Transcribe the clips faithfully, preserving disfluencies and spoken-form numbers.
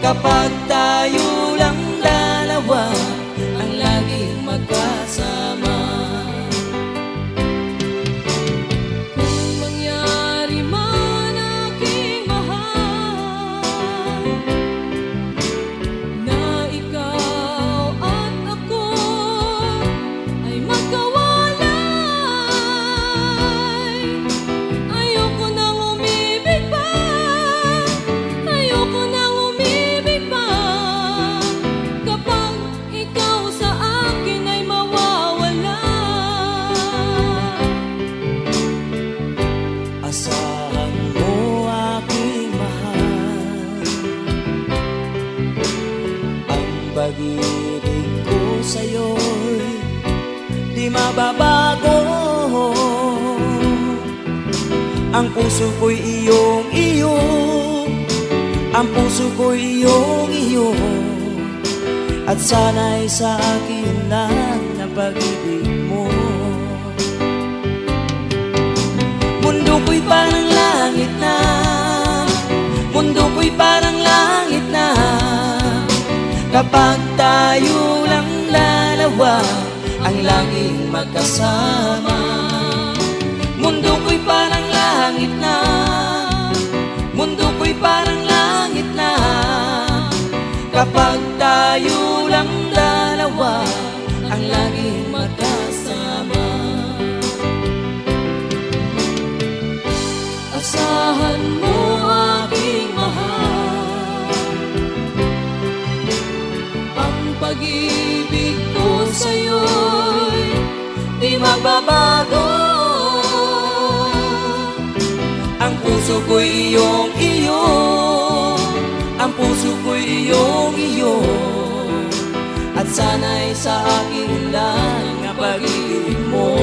Kapag tayo lang dalawa ang laging magkasama. Kung mangyari man, aking mahal, na ikaw at ako ay magkawalay, ayoko nang umibig pa, ayoko nang umibig pa. Kapag ikaw sa akin ay mawawala, asahan mo, aking mahal, ang pag-ibig ko sa'yo'y di mababago. Ang puso ko'y iyong iyo, ang puso ko'y iyong iyo, at sana'y sa akin lang ang pag-ibig mo. Mundo ko'y parang langit na, mundo ko'y parang langit na, kapag tayo lang dalawa ang laging magkasama. Mundo ko'y parang langit na, mundo ko'y parang langit na, kapag tayo lang dalawa ang laging magkasama. Asahan mo, aking mahal, ang pag-ibig ko sa'yo'y di mababago. Ang puso ko'y iyong iyo, ang puso ko'y iyong iyo, at sana'y sa akin lang ang pag-ibig mo.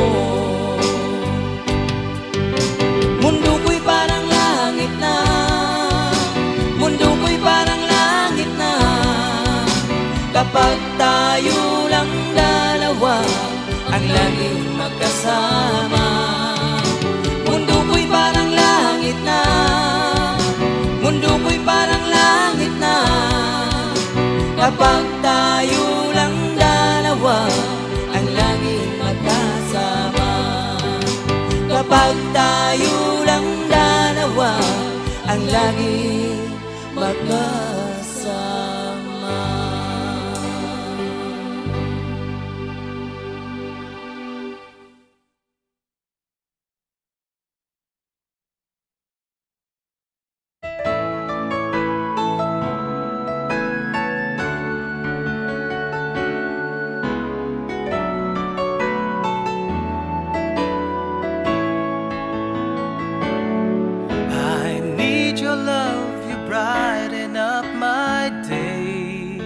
Mundo ko'y parang langit na, mundo ko'y parang langit na, kapag tayo lang dalawa ang laging magkasama. Mundo ko'y parang langit na, mundo ko'y parang langit na, kapag tayo lang dalawa ang laging magkasama. Kapag tayo lang dalawa ang laging magkasama. I need your love, you brighten up my day.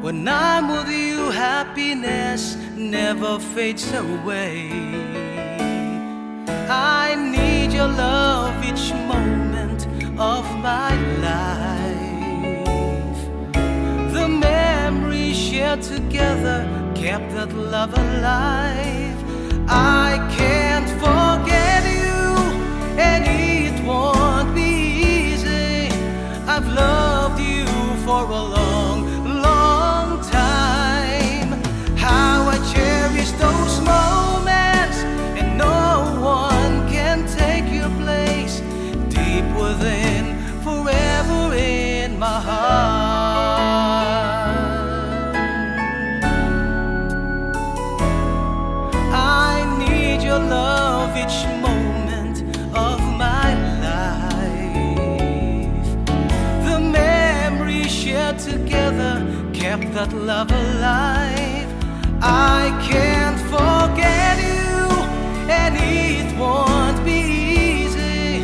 When I'm with you, happiness never fades away. I need your love each moment of my life. The memories shared together kept that love alive. I can't forget you, and it won't be easy. I've loved you for a long, long time. How I cherish those moments, and no one can take your place. Deep within, forever in my heart. I need your love each moment of my life. The memories shared together kept that love alive. I can't forget you, and it won't be easy.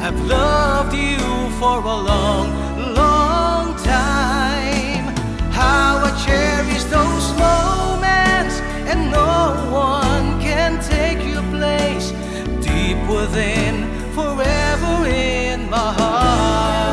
I've loved you for a long, long time. How I cherish those moments, and no one can take your place. Deep within, forever in my heart.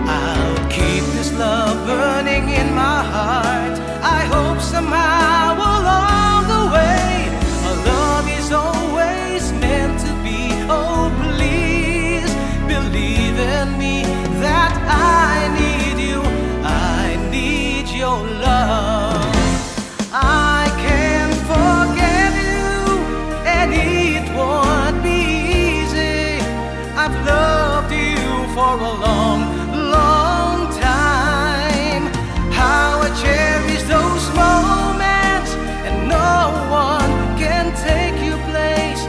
I'll keep this love burning in my Somehow along the way, our love is always meant to be. Oh, please believe in me that I need you. I need your love. I can't forget you, and it won't be easy. I've loved you for a long, long time. How I cherish those moments, and no one can take your place.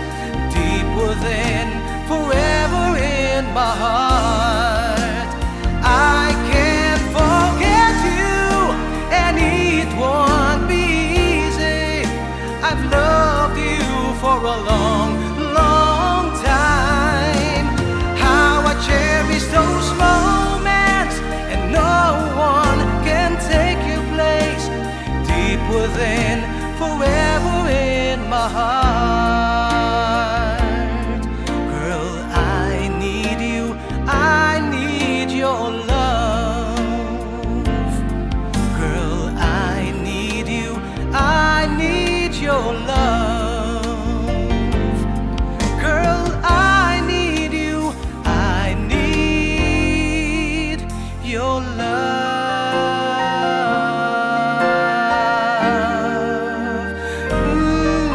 Deep within, forever in my heart. I can't forget you, and it won't be easy. I've loved you for a long, long time. How I cherish those moments, and no one can take your place. Deep within, forever in my heart. Girl, I need you, I need your love. Girl, I need you, I need your love. Girl, I need you, I need your love. Ooh.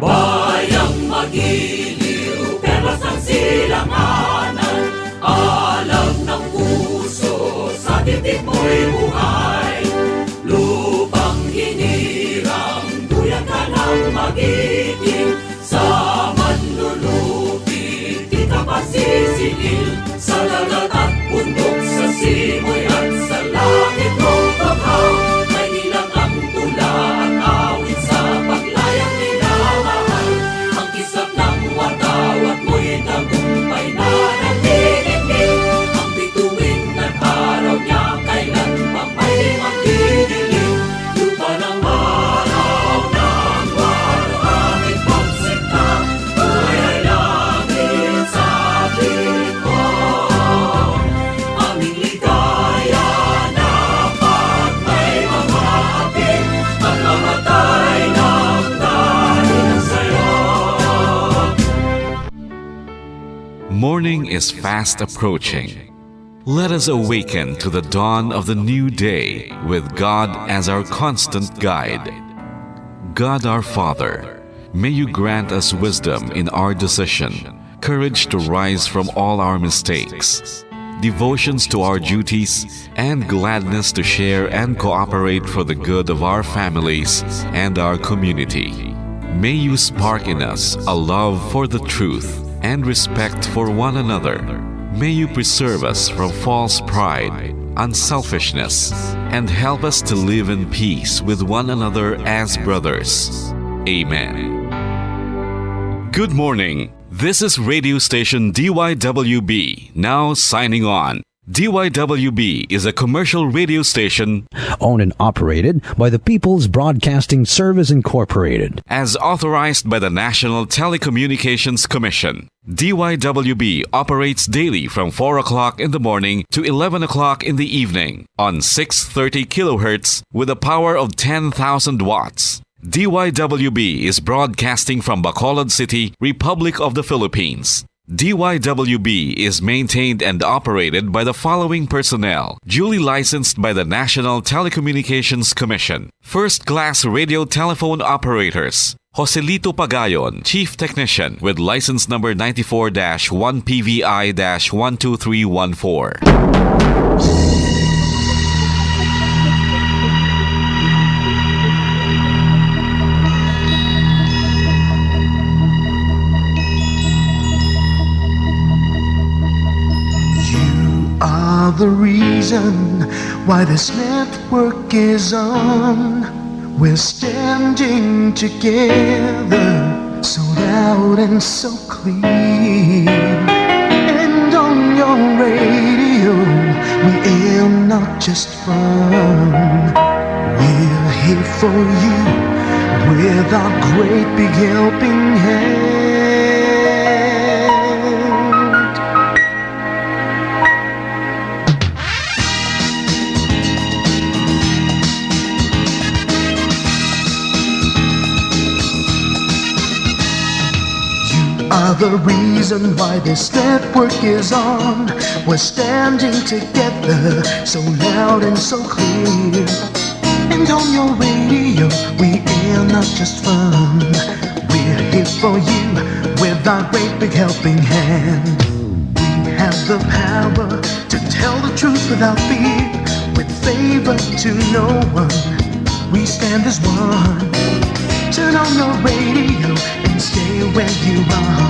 Bayang magiliw, perlas ang silanganan, alam ng puso, sa titik mo'y buhay. Lupang hinirang, duyan ka ng magiting, sa manlulupi, di ka pasisiil, sa dagat at bundok, sa simoy at sa langit mong bughaw. May ilang ang tula at awit sa paglayang minamahal. Ang kislap ng watawat mo'y tagumpay na nagdidikit. Ang bituin at araw niya kailan pang may magdidilim. Lupa ng araw ng waluhangit pagsinta, buhay langit sa piling mo. Aming ligaya na pag may mamati, pagmamatay ng dahil sa'yo. Morning is fast approaching. Let us awaken to the dawn of the new day with God as our constant guide. God our Father, may you grant us wisdom in our decision, courage to rise from all our mistakes, devotions to our duties, and gladness to share and cooperate for the good of our families and our community. May you spark in us a love for the truth and respect for one another. May you preserve us from false pride, unselfishness, and help us to live in peace with one another as brothers. Amen. Good morning. This is radio station D Y W B, now signing on. D Y W B is a commercial radio station owned and operated by the People's Broadcasting Service Incorporated. As authorized by the National Telecommunications Commission. D Y W B operates daily from four o'clock in the morning to eleven o'clock in the evening on six thirty kilohertz with a power of ten thousand watts. D Y W B is broadcasting from Bacolod City, Republic of the Philippines. D Y W B is maintained and operated by the following personnel, duly licensed by the National Telecommunications Commission. First class radio telephone operators, Joselito Pagayon, Chief Technician, with license number ninety-four dash one P V I dash one two three one four. You are the reason why this network is on. We're standing together, so loud and so clear. And on your radio, we aim not just fun. We're here for you with our great big helping hand. Are the reason why this network is on. We're standing together, so loud and so clear. And on your radio, we air not just fun. We're here for you with our great big helping hand. We have the power to tell the truth without fear, with favor to no one. We stand as one. Turn on your radio and stay where you are.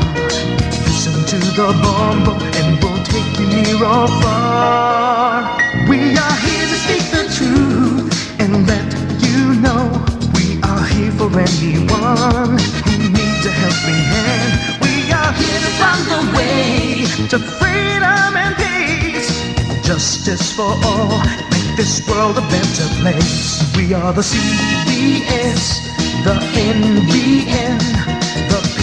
Listen to the Bombo and we'll take you near or far. We are here to speak the truth and let you know we are here for anyone who needs a helping hand. We are here to find the way to freedom and peace, justice for all, make this world a better place. We are the C B S, the N B N, the P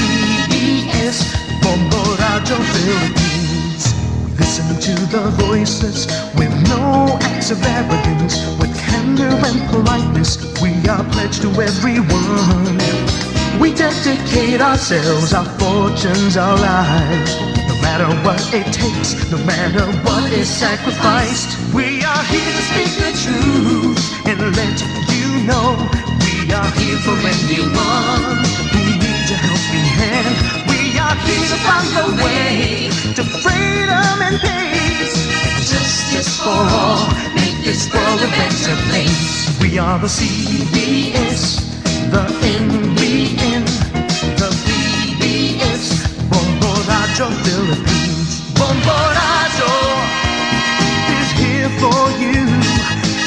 B S, Bombo Radyo Philippines. We listen to the voices with no acts of arrogance, with candor and politeness. We are pledged to everyone. We dedicate ourselves, our fortunes, our lives. No matter what it takes, no matter what is sacrificed, we are here to speak the truth and let you know we are here for anyone who needs a helping hand. We are here to find the way to freedom and peace. Justice for all, make this world a better place. We are the C B S, the N B N, the P B S, Bombo Radyo Philippines. Bombo Radyo is here for you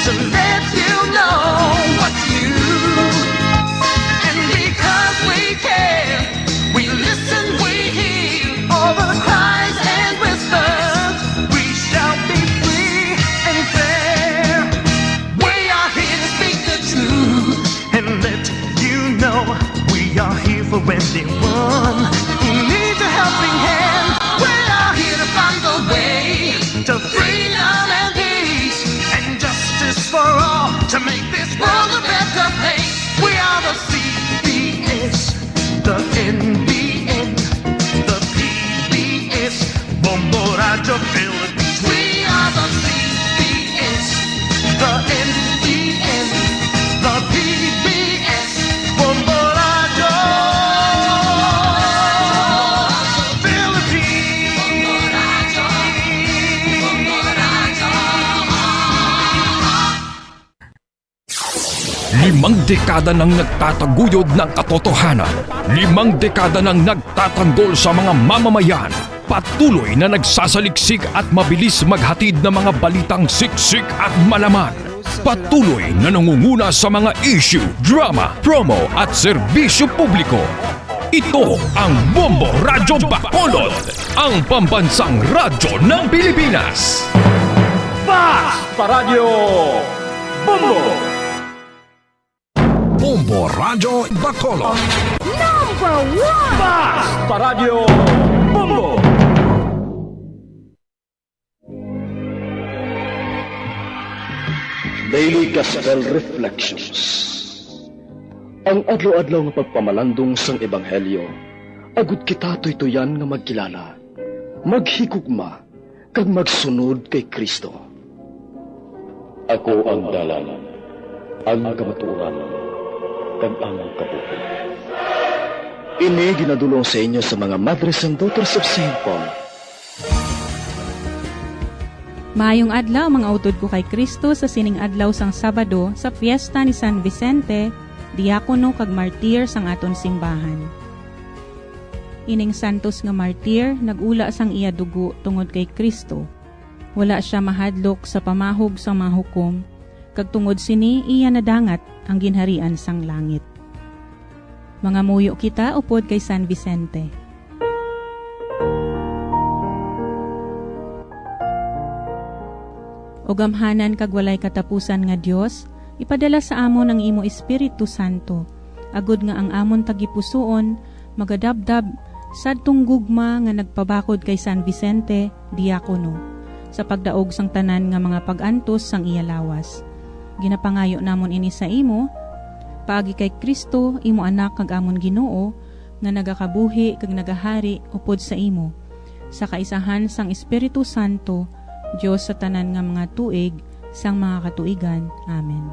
to let you know what's new. And because we care, we listen, we hear all the cries and whispers. We shall be free and fair. We are here to speak the truth and let you know we are here for anyone who needs a helping hand. We are here to find the way to freedom and peace and justice for all to make this world a better place. We are the C B S, the N B N, the P B S, Bombo Radyo Philippines. We are the C B S, the N B N, the P B S, Bombo Radyo Philippines. Limang dekada nang nagtataguyod ng katotohanan. Limang dekada nang nagtatanggol sa mga mamamayan. Patuloy na nagsasaliksik at mabilis maghatid ng mga balitang siksik at malaman. Patuloy na nangunguna sa mga issue, drama, promo at serbisyo publiko. Ito ang Bombo Radyo Bacolod, ang pambansang radyo ng Pilipinas. Fast Paradyo Bombo! Bombo Radyo Bacolod. Number one! Fast Paradyo Bombo! Daily Gospel Reflections. Ang adlaw-adlaw nga pagpamalandong sang ebanghelyo, agud kita tuytoyan nga magkilala, maghigugma, kag magsunod kay Cristo. Ako ang dalan, ang kamatuoran, kag ang kabuhi. Ini ginadul-ong sa inyo sa mga Madres and Daughters of Saint Paul. Maayong adlaw, mga utod ko kay Cristo, sa sining adlaw sang Sabado, sa fiesta ni San Vicente, diakono kag martir sang aton simbahan. Ining santos nga martir nag-ula sang iya dugo tungod kay Cristo. Wala sia mahadlok sa pamahog sang mga hukom, kag tungod sini iya nadangat ang ginharian sang langit. Mangamuyo kita upod kay San Vicente. O gamhanan kag walay katapusan nga Dios, ipadala sa amon ang imo Espiritu Santo, agud nga ang amon tagipusoon magadabdab sadtong gugma nga nagpabakod kay San Vicente, diakono, sa pagdaog sang tanan nga mga pag-antos sang iya lawas. Ginapangayo namon ini sa imo, paagi kay Cristo, imo Anak kag amon Ginoo, nga nagakabuhi kag nagahari upod sa imo, sa kaisahan sang Espiritu Santo, Dios sa tanan nga mga tuig sang mga katuigan. Amen.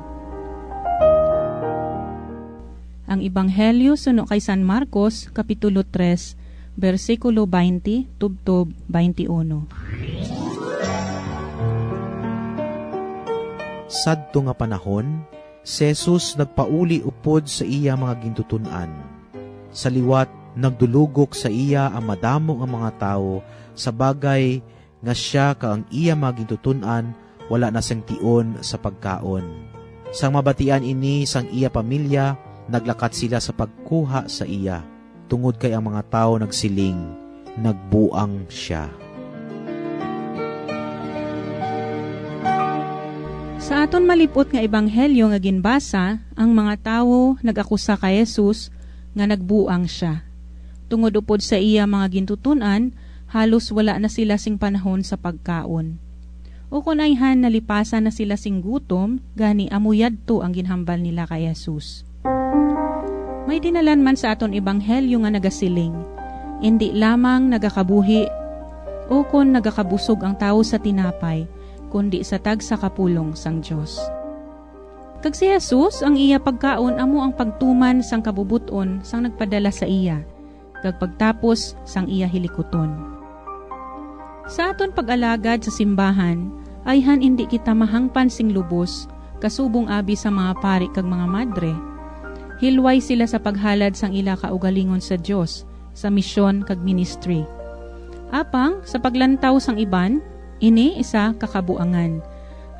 Ang Ebanghelyo suno kay San Marcos, Kapitulo tres, bersikulo twenty tubtob twenty-uno. Sadto nga panahon, si Jesus nagpauli upod sa iya mga gintuton-an. Sa liwat, nagdulugok sa iya ang madamo nga mga tawo sa bagay nga sia kag ang iya mga gintuton-an wala na sing tion sa pagkaon. Sang mabatian ini sang iya pamilya, naglakat sila sa pagkuha sa iya, tungod kay ang mga tawo nagsiling, "Nagbuang sia." Sa aton malip-ot nga ebanghelyo nga ginbasa, ang mga tawo nag-akusa kay Jesus nga nagbuang sia. Tungod upod sa iya mga gintuton-an, halos wala na sila sing panahon sa pagkaon. Ukon ayhan, nalipasan na sila sing gutom, gani amo yadto ang ginhambal nila kay Jesus. May dinalan man sa aton ebanghelyo nga nagasiling, "Indi lamang nagakabuhi ukon nagakabusog ang tawo sa tinapay, kundi sa tagsa ka pulong sang Dios." Kag si Jesus, ang iya pagkaon amo ang pagtuman sang kabubot-on sang nagpadala sa iya, kag pagtapos sang iya hilikuton. Sa aton pag-alagad sa simbahan, ayhan indi kita mahangpan sing lubos, kasubong abi sa mga pari kag mga madre. Hilway sila sa paghalad sang ila kaugalingon sa Dios, sa misyon kag ministry. Apang sa paglantaw sang iban, ini isa ka kabuangan,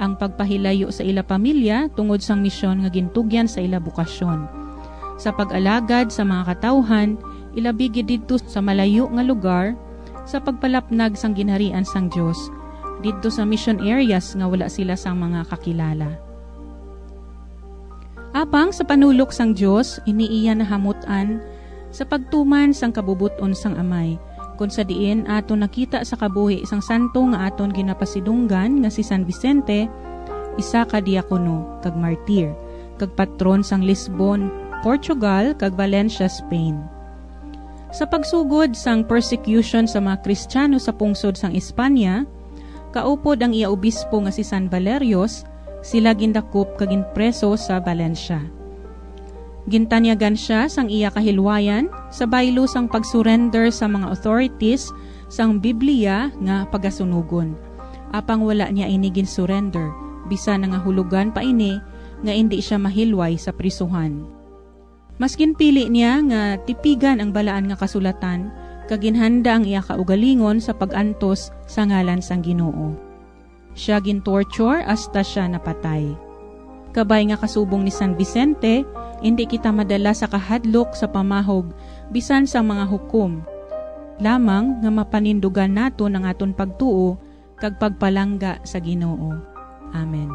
ang pagpahilayo sa ila pamilya tungod sang misyon nga gintugyan sa ila bokasyon, sa pag-alagad sa mga katawuhan, ilabi gid didto sa malayo nga lugar, sa pagpalapnag sang ginharian sang Dios didto sa mission areas nga wala sila sang mga kakilala. Apang sa panulok sang Dios, ini iya nahamut-an sa pagtuman sang kabubot-on sang Amay, kon sa diin aton nakita sa kabuhi sang santo nga aton ginapasidunggan nga si San Vicente, isa ka diakono kag martir, kag patron sang Lisbon, Portugal, kag Valencia, Spain. Sa pagsugod sang persecution sa mga Kristiyano sa pungsod sang Espanya, kaupod ang iya obispo nga si San Valerios, sila gindakop kag ginpreso sa Valencia. Gintanyagan sia sang iya kahilwayan sa baylo sang pag-surrender sa mga authorities sang Biblia nga pagasunugon. Apang wala niya ini gin-surrender, bisan nangahulogan pa ini nga indi sia mahilway sa prisuhan. Mas ginpili niya nga tipigan ang Balaan nga Kasulatan kag ginhanda ang iya kaugalingon sa pag-antos sa ngalan sang Ginoo. Sia gin-torture hasta sia napatay. Kabay nga kasubong ni San Vicente, indi kita madala sa kahadlok sa pamahog bisan sa mga hukom, lamang nga mapanindugan naton ang aton pagtuo kag pagpalangga sa Ginoo. Amen.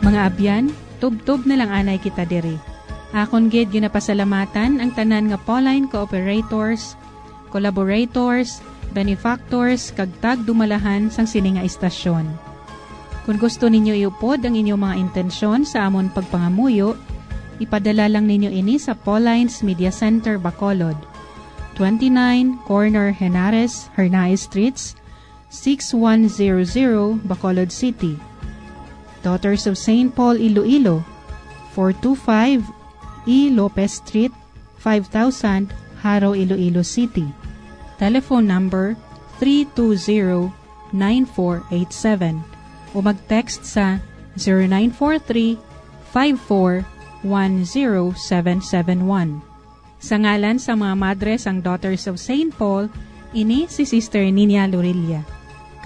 Mga abyan, tubtob na lang anay kita diri. Akon gid ginapasalamatan ang tanan nga Pauline cooperators, collaborators, benefactors, kag tagdumalahan sang sini nga istasyon. Kon gusto ninyo iupod ang inyo mga intensyon sa amon pagpangamuyo, ipadala lang ninyo ini sa Pauline's Media Center, Bacolod, twenty-nine, corner Henares, Hernaez Streets, six one zero zero, Bacolod City. Daughters of Saint Paul, Iloilo, four two five E Lopez Street, five thousand, Jaro, Iloilo City. Telephone number three two zero, nine four eight seven o mag-text sa zero nine four three, five four, one zero seven seven one. Sa ngalan sa mga madre sang Daughters of Saint Paul, ini si Sister Nina Lorilla.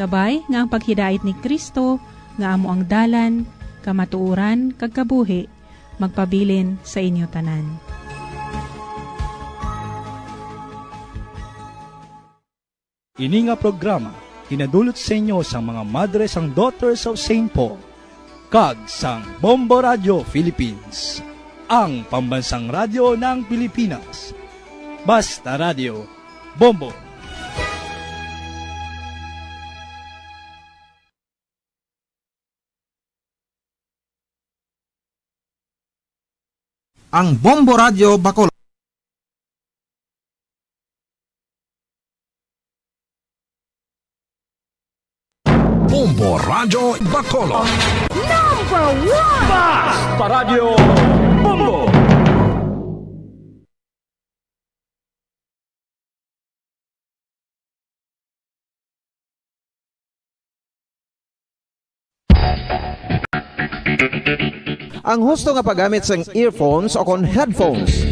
Kabay nga ang paghidait ni Cristo, nga amo ang dalan, kamatuoran, kag kabuhi, magpabilin sa inyo tanan. Ini nga programa ginadulot sa inyo sang mga madre sang Daughters of Saint Paul kag sang Bombo Radio Philippines, ang pambansang radyo ng Pilipinas. Basta Radio, Bombo. Ang Bombo Radyo Bacolod. Bombo Radyo Bacolod. Number one! Bas! Paradyo Bombo! Ang husto nga paggamit sang earphones o kon headphones.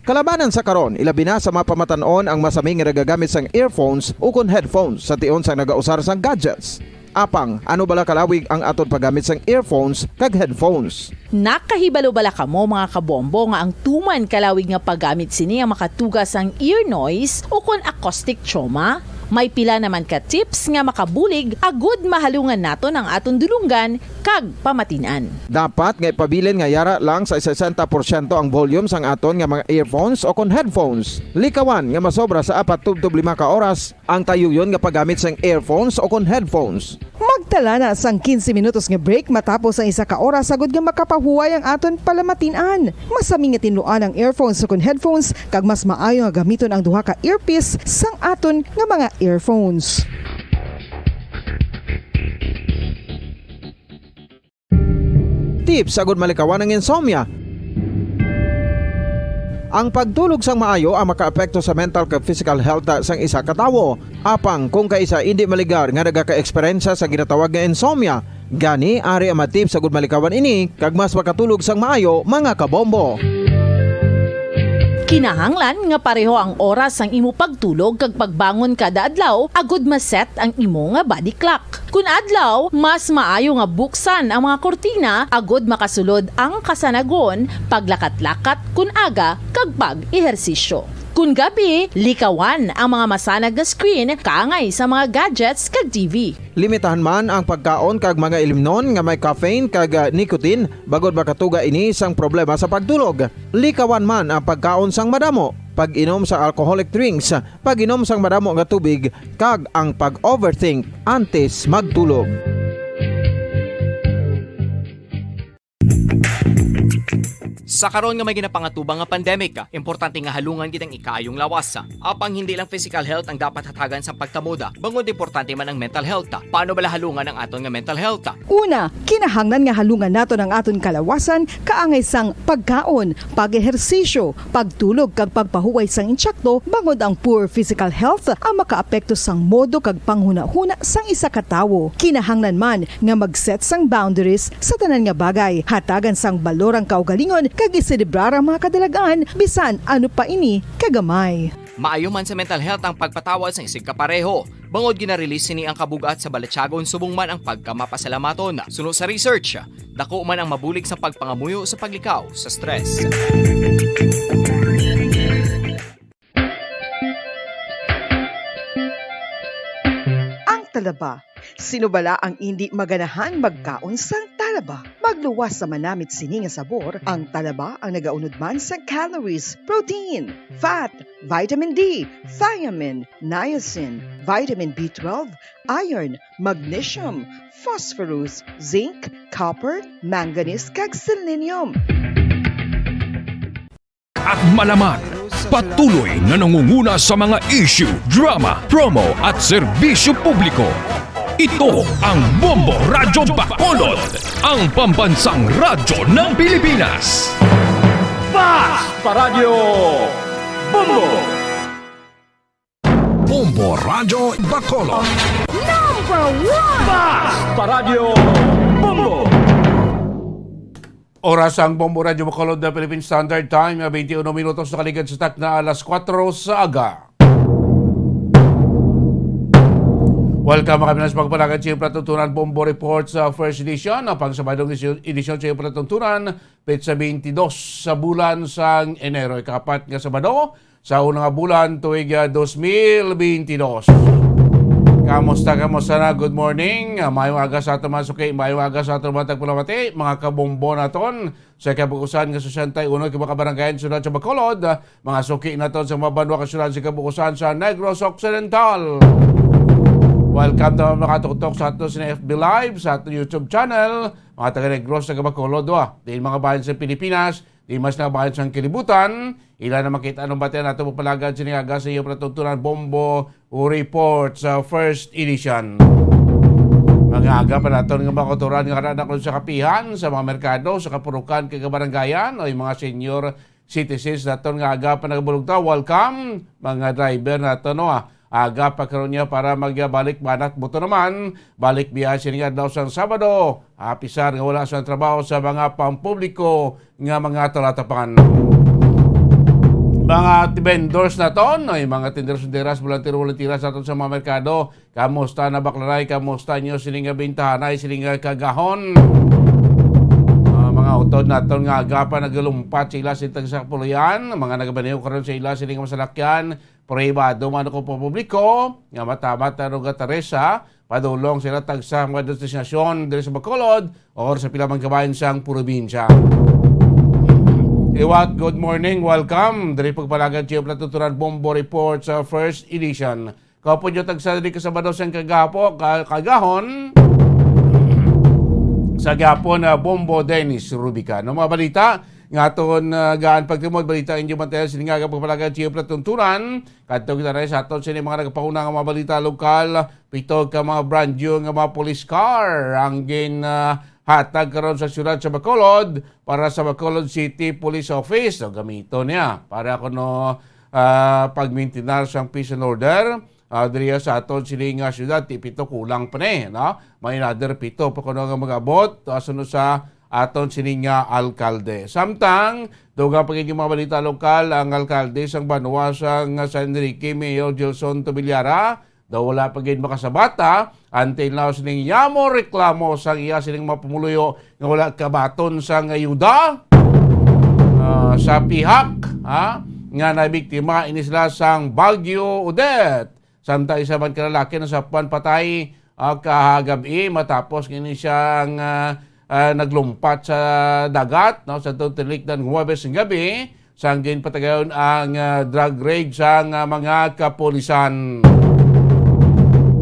Kalabanan sa karon, ilabi na sa mga pamatan-on ang masami nga nagagamit sang earphones o kon headphones sa tion sang nagausar sang gadgets. Apang, ano bala kalawig ang aton paggamit sang earphones kag headphones? Nakahibalo bala kamo, mga kabombo, nga ang tuman kalawig nga paggamit sini ang makatuga sang ear noise o kon acoustic trauma? May pila naman ka tips nga makabulig agud mahalungan naton ang aton dulonggan kag pamatin-an. Dapat nga ipabilin nga yara lang sa sesenta porsyento ang volume sang aton nga mga earphones o kon headphones. Likawan nga masobra sa apat tubtob lima ka oras ang tayuyon nga paggamit sang earphones o kon headphones. Magtala na sang quince minutos nga break matapos ang isa ka oras, agud nga makapahuway ang aton palamatin-an. Masami nga tinluan ang earphones o kon headphones, kag mas maayo nga gamiton ang duha ka earpiece sang aton nga mga earphones. Tips agud malikawan ang insomnia. Ang pagtulog sang maayo ang makaapekto sa mental kag physical health sang isa ka tawo. Apang kung kaisa indi maligar nga nagakaeksperyensya sa ginatawag nga insomnia, gani ari ang mga tips agud malikawan ini kag mas makatulog sang maayo, mga kabombo. Kinahanglan nga pareho ang oras sang imo pagtulog kag pagbangon kada adlaw agud ma-set ang imo nga body clock. Kun adlaw, mas maayo nga buksan ang mga kurtina agud makasulod ang kasanagon, paglakat-lakat kun aga, kag pag-ehersisyo. Kun gabi, likawan ang mga masanag nga screen kaangay sa mga gadgets kag T V. Limitahan man ang pagkaon kag mga ilimnon nga may caffeine kag, ah, nicotine, bangod makatuga ini sang problema sa pagtulog. Likawan man ang pagkaon sang madamo, pag-inom sa alcoholic drinks, pag-inom sang madamo nga tubig, kag ang pag-overthink antes magtulog. Sa karon nga may ginapangatubang nga pandemic, importante nga halungan gid ang ikaayong lawas. Apang hindi lang physical health ang dapat hatagan sang pagtamod, bangod importante man ang mental health. Paano bala halungan ang aton nga mental health? Una, kinahanglan nga halungan naton ang aton kalawasan kaangay sang pagkaon, pag-ehersisyo, pagtulog kag pagpahuway sang insakto, bangod ang poor physical health ang makaapekto sang modo kag panghunahuna sang isa ka tawo. Kinahanglan man nga mag-set sang boundaries sa tanan nga bagay. Hatagan sang balor ang kaugalingon kag iselebrar ang mga kadalag-an, bisan ano pa ini kagamay. Maayo man sa mental health ang pagpatawad sang isigkapareho, bangod gina-release sini ang kabug-at sa balatyagon subong man ang pagkamapasalamaton. Suno sa research, dako man ang mabulig sa pagpangamuyo sa paglikaw sa stress. Ang talaba. Sino bala ang indi maganahan magkaon sang talaba? Magluwas sa manamit sini nga sabor, ang talaba ang nagaunod man sang calories, protein, fat, vitamin D, thiamine, niacin, vitamin B twelve, iron, magnesium, phosphorus, zinc, copper, manganese, kag selenium. At malaman, patuloy na nangunguna sa mga issue, drama, promo at serbisyo publiko. Ito ang Bombo Radyo Bacolod, ang pambansang radyo ng Pilipinas. Bas Paradyo Bombo! Bombo Radyo Bacolod. Number one! Bas Paradyo Bombo! Oras ang Bombo Radyo Bacolod na Philippine Standard Time, twenty-one minutos nakaligad sa takna alas kuwatro sa aga. Welcome, mga Pinas, pagpalagan sa iyong palatuntunan, Bombo Report sa First Edition. Ang pang Sabadong edisyon, edisyon sa iyong palatuntunan, petsa twenty-dos sa bulan sang Enero, ikapat nga Sabado sa una nga bulan tuig, ah, dos mil bentidós. Kamusta, kamusta na? Good morning. Ah, maayong aga sa aton mga suki, maayong aga sa aton mga tagpalamati, mga kabombo naton sa kabuusan nga sesenta y uno ka mga kabarangayan sa syudad sa Bacolod, ah, mga suki naton sa mga banwa ka syudad sa kabuusan sa Negros Occidental. Welcome to mga katuktok sa ato sa F B Live, sa ato YouTube channel, mga taga Negros, taga Bacolod, wa. Diin mga bayan sa Pilipinas, di mas na bayan sang kalibutan, ila na makita anong batian nato mapalagad sini nga aga sa iyo palatuntunan Bombo Report sa first edition. Mga aga pa naton nga mga kautoran nga ara na sa kapihan, sa mga merkado, sa kapurukan, kag kabarangayan, o yung mga senior citizens naton nga aga pa nagabulog ta, welcome. Mga driver naton, no, ah, aga pa karon niya para magbalik banat buto naman, balik biya sini nga adlaw sang Sabado, apisar nga wala sang trabaho sa mga pampubliko nga mga talatapan. Mga vendors naton, ay mga tinderos-tinderas, volunteer-volunteeras naton sa mga merkado, kamusta na, baklaray? Kamusta niyo sini nga bintahanay, sini nga kagahon? Ah, mga utod naton nga aga pa nagalumpat sa ila sa tagsa ka puloy-an, mga nagabaniw karon sa ila sini nga masalakyan, pribado man o publiko, nga matamat na Roga Teresa, padulong sila tagsa mga destinasyon diri sa Bacolod or sa pila man kabahin sang probinsya. Liwat, good morning, welcome. Diri pagpalagad siya Platuturan Bombo Report sa first edition. Kaupod nyo tagsa diri ka Sabado sang kagapo, ka-, kagahon. Sa gihapon, ah, Bombo Dennis Rubica. No, mga balita, nga aton, ah, gaan pagtimod, balita inyo man tayo, sini nga pagpalagad siya Platunturan. Kadto kita na sa aton sini mga nagpauna nga mga balita lokal, pito ka mga brand new nga mga police car ang gin, ah, hatag karon sa siyudad sa Bacolod para sa Bacolod City Police Office. So, gamito niya para kuno, ah, pagmintinar sang peace and order, ah, diriya sa aton sini nga siyudad, ti pito kulang pa ni, no? May another pito pa kuno nga mag-abot, ah, sunod sa aton sini nga alkalde. Samtang, dugang pa gid yung mga balita lokal, ang alkalde sang banwa sang San Enrique, Mayor Gelson Tobillara, daw wala pa gid makasabata, until now, sining yamo reklamo sang iya sining mga pumuluyo nga wala kabaton sang ayuda, ah, sa pihak, ha, nga nabiktima ini sila sang Bagyo Odette. Samtang isa man ka lalaki nasapwan patay, ah, kahagab-i matapos nga ini siyang, ah, ah, naglumpat sa dagat, no, sa tinikdan Huwebes nga gabi, sang ginpatigayon ang, ah, drug raid sang, ah, mga kapulisan.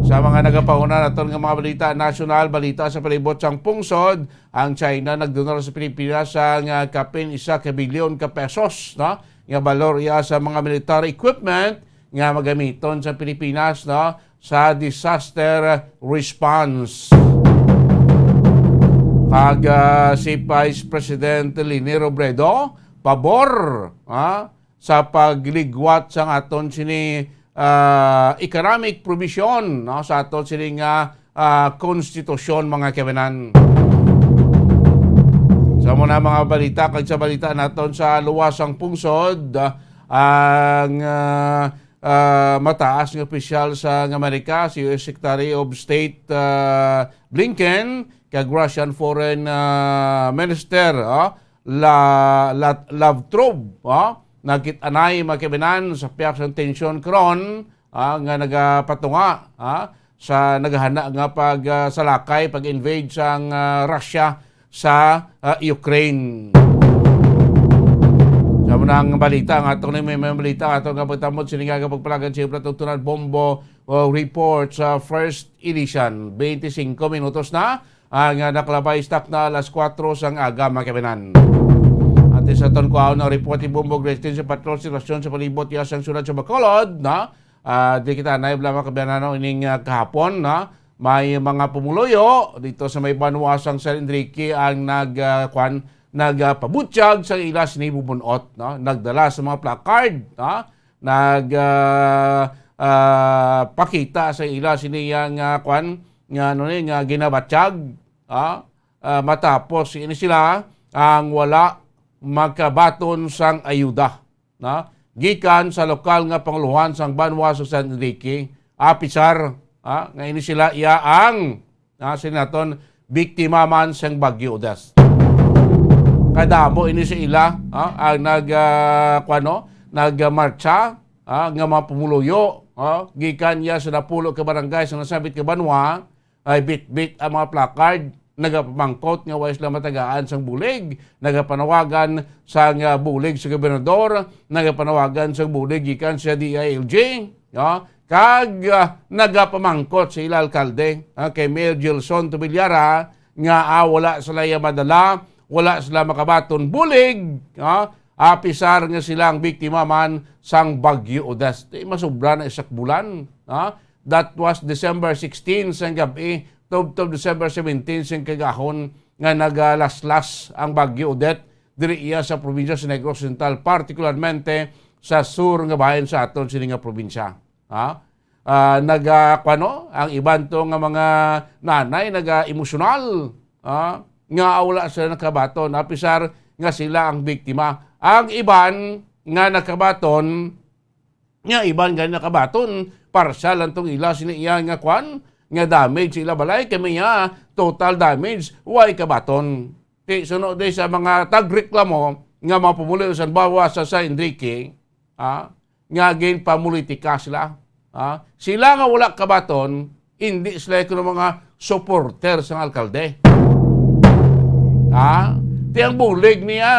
Sa mga nagapauna naton nga mga balita nasyonal, balita sa palibot sang pungsod, ang China nagdonor sa Pilipinas sang, ah, kapin isa ka bilyon ka pesos, no, nga balor iya sa mga military equipment nga magamiton sa Pilipinas, no, sa disaster response. Kag, ah, si Vice President Leni Robredo, pabor, ah, sa pagligwat sang aton sini, ah, economic provision, no, sa aton sini nga, ah, konstitusyon, mga kabanan. Sa muna mga balita, kag sa balita naton sa luwas sang pungsod, ah, ang, ah, ah, mataas nga opisyal sa, ng Amerika, si U S Secretary of State, ah, Blinken, kag Russian Foreign, ah, Minister, ah, La-, La-, Lavrov, ah, nagkit-anay, mga kabanan, sa pihak sang tensyon karon, ah, nga nagapatunga, ah, sa naghana nga pag, ah, salakay, pag-invade sang, ah, Russia sa, ah, Ukraine. Sa muna ang balita, ang atong may, may balita, ang atong kapagtamod, sini nga kapagpalagan, siyempre, atong tunad bombo, o report sa first edition. Twenty-cinco minutos na ang, ah, nakalabay, stock na alas kuwatro sang aga, mga kabanan. At sa aton kuhaon ang report ni Bombo Grestin sa patrol sitwasyon sa palibot iya sang siyudad sa Bacolod, na, ah, di kita na problema kabanan, no, ining, ah, kahapon, na may mga pumuluyo dito sa may banwa sang San Enrique ang nag, ah, kwan, nagapabutyag sa ila sini bubunot, no? Nagdala sa mga placard, no? Nag, ah, ah, pakita sa ila sini yang, ah, kwan, nga, ano ni, nga ginabatyag, ah, ah, matapos ini sila ang wala makabaton sang ayuda, no? Gikan sa lokal nga panguluhan sang banwa sa San Enrique, apisar, ah, nga ini sila iya ang, ah, sini naton, biktima man sang Bagyo Odette. Kadamo ini sa ila, ah, ang nag, ah, kuwano, nagmartsa, ah, nga mga pumuluyo, ah, gikan iya sa napulo ka barangay sa nasambit ka banwa, ay bitbit ang mga placard, nagapamangkot nga wala sila matagaan sang bulig, nagapanawagan sang, ah, bulig sa gobernador, nagapanawagan sang bulig gikan sa D I L G, no? Kag, ah, nagapamangkot sa ila alkalde, ah, kay Mayor Gelson Tobillaga nga, ah, wala sila iya madala, wala sila makabaton bulig, ah, apisar nga sila ang biktima man sang Bagyo Odette. Di masubra na isa ka bulan, ah. That was December sixteen sang gab-i, tubtob December seventeen sang kagahon nga nagalaslas ang Bagyo Odette diri iya sa probinsya sa Negros Occidental, partikularmente sa sur nga bahin sa aton sini nga probinsya. Ha? Ah, naga, kuwano, ang iban to nga mga nanay naga-emosyonal, ha? Nga wala sila nakabaton, apisar nga sila ang biktima. Ang iban nga nakabaton, nga iban gani nakabaton, partial lang tong ila sini iya nga kwan, nga damage sa ila balay, kami nga total damage, way kabaton. Ti, suno di sa mga tagreklamo nga mga pumuluyo sa Banwa sa San Enrique, ah, nga ginpamulitika sila. Ah, sila nga wala kabaton, hindi sila kuno mga supporter sang alkalde. Ah, ti ang bulig niya,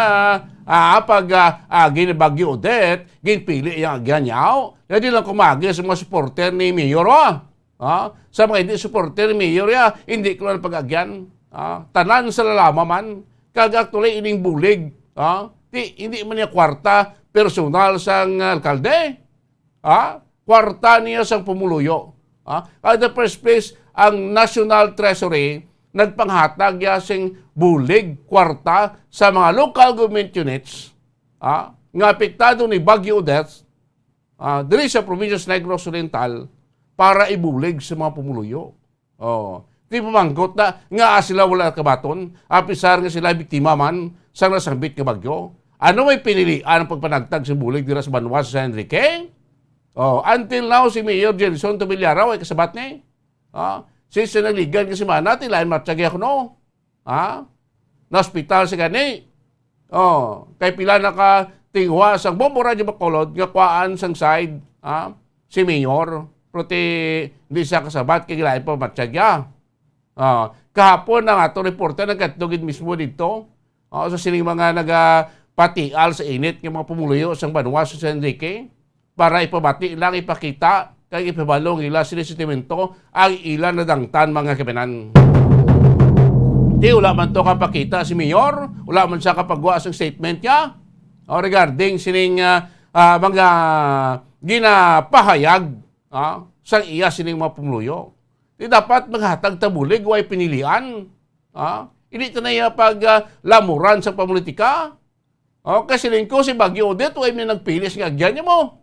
ah, pag, ah, agi ni Bagyo Odette, ginpili iya agyan niya. Nga di lang kumagi sa mga supporter ni Mayor, ah. Ah, sa mga hindi supporter ni Mayor, ya, hindi ko lang pag-agyan. Ah, tanan sa lalama man. Kag actually, ining bulig, ah, ti, hindi man niya kwarta personal sang alkalde. Ha? Kwarta niya sang pumuluyo. Ha? In the first place, ang National Treasury nagpanghatag ya sing bulig, kwarta sa mga local government units, ha, nga apektado ni Bagyo Odette, ah, diri sa probinsya sa Negros Oriental para ibulig sa mga pumuluyo. Oh, ti pamangkot na nga sila wala kabaton, apisar nga sila biktima man sang nasambit nga bagyo. Ano may pinilian ang pagpanagtag sa bulig dira sa banwa sa San Enrique? Oh, until now, si Mayor Gelson Tobillaga, way kasabat ni. Ah, since sa nagligan nga semana, ti lain matsa gihapon, no? Ha? Na-hospital si gani. Oh, kay pila na ka tingwa sang Bombo Radyo Bacolod nga kuhaan sang side, ha? Si Mayor, pero ti di siya kasabat kay lain pa matsa gihapon. Ah, kahapon ang ato reporter nagkadto gid mismo didto, ah, sa sining mga nagapatial sa init nga mga pumuluyo sang banwa sa San Enrique para ipabati lang, ipakita, kag ipabalo ang ila sini sentimento, ang ila nadangtan, mga kabayan. Ti wala man to kapakita si Mayor, wala man siya kapagwa sang statement niya, oh, regarding sining, ah, ah, mga ginapahayag, ah, sang iya sining mga pumuluyo. Ti dapat maghatag ta bulig, way pinilian. Ha? Hindi ta na iya pag, ah, lamuran sa pamulitika. Oh, kay siling ko, si Bagyo Odette, way may nagpili sa agyan niya mo.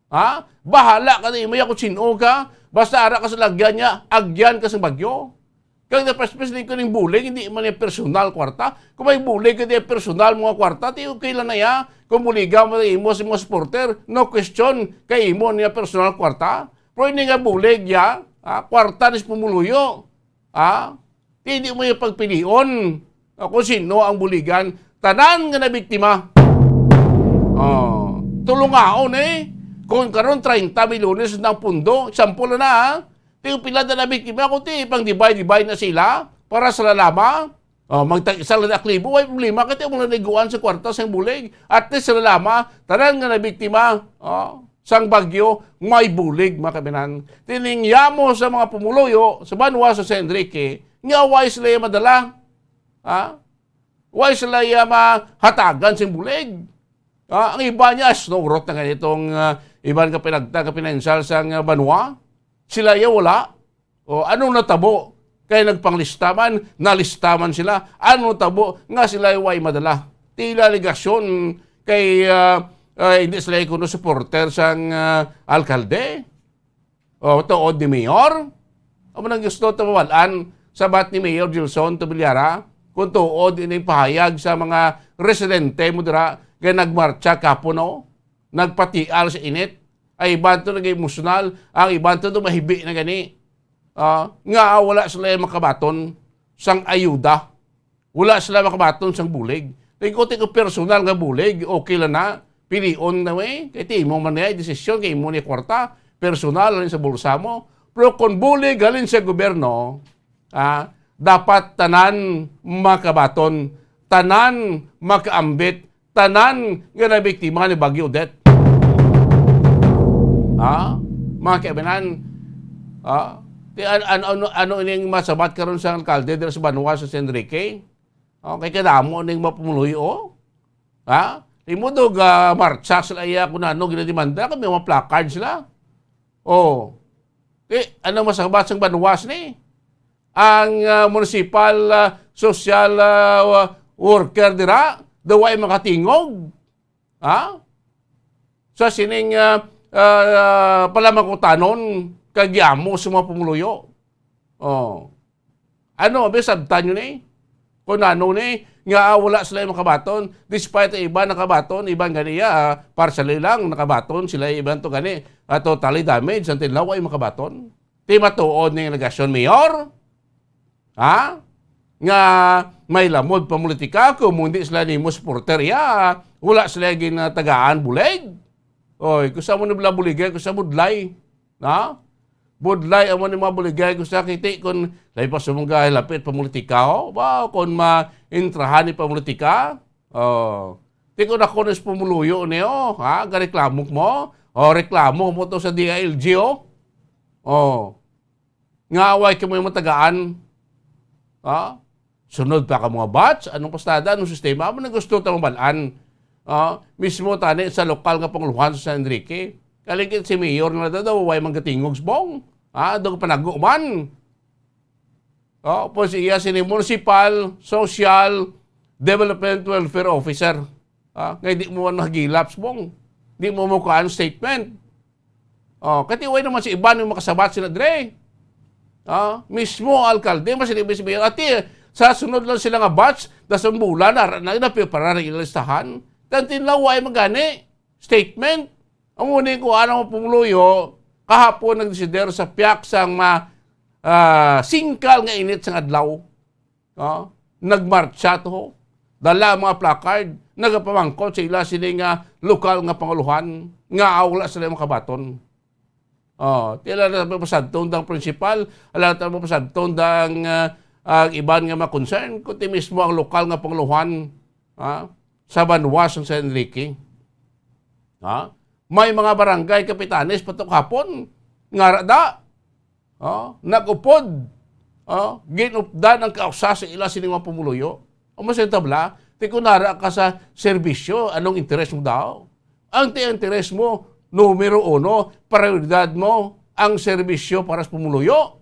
Ha? Bahala ka na imo ya kung sino ka. Basta ara ka sa lagyan niya, agyan ka sa bagyo. Kag the first place, siling ko ning bulig, hindi man niya personal kwarta. Kung may bulig ka niya personal mga kwarta, ti okay lang na ya. Kung buligan mo na imo sa mga supporter, no question, kay imo niya personal kwarta. Pero hindi nga bulig ya, ha? Kwarta ni sa pumuluyo. Ah, ti hindi mo yung pagpilion, ah, kung sino ang buligan. Tanan nga nabiktima. Oh, tulungaon eh. Kung karon treinta milyones na ang pundo, example na, ah. Ti pila na nabiktima, kung ti pang divide-divide na sila para sa lalama. Oh, magtag-isa lang na aklibo, way problema. Kaya mo lang niguan sa kwarta sa bulig. At least sa lalama, tanan nga nabiktima, oh, sang bagyo, may bulig, mga kabayan. Ti ning yamo sa mga pumuluyo sa banwa sa San Enrique, nga way sila iya madala. Ha? Way sila iya mahatagan sing bulig. Ha? Ang iba niya, sinurot na ganitong, ah, iban ka pinagtag ka pinansyal sang, ah, banwa. Sila iya wala. O, anong natabo? Kay nagpanglista man, nalista man sila. Ano tabo nga sila way madala? Tila alegasyon kay, ah, ah, hindi sila kuno supporter sang, ah, alkalde. O, tuod ni Mayor. Amo nang gusto ta mawal-an, sabat ni Mayor Gelson Tobillaga, kung tuod ining pahayag sa mga residente mo dira nga nagmartsa kahapon, no? Nagpatial sa init. Ay, iban to nag-emosyonal, ang iban to mahibi na gani. Ah, nga wala sila makabaton sang ayuda. Wala sila makabaton sang bulig. Tingko, tingko personal nga bulig, okay lang na. Pilion na, eh. Kay ti imo man niya, desisyon, kay imo ni kwarta. Personal, halin sa bulsa mo. Pero kung bulig, halin sa gobyerno, ah, dapat tanan makabaton, tanan makaambit, tanan nga nabiktima ni Bagyo Odette. Ha? Mga kaibanan, ah, ti-, an-, an-, ano, ano ining masabat karon sa alkalde dira sa banwa sa San Enrique? Oh, kay kadamo ning mga pumuluyo, oh. Ha? Imo do ga marcha sila iya kung ano ginademanda, kami mga placard sila. Oh. Ti, ano masabat sang banwa ni? Ang, ah, municipal, ah, social, ah, worker dira, daw ay makatingog. Ha? Sa sining, ah, ah, palamangkutanon kag giamo sa mga pumuluyo. Oh. Ano, abi, sabtan nyo ni? Kung ano ni, nga, ah, wala sila makabaton, despite ang iba nakabaton, iban gani, ah, partially lang nakabaton sila, iban to gani, ah, totally damaged, ang tinlaw ay makabaton. Ti matuod ning alegasyon, Mayor? Ha? Nga may lamod pa politika, kung hindi sila nimo supporter, ya, wala sila ginatagaan bulig. Oy, kung sa mo nila buligay, kung sa budlay. Ha? Budlay, amo ni mga buligay, kung sa kiti, kung labi pa sumungga, lapit pa politika, ho? Ba, kung ma-intrahan ni pa politika, oh. Ti kung ako nas pumuluyo niyo, ha? Gareklamo mo? O, reklamo mo to sa D I L G, oh. Oh. Nga away kamo yung matagaan. Ha? Sunod pa ka mga batch? Anong pastada? Anong sistema? Amo na gusto ta mabalaan. Ha? Mismo tani sa lokal nga panguluhan sa San Enrique. Kaligit si Mayor na daw, way magatingog sa bong. Ha? Daw panago man. Oh, po siya sini Municipal Social Development Welfare Officer. Ah, nga di mo nahagilap sa bong. Di mo mo kuhaan statement. Oh, katiway naman si iban yung makasabat sila, Dre. Ah, mismo alkalde, mas hindi mismo. Ati, sa sunod lang sila nga batch, dasang bulan, ara na, na, para na ila listahan. Tantin lang, way magani. Statement. Amo ni ko, ano, pumuluyo, kahapon nagdesider sa piyak sang ma-, ah, singkal nga init sang adlaw. Ah, nagmartsa to. Dala ang mga placard, nagapamangkot sa ila sini nga lokal nga panguluhan nga wala sila makabaton. Oh, tila na mapasadton dang principal, ala na mapasadton dang, ah, ang iban nga mga concern, kundi mismo ang lokal nga panguluhan, ah, sa banwa sang San Enrique. Ha? May mga barangay kapitanes patok hapon, nga ra da. Oh, nag-upod. Oh, ginupdan ang kausa sa ila sining mga pumuluyo. Amo sa tabla, ti kung nara ka sa serbisyo, anong interes mo daw? Ang ti interes mo, numero uno, prioridad mo ang serbisyo para sa pumuluyo.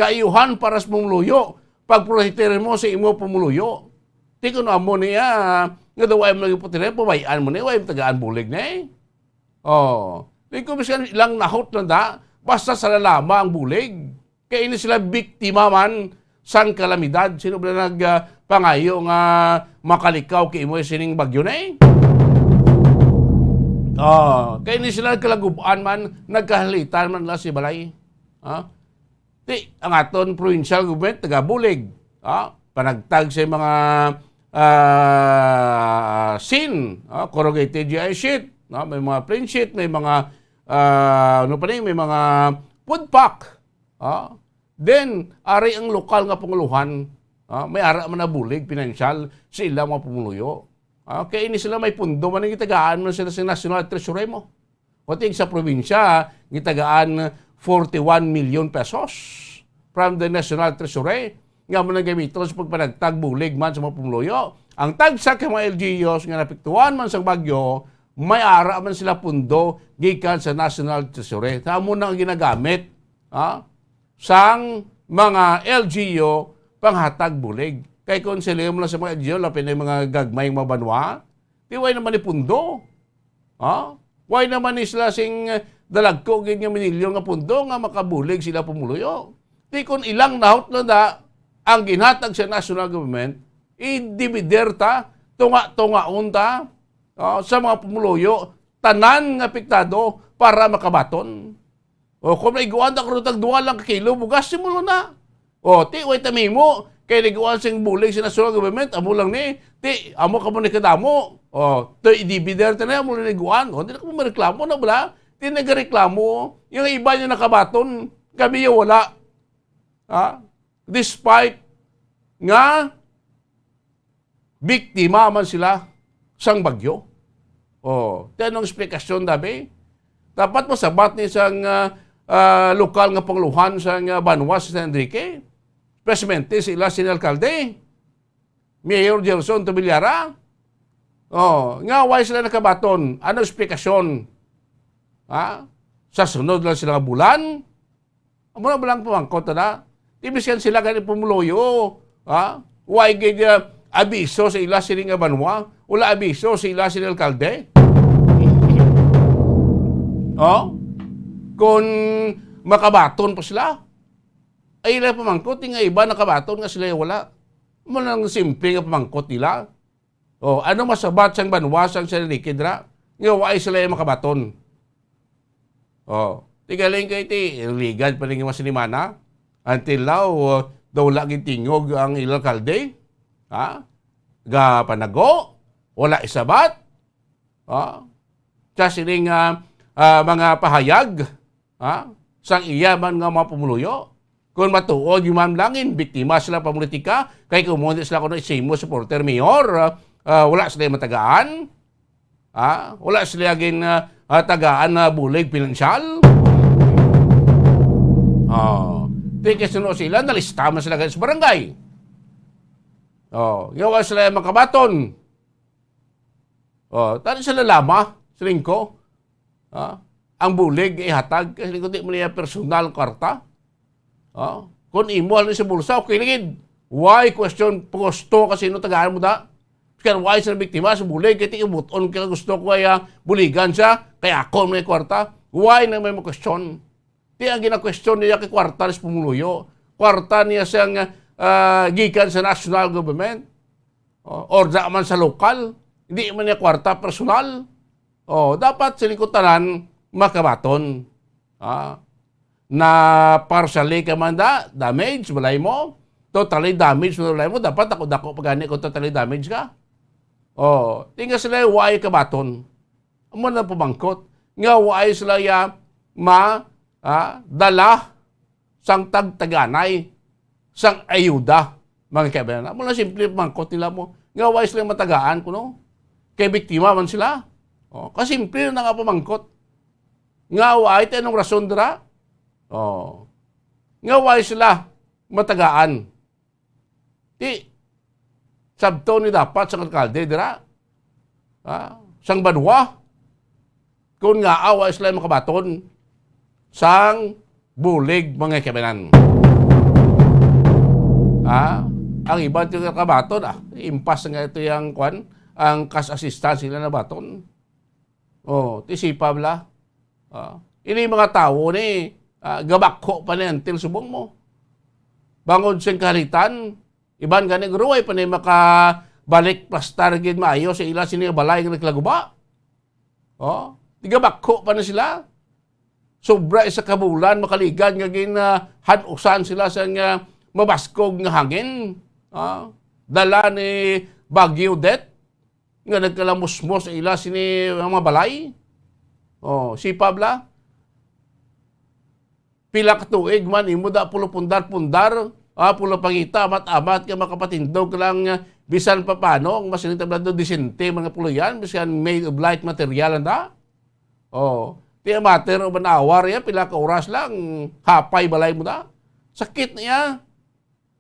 Kaayuhan para sa pumuluyo, pagprotehiran mo sa imo pumuluyo. Ti kung amo niya, nga daw ay mo naging putira, pabayaan mo ni, way tagaan bulig ni. Oh, di ko bisan ilang nahot lang da, basta sa lalama ang bulig. Kay ini sila biktima man sang kalamidad. Sino ba nag, ah, pangayo nga makalikaw kay imo sining bagyo na eh? Oh, kay ini sila nagkalagub-an man, nagkahalitan man la si balay. Ha? Ti, ang aton provincial government nagabulig, ah, panagtag sa mga, ah, sin, ah, corrugated G I sheet, no? May mga plain sheet, may mga, ah, ano pa ni, may mga food pack, ah. Then, ari ang lokal nga panguluhan, ah, may ara man nabulig pinansyal sa ilang mga pumuluyo. Ah, kay ini sila may pundo man ang gitagaan man sila sa National Treasury mo. Kundi sa probinsya, gitagaan forty-one million pesos from the National Treasury nga amo nang gamiton sa pagpanagtag bulig man sa mga pumuluyo. Ang tagsa ka mga L G Us nga napiktuhan man sa bagyo, may ara man sila pundo gikan sa National Treasury. Sa amo na ang ginagamit, ha, sang mga L G U panghatag bulig. Kay kung sila mo lang sa mga L G U, lapin na yung mga gagmay nga mga banwa, di way naman ni pundo. Ha? Way naman ni sila sing, eh, dalagko gid nga minilyon nga pundo nga makabulig sila pumuluyo. Di kun ilang nahot lang da ang ginhatag sa national government, i-divider ta, tunga-tungaon ta, oh, sa mga pumuluyo, tanan nga apektado para makabaton. O, kung naiguan ta karon tag duha lang ka kilo, bugas mo lang na. O, ti, way ta mahimo. Kay naiguan sing bulig sa national government, amo lang ni. Ti, amo ka mo ni kadamo. O, ti, i-divider ta na, amo lang naiguan. O, di na ka mo mareklamo na bala. Ti, nagareklamo. Yung iba niya nakabaton, kami yung wala. Ha? Despite nga biktima man sila sang bagyo. Oh, ti anong eksplikasyon, dabi? Dapat masabat ni sang, ah, ah, lokal nga pangulohan sa nga banwa sa San Enrique, espesmente sila sini alkalde, Mayor Gerson Tobillara. Oh, nga why sila nakabaton? Ano eksplikasyon? Ha? Sa sunod lang sila nga bulan, amo na ba lang pamangkot na? Di, bisan sila gani pumuluyo, ha? Why gid, ah, abiso sa ila sini nga banwa? Wala abiso sa ila sini alkalde? Oh? Kung makabaton pa sila, ay ila pamangkot, nga iba nakabaton nga sila wala. Amo lang simple nga pamangkot nila. Oh, ano masabat sang banwa sang San Enrique dira? Nga waay sila yung makabaton. Oh, tigaling kay ti, ligad pa rin nga mga sinimana. Until now, uh, daw wala gintingog ang ilang alkalde. Ha? Ga panago, wala isabat. Ha? Sa sining, ah, ah, mga pahayag, ha? Sang iya man nga mga pumuluyo. Kung matuod yung man langin, biktima sila pa politika, kay kung mo sila kuno isimo supporter mayor, ah, ah, wala sila matagaan. Ah, wala sila gin, ah, ah, tagaan na bulig pinansyal. Oh, di kay suno sila, nalista man sila sa barangay. Oh, yawa sila makabaton. Oh, tani sila lama, siling ko. Ah, ang bulig ihatag, kasi kung di mo niya personal kwarta. Ah, kung imo halin sa bulsa, okay lang gid. Why question gusto ka sino tagaan mo da? Kaya why sa biktima sa bulig, kaya tiibuton ka gusto ko ay, ah, buligan siya, kaya ako may kwarta. Why na may mo question? Di ang gina-question niya kay kwarta sa pumuluyo. Kwarta niya siyang, ah, gikan sa national government. Oh, or da man sa lokal. Hindi man niya kwarta personal. Oh, dapat sila ko tanan makabaton. Ah, na partially ka man da, damage, balay mo. Totally damage mo, balay mo. Dapat ako dako pa gani kung totally damage ka. Oh, tinga sila why kabaton. Amo na pamangkot. Nga why sila ya ma, ah, dala sang tagtaganay, sang ayuda, mga kaibanan. Amo lang simple pamangkot nila mo. Nga why sila matagaan kuno? Kay biktima man sila. Oh, kasimple na nga pamangkot. Nga why, ti anong rason dira? Oh. Nga why sila matagaan? Ti, sabton ni dapat sang alkalde dira. Ha? Sang banwa. Kung nga awa sila makabaton sang bulig, mga kaibanan. Ha? Ang iban ti kabaton, ah, impas nga ito yung kwan, ang cash assistance sila nabaton. Oh, ti sipa bala. Ah, ini mga tawo ni, ah, gabakho pa ni until subong mo. Bangod sing kahalitan, iban gani gruway pa ni makabalik plastar gid maayo sa ila sini nga balay nga naglaguba. Oh, tigabakho pa na sila. Sobra isa ka bulan, makaligad nga gin, ah, han-usan sila sa nga mabaskog nga hangin. Ah, dala ni Bagyo Det nga nagkalamusmos sa ila sini nga mga balay. Oh, sipa bala. Pila ka tuig man imo da pulo pundar-pundar, ah, pulo pangita, amat-amat ka makapatindog ka lang, ah, bisan pa paano, ang mas tablado disente man nga pulo yan, bisan made of light material, anda? Oh, ti a matter of an hour ya, pila ka oras lang, hapay balay mo na. Sakit niya.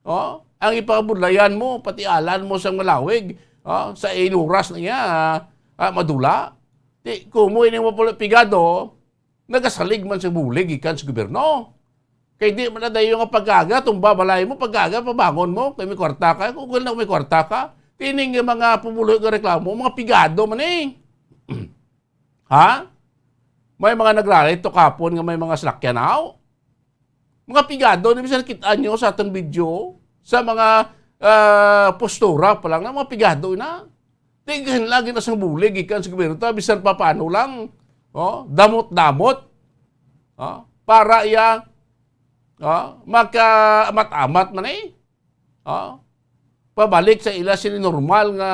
Oh, ang ipakabudlayan mo, pati alan mo sa malawig, oh, sa inuras na niya, ah, madula. Ti, kumo ini mo pala pigado, nagasalig man sa bulig gikan sa gobyerno. Kay di man na dayo nga pag-aga, tumba balay mo, pag-aga, pabangon mo, kay may kwarta ka, kung na may kwarta ka, tining nga mga pumulo nga reklamo, mga pigado man eh. Ha? May mga nagrally to kapon nga may mga salakyan, aw? Mga pigado, di ba, nakita nyo sa atong video, sa mga, ah, postura pa lang na mga pigado na. Tingin lagi na sa bulig, gikan sa gobyerno, ta, bisan pa paano lang. Oh, damot-damot. Oh, para iya, oh, maka-amat-amat man eh. Ah, pabalik sa ila sini normal nga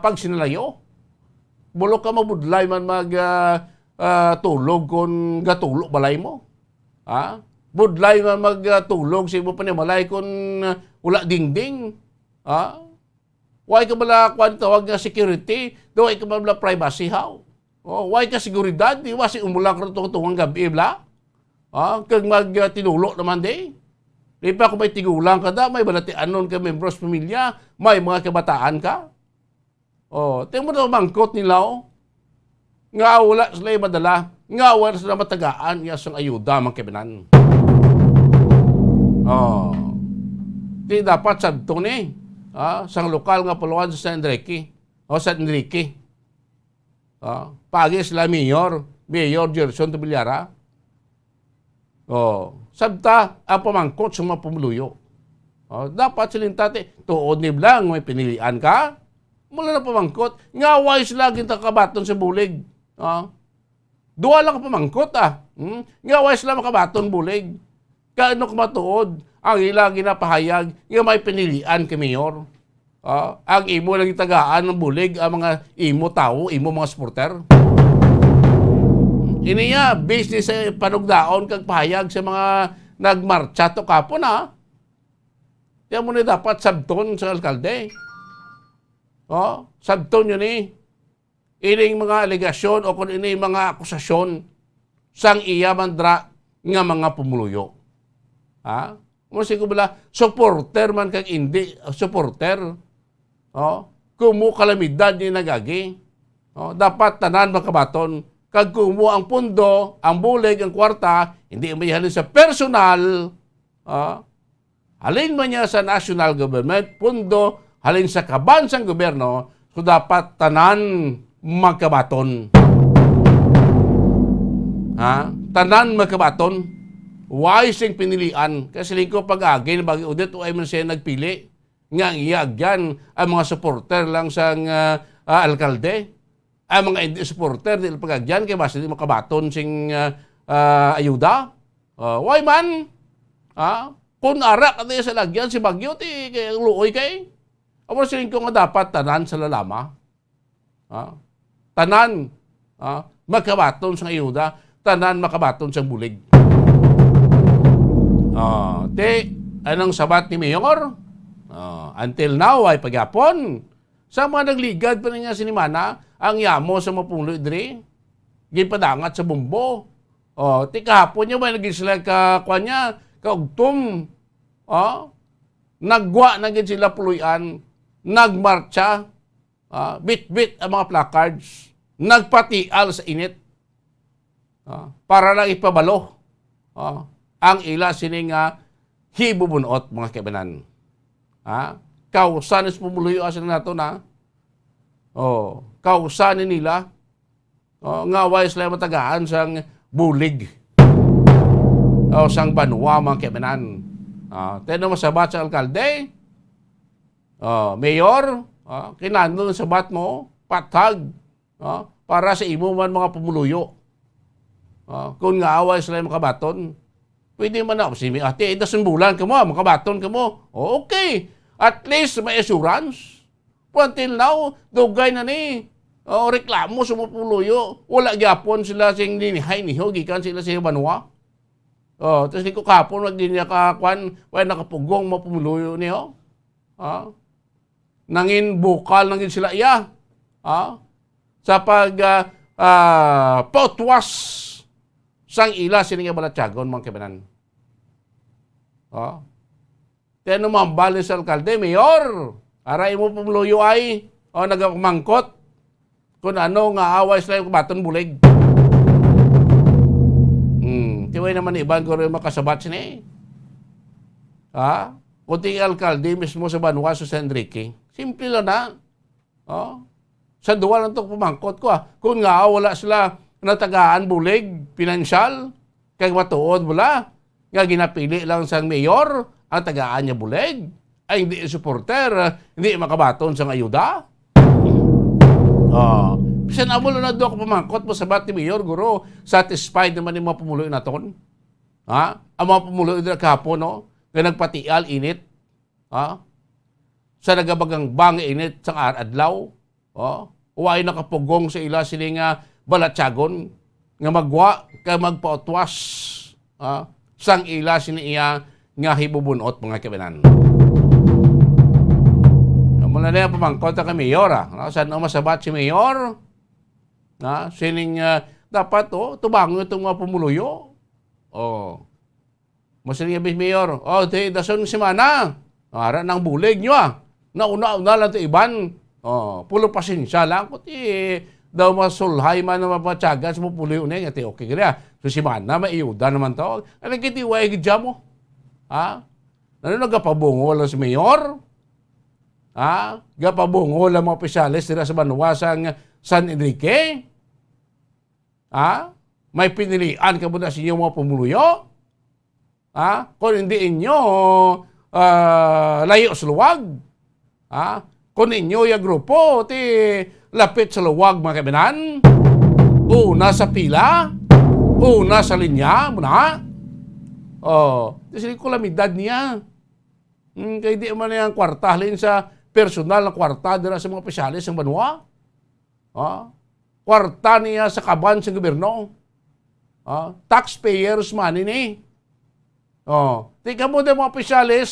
pagsinalayo. Bulo ka mabudlay man mag, ah, ah, tulog kon gatulo balay mo. Ha? Budlay man mag, ah, tulog sa imo panimalay kon, ah, wala dingding. Ha? Why ka bala, kwan, tawag nga security? Do, why ka bala privacy, how? Oh, why ka seguridad? Di ba si umulang ka tunga-tunga gabi, bla? Ah, kag mag, ah, tinulo naman di. Di pa kung may tigulang ka da, may balatianon ka, membros pamilya, may mga kabataan ka. Oh, tingnan mo na mangkot nila, oh. Nga wala sila madala, nga wala sila matagaan, iya sang ayuda, mga kaibanan. Oh. Di dapat sabton ni, ah, sang lokal nga puluhan sa San Enrique, o San Enrique. Ah, pagi sila mayor, Mayor Gerson Tobilara. Oh, sabta ang pamangkot sa mga pumuluyo. Oh, dapat siling tati, tuod ni bala nga may pinilian ka. Mula na pamangkot, nga way sila gintakabaton sa bulig. Oh, duha lang ka pamangkot, ah. Hmm? Nga way sila makabaton bulig. Kay ano ka matuod ang ila ginapahayag nga may pinilian ka mayor? Ah, ang imo lang gitagaan ng bulig ang mga imo tawo, imo mga supporter. Ini ya, business sa panugdaon kag pahayag sa mga nagmartsa to kapon, ha? Yan mo ni dapat sabton sa alkalde. Oh, sabton yun eh. Ining mga alegasyon o kung ini mga akusasyon sang iya man dira nga mga pumuluyo. Ha? Mo sigo bala, supporter man kag indi supporter. Oh, kumo kalamidad ni nagagi. Oh, dapat tanan makabaton. Kag kumo ang pundo, ang bulig, ang kwarta, hindi mahalin sa personal. Ah, halin man niya sa national government, pundo, halin sa kaban sang gobyerno, so dapat tanan magkabaton. Ha? Tanan magkabaton. Why sing pinilian? Kay siling ko pag-agi ni Bagyo Odette, why man siya nagpili? Nga ang iya agyan, ang mga supporter lang sang, ah, ah, alkalde? Ang mga hindi supporter, di pag-agyan, kay basta di makabaton sing, ah, ah, ayuda? Ah, why man? Ah, kung ara ka tayo sa lagyan, si Bagyo, ti, kay ang luoy kay. Amo siling ko nga dapat tanan sa lalama. Ah, tanan, ah, makabaton sang ayuda, tanan makabaton sang bulig. Ah, ti, anong sabat ni Mayor? Ah, until now, ay pagyapon. Sa mga nagligad pa nga sinimana, ang yamo sa mga pumuluyo diri, ginpadangat sa bombo. Oh, ti kahapon niya, may naging sila ka, kwan niya, kaugtom. Oh, nagwa na gid sila puluy-an, nagmartsa, ah, bitbit ang mga placards, nagpatial sa init. Ah, para lang ipabalo, ah, ang ila sini nga hibubunot, mga kaibanan. Ah, kausa ni sa pumuluyo, asa na nato na? Oh, kausa ni nila. Oh, nga way sila matagaan sang bulig. Oh, sang banwa, mga kaibanan. Ah, tayo na masabat sa alkalde. Oh, mayor, ah, kinahanglan sabat mo, patag. Ah, para sa imo man mga pumuluyo. Ah, kung nga away sila makabaton, pwede man na, si mi-, ate, dason bulan ka mo, makabaton ka mo. O, okay. At least may assurance. But until now, dugay na ni, oh, reklamo sa mga pumuluyo. Wala gyapon sila sing linihay niho, gikan sila sa banwa. Oh, tapos di ko kahapon, wag din niya ka, kwan, wala nakapugong mga pumuluyo niho. Ah, nangin bukal nangin sila iya, ah, sa pag, ah, ah, pautwas sang ila sini nga balatyagon, mga kaibanan. Ah, kaya nung mambali sa alkalde, mayor, aray mo pumuluyo ay, o nagapamangkot, kung ano nga away sila yung baton bulig. Hmm, tiway naman iban ko rin makasabat sini. Ha? Kundi alkalde mismo sa banwa sa San Enrique. Simple lang na. Oh. Sa duwa lang to pamangkot ko, ah. Kung nga wala sila natagaan bulig, pinansyal, kay matuod wala, nga ginapili lang sang mayor ang tagaan niya bulig, ay hindi supporter, hindi makabaton sang ayuda. Oh. Bisan amo lang na duha ka pamangkot mo sabat ni mayor, guro, satisfied naman yung mga pumuloy naton. Ha? Ang mga pumuloy dira kahapon, no? Nga nagpatial init. Ha? Sa nagabagangbang nga init sang ar-, adlaw. Oh, way nakapugong sa ila sini nga balatyagon nga magwa kay magpautwas, ah, sang ila sini iya nga hibubunot, mga kaibanan. Amo na niya pamangkot ka kay mayor, ah, no? San-o masabat si mayor? Na, sining, ah, dapat, oh, tubangon itong mga pumuluyo. Oh. Masiling nga, Vice Mayor, "Oh, ti, dason nga semana. Ara nang bulig nyo, ah. Nauna-una lang ti iban. Oh, pulo pasensya lang. Kung ti daw masulhay man na mapatyagan sa pupuliw na nga ti okay gali, ah. So, semana, may ayuda naman to." Ano kiti, way gid mo? Ha? Ano, nagapabungol lang si Mayor? Ha? Gapabungol ang mga opisyales dira sa banwa sang San Enrique? Ha? May pinilian kamo na sa inyong mga pumuluyo? Ha? Kung hindi inyo, ah, layo sa luwag? Ha? Kung inyo yung grupo, ti lapit sa luwag, mga kaibinan? Una sa pila? Una sa linya? Muna? Oh, ti sila kalamidad niya. Hmm, kay di man niya ang kwarta, halin sa personal na kwarta dira sa mga opisyales sang banwa. Ah, kwarta niya sa kaban sang gobyerno. Ah, taxpayers' money ni. Oh, ti kamo, di, mga opisyales,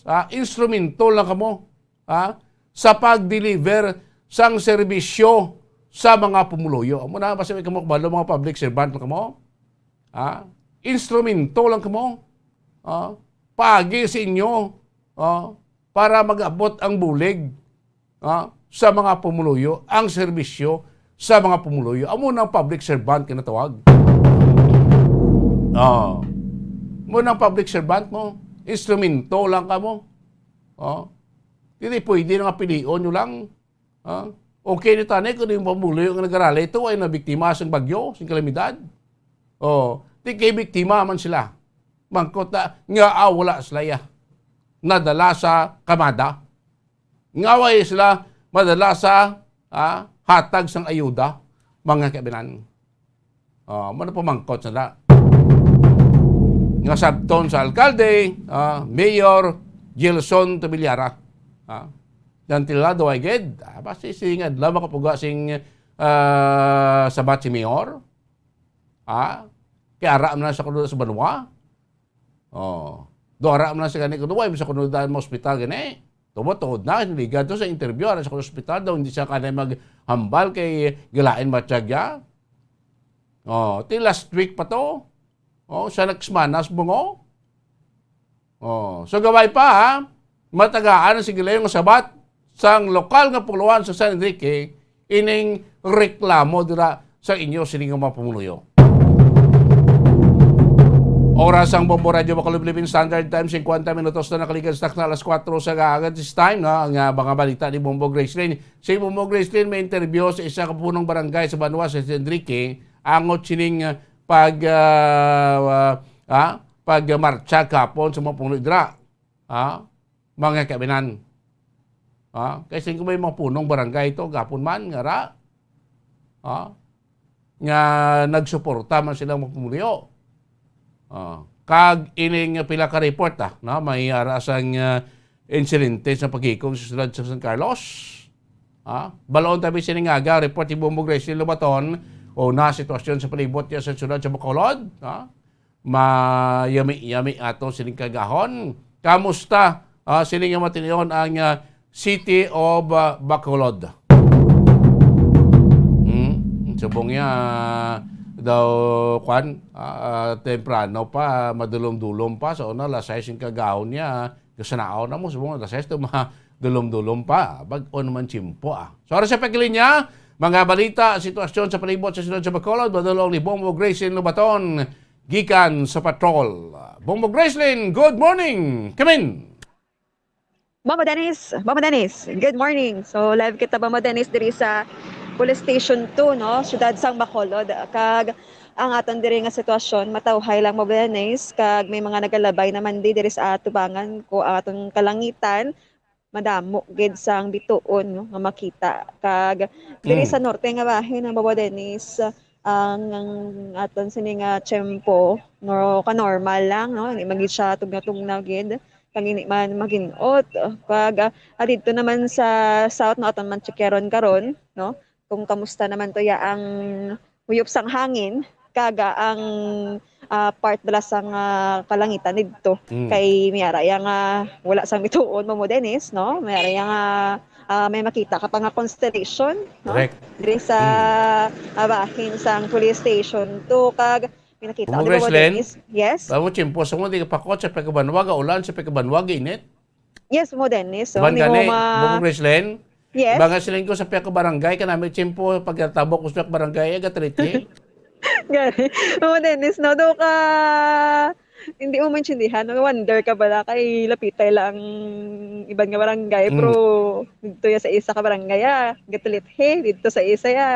ah, instrumento lang kamo, ah, sa pag-deliver sang serbisyo sa mga pumuluyo. Amo na, basta may kamo kabalo, mga public servant lang kamo. Ah, instrumento lang kamo. Ah, paagi sa inyo, ah, para mag-abot ang bulig, ah, sa mga pumuluyo, ang serbisyo sa mga pumuluyo. Amo nang public servant kinatawag. Ah, amo nang public servant mo. Instrumento lang kamo. Ah, dili pwede na nga pilion nyo lang. Ah, okay ni tani kung yung pumuluyo nga nagarali ito ay nabiktima sang bagyo, sing kalamidad. Oh, di kay biktima man sila. Mangkot na nga, ah, wala sila ya. Nadala sa kamada. Nga way sila madala sa, ah, hatag sang ayuda, mga kaibinan. Ah, mo na pamangkot sa na. Nga sabton sa alkalde, ah, Mayor Gilson Tobillaga. Ah, dan tilado ay gid, ah, basi singad lang makapuga sing, ah, sabat si Mayor. Ah, kay ara man sa kuno sa banwa. Oh, do ara man sa gani kuno, way sa kuno daan mo ospital gani. Tubo tuod na, ligad to sa interview, ara sa kuno ospital daw, hindi siya kanay maghambal kay gilain matiyag ya. Oh, ti last week pa to. Oh, sa next month, nas bungo. Oh, so gabay pa, ha? Matagaan ang sigilayon nga sabat sang lokal nga puluhan sa San Enrique ining reklamo dira sa inyo sini nga mga pumuluyo. Oras ang Bombo Radyo Bacolod Philippine Standard Time, singkwenta minutos na nakaligad sa takna alas kuwatro sa kaagad. This time, no, ang, ah, mga balita ni Bombo Gracelyn. Si Bombo Gracelyn may interview sa isa ka punong barangay sa banwa sa San Enrique, angot sining, ah, pag, ah, ah, ah, pagmartsa kapon sa mga puno dira. Ha? Mga kaibinan. Ha? Kay sing ko may mga punong barangay to, gapon man, nga ra. Ha? Nga nagsuporta man silang mga pumuluyo. Ah, kag ining pila ka report, ah, no? May ara sang, ah, insidente sa pagikog sa siyudad sa San Carlos. Ha? Balaon tabi sining aga, report ni Bombo Gracie Lobaton, o na sitwasyon sa palibot niya sa siyudad sa Bacolod. Ha? Mayami-yami ato sining kagahon. Kamusta, ah, sining nga matinuon ang, ah, City of, ah, Bacolod? Hmm? Subong niya, ah, daw, kwan, ah, temprano pa, madulom-dulom pa. So, na, alas sais ang kagahon niya. Kasanaw na mo, subong alas sais to, madulom-dulom pa. Bag-o naman tiyempo, ah. So, ara sa pagkilinya, mga balita, sitwasyon sa palibot sa siyudad sa Bacolod, madulong ni Bombo Gracie Lobaton, gikan sa patrol. Bombo Gracelyn, good morning! Come in! Bombo Dennis, Bombo Dennis, good morning. So, live kita, Bombo Dennis, diri sa Police Station two, no? Siyudad sang Bacolod. Kag ang aton diri nga sitwasyon, matawhay lang, Bombo Dennis, kag may mga nagalabay naman di diri sa atubangan ko, ang aton kalangitan. Madamo gid sang bituon, no, nga makita. Kag diri Mm. sa norte nga bahin, ang Bombo Dennis, ang, ang aton sini nga tiyempo, no, ka-normal lang, no? Hindi man gid siya tugnaw-tugnaw gid. Kag hindi man maginot. Kag, ah, ah, didto naman sa south, no, aton man checkeron karon, no? Kung kamusta naman to ya ang huyop sang hangin, kag ang, ah, part bala sang, ah, kalangitan didto. Mm. Kay may ara ya nga wala sang bituon, Bombo Dennis, no? May ara ya nga, ah, may makita ka pa nga constellation, no? Correct. Diri sa, Mm. ah, bahin sang police station two. Kag Pinakita ko, Bumong di ba, Gracelyn? Dennis? Yes? Babo, tiyempo sa mo, di ka pakot sa pagkabanwa, ga ulan sa pagkabanwa, ga init. Yes, mo, Dennis. So, Iban hindi mo gani, ma- Bumong Gracelyn? Yes? Iban nga siling ko sa pagkabarangay, ka namin tiyempo, pagkatabok ko sa pagkabarangay, eh, gatriti. Gani. Mo, Dennis, no? Do ka, hindi mo maintindihan, no? Wonder ka bala, kay lapitay lang iban nga barangay, Mm. pero dito ya sa isa ka barangay, ah, gatulit, he, dito sa isa, ya.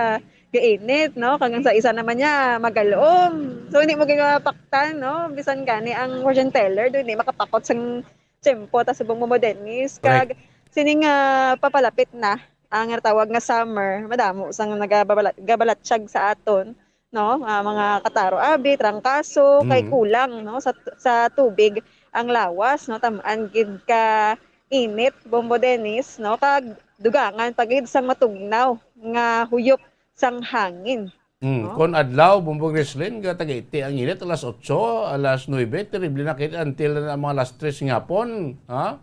Gainit, no? Kag sa isa naman niya, magalom. So, hindi mo ginapaktan, no? Bisan gani ang fortune teller, doon, hindi makapakot sang tiyempo, ta subong mo, mo, Dennis. Correct. Kag, sining, ah, papalapit na ang natawag nga summer, madamo sang nagababalat-, gabalatsyag sa aton, no? Ah, mga kataro, abi, trangkaso, kay Mm. kulang, no? Sa, sa tubig ang lawas, no? Tamaan gid ka init, Bombo Dennis, no? Kag dugangan pa gid sang matugnaw nga huyop sang hangin. Mm, no? Kon adlaw, Bumbong Rislin, ga Tagaytay ang init, alas otso, alas nuebe, terrible na kit until na mga alas tres nga hapon, ha?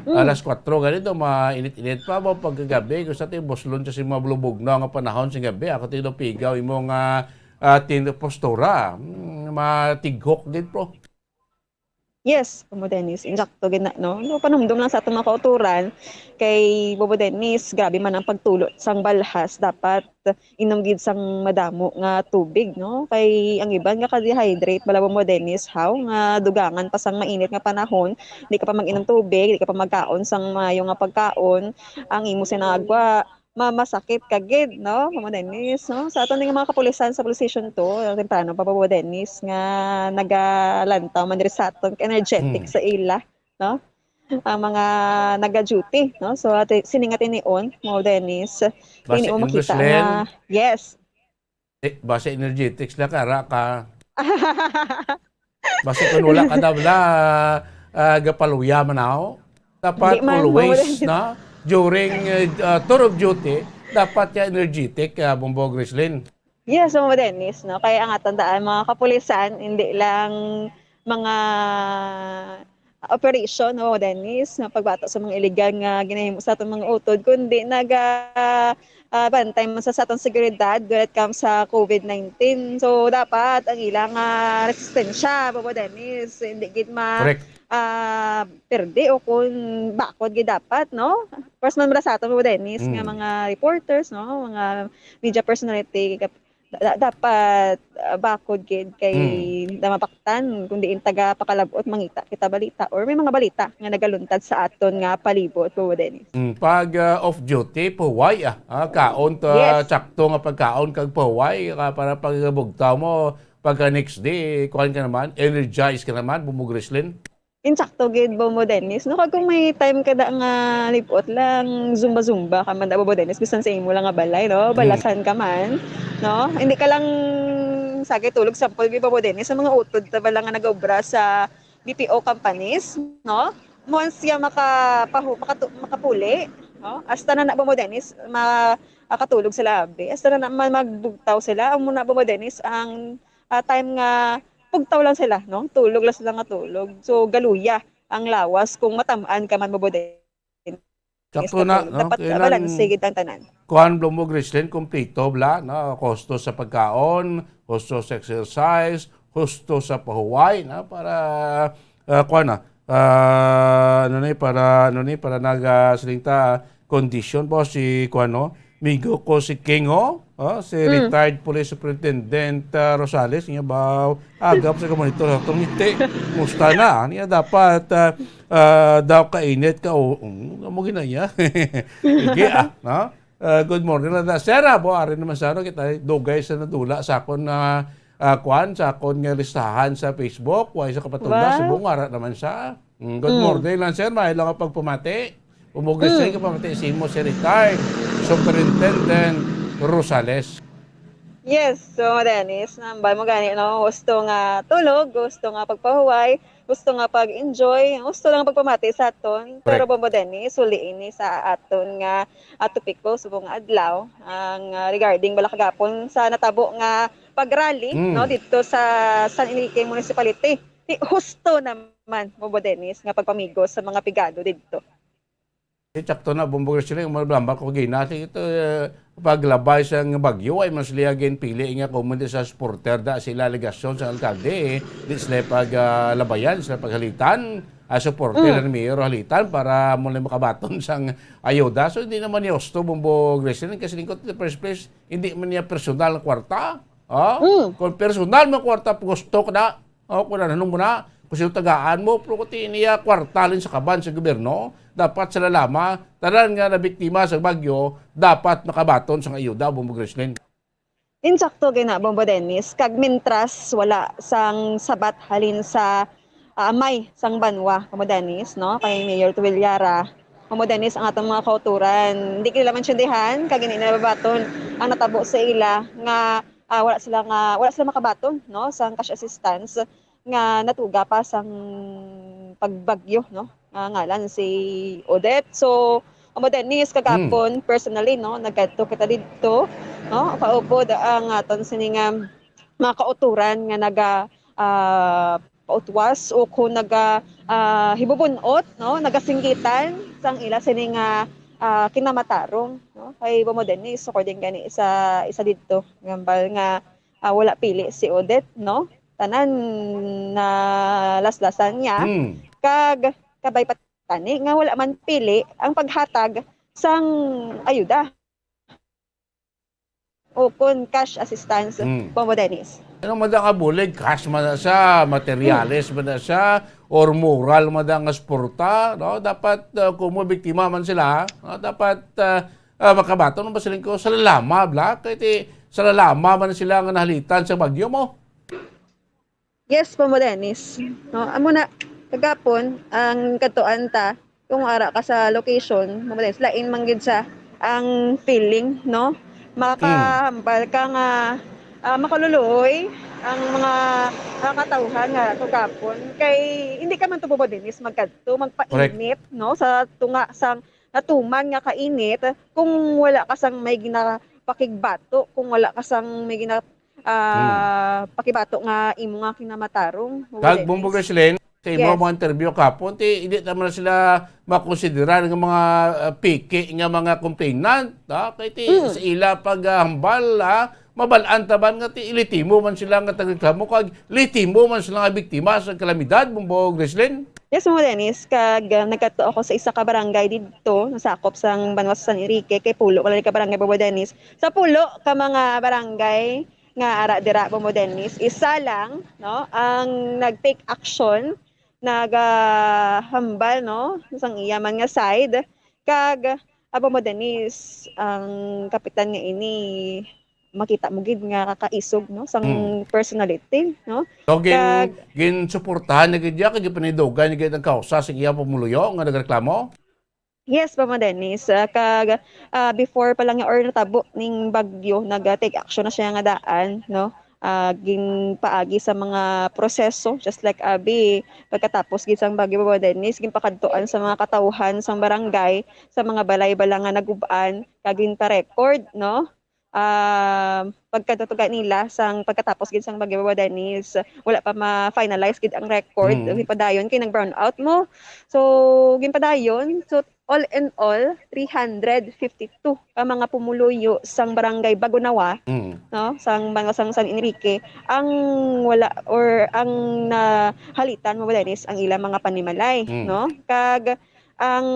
Mm. Alas kuwatro ganito, mainit-init pa ba pagkagabi, kung sa atin, buslon sa si mga bulubog na nga panahon sa gabi, ako tino pigaw imo nga, ah, tin-, postura. Mm, matighok gid, bro. Yes, Kuya Dennis, insakto gid na, no? No, panumdom lang sa atong mga kauturan, kay Bobo Dennis, grabe man ang pagtulot sang balhas, dapat inom gid sang madamo nga tubig, no? Kay ang iban nga ka-dehydrate, bala, Bobo Dennis, haw, nga dugangan pa sang mainit nga panahon, di ka pa mag-inom tubig, di ka pa magkaon sang maayo nga pagkaon, ang imo sinagwa, ma-, masakit ka gid, no? Mama Dennis, no? Sa aton nga mga kapulisan sa Police Station two, temprano pa, Bobo Dennis, nga nagalantaw man diri sa aton, energetic Hmm. sa ila, no? Ang mga naga-duty, no? So, ate, sini nga tinion, Mama Dennis, Basta hindi mo makita English, Len. Nga, yes. Eh, basta energetic sila, kara ka. Basta kung wala ka daw, wala, ah, gapaluya man ako. Dapat Di man, always, Mama Dennis. Na, during, uh, tour of duty, dapat ya energetic, ah, Bumbog Rislin. Yes, Mama Dennis, no? Kaya ang atandaan, mga kapulisan, hindi lang mga operation, Mama Dennis, na pagbato sa mga illegal nga ginahimo sa atong mga utod, kundi naga, ah, bantay man sa, sa atong seguridad when it comes sa COVID nineteen. So, dapat ang ilang, ah, resistensya, Bobo Dennis, hindi gid ma-, Correct. Ah, perde o kung bakod gid dapat, no? First man mula sa aton, Bobo Dennis, nga Mm. mga reporters, no? Mga media personality, kap-, da-, da-, dapat, ah, bakod gid kay Mm. na mapaktan, kundi in taga pakalabot, mangita kita balita, or may mga balita nga nagaluntad sa aton nga palibot, Bobo Dennis. Mm, pag, ah, off duty, pahuway, ah. Ah, kaon ta, Yes. sakto nga pagkaon kag pahuway, ah, para pag bugtaw mo, pagka next day, kuwan ka naman, energized ka naman, Bumog Rislin. Insakto gid, Bobo Dennis, no? Kag kung may time ka da nga libot lang, zumba-zumba ka man da, Bobo Dennis, bisan sa imo lang nga balay, no? Mm. Balasan ka man, no? Hindi ka lang sagay tulog, sampol gid, Bobo Dennis, sa mga utod ta bala nga nag-obra sa B P O companies, no? Once siya makapahu-, makatu-, makapuli, no? Hasta na na, Bobo Dennis, ma-, makatulog sila, abi. Hasta na na ma-, magbugtaw sila. Amo na, Bobo Dennis, ang, ah, time nga bugtaw lang sila, no? Tulog lang sila nga tulog. So, galuya ang lawas kung matam-an ka man, Bobo Dennis. Sakto na, no? Dapat, ah, kailan balanse gid ang tanan. Kuan, Bumog Rislin, kompleto, bla, no? Husto sa pagkaon, husto sa exercise, husto sa pahuway, no? Para, ah, kuan na, ah, ano ni, para, ano ni, para naga, siling ta, condition po si, kuan, no? Migo ko si Kingo, oh, si Mm. retired police superintendent, ah, Rosales, nga ba, agap sa ka-monitor sa atong ngiti. Musta na? Niya dapat, ah, ah, daw kainit ka, o, um, amo ginaya. Sige, ah, no? Ah, good morning, Landa. Sir, ah, bo, ari naman sa ano, kita, dugay sa nadula sa akon na, ah, kwan, sa akon nga listahan sa Facebook, way sa kapatula, Wow. Subong, ara naman sa. Mm, good Mm. morning lang, sir. May lang ang pagpamati. Umugis Mm. sa kapamati, si mo si retired Superintendent Rosales. Yes, so, Dennis, nambal mo gani, no? Gusto nga tulog, gusto nga pagpahuway, gusto nga pag-enjoy, gusto lang pagpamati sa aton. Pero, Correct. Bombo Dennis, huli ini sa aton nga, ah, topiko subong nga adlaw, ang, ah, regarding bala kagapon sa natabo nga pag-rally, Mm. no, dito sa San Enrique Municipality. Ti-, husto naman, Bombo Dennis, nga pagpamigos sa mga pigado didto. Di sakto na, Bombo Gresling, malambak ko gina. Sige, ito, eh, paglabay sa nga bagyo, ay mas liya ginpili nga community sa supporter da sila alegasyon sa alkalde, eh. Di sila pag, ah, labayan, sila paghalitan, ah, supporter Mm. ni Mayor halitan para mo lang makabaton sang ayuda. So, hindi naman niya gusto, Bombo Gresling, kasi lingkod in the first place, hindi man niya personal ang kwarta. Ah? Mm. Kung personal mo kwarta, gusto ka na, oh, kung ano mo na, kung sino tagaan mo, pero kung ti niya kwarta lang sa kaban sa gobyerno, dapat sa lalama, tanan nga nabiktima sa bagyo, dapat makabaton sang ayuda, Bombo Gresling. Insakto gina, Bombo Dennis, kag mintras wala sang sabat halin sa, ah, amay sang banwa, Bombo Dennis, no, kay Mayor Tuwil Yara, Bombo Dennis, ang atong mga kauturan, hindi nila maintindihan, kag hindi nila babaton ang natabo sa ila nga, ah, wala sila nga, wala sila makabaton, no, sang cash assistance nga natuga pa sang pagbagyo, no, nga ngalan si Odette. So, Bombo Dennis, Hmm. kagapon, personally, no, nagkadto kita didto, no, kaupod ang aton sini nga mga kauturan nga naga, ah, pautwas o kung naga, ah, hibubun-ot, no, nagasinggitan sang ila sini nga, ah, kinamatarong, no, kay Bombo Dennis, according gani sa isa didto, nga hambal nga, ah, wala pili si Odette, no, tanan na laslasan niya, Hmm. kag kabay pa tani nga wala man pili ang paghatag sang ayuda o kon cash assistance, Hmm. Bombo Dennis. Ano man ang bulig, cash man na siya, materyales Hmm. man na siya, or moral man na nga suporta, no? Dapat, uh, kung mo biktima man sila, no? Dapat, uh, uh, makabaton ang basiling ko sa lalama, bla? Kaya ti, sa lalama man sila nga nahalitan sa bagyo mo. Yes, Bombo Dennis. No, amo na, kagapon, ang kadtuan ta, kung ara ka sa location, Bombo Dennis, lain man gid sa ang feeling, no? Makahambal ka nga, ah, makaluluoy ang mga, ah, katawhan nga kagapon. Kay hindi ka man to, Bombo Dennis, magkadto, Correct. magpainit, no? Sa tunga sang natuman nga kainit, kung wala ka sang may ginapakigbato, kung wala ka sang may gina-, ah, Hmm. pakibato nga imo nga kinamatarong, Kag Bombo Dennis. Gresling, sa imo Yes. mga interview kahapon, ti, hindi naman sila makonsidera nga mga, ah, piki nga mga complainant, ha? Kay ti, Mm. sa ila paghambal, ha? Mabal-an ta man nga ti, ilitimo man sila nga tagreklamo, kag litimo man sila nga biktima sa kalamidad, Bombo Gresling? Yes, Bombo Dennis, kag, ah, nagkadto ako sa isa ka barangay didto, nasakop sang banwa sa San Enrique, kay pulo ka lang ka barangay, Bombo Dennis. Sa pulo ka mga barangay nga ara dira, Bombo Dennis, isa lang, no, ang nag-take action, nagahambal, no, sang iya man nga side, kag, ah, Bombo Dennis, ang kapitan nga ini, makita mo gid nga kakaisog, no, sang Mm. personality, no? So, gin-, Kag ginsuportahan na gid niya, kag gipanidugan na gid ang kausa sa iya pumuluyo nga nagreklamo? Yes, Bombo Dennis. Ah, kag, ah, before pa lang or natabo ning bagyo, nag-take action na siya nga daan, no? Ah, ginpaagi sa mga proseso, just like abi, pagkatapos gid sang bagyo, Bombo Dennis, ginpakadtuan sa mga katawhan sang barangay, sa mga balay bala nga nagub-an, kag ginpa-record, no? Ah, pagkadto gani nila sang pagkatapos gid sang bagyo, Bombo Dennis, wala pa ma-finalize gid ang record. Mm. Ginpadayon kay nag-brown out mo. So, ginpadayon. So, all in all, three hundred fifty-two ka mga pumuluyo sang barangay Bagunawa, Mm. no, sang mga sang San Enrique, ang wala or ang nahalitan, Bombo Dennis, ang ilang mga panimalay, Mm. no? Kag ang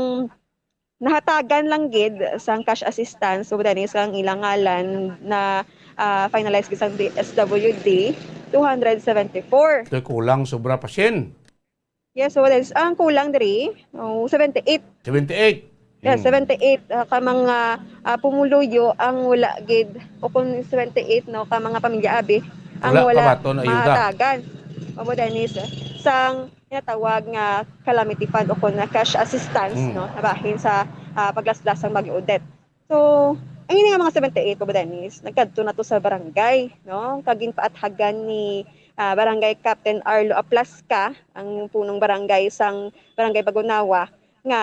nahatagan lang gid sang cash assistance, Bombo Dennis, ang ilang ngalan na, ah, finalize gid sang D S W D, two hundred seventy-four. Ito kulang, sobra pa siyam. Yes, Bombo Dennis. Ang kulang diri, oh, seventy-eight. Seventy-eight. Yes, Hmm. seventy-eight, ah, ka mga, ah, pumuluyo ang wala gid, o kung seventy-eight, no, ka mga pamilya abi ang Wala wala kabaton ayuda. mahatagan. Bombo Dennis, sang ginatawag nga calamity fund o kon nga cash assistance, Mm. no, nabahin sa, ah, paglaslas sang Bagyo Odette. So, ang ini nga mga seventy-eight, Bombo Dennis, nagkadto na to sa barangay, no? Kag ginpaathagan ni, ah, Barangay Captain Arlo Aplasca, ang punong barangay sang Barangay Bagunawa, nga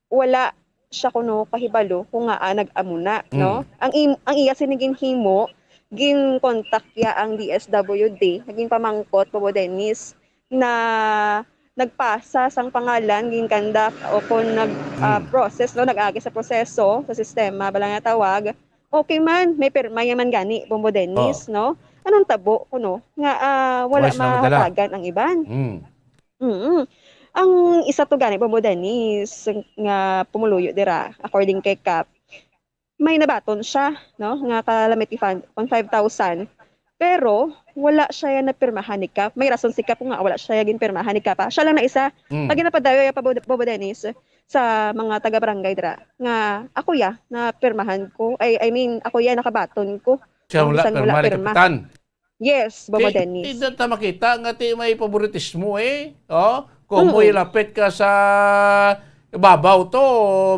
wala siya kuno kahibalo kung ngaa nag-amo na, no? Mm. Ang im-, ang iya sini ginhimo, gin-contact niya ang D S W D, nga ginpamangkot, Bombo Dennis, na nagpasa sang pangalan, ginkandak, o kung nag, ah, Hmm. process, no, nag-agi sa proseso, sa sistema, bala nga tawag, okay man, may pirma ya man gani, Bombo Dennis, Oh. no? Anong tabo kuno nga, ah, wala Wala sila madala. mahatagan ang iban? Hmm. Mm. Ang isa to gani, Bombo Dennis, nga pumuluyo dira, according kay Kap, may nabaton siya, no, nga calamity fund, kung five thousand. Pero wala siya ya napirmahan ni Kap. May rason si Kap nga wala siya ya ginpirmahan ni Kap, ah. Siya lang na isa. Mm. Pag ginapadayo ya pa, Bo-, Bombo Dennis, sa mga taga-barangay dira, nga ako ya napirmahan ko. Ay, I mean, ako ya nakabaton ko. Siya No, wala bisan wala pirma ni pirma. Kapitan. Yes, Bombo Ti, Dennis. ti, ta makita nga ti may favoritismo, eh. Oh, kung mo Mm. ilapit ka sa babaw to,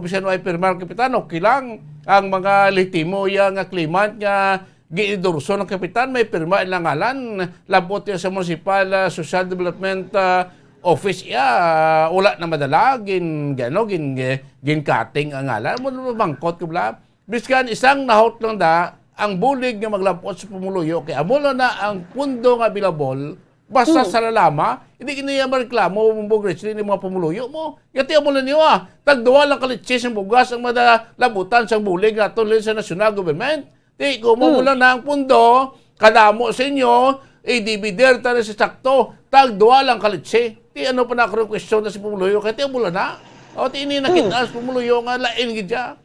bisan way pirma ang kapitan, okay lang. Ang mga lehitimo ya nga claimant nga giendorso ng kapitan, may pirma ilang ngalan, labot ya sa municipal, ah, social development, ah, office ya, ah, wala na madala, gin, gano, gin, gin-cutting ang ngalan. Mo mabangkot ko bala. Biskan isang nahot lang da ang bulig nga maglabot sa pumuluyo, kay amo lang na ang pundo nga available. Basta Hmm. sa lalama, hindi kini ya mareklamo, Bombo Gretchen, ni mga pumuluyo mo. Yati amo lang niyo, ah. Tagduwa lang ka litsis ang bugas ang madalabutan sang bulig nato sa national government. Di, kung mo Hmm. lang na ang pundo, kadamo sa inyo, i-divider ta na sa sakto. Tagduwa lang ka litsi. Di, ano pa na ako yung question na si pumuluyo? Kaya ti amo lang na. O, ti ini nakita Hmm. sa pumuluyo nga lain gid siya.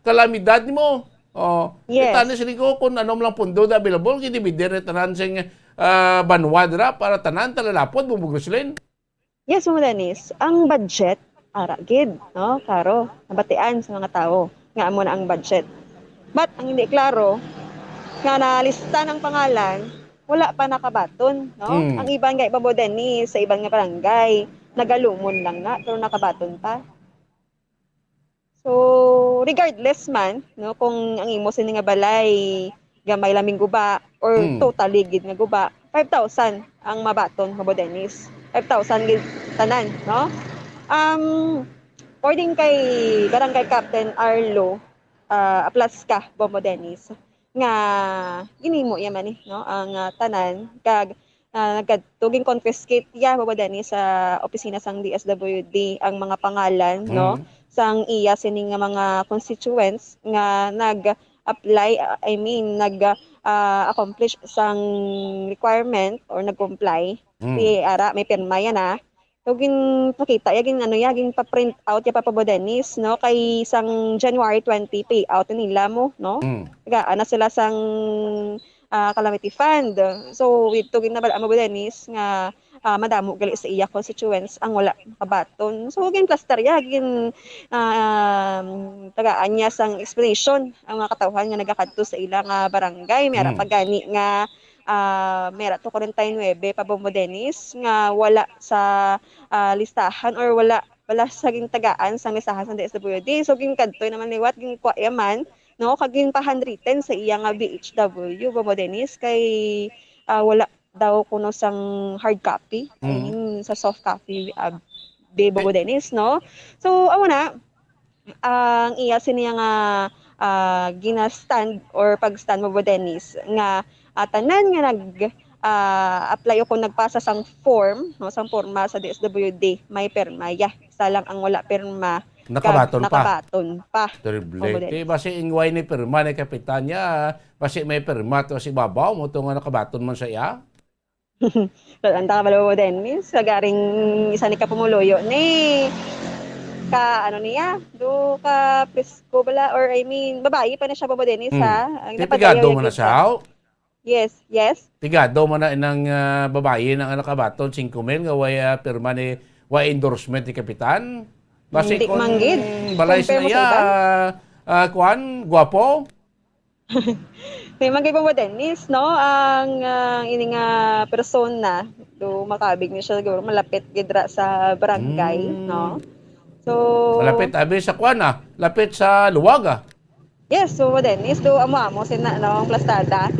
Kalamidad nimo. Oh, Yes. kita ni sila ko kung ano lang pundo na available, gidibide na tanan sing, ah, banwa dira para tanan talalapod, Bombo Gretchen. Yes, Ma'am Denise. Ang budget, ara gid, no? Klaro, nabatian sa mga tawo nga amo na ang budget. But ang hindi klaro, nga nalista ng pangalan, wala pa nakabaton, no? Hmm. Ang iban kay Bombo Denise sa iban nga barangay, nagalumon lang na, pero nakabaton pa. So, regardless man, no, kung ang imo sini nga balay gamay lang guba or Hmm. totally gid nga guba, five thousand ang mabaton, Bombo Dennis. Five thousand gid tanan, no? Um, according kay Barangay Captain Arlo, ah, Aplasca, Bombo Dennis, nga ginhimo iya man ni, no, ang, ah, tanan, kag, ah, nagkadto, gin-confiscate iya, Bombo Dennis, sa opisina sang D S W D ang mga pangalan, no, Mm. sang iya sini nga mga constituents nga nag-apply, ah, I mean, nag, ah, accomplish sang requirement or nag-comply. Mm. Si ara, may pirma yan, ah. So, ginpakita ya, gin-, ano ya, ginpa-print out ya pa, Bombo Dennis, no? Kay sang January twenty, payout nila mo, no? Mm. Tagaan na sila sang, ah, calamity fund. So, ito ginabal-an, Bombo Dennis, nga, ah, madamo gali sa iya constituents ang wala kabaton. So, ginplastar ya, gin, ah, tagaan niya sang explanation ang mga katawhan nga nagakadto sa ila nga barangay. May ara Mm. pa gani nga ah, may ara to forty-nine pa, Bombo Dennis, nga wala sa, ah, listahan or wala, wala sa gintagaan sang listahan sa D S W D. So, ginkadto naman liwat, ginkuha iya man, no, kag ginpa-handwritten sa iya nga B H W, Bombo Dennis, kay, ah, wala daw kuno sang hard copy, I Mm. mean, sa soft copy, ah, Bombo Dennis, no? So, amo na, ang iya sini nga, ah, gina-stand or pag-stand mo, Bombo Dennis, nga, ah, tanan nga nag, ah, apply o kung nagpasa sang form, no, sang porma sa D S W D, may pirma ya. Isa lang ang wala pirma, kag Nakabaton pa. nakabaton pa, Terrible. Bombo Dennis. Kay basi ingway ni pirma ni kapitan niya, basi may pirma to si babaw mo to nga nakabaton man sa iya. Ang tama, Bombo Dennis, kagaring isa ni ka pumuluyo ni ka, ano niya, do ka presko bala, or I mean, babayi pa na siya, Bombo Dennis, Hmm. ha? Ang Ti napadayaw pigado niya man na kita. siya, haw? Yes, yes. Pigado man na inang, ah, babayi na nga nakabaton, singko mil nga way, ah, pirma ni, way endorsement ni Kapitan. Basi Hindi kung man gid. balay Compare sa mo sa iya, iban. ah, kuan, guwapo? May man gid, Bombo Dennis, no? Ang, ah, ini nga persona, do makabig ni siya, siguro malapit gid ra sa barangay, Mm. no? So, Malapit, abi sa kuan, ah. Lapit sa luwag, ah. Yes, Bombo Dennis, do amo-amo sina, no, ang plastada.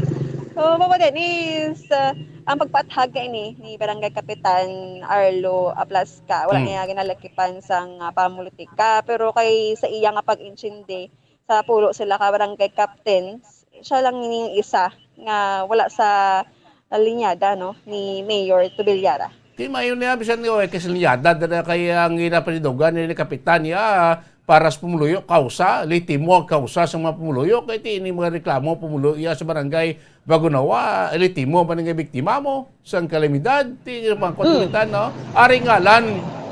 So, Bombo Dennis, ah, ang pagpaathag ka ini ni Barangay Kapitan Arlo Aplasca, wala Hmm. niya ginalakipan sang, ah, pamolitika, pero kay sa iya nga pag-intindi, sa pulo sila ka barangay captains, siya lang ini ang isa nga wala sa linyada, no, ni Mayor Tubillara. Kay maayo niya, bisan nga, eh, kay salinyada dira kay ang ginapanidugan ni kapitan niya, ah, para sa pumuluyo, kausa, lehitima ang kausa sa mga pumuluyo, kay ti ini mga reklamo pumuluyo iya sa barangay Bagunawa, lehitima man nga biktima mo sang kalamidad, ti pangkuan, no? Ari ngalan,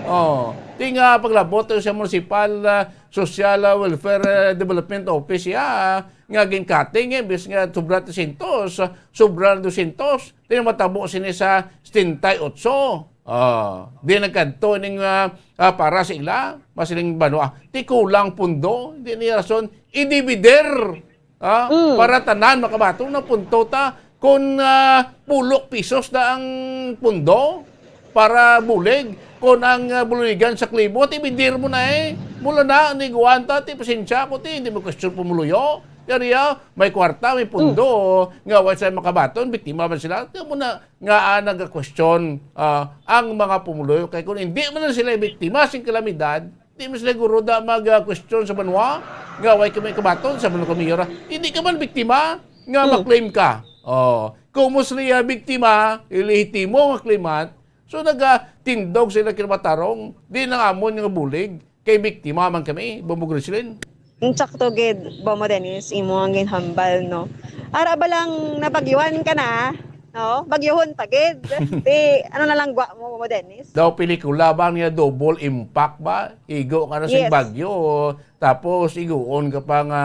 oh, ti nga paglabot sa Municipal, ah, Social, ah, Welfare, ah, Development Office iya, ah, nga gin-cutting, eh, imbis nga sobra trescientos, sobra na dosyentos. Ti matabo sini sa setenta y ocho. Ah, di nagkadto ning, ah, ah, para sa ila, masiling banwa. Ti kulang pundo, di ni rason, i-divider. Ah, Mm. para tanan makabaton na punto ta. Kung, ah, pulok pisos na ang pundo, para bulig. Kon ang, ah, buligan sa klibo, ti bidir mo na, eh. Mula na, ni Guanta, ti pasensya ko, ti, hindi mo question pumuluyo. Yari, ah, may kwarta, may pundo, nga wala sila makabaton, biktima man sila. Kaya mo na, nga, ah, nag-question, ah, ang mga pumuluyo. Kay kung hindi man sila biktima sing kalamidad, di man sila guro da mag, ah, question sa banwa, nga wala kami kabaton sa banwa kami, yara. Hindi ka man biktima, nga Hmm. ma-claim ka. Oh, kung mo sila biktima, ilehitimo nga claimant, So, nagatindog sila kinabatarong, di nang amon nga bulig, kay biktima man kami, Bombog Rizlin. Insakto gid, Bomo Dennis, imo ang ginhambal, no? Ara ba lang nabagyuhan ka na, no? Bagyuhon pa gid. Di, ano na lang gwa mo, Bomo Dennis? Daw pelikula ba niya, double impact ba? Igo ka na sa Yes. bagyo, tapos iguon ka pa nga,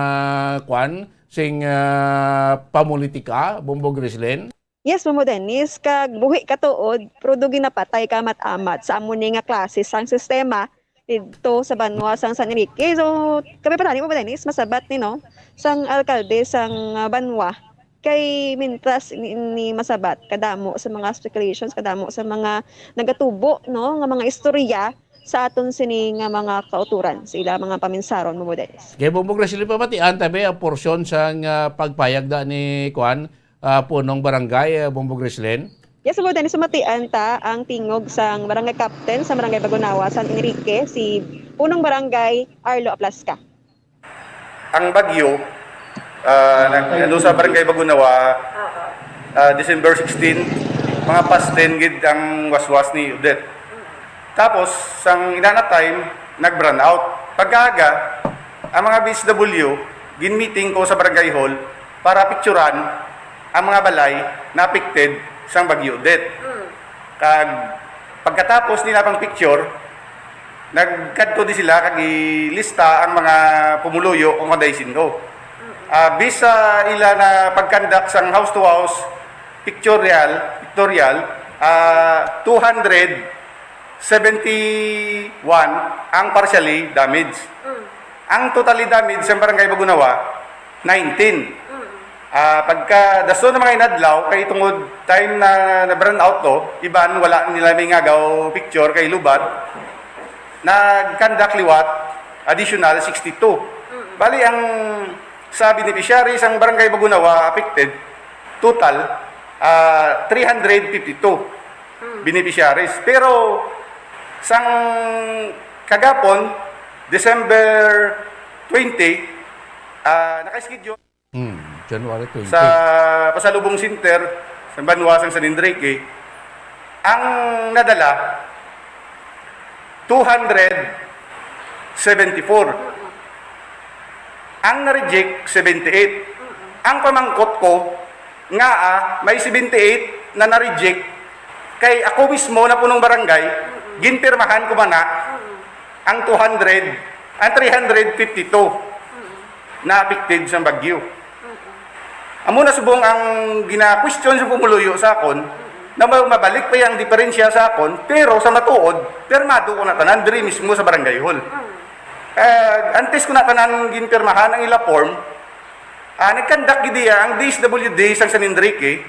kwan, sing, ah, pamulitika, Bombog Rizlin? Yes, Mamo Dennis, kag buhi ka tuod, pero do ginapatay ka amat-amat sa amo ni nga klase sang sistema didto sa banwa sang San Enrique. So, kami pa tani, Mamo Dennis, masabat ni, no, sang alkalde sang, ah, banwa. Kay mintras ni, ni masabat, kadamo sa mga speculations, kadamo sa mga nagatubo, no, nga mga istorya sa aton sini nga mga kauturan, sa ila mga paminsaron, Mamo Dennis. Kay Bumbog Rachel, pamatian tabi ang porsyon sang, ah, pagpayag da ni, kuan, ah, punong barangay, ah, Bumbog Reslen? Yes, Mamo Dennis, sumatian ta ang tingog sang barangay captain sa barangay Bagunawa, San Enrique, si punong barangay Arlo Aplasca. Ang bagyo, ah, nag-, ano, sa barangay Bagunawa, ah, December sixteen, mga past ten gid ang waswas ni Odette. Tapos, sang inana time, nag-brownout. Pagkaaga, ang mga B S W, gin-meeting ko sa barangay hall para picturan ang mga balay na affected sang Bagyo Odette. Mm. Kag pagkatapos nila pang picture, nagkadto di sila kag ilista ang mga pumuluyo kung kaday sino. Mm. Ah, bisa ila na pag-conduct sang house to house pictorial, pictorial, ah, two hundred seventy-one ang partially damaged. Mm. Ang totally damaged sa Barangay Bagunawa, nineteen. Mm. Ah, pagka dason ng mga inadlaw, kay tungod time na na-brownout to, iban wala nila may ngagaw picture kay lubat, nag-conduct liwat, additional sixty-two. Mm. Bali, ang sa beneficiaries, ang Barangay Bagunawa affected, total, ah, three hundred fifty-two. Hmm. Beneficiaries. Pero sang kagapon, December twenty, ah, naka-schedule Hmm, January twenty. Sa Pasalubong Center, sa banwa sang San Enrique, ang nadala, two hundred seventy-four. Ang na-reject, seventy-eight. Ang pamangkot ko, nga, ah, may seventy-eight na na-reject, kay ako mismo na punong barangay, ginpirmahan ko man na ang two hundred, ang three hundred fifty-two na affected sa bagyo. Amo na subong ang gina-question sa pumuluyo sa akon, na ma-, mabalik pa yung diferensya sa akon, pero sa matuod, pirmado ko na tanan diri mismo sa barangay hall. Eh, antes ko na tanan ginpirmahan ang ila form, ah, nag-conduct gid iya ang D S W D sang San Enrique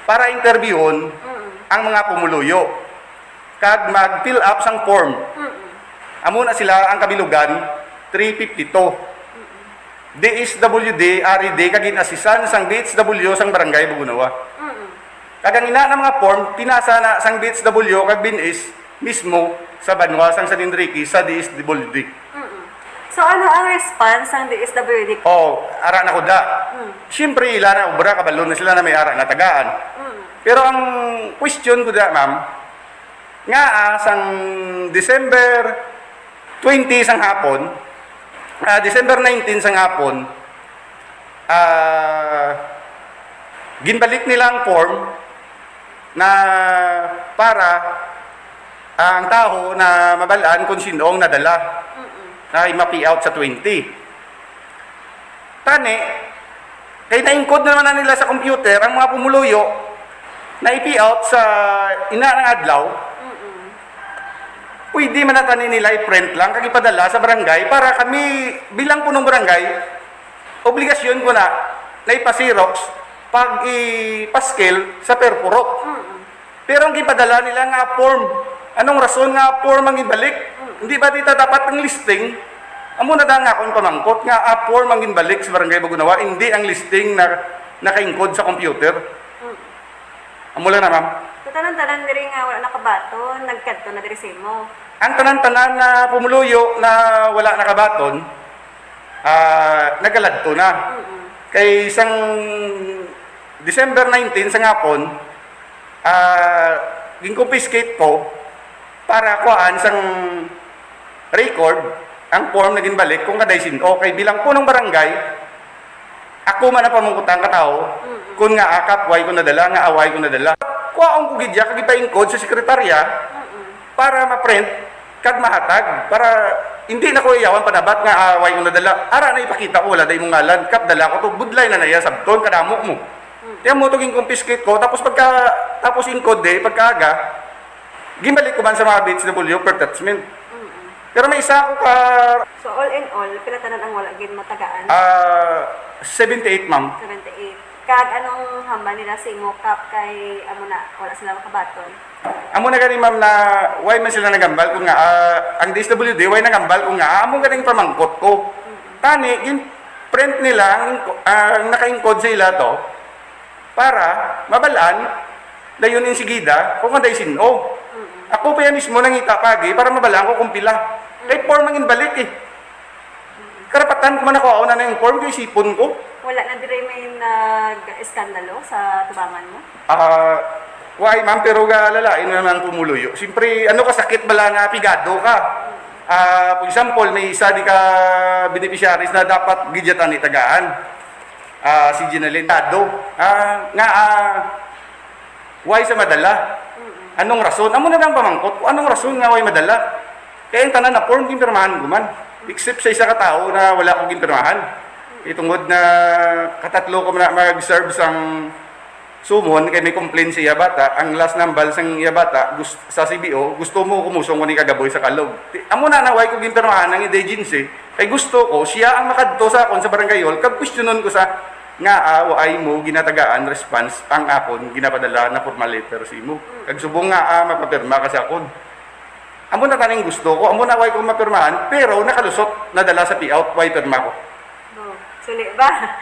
para interviewon ang mga pumuluyo kag mag-fill up sang form. Amo na sila ang kabilugan, three fifty-two. D S W D, R D, kag gin-assistan sang D H W sang Barangay Bagunawa. Mm. Kag ang ina nga mga form, pinasa na sang D H W kag B N S mismo sa banwa sang San Enrique sa D S W D. Mm. So, ano ang response sang D S W D? Oh, ara na ko da. Mm. Siyempre, ila na obra, kabalo na sila na may ara na tagaan. Mm. Pero ang question ko da, ma'am, Nga, ah, sang December twenty sang hapon, ah, December nineteen sang hapon, ah, ginbalik nila ang form na para, ah, ang tawo na mabal-an kung sino ang nadala Mm-mm. na i-pay out sa twenty. Tani, kay naingkod na naman na nila sa computer ang mga pumuluyo na i-pay out sa ina nga adlaw, Mm-mm. pwede man na tani nila i-print lang kag ipadala sa barangay para kami bilang punong barangay, obligasyon ko na na ipa-xerox pag ipaskil sa perpurok. Mm-mm. Pero ang gipadala nila nga form, anong rason nga form ang gibalik? Mm. Hindi ba dita dapat ang listing? Amo na da nga akong pamangkot nga, ah, form ang ginbalik sa Barangay Bagunawa, hindi ang listing na nakaingkod sa computer. Mm. Amo lang na, ma'am. Sa tanan-tanan diri nga wala nakabaton, nagkadto na diri sa imo. Ang tanan-tanan na pumuluyo na wala nakabaton, ah, nagaladto na. Mm-mm. Kay sang December nineteen sa ngapon, ah, gin-confiscate ko para kuhaan sang record ang form na ginbalik kung kaday sin-o. Kay bilang punong barangay, ako man ang pamangkutan ka tawo Mm-mm. kung nga akap, way ko nadala, nga away ko nadala. Kuhaon ko gid ya kag ipaingkod sa sekretarya Mm-mm. para ma-print kag mahatag, para hindi na ko iyawan panabat nga away ko nadala. Ara na ipakita ko, wala day mong ngalan. Kap, dala ko to, budlay na naya sabton, kadamo mo. Mm. Kaya mo to gin-confiscate ko, tapos pagka, tapos ingkod de, pagkaaga, ginbalik ko man sa mga B H W per attachment. Mm-mm. Pero may isa ako ka So, all in all, pila tanan ang wala gid matagaan? Ah, seventy-eight, ma'am. Seventy-eight. Kag anong hambal nila sa imo, Kap, kay amo na, wala sila makabaton? Amo na gani, ma'am, na why man sila nagambal kung nga, ah, ang D S W D, why nagambal kung nga, ah, amo ganing pamangkot ko. Mm-mm. Tani, gin-print nila ang, ang naka-encode sa ila to para mabalaan dayon insigida kung anday sin-o. Mm-mm. Ako pa yan mismo nangita pagi para mabalaan ko kung pila. Kay Mm-mm. form ang inbalik eh. Karapatan ko man ako, ako na na yung form, kay sipon ko. Wala na dire may nag-eskandalo sa tubangan mo? Ah, why, ma'am, pero ga lalain na lang pumuluyo. Siyempre, ano ka, sakit bala nga pigado ka. Ah, for example, may isa di ka beneficiaries na dapat gidyatan ni tagaan. Ah, si Ginalyn Tado. Ah, nga, ah, why sa madala? Mm-mm. Anong rason? Amo na lang pamangkot ko, anong rason nga why madala? Kaya yung tanan na form, pinirmahan ko man. Except sa isa ka tao na wala ko ginpirmahan. Itungod na katatlo ko na mag-serve sang summon, kay may complaint sa iya bata, ang last nambal sang iya bata, gust-, sa C B O, gusto mo kumusong ko ni kagaboy sa kalog. Ti-, amo na na, why ko ginpirmahan ang indigency? Kay gusto ko, siya ang makadto sa akon sa barangay hall, kag questionon ko sa nga, ah, waay mo ginatagaan response ang akon ginapadala na formal letter sa imo. Kag subong nga, ah, mapapirma ka sa akon. Amo na taning gusto ko, amo na way ko mapirmahan, pero nakalusot, nadala sa payout, way pirma ko. Oh, suli ba?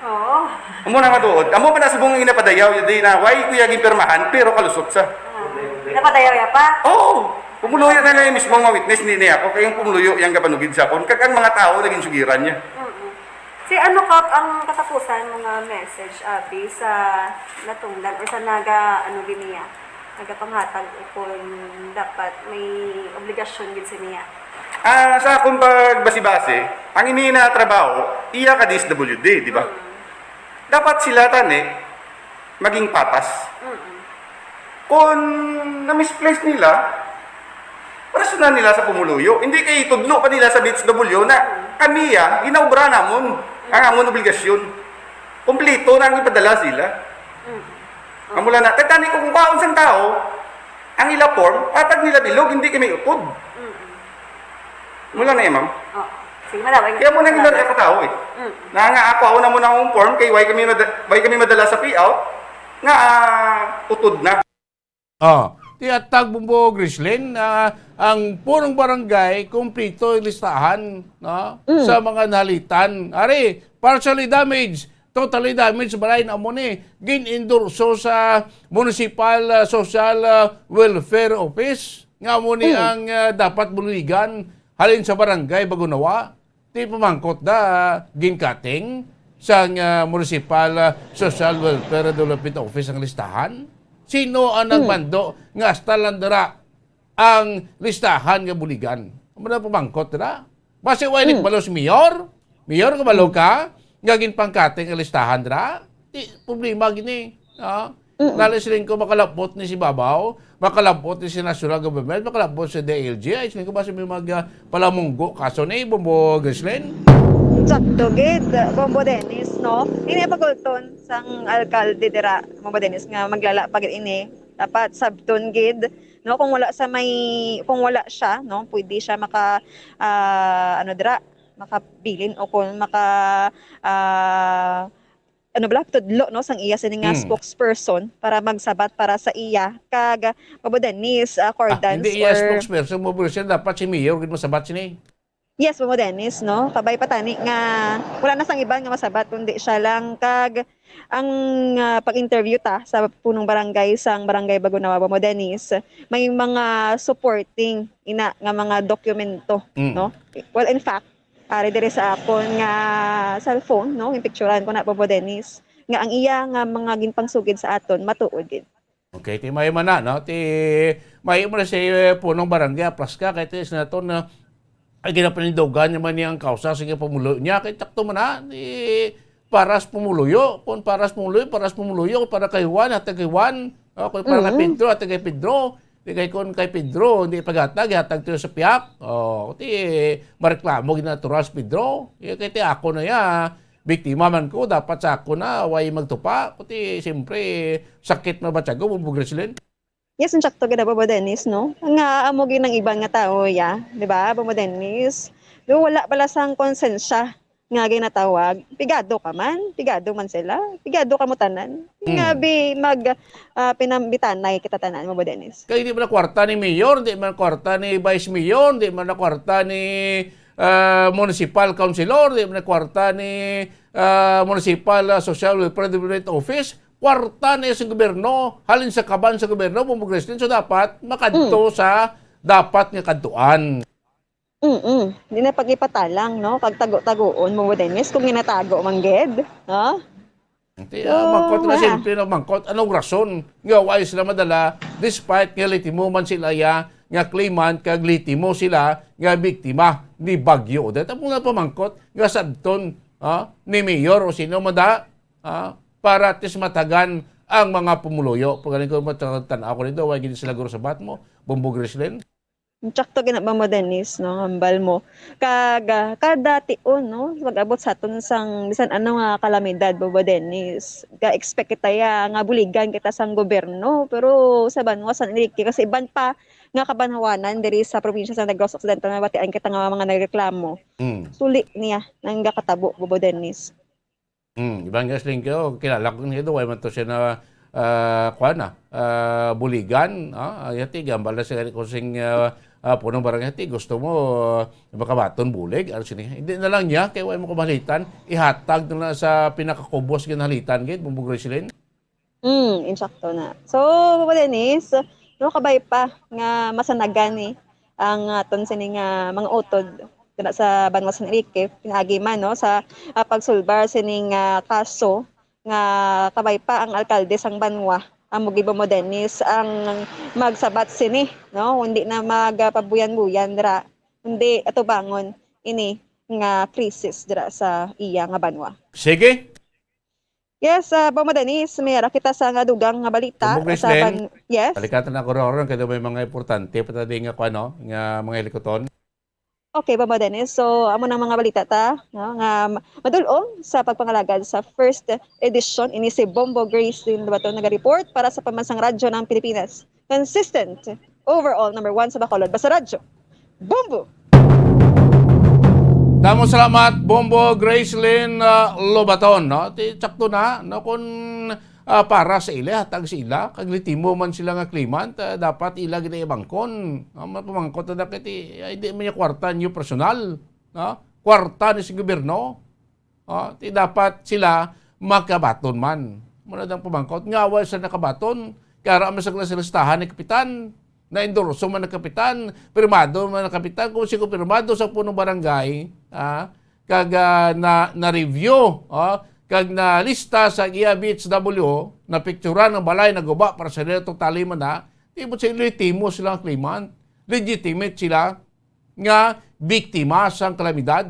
Oo. Amo na matuod. Amo pa na subong nga ginapadayaw, yun di na, way ko ya ginpirmahan, pero kalusot sa. Ah, napadayaw ya pa? Oo. Pumuluyo na lang yung mismo mga witness, hindi na ako. Kaya yung pumuluyo, yung kapanugid sa akon. Kag ang mga tao, naging sugiran niya. Mm-mm. Si ano, Kap, ang katapusan mo nga message, abi, sa natungdan or sa naga, ano, gid niya, nagapanghatag o kung dapat may obligasyon gid sa niya? Ah, sa akong pagbasi-basi, ang ini na trabaho, iya ka D S W D, di ba? Mm. Dapat sila tani, maging patas. Mm-mm. Kung na-misplace nila, rasonan nila sa pumuluyo. Hindi kay tudlo pa nila sa B H W na kami ya, ginaobra namon ang amon obligasyon. Kompleto na ang ipadala sila. Mm. Ang mula na, tatani ko kung kaon sang tao, ang ila form, atag nila bilog, hindi kami utod. Mm-mm. Mula na yan, ma'am. Oo. Sige, malaway. Kaya mo na Malaway. Ginarya ka tao eh. Mm. Na nga ako, ako na muna akong form, kay why kami, mada- why kami madala sa payout, nga ah, utod na. Oh, ti atag mo po, Grislin, ah, ang punong barangay, kumplito yung listahan, no? Mm. Sa mga nalitan. Ari, partially damaged, totally damaged, balay na mo ni, gin-endorso sa Municipal, ah, Social, ah, Welfare Office. Nga mo ni Mm. ang, ah, dapat buligan, halin sa barangay, Bagunawa. Ti pamangkot da, ginkating sang, ah, Municipal, ah, Social Welfare Development Office ang listahan Sino ang Hmm. nagmando nga hasta lang dira ang listahan nga buligan? Amo na pamangkot dira. Basi wa ini Hmm. kabalo si mayor? Mayor, kabalo Hmm. ka nga ginpangkati ang listahan dira? Di, problema gini. Ah? Mm-mm. Lalo siling ko, makalabot ni si Babaw, makalabot ni si National Government, makalabot si D L G. Ay, siling ko, basi may mag, ah, palamunggo kaso ni Bombo Grislin? Sakto gid, Bombo Dennis, no? Ini pagulton sang alkalde dira, Bombo Dennis, nga maglala pa gid ini. Dapat sabton gid, no? Kung wala sa may, kung wala siya, no? Pwede siya maka, ah, ano dira, makabilin o kung maka, ah, ano bala, tudlo, no, sang iya sini nga Mm. spokesperson para magsabat para sa iya kag Bombo Dennis, ah, Ah, cordons hindi iya or spokesperson, Bombo Grislin, dapat si mayor gid masabat sini. Yes, Bombo Dennis, no? Kabay pa tani nga wala na sang iban nga masabat kundi siya lang kag ang, ah, pag-interview ta sa punong barangay sang Barangay Bagunawa, Bombo Dennis, may mga supporting ina nga mga dokumento, Mm. no? Well, in fact, ari diri sa akon nga cellphone, no, ginpicturan ko na, Bombo Dennis, nga ang iya nga mga ginpangsugid sa aton matuod gid. Okay, ti may man na, no? Ti may mo na si, eh, punong barangay, aplas ka, kay ti sinaton na, ay, ginapanindugan niya man niya ang kausa, sige, pumulo niya, kay takto man na, ti paras pumuluyo, kung paras pumuluyo, paras pumuluyo, para kay Juan, hatag kay Juan, o, kung para kay Mm. Pedro, hatag kay Pedro, di kay kung kay Pedro, hindi paghatag, hatag to sa piyak, o, ti mareklamo, ginaturas Pedro, kay ti ako na ya, biktima man ko, dapat sa ako na, way magtupa. Kuti, siyempre, sakit na ba tiyago, Bombo Grislin? Yes, ang sakto gid, Bombo Dennis, no? Nga amo gid ang iban nga tawo, ya, di ba, Bombo Dennis? Do wala pala sang konsensya nga ginatawag. Pigado ka man, pigado man sila, pigado ka mo tanan. Hmm. Nga bi mag, ah, pinambitanay kita tanan, Bombo Dennis. Kay di man na kwarta ni mayor, di man kwarta ni vice mayor, di man na kwarta ni, ah, municipal councilor, di man na kwarta ni, ah, municipal, ah, social welfare development office, kwarta na sa gobyerno, halin sa kaban sa gobyerno, Bombo Grislin, so dapat makadto Mm. sa dapat nga kadtuan. Mm-mm. Di na pag-ipatalang, no? Kag tago-tagoon mo, Dennis, kung ginatago man gid, no? Hindi, So, ah, mangkot na wala. Simple na mangkot. Anong rason nga why sila madala despite nga litimo man sila ya, nga claimant kag litimo sila nga biktima ni Bagyo Odette? Amo na pamangkot nga sabton, ah, ni mayor o sino man da, ah, para at least matagan ang mga pumuluyo. Pagaling ko, matan-, tan-aw ko nito, why gid sila guro sabat mo, Bombo Grislin? Tsakto gina ba mo, Dennis, no? Hambal mo. Kag, ah, kada tion, no? Pag-abot sa aton sang bisan ano nga kalamidad, Bobo Dennis, ga-expect kita ya nga buligan kita sang gobyerno. Pero sa banwa San Enrique, kasi iban pa nga kabanwanan diri sa probinsya sa Negros Occidental, nabatian kita nga mga nagreklamo. Mm. Suli niya nang gakatabo, Bobo Dennis. Hmm, Evangelist Linggo, kilala ko niya do, way man to siya na, ah, kuwan na, ah, buligan, ah, yati, gambal na siya ko sing, ah, ah, punong barangay, yati, gusto mo, ah, makabaton bulig, ano sini? Hindi na lang niya, kay way mo kamalitan, ihatag na lang sa pinakakubos ginahalitan, gid, Bumbo Gracelyn. Hmm, insakto na. So, Papa Dennis, no, kabay pa nga masanagan ni ang aton sini nga mga utod dira sa Banwa San Enrique, pinaagi man, no, sa, ah, pagsulbar sining, ah, kaso nga kabay pa ang alkalde sang banwa, amo gid mo, Dennis, ang magsabat sini, no, hindi na magapabuyan-buyan dira, hindi atubangon ini nga krisis dira sa iya nga banwa. Sige. Yes, ah, Boma Dennis, may ara kita sa nga dugang nga balita. Bumbo Sa Gracelyn, ban-, yes? Balikatan ako ron, kaya may mga importante pa tadi nga, kuwan, no, nga mga hilikuton. Okay, Boma Dennis. So, amo nang mga balita ta, no, nga ma-, madulong sa pagpangalagad sa first edition. Ini si Bombo Gracelyn Dubaton naga-report para sa Pambansang Radyo ng Pilipinas. Consistent, overall, number one sa Bacolod. Basta Radyo. Bombo! Damo salamat, Bombo Gracelyn, ah, Lobaton, no? Ti, sakto na, no? Kung, ah, para sa ila, hatag sa ila, kag litimo man sila nga claimant, ah, dapat ila ginaibangkon. Ah, mapamangkot na dakit, eh, ay, di man niya kwarta niyo personal, no? Kwarta ni sa gobyerno. Ah, ti dapat sila makabaton man. Muna dang pamangkot, nga wala sila nakabaton, kaya ra man sa listahan ni kapitan, na-endorso man ng kapitan, pirmado man ng kapitan, kung sigo pirmado sa punong barangay, ah, kag, ah, na, na-review, ah, kag nalista sa iya B H W, napicturan ang balay, naguba para sa nila tong taliman na, di mo sila legitimate sila ang claimant. Legitimate sila nga biktima sang kalamidad,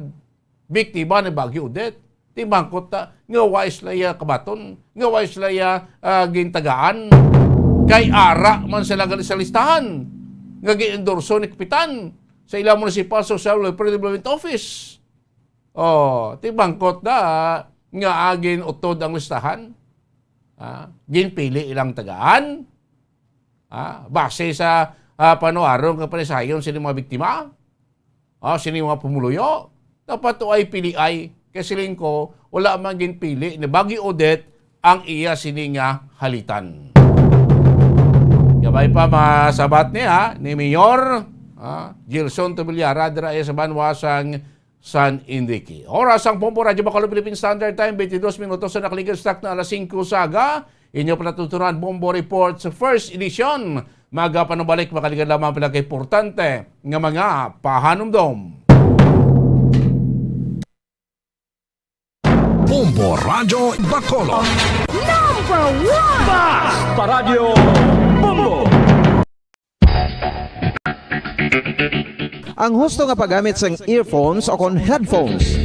biktima ni Bagyo Odette. Di mangkot ta nga wa sila iya kabaton, nga wa sila iya, ah, gintagaan. Kay ara man sila gali sa listahan nga gin-endorso ni Kapitan sa ilang Municipal Social Welfare Development Office. Oh, ti bangkot na nga agin utod ang listahan. Ah, ginpili ilang tagaan. Ah, base sa, ah, panuaron kag panisayon sini mga biktima. Ah, sini mga pumuluyo. Dapat to ay piliay. Kay siling ko, wala man ginpili ni Bagyo Odette ang iya sini nga halitan. Gabay pa masabat niya ni Mayor, ah, Gilson Tubilyara dira iya sa banwa sang San Enrique. Oras ang Bombo Radyo Bacolod Philippine Standard Time, twenty-dos minutos na nakaligid sa takna alas singko sa aga. Inyo pala tutunan Bombo Report sa first edition. Magapanubalik, makaligan lamang pala ka importante nga mga pahanumdom. Bombo Radyo Bacolod. Number one! Basta Radyo Bombo! Ang husto nga paggamit sang earphones o kon headphones.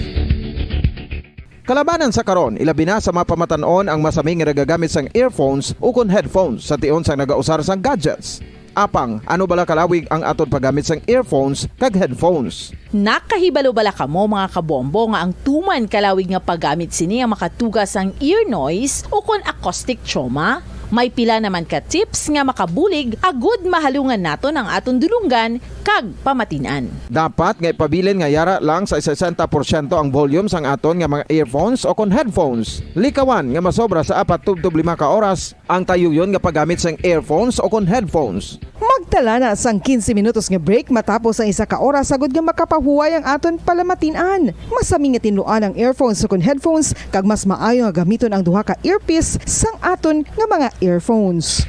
Kalabanan sa karon, ilabi na sa mga pamatan-on ang masami nga nagagamit sang earphones o kon headphones sa tion sang nagausar sang gadgets. Apang, ano bala kalawig ang aton paggamit sang earphones kag headphones? Nakahibalo bala kamo, mga kabombo, nga ang tuman kalawig nga paggamit sini ang makatuga sang ear noise o kon acoustic trauma? May pila naman ka tips nga makabulig agud mahalungan naton ang aton dulonggan kag pamatin-an. Dapat nga ipabilin nga yara lang sa sesenta porsyento ang volume sang aton nga mga earphones o kon headphones. Likawan nga masobra sa apat tubtob lima ka oras ang tayuyon nga paggamit sang earphones o kon headphones. Magtala na sang quince minutos nga break matapos ang isa ka oras agud nga makapahuway ang aton palamatin-an. Masami nga tinluan ang earphones o kon headphones, kag mas maayo nga gamiton ang duha ka earpiece sang aton nga mga earphones.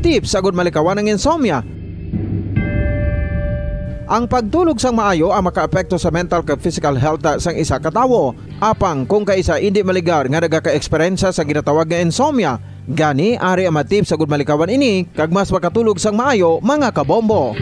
Tips agud malikawan ang insomnia. Ang pagtulog sang maayo ang makaapekto sa mental kag physical health sang isa ka tawo. Apang kung kaisa indi maligar nga nagaka-eksperyensya sa ginatawag nga insomnia, gani ari ang mga tips agud malikawan ini kag mas makatulog sang maayo, mga kabombo.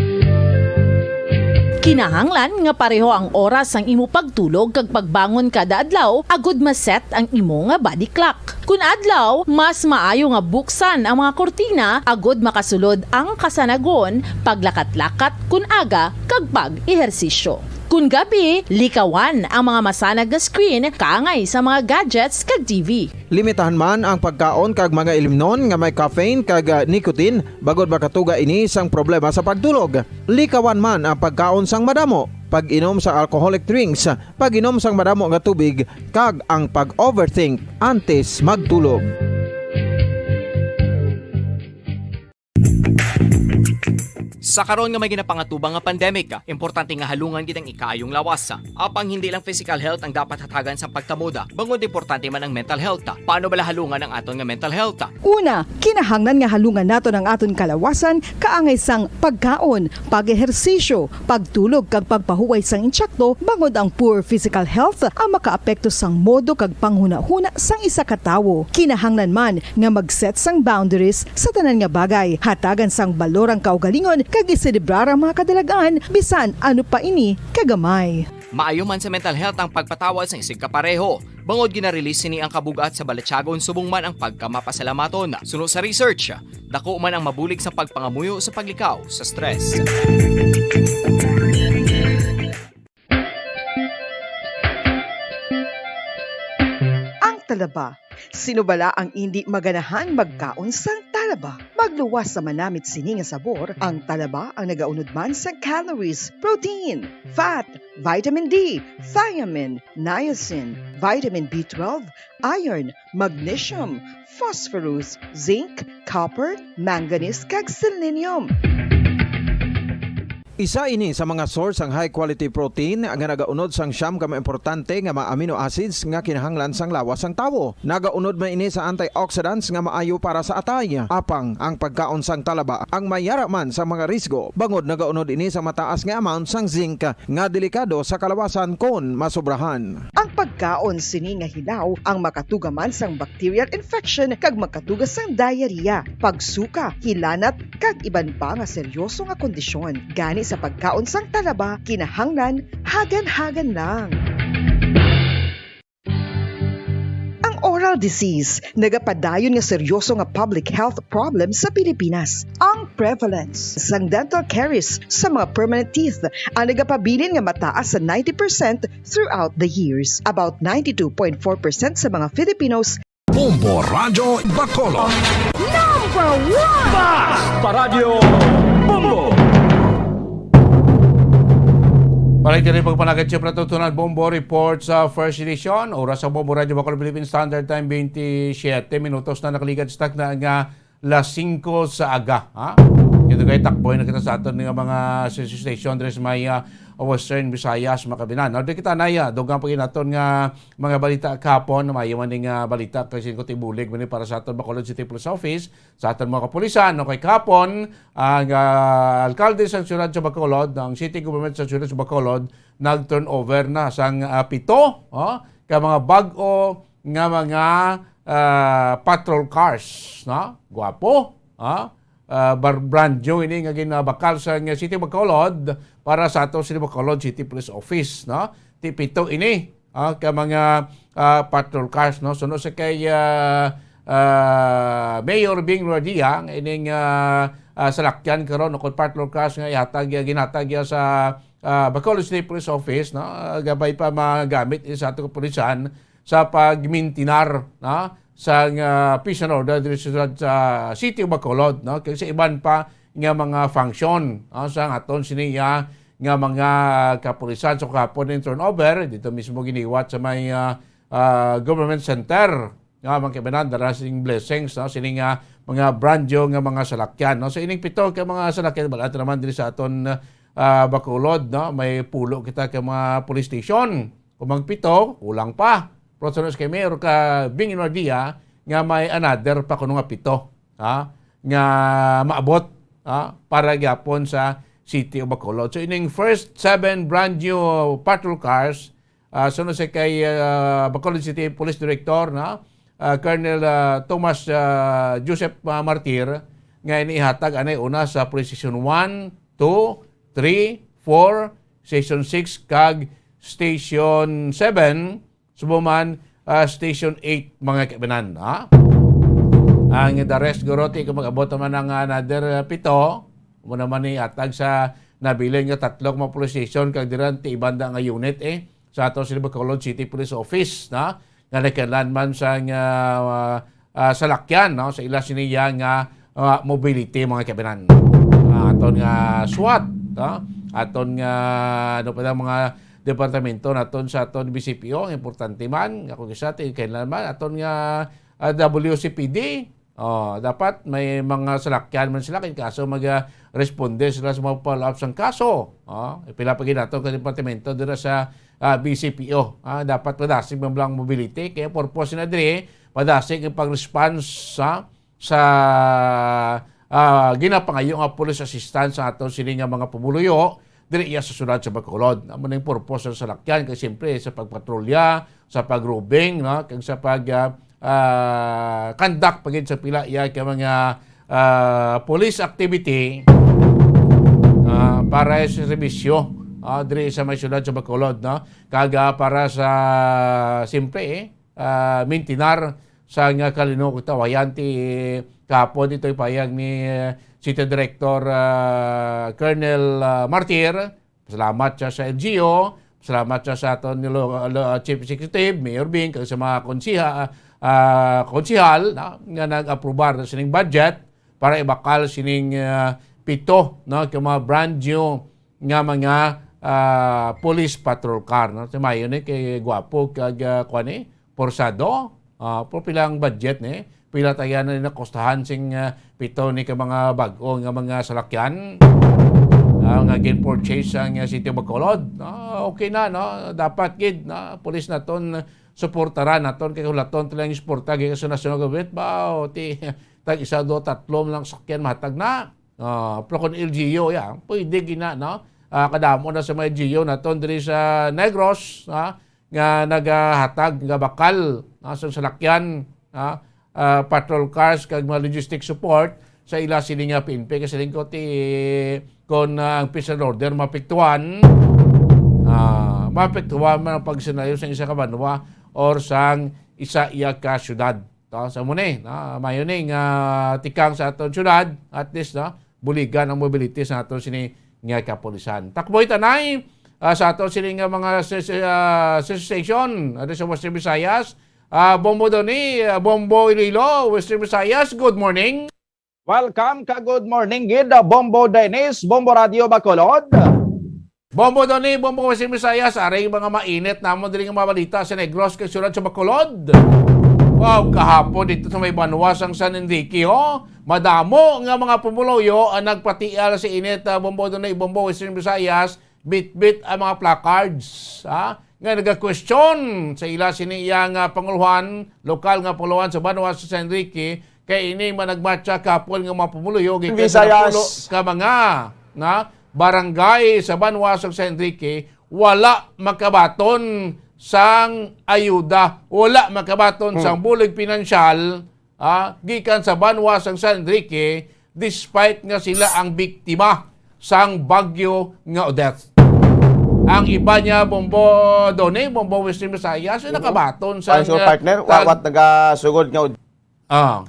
Kinahanglan nga pareho ang oras sang imo pagtulog kag pagbangon kada adlaw agud ma-set ang imo nga body clock. Kun adlaw, mas maayo nga buksan ang mga kurtina agud makasulod ang kasanagon, paglakat-lakat kun aga, kag pag-ehersisyo. Kun gabi, likawan ang mga masanag nga screen kaangay sa mga gadgets kag T V. Limitahan man ang pagkaon kag mga ilimnon nga may caffeine kag, ah, nicotine, bangod makatuga ini sang problema sa pagtulog. Likawan man ang pagkaon sang madamo, pag-inom sa alcoholic drinks, pag-inom sang madamo nga tubig, kag ang pag-overthink antes magtulog. Sa karon nga may ginapangatubang nga pandemic, importante nga halungan gid ang ikaayong lawas. Apang hindi lang physical health ang dapat hatagan sa pagtamod, bangod importante man ang mental health. Paano bala halungan ang aton nga mental health? Una, kinahanglan nga halungan naton ang aton kalawasan kaangay sang pagkaon, pag-ehersisyo, pagtulog kag pagpahuway sang insakto, bangod ang poor physical health ang makaapekto sang modo kag panghunahuna sang isa ka tawo. Kinahanglan man nga mag-set sang boundaries sa tanan nga bagay, hatagan sang balor ang kaugalingon kag iselebrar ang mga kadalagan, bisan ano pa ini kagamay. Maayo man sa mental health ang pagpatawad sang isigkapareho, bangod gina-release sini ang kabug-at sa balatyagon subong man ang pagkamapasalamaton. Suno sa research, dako man ang mabulig sa pagpangamuyo sa paglikaw sa stress. Ang talaba. Sino bala ang indi maganahan magkaon sang talaba? Magluwas sa manamit sini nga sabor, ang talaba ang nagaunod man sa calories, protein, fat, vitamin D, thiamine, niacin, vitamin B twelve, iron, magnesium, phosphorus, zinc, copper, manganese, kag selenium. Isa ini sa mga source sang high quality protein nga nagaunod sang siyam ka mga importante nga mga amino acids nga kinahanglan sang lawas sang tawo. Nagaunod man ini sa antioxidants nga maayo para sa atay. Apang ang pagkaon sang talaba ang may yara man sa mga risgo, bangod nagaunod ini sa mataas nga amount sang zinc nga delikado sa kalawasan kon masobrahan. Ang pagkaon sini nga hilaw ang makatuga man sang bacterial infection kag makatuga sang diarrhea, pagsuka, hilanat, kag iban pa nga seryoso nga kondisyon. Gani sa pagkaon sang talaba, kinahanglan hagan-hagan lang. Ang oral disease nagapadayon nga seryoso nga public health problem sa Pilipinas. Ang prevalence sang dental caries sa mga permanent teeth ang nagapabilin nga mataas sa ninety percent throughout the years. About ninety-two point four percent sa mga Filipinos Bombo Radyo Bacolod. Number one! Mas Paradyo Bombo! Balik diri pagpanagat siya, Pratutunan Bombo Report sa first edition. Oras sa Bombo Radyo Bacolod, Philippine Standard Time, twenty-seven minutos na nakaligad sa takna nga las singko sa aga, ha? Kaya kay takboy na kita sa aton nga mga station diri sa may, ah, Western Visayas, mga kabinan. Now, di kita na, ah, dugang pa ginaton nga mga balita kahapon, na may man ning, ah, balita kay Singko Tibulig, mani para sa aton Bacolod City Police Office, sa aton mga kapulisan, no? Kay kahapon, ang, ah, alkalde sa siyudad sa Bacolod, ang city government sa siyudad sa Bacolod, nag-turnover na sang, ah, pito, oh, ka mga bag-o nga mga, ah, patrol cars, no? Guwapo, ah, ah, bar-, brand new ini nga ginabakal sa nga City Bacolod para sa ato City Bacolod City Police Office, no? Ti pito ini, ah, ka mga, ah, patrol cars, no? Suno sa kay, ah, ah, Mayor Bing Revilla, nga ining, ah, ah, salakyan karon, no, kung patrol cars nga ihatag, ah, ginhatag, ah, sa, ah, Bacolod City Police Office, no? Ah, gabay pa magamit ini sa ato kapulisan sa pagmintinar, no, sa, ah, peace and order diri sa, sa City of Bacolod, no, kag sa iban pa nga mga function, no, sa aton sini, ah, nga mga kapulisan. So, kahapon ning turnover dito mismo giniwat sa may, ah, ah, government center, nga mga kabinan, dala sing blessings, no, sini nga mga brand new nga mga salakyan, no. So, ining pito ka mga salakyan, bal-an naman diri sa aton, ah, Bacolod, no, may pulo kita ka mga police station. Kung magpito, kulang pa. Pero sa kay Mayor ka Bing Enardia, nga may another pa kuno nga pito, ha, nga maabot, ha, para gyapon sa City of Bacolod. So, ining first seven brand new patrol cars, ah, suno sa kay, ah, Bacolod City Police Director, na, ah, Colonel, ah, Thomas, ah, Joseph, ah, Martir, nga inihatag anay una sa Police Station one, two, three, four, Station six, kag Station seven, subo man, ah, Station eight, mga kaibanan, ha? Ang the rest, guro, ti ko mag-abot naman ang, ah, another, ah, pito. Mo naman ni atag sa nabilin nga tatlo ka mga police station, kag dira ti iban da nga unit, eh, sa ato sa Bacolod City Police Office, na, nga nagkailanman sa nga, ah, ah, salakyan, no, sa ila siniya nga, ah, mobility, mga kaibanan. Ah, aton nga SWAT, no? Aton nga, ano pa, ang mga departamento naton sa aton B C P O, ang importante man, nga kung isa, ti-, kailanman, aton nga, ah, W C P D, oh, dapat may mga salakyan man sila, kay kaso mag, ah, responde sila sa mga follow-up sang kaso. Oh, pila pa gid nato ka departamento dira sa, ah, B C P O. Ah, dapat madasig man lang mobility. Kaya purpose na diri, madasig ang pag-response sa, sa, ah, ginapangayo nga police assistance sa aton sini nga mga pumuluyo diri iya sa syudad sa Bacolod. Amo na yung purpose sa salakyan, kay siyempre sa pagpatrolya, sa pag-roving, no? Kag sa pag, ah, ah, conduct pa gid sa pila iya ka mga, ah, police activity, ah, para sa serbisyo, ah, diri sa may syudad sa Bacolod, no? Kag, ah, para sa, siyempre, eh, ah, mintinar sa nga kalino kita wayan ti kahapon dito ipahayag ni, eh, City Director, ah, Colonel, ah, Martir. Salamat siya sa L G U, salamat siya sa aton ni lo-, lo-, Chief Executive, Mayor Bing, kag sa mga konsiha-, ah, konsihal, no, nga nag-aprobar na sining budget para ibakal sining, ah, pito, no, ka mga brand new nga mga, ah, police patrol car, no. Sa mayo ni kay gwapo kag, ah, kuan ni, porsado. Ah, pero pila ang budget ni? Pila tayo na nakostahan sing, ah, pito ni ka mga bag-o nga mga salakyan? ah, nga gin-purchase sang, ah, City of Bacolod. Ah, okay na, no? Dapat gid, no? Pulis naton, suportaran naton, kay hulaton tila ang suporta gikan sa national government. Ba, o, ti, tag isa, do, tatlo lang sakyan mahatag na. Ah, pero kung L G U, ya, pwede gina, no? Ah, kadamo na sa mga L G U naton diri sa Negros, ha? Nga nagahatag nga bakal, ha, sa salakyan, ha? Ah, patrol cars kag mga logistic support sa ila sini nga P N P. Kasi rin ko ti, kung, ah, ang peace and order maapektuhan, ah, maapektuhan man ang pagsinayop sang isa ka banwa or sang isa iya ka syudad. To, sa mo ni, no? Mayo ni nga tikang sa aton syudad, at least, no? Buligan ang mobility sa aton sini nga kapulisan. Takboy tanay, ah, sa aton sini nga mga s-, s-, ah, station, ano sa Western Visayas, ah, Bombo Doni, ah, Bombo Iloilo, Western Visayas, good morning. Welcome ka good morning gid, ah, Bombo Dennis, Bombo Radio Bacolod. Bombo Doni, Bombo Western Visayas, aring mga mainit namon diri nga mga balita sa Negros kag syudad sa Bacolod. Wow, kahapon dito sa may banwa sang San Enrique, oh, madamo nga mga pumuluyo ang nagpatial sa init, ah, Bombo Doni, Bombo Western Visayas, bitbit ang mga placards, ha, nga nagakwestiyon sa ila sini iya nga panguluhan, lokal nga panguluhan sa banwa sa San Enrique, kay ini man nagmatsa kahapon nga mga pumuluyo gikan sa Visayas. Napulo ka mga, na, barangay sa banwa sa San Enrique, wala makabaton sang ayuda, wala makabaton Hmm. sang bulig pinansyal, ah, gikan sa banwa sang San Enrique, despite nga sila ang biktima sang bagyo nga Odette. Ang iba niya, Bombo Doni, Bombo Western Visayas, ay Mhm. nakabaton sa Financial nga partner, tag- wawat nagasugod nga Od- Ah,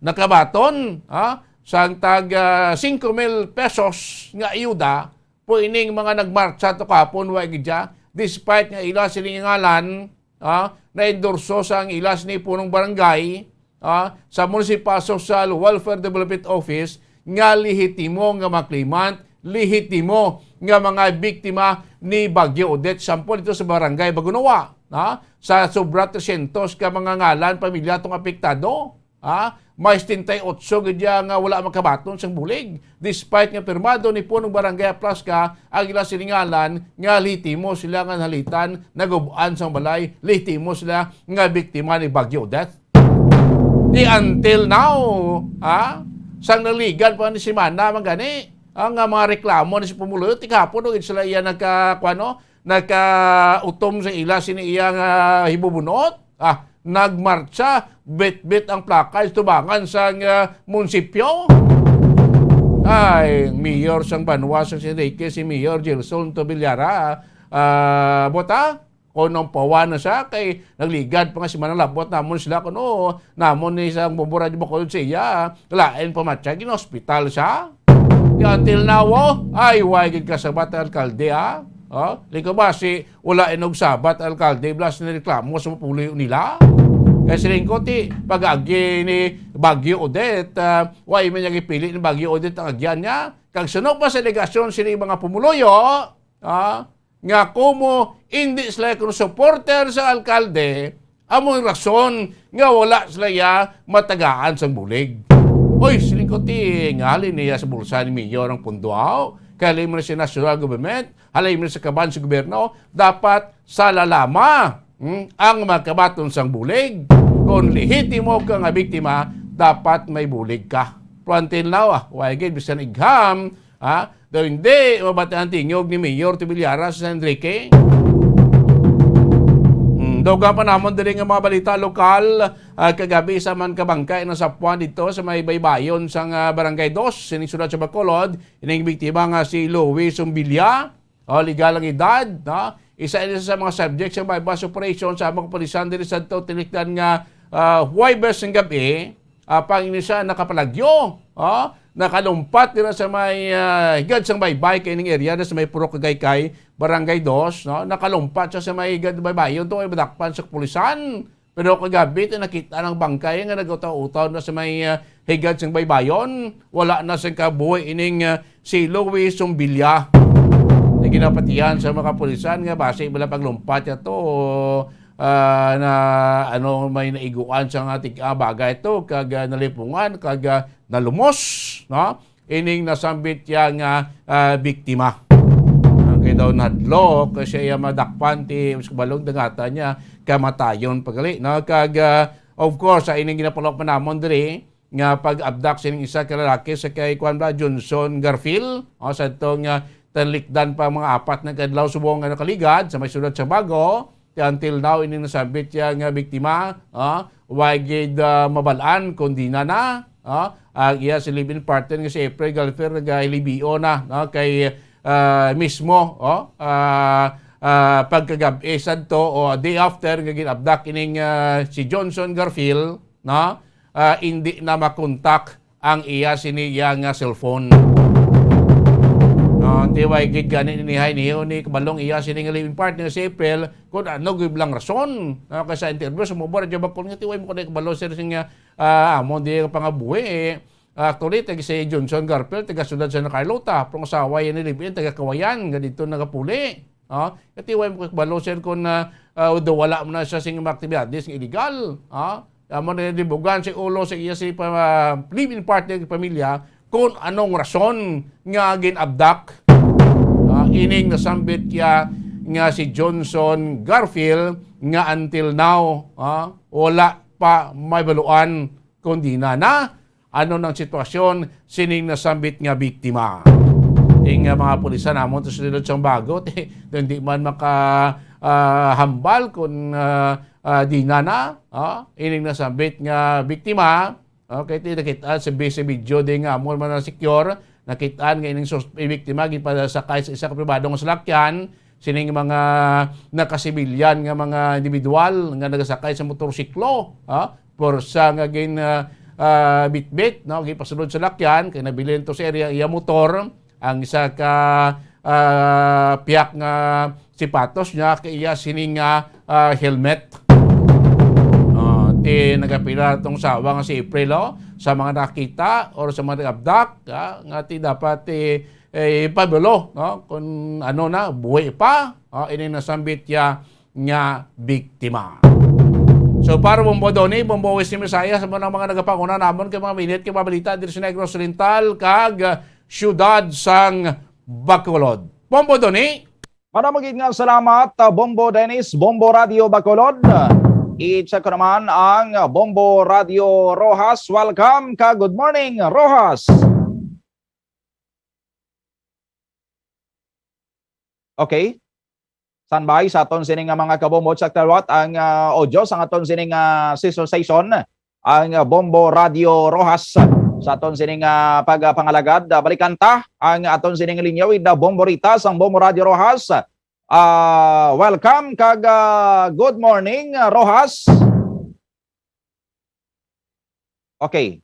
nakabaton, ha, sang tag, ah, singko mil pesos nga ayuda, po ining mga nagmartsa to kahapon, wa gid siya, despite nga ila sining ngalan, ha, naendorso sang ila sini punong barangay, ha, sa Municipal Social Welfare Development Office nga lehitimo nga mga claimant, lehitimo nga mga biktima ni Bagyo Odette, sample ito sa barangay Bagunoa, ha, sa sobra tresyentos ka mga ngalan, pamilya tong apektado. Ha? May setenta y ocho gid ya nga wala makabaton sang bulig, despite nga pirmado ni punong barangay Aplasca ang ila silingalan nga lehitimo sila nga nahalitan, nagub-an sang balay, lehitimo sila nga biktima ni Bagyo Odette. Di until now, ha? Sang naligan pa ni semana man gani, ang, ah, mga reklamo ni si pumuluyo, ti kahapon, no, gid sila iya nagka, kuwan, no, nagkautom sa ila sini iya nga hibubunot. Ah, nagmartsa, bitbit ang placards tubangan sang, ah, munisipyo. Ay, ang mayor sang banwa sang San Enrique, si Mayor Gelson Tobillara, ah, bota, kung nang pawa na siya, kay nagligad pa nga si Manang Labot namon sila, kuno, namon ni sang Bombo Radio Bacolod sa iya, lain pa matya, gin-hospital siya. Di until now, oh, ay, way gid kasabat ang alkalde, ah. Oh, di ko ba si wala inog sabat ang alkalde, blas na reklamo sa pupuloy nila. Kay siling ko, ti, pag-agi ni Bagyo Odette, ah, way man niya gipili ni Bagyo Odette ang agyan niya. Kag suno pa sa delegasyon sini mga pumuluyo, ah, nga kumo hindi sila kuno supporter sa alkalde, amo ang rason nga wala sila ya matagaan sang bulig. Oy, siling ko, ti, nga halin niya sa bulsa ni Mayor ang pundo, aw. Kay halin mo na sa national government, halin mo na sa kaban sa gobyerno, dapat sa lalama, hmm, ang makabaton sang bulig. Kung lehitimo ka nga biktima, dapat may bulig ka. Pero until now, ah, why gid, bisan igham, ha? Daw hindi mabatian tingog ni Mayor Tibillaras sa San Enrique. Hmm, dugang pa namon diri nga mga balita lokal, ah, kagabi, isa man ka bangkay nasapuan dito sa may baybayon sang, ah, Barangay Dos, sining syudad sa Bacolod, ining biktima nga si Louis Sumbilia, oh, legal ang edad, no? Isa ini sa mga subject sa buy-bust operation sa mga kapulisan diri sa tinikdan nga, ah, Huwebes ng gabi. Apang ini siya nakapalagyo, oh, nakalumpat dira sa may, ah, higad sang baybay kay ning area na sa may Purok Kagaycay, Barangay Dos, no? Nakalumpat siya sa may higad baybay. Yun to ay madakpan sa kapulisan. Pero kagabi, ti nakita ang bangkay nga nag-utaw-utaw na sa may, ah, higad sang baybayon. Wala na sing kabuhi ining, ah, si Louis Sumbilia. Di ginapatihan sa mga kapulisan nga basi wala paglumpat niya to, ah, na, ano, may naiguan sa nga tig-, ah, bagay to, kag, ah, nalipungan, kag, ah, nalumos, no? ining nasambit ya nga, ah, biktima. Ah, kay daw nahadlok kay siya iya madakpan ti mas kabalong dangata niya kamatayon pa gali, no? Kag, ah, of course, ah, ining ginapulo pa namon diri nga pag-abduct sining isa ka lalaki sa kay kuan ba, Johnson Garfield, o, sa itong, ah, tanlikdan pa mga apat na kadlaw subong nga nakaligad sa may siyudad sa Bago. Kay until now, ining nasambit siya nga biktima, ah, wa gid, ah, mabal-an kon diin na, ah, ang iya si live-in partner nga si April Galfer nagahilibio na, no, kay, ah, mismo, oh, ah, ah, pagkagab-i sadto o day after nga gin-abduct ining, ah, si Johnson Garfield, no, ah, indi na makontak ang iya sini iya nga cellphone. No, ti way gid gani ni hay niyo ni kabalong iya sini nga living partner si April kung ano gid lang rason. No, kay sa interview sa Bombo Radyo Bacol nga ti way mo ko na kabalo sir sing, ah, amo di nga pangabuhi, eh. Actually, tag si Johnson Garfield, taga siyudad sa Carlota, pero ang asawa yan ni live-in, taga Kawayan, nga dito nagapuli. Ah, katiway mo kabalo sir kung, ah, ah, daw wala mo na siya sing mga aktibidades nga illegal. Ah, amo na dibugan si ulo sa iya si pa, live-in partner ng pamilya kung anong rason nga gin-abduct, ah, ining nasambit ya nga si Johnson Garfield nga until now, ah, wala pa may baluan kung diin na ano nang sitwasyon sining nasambit nga biktima. Ting, ah, mga pulisan namon to sa Silod sang Bago, ti, hindi man maka, ah, hambal kung, ah, ah, diin na, ah, ining nasambit nga biktima. Okay, ti nakita sa bi-, sa video di nga amo man na secure, nakita nga ining sus-, biktima gipasakay sa isa ka pribado nga salakyan, sining mga nakasibilyan nga mga individual nga nagasakay sa motorsiklo, ha? Pwersa nga gin, ah, ah, bitbit, no? Gipasulod sa lakyan, kay nabilin to sa area iya motor, ang isa ka, ah, piyak nga sipatos niya, kay iya sining, ah, ah, helmet. Ah, ti nagapila tong sawa nga si April, oh, sa mga nakita or sa mga nag-abdak, ah, nga ti dapat, eh, eh, pabalo, no? Kung ano na, buhi pa, oh, ini nasambit ya nga biktima. So, para Bombo Donny, Bombo West ni Messiah, sa mga, mga nagapanguna namon kay mga minit kay mabalita diri sa Negros Oriental kag siyudad sang Bacolod. Bombo Donny. Madamo gid nga salamat, uh, Bombo Dennis, Bombo Radio Bacolod. I-check ko naman ang Bombo Radio Roxas. Welcome ka. Good morning, Roxas. Okay. Standby sa aton sini nga mga kabombo. Check the what ang, ah, audio sa aton sini nga sister station, ang, ah, Bombo Radio Roxas. Sa aton sini nga pagpangalagad, ah, balikan ta ang aton sini nga linya with the Bombo Rita sang Bombo Radio Roxas. Ah, welcome kag, ah, good morning, ah, Roxas. Okay.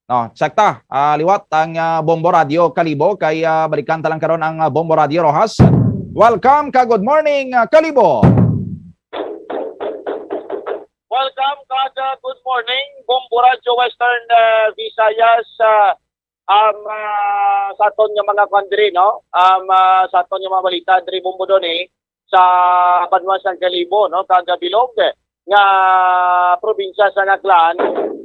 No, check ta. Ah, liwat ang, ah, Bombo Radio Kalibo kay, ah, balikan ta lang karon ang, ah, Bombo Radio Roxas. Welcome ka good morning, ah, Kalibo. Welcome ka, ah, good morning, Bombo Radio Western, ah, Visayas, ah, um, ah, sa aton nga mga kwan diri, no? Um, ah, sa aton nga mga balita diri, Bombo Donny, sa banwa sang Kalibo, no, kag bilog nga probinsya sa Aklan.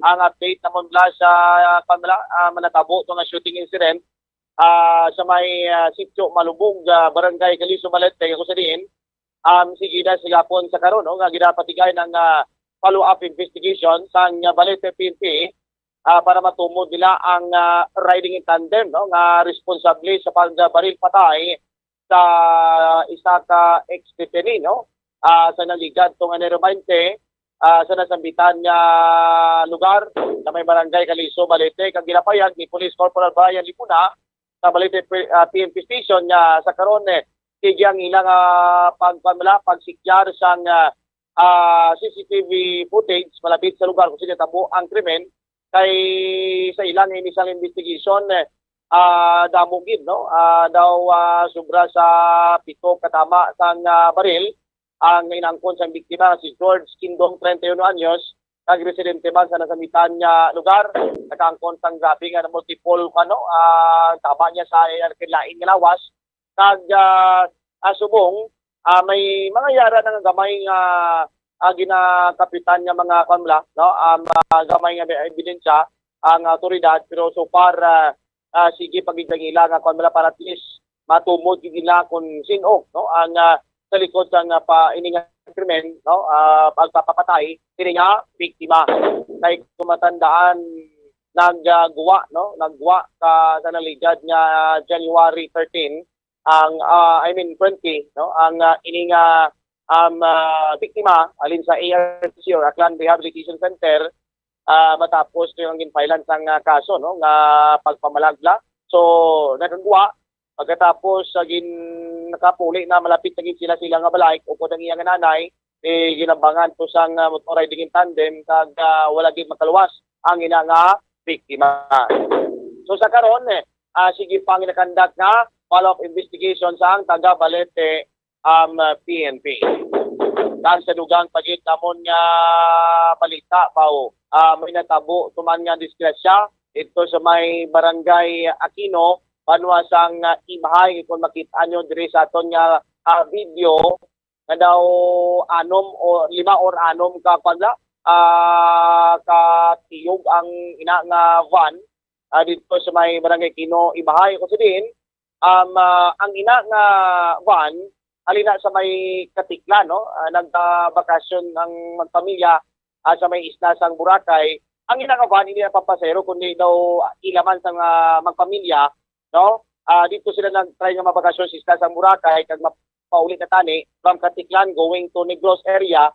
Ang update namon bala sa, ah, kwan bala, ah, manatabo to nga shooting incident, ah, sa may, ah, sitio Malubog, ah, Barangay Kaliso, Balete, kung sa diin, um, sige na sa gapon sa karon, no, nga ginapatigay ng, ah, follow-up investigation sang, ah, Balete P N P, ah, para matumod nila ang, ah, riding in tandem, no, nga responsable sa pagbaril patay sa isa ka ex-detainee, no? Ah, sa nagligad to nga Enero twenty, ah, sa nasambitan nga lugar sa may barangay Kaliso, Balete, kag ginapayag ni Police Corporal Brian Lipuna sa Balete P-, ah, P N P Station nga sa karon, eh, sige ang ilang, ah, pag-, pag-, pagsikyar sang, ah, ah, C C T V footage malapit sa lugar kung saan natabo ang krimen. Kay sa ilang initial investigation, eh, ah, damo gid, no? Ah, daw, ah, sobra sa pito ka tama sang, ah, baril ang inaangkon sang biktima nga si George Kindong, treinta y uno anyos, kag residente man sa nasambitan nga lugar. Nakaangkon sang grabe nga multiple, ano, ah, tama niya sa, eh, lain nga lawas. Kag, ah, ah, subong, ah, may mga yara na nga gamay nga, ah, ginakapitan nga mga, kwan la, no? Ah, mga gamay nga may ebidensya ang autoridad, pero so far, ah, ah, sige pa gid ang ila nga kuan, para at least matumod gid nila kung sin-o, no, ang, ah, sa likod sang, ah, pa, ini nga krimen, no, ah, pagpapapatay ini nga biktima. Kay kung matandaan, nagguwa, no, nagguwa ka sa nalidad nga January thirteen, ang, ah, I mean, twenty, no, ang, ah, ini nga, um, ah, biktima halin sa A R C or Aklan Rehabilitation Center, ah, matapos to yung ginfilean sang, ah, kaso, no, nga pagpamalagla. So, nagagwa, pagkatapos sa gin-, nakapuli na, malapit na gid sila, sila nga balay, ukod ang iya nga nanay, eh, ginambangan to sang, ah, motor riding in tandem, kag, ah, wala gid makaluwas ang ina nga biktima. So, sa karon, eh, ah, sige pang ginakandak nga follow-up investigation sang taga Balete, um, P N P. Kag sa dugang pa gid namon nga balita, baw, ah, may natabo tuman nga disgrasya dito sa may barangay Aquino, banwa sang, ah, Ibhay. Kung makita nyo diri sa aton nga, ah, video, nga daw anom o lima or anom ka, kwan la, ah, ka tiyog ang ina nga van, ah, dito sa may barangay Aquino, Ibhay. Kung sa diin, um, ah, ang ina nga van, halin na sa may Katiklan, no? Ah, nagbakasyon ang magpamilya, ah, sa may isla sang Boracay. Ang ina nga van, hindi na pampasahero, kundi daw ila man sang, ah, magpamilya, no? Ah, dito sila nag-try nga mabakasyon sa isla sang Boracay, kag mapauli na tani from Katiklan going to Negros area.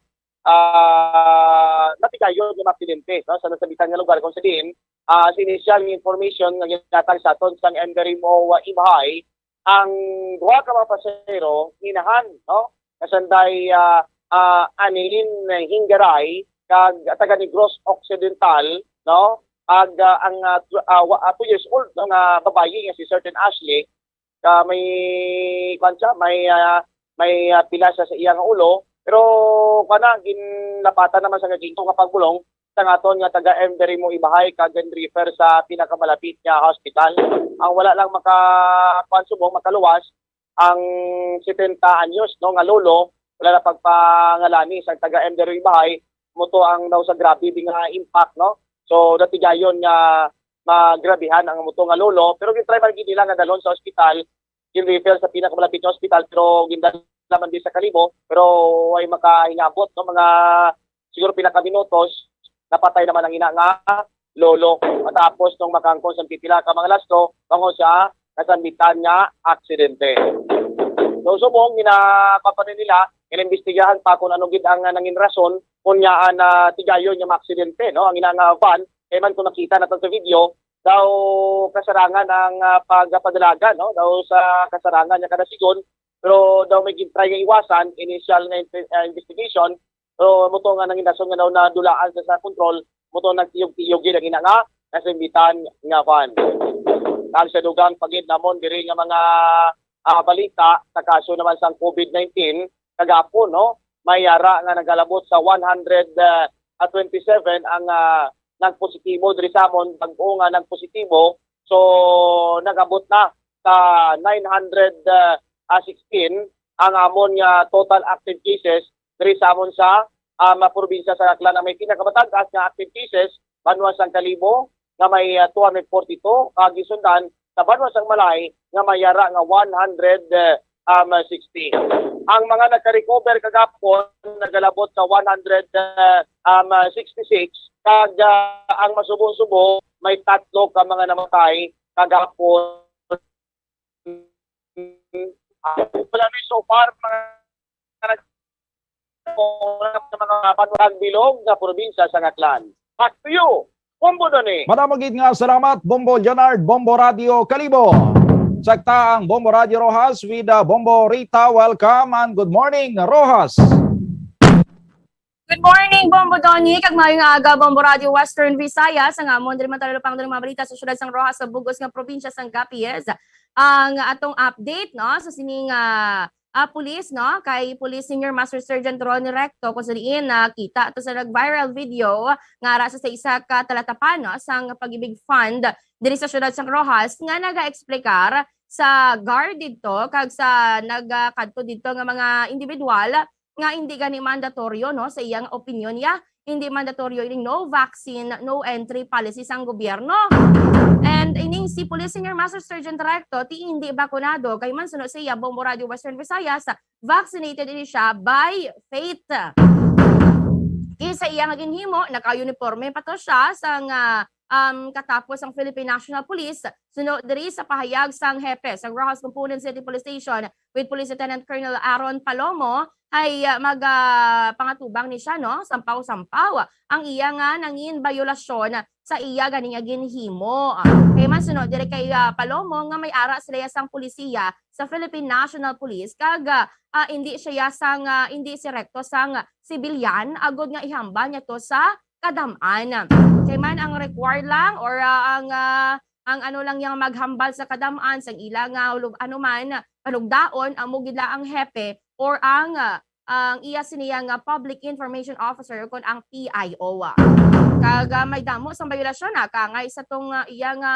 Ah, natigayon nga maaksidente, no, sa nasabitan nga lugar kung sa diin, ah, sa initial nga information nga ginhatag sa aton sang M D R M O, ah, Ibhay, ang duha ka mga pasahero inahan, no, nga sanday, ah, ah, Anilin Hingaray kag taga Negros Occidental, no, ag, ah, ang, ah, tw-, ah, wa-, ah, two years old, no, nga babayi nga si Certain Ashley, ka may, kwan siya, may, ah, may, ah, pila siya sa iya nga ulo. Pero, kwan na, ginlapatan naman sa gagingko nga pagbulong sa aton nga taga M D R M O Ibhay, kag gin-refer sa pinakamalapit nga hospital. Ang wala lang maka, kwan, subong, makaluwas, ang setenta anyos, no, nga lolo, wala na pagpangalani sa taga M D R M O Ibhay, mo to ang daw sa grabe di nga impact, no? So, natigayon nga magrabihan ang muto nga lolo, pero gin-try man gid nila nga dalhon sa ospital, gin-refer sa pinakamalapit nga ospital, pero gindala man din sa Kalibo, pero way makahingabot, no, mga siguro pila ka minutos, napatay naman ang ina nga lolo. Matapos nung makangkon sa pipila ka mga lastro, bangon sa nasambitan nga aksidente. So, subong, ginapapanin nila, ginaimbestigahan pa kung ano gid ang, ah, nangin rason, kung niyaan na tigayon nga maaksidente, no? Ang ina nga van, kay man kung nakita natin sa video, daw kasarangan ang, ah, pagpadalagan, no? Daw sa kasarangan niya kada sigon, pero daw may gintry nga iwasan, initial nga inve-, ah, investigation, pero mo to nga nangin rason nga daw nadulaan sa, sa control, mo to nagtiyog-tiyog gid ang ina nga nasambitan nga van. Kag sa dugang pa gid namon diri nga mga, ah, balita sa kaso naman sang COVID nineteen, kagapon, no, may yara nga nagalabot sa one hundred, ah, twenty-seven ang, ah, nagpositibo diri sa amon, bag-o nga nagpositibo. So, nag-abot na sa nine hundred, ah, sixteen ang amon nga total active cases diri sa amon sa, ah, mga probinsya sa Aklan. Ang may pinakamatag-as nga active cases, banwa sang Kalibo, nga may, ah, two hundred forty-two, kag gisundan sa banwa sang Malay nga may yara nga one hundred, ah, um, sixty. Ang mga nagka-recover kagapon nagalabot sa one hundred, ah, um, sixty-six, kag, ah, ang masubo-subo may tatlo ka mga namatay kagapon. Ah, wala ni so far, mga nag-, sa mga panuhang bilog nga probinsya sa Aklan. Back to you, Bombo Donny. Madamo gid nga salamat, Bombo Leonard, Bombo Radio Kalibo. Sakta ang Bombo Radio Roxas with, uh, Bombo Rita. Welcome and good morning, Roxas. Good morning, Bombo Donny. Kag maayong aga, Bombo Radio Western Visayas. Ang amon diri man talupang diri mga balita sa siyudad sang Roxas sa bugos nga probinsya sang Capiz. Ang atong update, no, sa sining, ah, ah, pulis, no, kay Police Senior Master Sergeant Ronnie Recto, kung sa diin nakita to sa nag-viral video nga ara sa, sa isa ka talatapan, no, sang Pag-ibig Fund diri sa siyudad sang Roxas nga nagaexplikar sa guard didto kag sa nagakadto didto nga mga individual nga hindi gani mandatoryo, no, sa iyang opinyon niya, hindi mandatoryo ining no vaccine, no entry policy sang gobyerno. And ining si Police Senior Master Sergeant Recto, ti hindi bakunado, kay man suno siya, Bombo Radio Western Visayas, vaccinated ini siya by faith. Kay sa iya nga ginhimo, naka-uniforme pa to siya sang, ah, um, katapos ang Philippine National Police, suno diri sa pahayag sang hepe sang Roxas Component City Police Station with Police Lieutenant Colonel Aaron Palomo, ay, ah, mag, ah, pangatubang ni siya, no, sampaw-sampaw ang iya nga nangin bayolasyon sa iya gani nga ginhimo. Ah, kay man suno diri kay, ah, Palomo nga may ara sila ya sang polisiya sa Philippine National Police kag, ah, ah, hindi siya ya sang, ah, hindi si Recto sang sibilyan agod nga ihambal niya to sa kadam-an. Kay man ang required lang or, ah, ang, ah, ang ano lang yang maghambal sa kadam-an sang ila nga ulog-, ano man, panugdaon, amo gid lang ang hepe or ang, ah, ang iya siniya nga public information officer kon ang P I O. Kag, ah, may damo sang bayolasyon, ah, kangay sa tong, ah, iya nga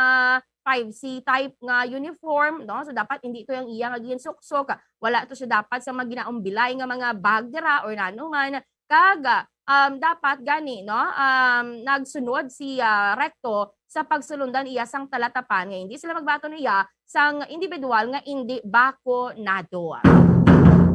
five C type nga uniform, no? So, dapat hindi to yung iya nga ginsuksok. Wala to siya dapat sa mga ginaumbilay nga mga bag dira or nano man. Kag, um, dapat gani, no? Um, nagsunod si, ah, Recto sa pagsulundan iya sang talatapan nga hindi sila magbaton iya sang individual nga hindi bakunado.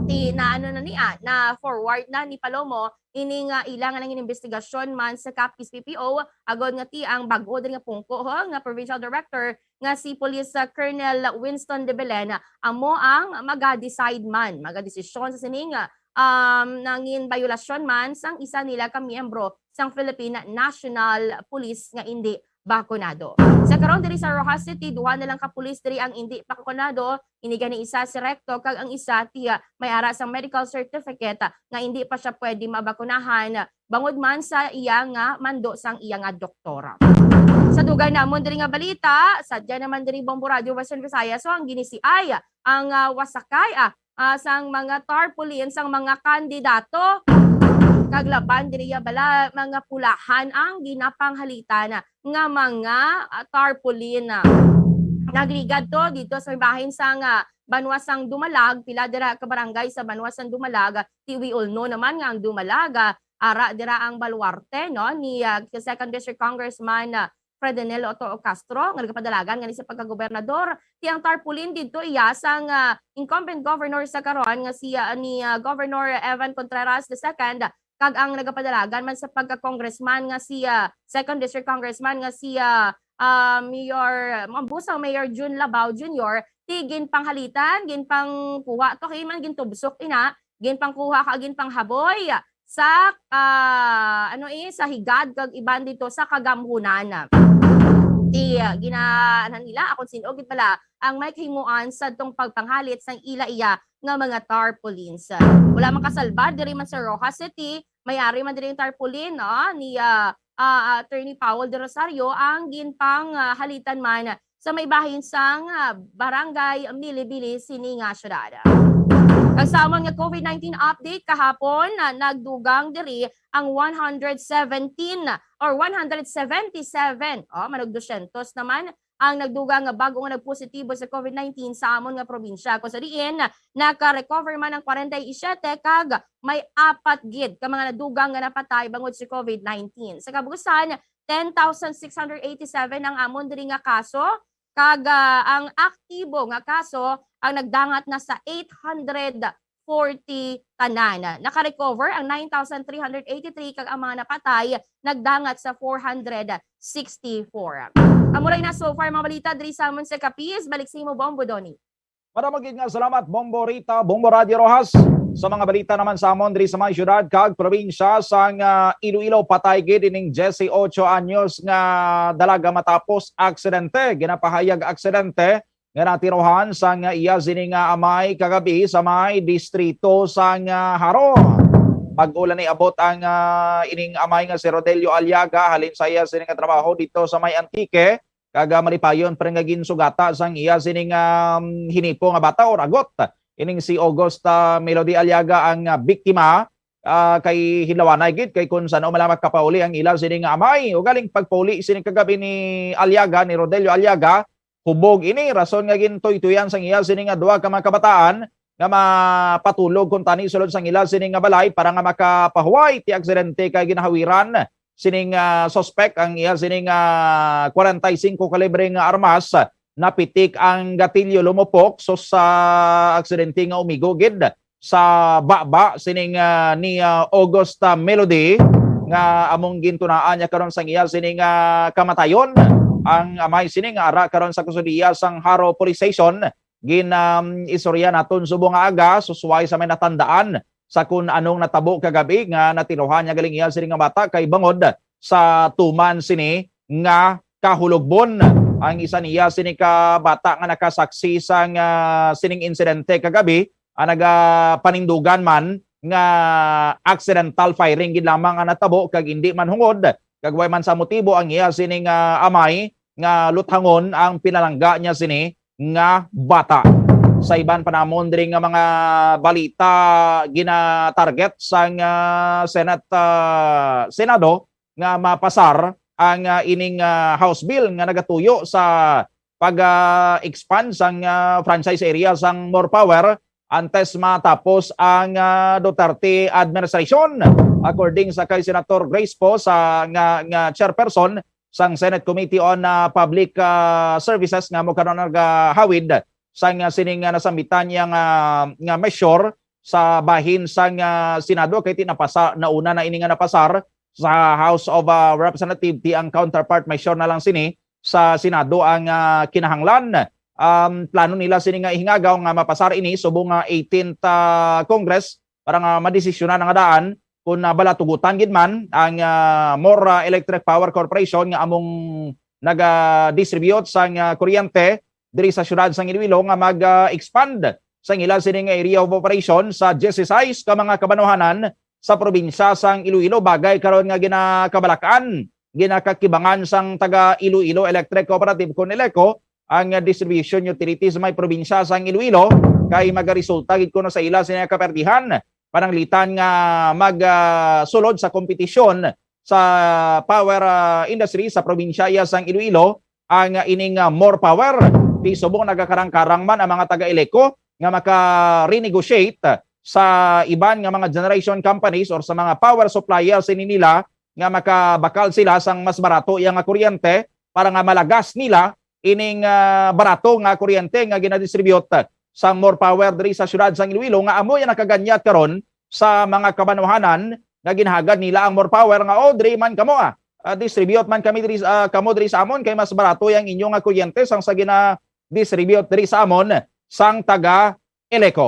Ti na ano na niya, na forward na ni Palomo ini nga ila nga nangin investigasyon man sa Capiz P P O, agod nga ti ang bag-o diri nga pungko, ho, nga provincial director nga si Police, ah, Colonel Winston de Belen, amo ang maga-decide man, magadesisyon sa sining, ah, um, nangin bayolasyon man sang isa nila ka miyembro sang Philippine National Police nga indi bakunado. Sa karon diri sa Roxas City, duha na lang ka pulis diri ang indi bakunado. Ini gani isa si Recto kag ang isa ti, ah, may ara sang medical certificate, ah, nga indi pa siya pwede mabakunahan, ah, bangod man sa iya nga mando sang iya nga doktor. Sa dugay namon diri nga balita, sadya naman diri Bombo Radio Western Visayas, so ang ginisiay ang, ah, wasakay, ah, ah, sang mga tarpaulin sang mga kandidato. Kag laban diri ya bala mga pulahan ang ginapanghalitan nga mga, ah, tarpaulin. Nagligad to dito sa may bahin sang, ah, banwa sang Dumalag, pila dira ka barangay sa banwa sang Dumalag, ti we all know naman nga ang Dumalag, ah, ara dira ang baluarte, no, ni, ah, Second District Congressman, ah, Fredenel Otto Castro nga nagapadalagan nga ni sa pagkagobernador. Ti ang tarpaulin didto iya sang, ah, incumbent governor sa karon nga si, ah, ni, ah, Governor Evan Contreras the second, kag ang nagapadalagan man sa pagka-congressman nga si, ah, second district congressman nga si, ah, ah, Mayor, ang busang Mayor Jun Labao Junior, ti ginpanghalitan, ginpangkuha to, kay man gintubsok ina, ginpangkuha ka, ginpanghaboy sa, ah, ano eh, sa higad kag iban dito sa kagamhunan. Ti, ah, gina-, ano nila, akon sin-o gid pala ang may kahimuan sa tong pagpanghalit sang ila iya nga mga tarpaulins. Wala man kasalba diri man sa Roxas City, may ari man diri ang tarpaulin, no, ni, ah, ah, Attorney Paul De Rosario ang ginpang, ah, halitan man sa may bahin sang, ah, Barangay Milibili sini nga syudad. Kag sa amon nga COVID nineteen update kahapon, ah, nagdugang diri ang one hundred seventeen or one hundred seventy-seven, oh, manug dosyentos naman ang nagdugang nga bag-o nga nagpositibo sa COVID nineteen sa amon nga probinsya. Kung sa diin, naka-recover man ang forty-seven kag may apat gid ka mga nadugang nga napatay bangod sa COVID nineteen. Sa kabuusan, ten thousand six hundred eighty-seven ang amon diri nga kaso, kag, ah, ang aktibo nga kaso ang nagdangat na sa eight hundred forty tanan. Naka-recover ang nine thousand three hundred eighty-three kag ang mga napatay nagdangat sa four hundred sixty-four. Amo ra na so far mga balita diri sa amon sa Capiz. Balik sa imo, Bombo Donny. Madamo gid nga salamat, Bombo Rita, Bombo Radio Roxas. Sa mga balita naman sa amon diri sa mga syudad kag probinsya sang, ah, Iloilo, patay gid ining diyesyocho anyos nga dalaga matapos aksidente. Ginapahayag aksidente nga natirohan sang iya sini nga amay kagabi sa may distrito sang, ah, Jaro. Bag-o lang niabot ang, ah, ining amay nga si Rodelio Aliaga halin sa iya sini nga trabaho dito sa may Antique. Kag, ah, malipayon pa rin nga ginsugata sang iya sining, um, hinipo nga bata or agot. Ining si Augusta Melody Aliaga ang, ah, biktima, ah, kay hinlawanay gid kay kun san-o man lang makapauli ang ila sini nga amay. Ugaling pagpauli sini kagabi ni Aliaga, ni Rodelio Aliaga, hubog ini rason nga gintuytuyan sang iya sini nga duha ka mga kabataan nga mapatulog kuntani sulod sang ila sini nga balay para nga makapahuway ti aksidente kay ginahawiran sining, ah, suspek ang iya sining, ah, kwarenta y singko kalibre nga armas. Napitik ang gatilyo, lumupok, so sa aksidente nga umigo gid sa baba sining, ah, ni, ah, August, ah, Melody, nga among gintunaan niya karon sang iya sining, ah, kamatayon. Ang amay sini nga ara karon sa kustodiya sang Jaro Police Station. Gin, um, istorya naton subong nga aga, susuway sa may natandaan sa kun anong natabo kagabi nga natiluhan niya galing iya sini nga bata kay bangod sa tuman sini nga kahulogbon. Ang isa niya sini ka bata nga nakasaksi sang, ah, sining insidente kagabi, ang nagapanindugan man nga accidental firing gid lamang ang natabo kag indi man hungod kag way man sa motibo ang iya sining, ah, amay nga luthangon ang pinalangga niya sini nga bata. Sa iban pa namon diri nga mga balita, gina-target sang, ah, Senate, ah, Senado nga mapasar ang, ah, ining, ah, House Bill nga nagatuyo sa pag, ah, expand sang, ah, franchise area sang More Power antes matapos ang, ah, Duterte administration. According sa kay Senator Grace Poe sa nga, nga chairperson sang Senate Committee on, ah, Public, ah, Services nga amo karon nagahawid sang, ah, sining, ah, nasambitan niya nga, nga measure sa bahin sang, ah, Senado kay ti napasa-, nauna na ini nga napasar sa House of, ah, Representative, ti ang counterpart measure na lang sini sa Senado ang, ah, kinahanglan. Um, plano nila sini nga ihingagaw nga mapasar ini subong nga eighteenth, ah, Congress para nga madesisyonan nga daan kung, ah, bala tugutan gid man ang, ah, More, ah, Electric Power Corporation nga among naga-distribute sang, ah, kuryente diri sa siyudad sang Iloilo nga mag, ah, expand sang ila sining area of operation sa dieciséis ka mga kabanwahanan sa probinsya sang Iloilo, bagay karon nga ginakabalakan, ginakakibangan sang taga Iloilo Electric Cooperative, Coneleco, ang, ah, distribution utilities may probinsya sang Iloilo, kay magaresulta gid kuno sa ila sini nga kaperdihan, pananglitan nga mag, ah, sulod sa kompetisyon sa power, ah, industry sa probinsya iya sang Iloilo ang, ah, ining, ah, More Power. Ti subong nagakarang-karang man ang mga taga Eleco nga maka-renegotiate sa iban nga mga generation companies or sa mga power suppliers ini nila nga makabakal sila sang mas barato iya nga kuryente para nga malagas nila ining, ah, barato nga kuryente nga ginadistribute sang More Power diri sa siyudad sang Iloilo, nga amo iya nakaganyat karon sa mga kabanwahanan nga ginhagad nila ang More Power nga, "Oh, diri man kamo, ah, ah, distribute man kami diri, ah, kamo diri sa amon kay mas barato ang inyo nga kuryente sang sa gina-distribute diri sa amon sang taga Eleco."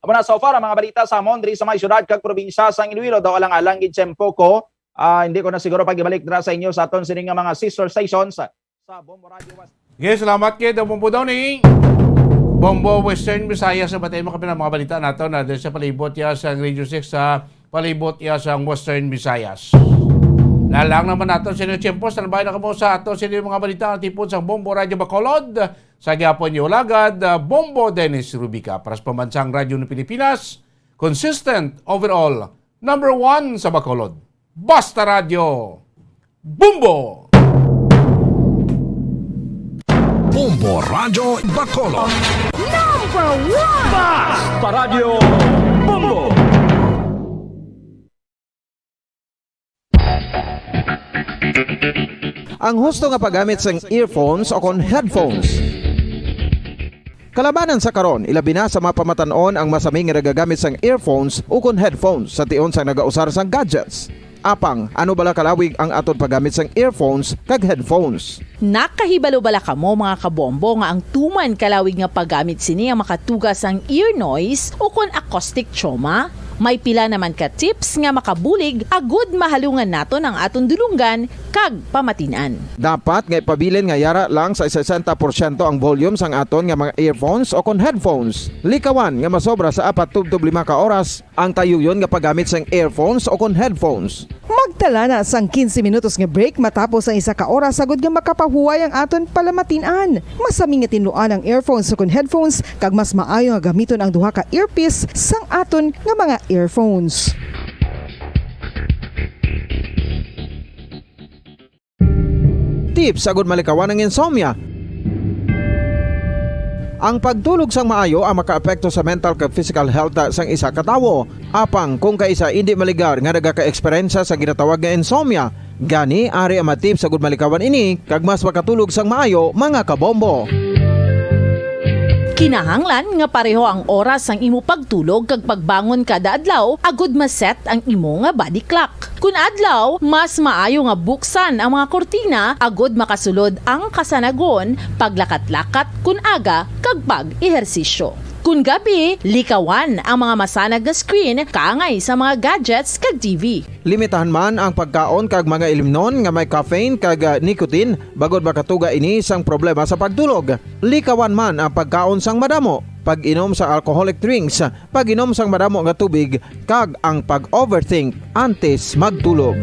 Amo na so far ang mga balita sa amon diri sa may siyudad kag probinsya sang Iloilo. Daw alang-alang gid tiyempo ko, ah, hindi ko na siguro pag-ibalik dira sa inyo sa aton sini nga mga sister stations sa Bombo Radio West. Okay, salamat kay Bombo daw ni Bombo Western Visayas. Sa batay mo kami ng mga balita nato na diri sa palibot ya sa Radio six, sa palibot ya sa Western Visayas. Lalang naman nato sa inyo tiyempo. Standby na kamo sa ato sa inyo mga balita nga tipon sa Bombo Radio Bacolod. Sa gihapon niyo lagad, ah, Bombo Dennis Rubica para sa Pambansang Radyo ng Pilipinas. Consistent overall, number one sa Bacolod. Basta Radyo, Bombo! Bombo Radyo Bacolod. Number one! Basta Radyo, Bombo! Ang husto nga paggamit sang earphones o kon headphones. Kalabanan sa karon, ilabi na sa mga pamatan-on ang masami nga nagagamit sang earphones ukon headphones sa tion sang nagausar sang gadgets. Apang, ano bala kalawig ang aton paggamit sang earphones kag headphones? Nakahibalo bala kamo, mga kabombo, nga ang tuman kalawig nga paggamit sini ang makatuga sang ear noise ukon acoustic trauma? May pila naman ka tips nga makabulig agud mahalungan naton ang aton dulonggan kag pamatin-an. Dapat nga ipabilin nga yara lang sa sesenta porsyento ang volume sang aton nga mga earphones o kon headphones. Likawan nga masobra sa apat tubtob lima ka oras ang tayuyon nga paggamit sang earphones o kon headphones. Magtala na sang quince minutos nga break matapos ang isa ka oras, agud nga makapahuway ang aton palamatin-an. Masami nga tinluan ang earphones o kon headphones, kag mas maayo nga gamiton ang duha ka earpiece sang aton nga mga earphones. Tips agud malikawan ang insomnia. Ang pagtulog sang maayo ang makaapekto sa mental kag physical health sang isa ka tawo. Apang kung kaisa indi maligar nga nagakaeksperyensya sa ginatawag nga insomnia, gani ari ang mga tips agud malikawan ini kag mas makatulog sang maayo, mga kabombo. Kinahanglan nga pareho ang oras sang imo pagtulog kag pagbangon kada adlaw agud ma-set ang imo nga body clock. Kun adlaw, mas maayo nga buksan ang mga kurtina agud makasulod ang kasanagon, paglakat-lakat kun aga, kag pag-ehersisyo. Kun gabi, likawan ang mga masanag nga screen kaangay sa mga gadgets kag T V. Limitahan man ang pagkaon kag mga ilimnon nga may caffeine kag, ah, nicotine, bangod makatuga ini sang problema sa pagtulog. Likawan man ang pagkaon sang madamo, pag-inom sa alcoholic drinks, pag-inom sang madamo nga tubig, kag ang pag-overthink antes magtulog.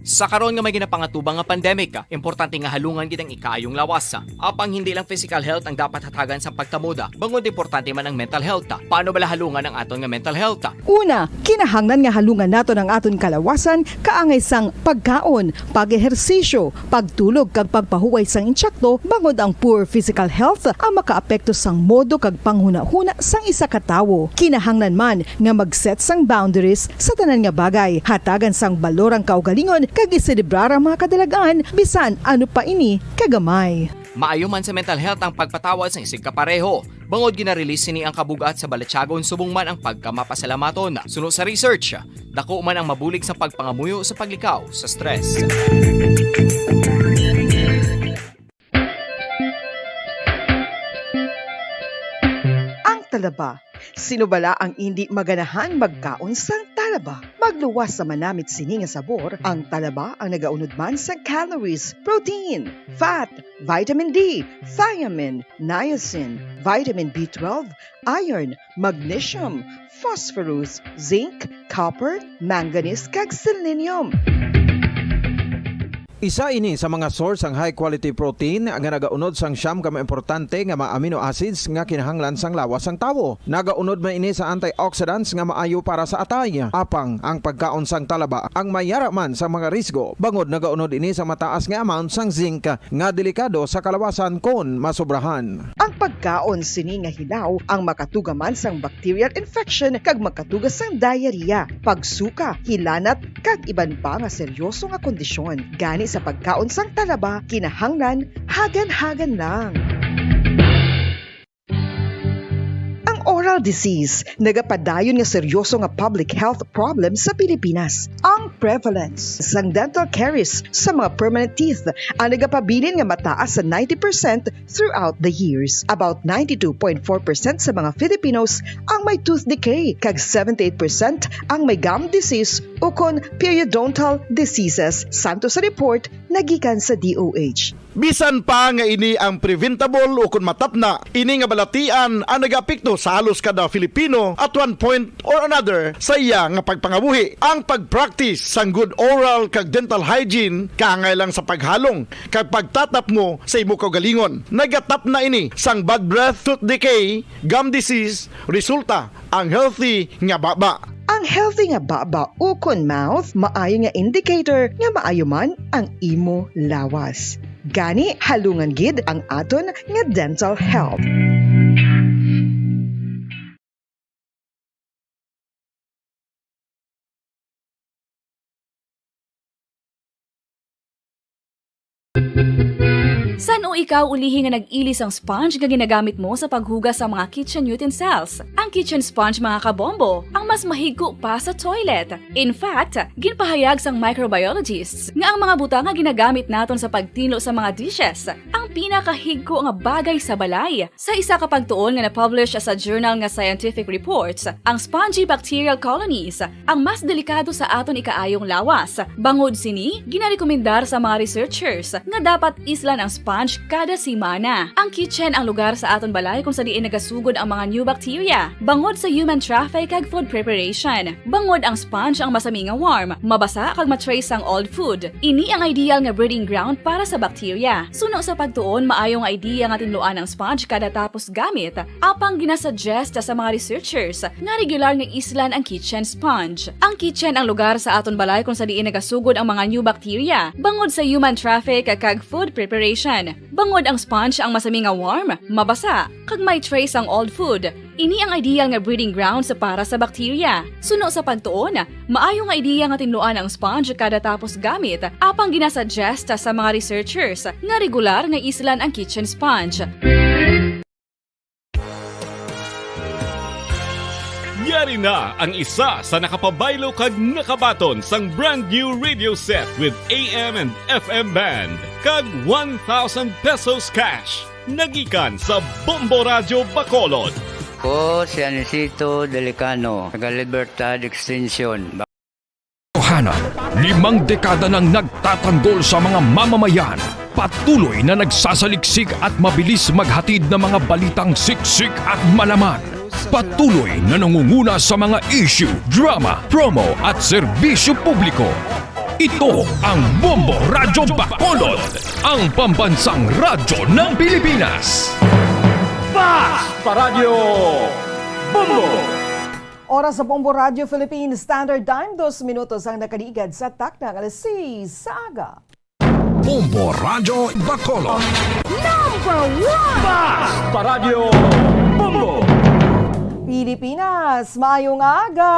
Sa karon nga may ginapangatubang nga pandemic, importante nga halungan gid ang ikaayong lawas. Apang hindi lang physical health ang dapat hatagan sa pagtamod, bangod importante man ang mental health. Paano bala halungan ang aton nga mental health? Una, kinahanglan nga halungan naton ang aton kalawasan kaangay sang pagkaon, pag-ehersisyo, pagtulog kag pagpahuway sang intsakto, bangod ang poor physical health ang makaapekto sang modo kag panghunahuna sang isa ka tawo. Kinahanglan man nga mag-set sang boundaries sa tanan nga bagay, hatagan sang balor ang kaugalingon kag iselebrar ang mga kadalag-an, bisan ano pa ini kagamay. Maayo man sa mental health ang pagpatawad sang isigkapareho, bangod gina-release sini ang kabug-at sa balatyagon subong man ang pagkamapasalamaton. Suno sa research, dako man ang mabulig sa pagpangamuyo sa paglikaw sa stress. Ang talaba. Sino bala ang indi maganahang magkaon sang talaba? Magluwas sa manamit sini nga sabor, ang talaba ang nagaunod man sang calories, protein, fat, vitamin D, thiamine, niacin, vitamin B twelve, iron, magnesium, phosphorus, zinc, copper, manganese, kag selenium. Isa ini sa mga source sang high quality protein nga nagaunod sang siyam ka mga importante nga mga amino acids nga kinahanglan sang lawas sang tawo. Nagaunod man ini sa antioxidants nga maayo para sa atay. Apang ang pagkaon sang talaba ang may yara man sa mga risgo, bangod nagaunod ini sa mataas nga amount sang zinc nga delikado sa kalawasan kon masobrahan. Ang pagkaon sini nga hilaw ang makatuga man sang bacterial infection kag makatuga sang diarrhea, pagsuka, hilanat, kag iban pa nga seryoso nga kondisyon. Gani sa pagkaon sang talaba, kinahanglan hagan-hagan lang. Ang oral disease nagapadayon nga seryoso nga public health problem sa Pilipinas. Ang prevalence sang dental caries sa mga permanent teeth ang nagapabilin nga mataas sa ninety percent throughout the years. About ninety-two point four percent sa mga Filipinos ang may tooth decay, kag seventy-eight percent ang may gum disease ukon periodontal diseases, santo sa report nga gikan sa D O H. Bisan pa nga ini ang preventable ukon matapna, ini nga balatian ang nagaapekto sa halos kada Filipino at one point or another sa iya nga pagpangabuhi. Ang pag-practice sang good oral kag dental hygiene kaangay lang sa paghalong kag pagtatapmo sa imo kaugalingon. Nagatapna ini sang bad breath, tooth decay, gum disease, resulta ang healthy nga baba. Ang healthy nga baba ukon mouth maayo nga indicator nga maayo man ang imo lawas. Gani, halungan gid ang aton nga dental health. San-o ikaw ulihi nga nag-ili sang sponge nga ginagamit mo sa paghugas sa mga kitchen utensils? Ang kitchen sponge, mga kabombo, ang mas mahigko pa sa toilet. In fact, ginpahayag sang microbiologists nga ang mga butang nga ginagamit naton sa pagtinlo sa mga dishes ang pinakahigko nga bagay sa balay. Sa isa ka pagtuon nga na-publish sa journal nga Scientific Reports, ang spongy bacterial colonies ang mas delikado sa aton ikaayong lawas. Bangod sini, ginarekomendar sa mga researchers nga dapat islan ang sponge kada semana. Ang kitchen ang lugar sa aton balay kung sa diin nagasugod ang mga new bacteria, bangod sa human traffic kag food preparation. Bangod ang sponge ang masami nga warm, mabasa kag ma-trace ang old food. Ini ang ideal nga breeding ground para sa bacteria. Suno sa pagtuon Tuon, maayo nga idea nga tinluan ang sponge kada tapos gamit, apang ginasuggest sa mga researchers nga regular nga islan ang kitchen sponge. Ang kitchen ang lugar sa aton balay kung sa diin nagasugod ang mga new bacteria bangod sa human traffic kag food preparation. Bangod ang sponge ang masami nga warm, mabasa, kag may trace ang old food, ini ang ideal nga breeding grounds para sa bacteria. Suno sa pagtuon, maayo nga ideya nga tinluan ang sponge kada tapos gamit, apang ginasuggest sa mga researchers nga regular nga islan ang kitchen sponge. Yari na ang isa sa nakapabaylo kag nakabaton sang brand new radio set with A M and F M band kag one thousand pesos cash. Nagikan sa Bombo Radyo Bacolod. Ko si Anisito Delicano, taga Libertad Extension. Totohanan, limang dekada nang nagtatanggol sa mga mamamayan. Patuloy na nagsasaliksik at mabilis maghatid ng mga balitang siksik at malaman. Patuloy na nangunguna sa mga issue, drama, promo at serbisyo publiko. Ito ang Bombo Radyo Bacolod, ang pambansang radyo ng Pilipinas. Fast Paradyo Bombo! Oras sa Bombo Radyo Philippine Standard Time, dos minutos ang nakaligad sa takna nga alas seis sa aga. Bombo Radyo Bacolod. Number one! Fast Paradyo Bombo! Pilipinas, maayong aga!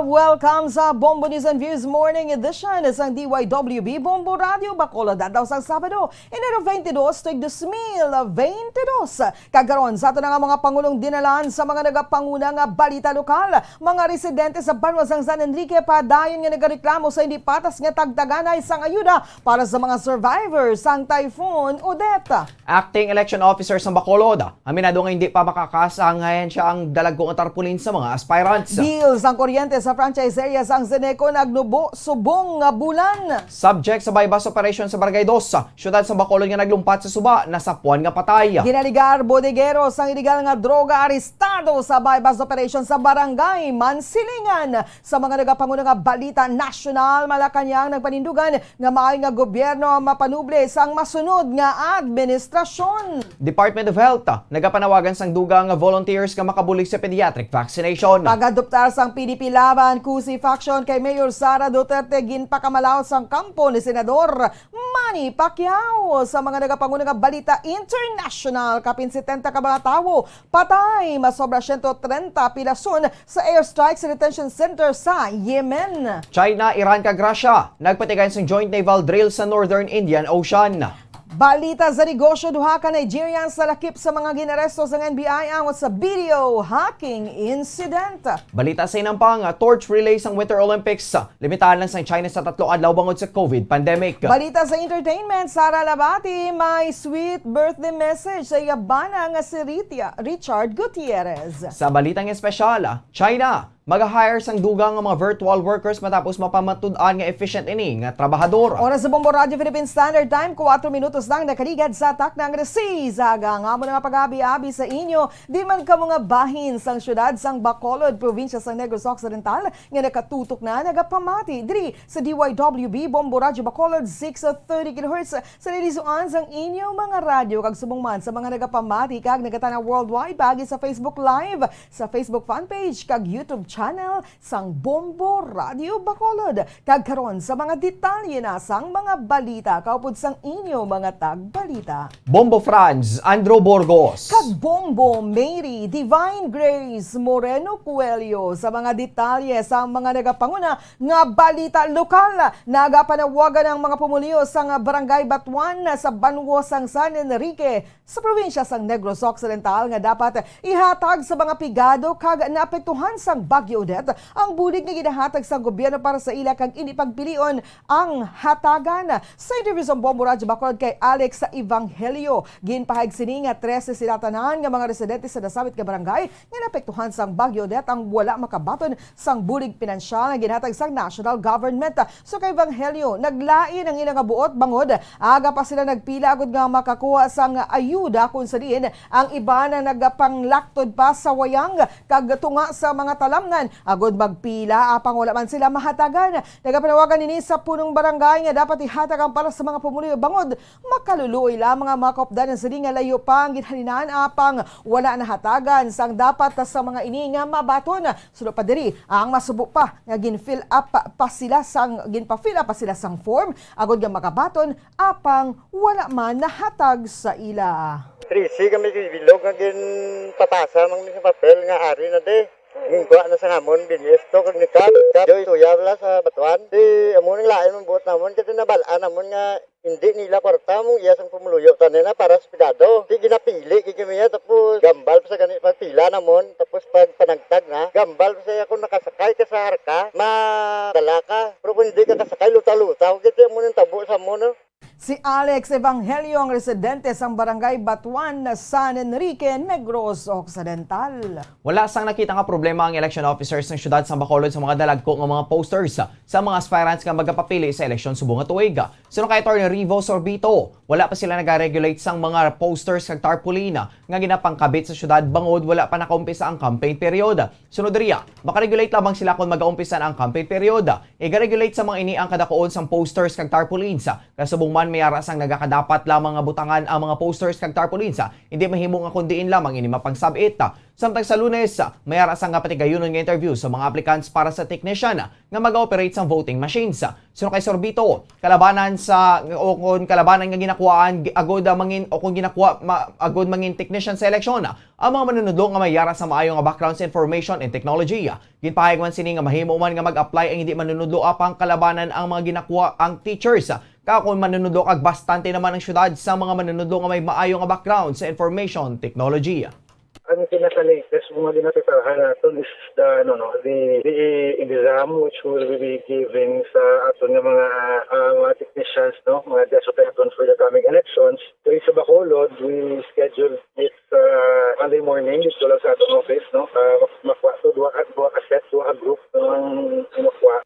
Welcome sa Bombo News and Views Morning Edition sang D Y W B Bombo Radyo Bacolod, adlaw sang Sabado, Enero twenty-dos, tuig dos mil twenty-dos. Kag karon, sa ato na nga mga pangulong dinalan sa mga nagapanguna nga balita lokal, mga residente sa banwa sang San Enrique padayon nga nagareklamo sa hindi patas nga tagtaganay sang ayuda para sa mga survivor sang Typhoon Odette. Acting Election Officer sang Bacolod, aminado nga hindi pa makakasangayan siya ang dalagko nga tarpaulin sa mga aspirants. Bill sang kuryente sa franchise area sang Zeneco nagnubo subong nga bulan. Subject sa buy-bust operation sa Barangay Dos, siyudad sa Bacolod nga naglumpat sa suba, nasapuan nga patay. Ginaligar bodegero sang iligal nga droga arestado sa buy-bust operation sa Barangay Mansilingan. Sa mga nagapanguna nga balita nasyonal, Malacañang nagpanindugan nga maayo nga gobyerno ang mapanubli sang masunod nga administrasyon. Department of Health, nagapanawagan sang dugang nga volunteers nga makabulig sa pediatric vaccination. Pag-adoptar sang P D P laban Cusi faction kay Mayor Sara Duterte ginpakamalaw sang kampo ni Senador Manny Pacquiao. Sa mga nagapanguna nga balita international, kapin setenta ka mga tawo patay, masobra siyento trenta pilason sa airstrike sa detention center sa Yemen. China, Iran kag Russia nagpatigayon sang joint naval drill sa Northern Indian Ocean. Balita sa negosyo, duha ka Nigerians nalakip sa mga ginaresto sang N B I angot sa video hacking incident. Balita sa inampang, torch relay sang Winter Olympics, limitahan lang sang China sa tatlo adlaw bangod sa COVID pandemic. Balita sa entertainment, Sara Labati may sweet birthday message sa iya bana nga si Ritia, Richard Gutierrez. Sa balitang espesyal, China, mag-hire sang dugang nga mga virtual workers matapos mapamatud-an nga efficient ini nga trabahador. Oras sa Bombo Radyo Philippine Standard Time, kuwatro minutos lang nakaligad sa takna nga alas seis sa aga. Ang amo na nga pag-abi-abi sa inyo, di man kamo nga bahin sang siyudad sang Bacolod, probinsya sang Negros Occidental, nga nakatutok na nagapamati diri sa D Y W B Bombo Radyo Bacolod, six thirty kilohertz, sa lilisuan sang inyo mga radyo, kag subong man sa mga nagapamati kag nagatanaw worldwide paagi sa Facebook Live, sa Facebook fan page, kag YouTube channel sang Bombo Radyo Bacolod. Kag karon sa mga detalye na sang mga balita kaupod sang inyo mga tagbalita. Bombo Franz, Andrew Burgos. Kag Bombo Mary Divine Grace Moreno Coelho sa mga detalye sang mga nagapanguna nga balita lokal. Nagapanawagan ang mga pumuluyo sang Barangay Batuan sa banwa sang San Enrique sa probinsya sang Negros Occidental nga dapat ihatag sa mga pigado kag naapektuhan sang Bagyo Odette ang bulig nga ginahatag sang gobyerno para sa ila kag indi pagpilion ang hatagan. Sa interview sa Bombo Radyo Bacolod kay Alex Evangelio, ginpahayag sini nga trese sila tanan nga mga residente sa nasabit nga barangay nga naapektuhan sang Bagyo Odette ang wala makabaton sang bulig pinansyal nga ginhatag sang national government. So kay Evangelio, naglain ang ila nga buot bangod aga pa sila nagpila agud nga makakuha sang ayuda, kun sa diin ang iban nagapanglaktod pa sa wayang kag tunga sa mga talam agod magpila apang wala man sila mahatagan. Nagapanawagan ini sa punong barangay nga dapat ihatag ang palas sa mga pumuluyo bangod makaluluoy lamang ang mga kaupdanan sini nga layo pa ang ginhalinan apang wala nahatagan sang dapat sa mga ini nga mabaton. Suno pa diri, ang masubo pa nga gin-fill up pa sila sang, ginpa-fill up pa sila sang form agod nga makabaton apang wala man nahatag sa ila. Trisi kami bilog nga ginpapasa man sa papel nga ari na di. Ginkuha na sa ngamon, binis to, kag ni Kap, Kap, Joy, Tuya, wala sa Batuan. Di, amo nang lain mong buot namon, kasi nabal-an namon nga hindi nila kwarta mong iya sang pumuluyo. Tanan na para sa pigado. Di ginapili, kikimiya, tapos gambal pa sa gani pagpila namon, tapos pag panagtag na, gambal pa sa iya kung nakasakay ka sa harka, madala ka. Pero kung hindi ka kasakay, luta-luta, kaya mo nang tabo sa mo, no? Si Alex Evangelio ang residente sang Barangay Batuan, San Enrique, Negros Occidental. Wala sang nakita nga problema ang election officers ng siyudad sang Bacolod sa mga dalagko nga mga posters sa mga aspirants nga magapapili sa eleksyon subong nga tuig. Suno kay Attorney Rivo Sorbito, wala pa sila nagaregulate sang mga posters kag tarpaulin nga ginapangkabit sa siyudad bangod wala pa nakaumpisa ang campaign period. Sunod diriya, makaregulate lamang sila kon magaumpisa na ang campaign period. Igaregulate sa mga ini ang kadakuon sang posters kag tarpaulins. Kasubong man, may ara sang nagakadapat lamang nga butangan ang mga posters kag tarpaulins. Hindi mahimo nga kon diin lamang ini mapangsab-it. Samtang sa Lunes, may ara sang nga patigayunon nga interview sa mga applicants para sa technician nga mag-operate sang voting machines. Suno kay Sorbito, kalabanan sa, o kon kalabanan nga ginakuhaan, gi-, agod, ah, mangin-, o kon ginakuha, ma-, agod mangin technician sa eleksyon, ang mga manunudlo nga may ara sa maayo nga background sa information and technology. Ginpahayag man sini nga mahimo man nga mag-apply ang hindi manunudlo apang kalabanan ang mga ginakuha ang teachers. Kag kon manunudlo kag bastante naman ang syudad sa mga manunudlo nga may maayo nga background sa information technology. Ang pinaka-latest nga mga ginapreparahan naton is the, ano, no, the, the exam which will be given sa aton nga mga, ah, mga technicians, no, mga diya sa aton for the coming elections. Diri sa Bacolod, we schedule it, ah, Monday morning dito lang sa aton office, no. Ah, mak-, makuha to, duha ka, duha ka set, duha ka group ang makuha.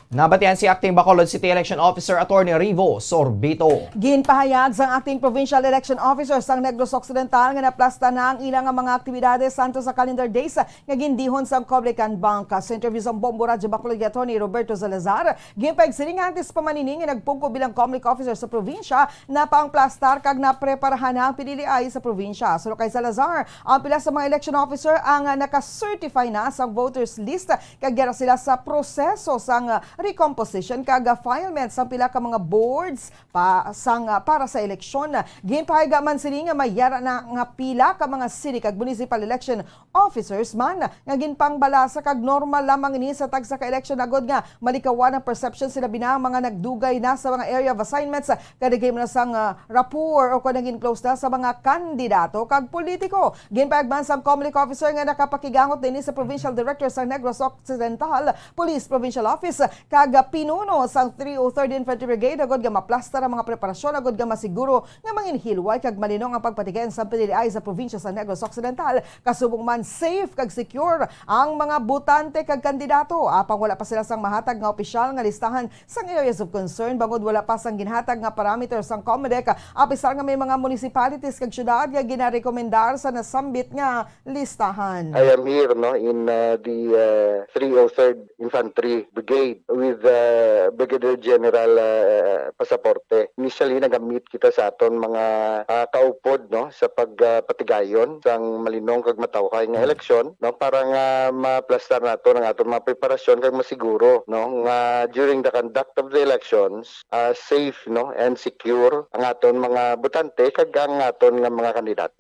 Nabatian si Acting Bacolod City Election Officer Attorney Rivo Sorbito. Ginpahayag sang Acting Provincial Election Officer sang Negros Occidental nga naplasta na ang ila nga mga aktibidades santo sa calendar days nga gindihon sang Coblican Bank. Sa interview sang Bombo Radyo Bacolod kay Attorney Roberto Salazar, ginpahayag sini nga antes pa man ini nga nagpungko bilang Comelec Officer sa probinsya, napaangplastar kag napreparahan na ang piniliay sa probinsya. Suno kay Salazar, ang pila sa mga election officer ang, ah, naka-certify na sa voters list kag yara sila sa proseso sang, ah, recomposition kag, ah, filement sang pila ka mga boards pa, sang, ah, para sa eleksyon. Ginpahayag man sini nga may yara na nga pila ka mga city kag municipal election officers man nga ginpangbalasa kag normal lamang ini sa tagsa ka eleksyon agod nga malikawan ang perception sila bina ang mga nagdugay na sa mga area of assignments, kag nagahimo na sang, ah, rapport o kon naging close na sa mga kandidato kag politiko. Ginpahayag man sang Comelec officer nga nakapakigangot dinhi sa Provincial Director sa Negros Occidental Police Provincial Office kag pinuno sang three oh third Infantry Brigade agod nga maplastar ang mga preparasyon agod nga masiguro nga manginhilway kag malinong ang pagpatigayon sang piniliay sa probinsya sa Negros Occidental. Kasubong man, safe kag secure ang mga botante kag kandidato. Apang wala pa sila sang mahatag nga opisyal nga listahan sang areas of concern bangod wala pa sang ginhatag nga parameter sang Comelec, apisar nga may mga municipalities kag syudad nga ginarekomendar sa nasambit nga listahan. I am here, no, in, uh, the, uh, three oh third Infantry Brigade with, uh, Brigadier General, uh, Pasaporte. Initially, nagamit kita sa aton mga, uh, kaupod, no, sa pag, uh, patigayon sang malinong kag matawhay nga Hmm. eleksyon, no, para nga maplastar nato ang aton mga preparasyon kag masiguro, no, nga during the conduct of the elections, uh, safe, no, and secure ang aton mga botante kag ang aton nga mga kandidato.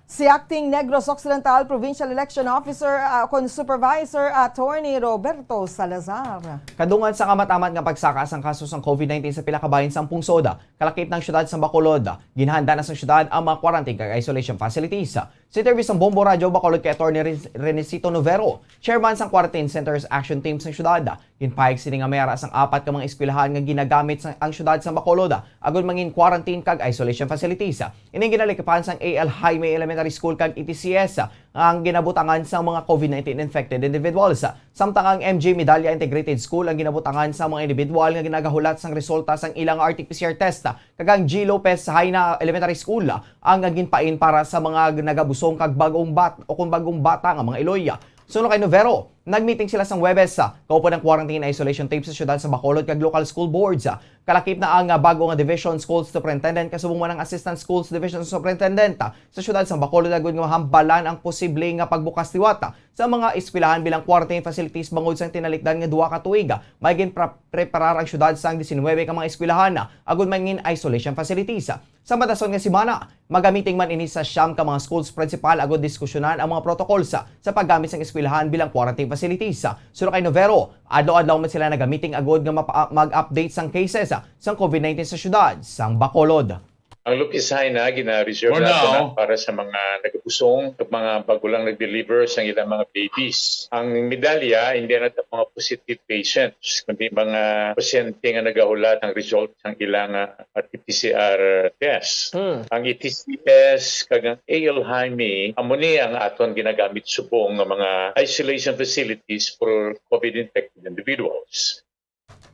Si Acting Negros Occidental Provincial Election Officer, ah, kon Supervisor, Attorney Roberto Salazar. Kadungan sa kamatamad nga pagsaka sang kaso sang covid nineteen sa pila ka bahin sang pungsod, kalakip ng siyudad sang Bacolod, ginhanda na sang siyudad ang mga quarantine kag isolation facilities. Sa interview sang Bombo Radyo Bacolod kay Attorney Ren-, Renesito Novero, chairman sang Quarantine Centers Action Team sang siyudad, ginpahayag sini nga may ara sang apat ka mga eskwelahan nga ginagamit sang, ang siyudad sang Bacolod agud mangin quarantine kag isolation facilities. Ining ginalikipan sang A L Jaime Elementary School kag E T C S ang ginabutangan sang mga covid nineteen infected individuals. Samtang ang M J Medalla Integrated School ang ginabutangan sang mga individual nga ginagahulat sang resulta sang ilang R T P C R test, kag ang G Lopez Jaena Elementary School ang ginpain para sa mga nagabusong kag bag-ong bat-, o kung bag-ong bata nga mga iloy. Suno kay Novero, Nagmeeting sila sang Huwebes, ah, kaupod ang quarantine isolation team sa siyudad sa Bacolod kag local school boards. Ah, kalakip na ang, ah, bago nga division school superintendent kasubong man ang assistant schools division superintendent, ah, sa siyudad sa Bacolod agud nga mahambalan ang posible nga pagbukas liwat, ah, sa mga eskwelahan bilang quarantine facilities bangod sang tinalikdan nga duha ka tuig. Ah, may ginpreparar ang siyudad sang diecinuebe ka mga eskwelahan, ah, agud mangin isolation facilities. Sa madason nga semana, magamiting man ini sa siyam ka mga schools principal agud diskusyonan ang mga protocols sa, sa paggamit sang eskwelahan bilang quarantine facilities. Suno kay Novero, adlaw-adlaw man sila nagamiting agud nga mapa-, mag-update sang cases sang covid nineteen sa syudad sang Bacolod. Ang Lucky Sign na gina-reserve For nato na now. Para sa mga nagabusong, ug mga bago lang nag-deliver sa ilang mga babies. Ang medalya, hindi na mga positive patients, kundi mga pasyente nga nagahulat ang result sang ilang, ah, T P C R test. Hmm. Ang E T C S kag ang A L Jaime, amo ni ang aton ginagamit subong nga mga isolation facilities for covid infected individuals.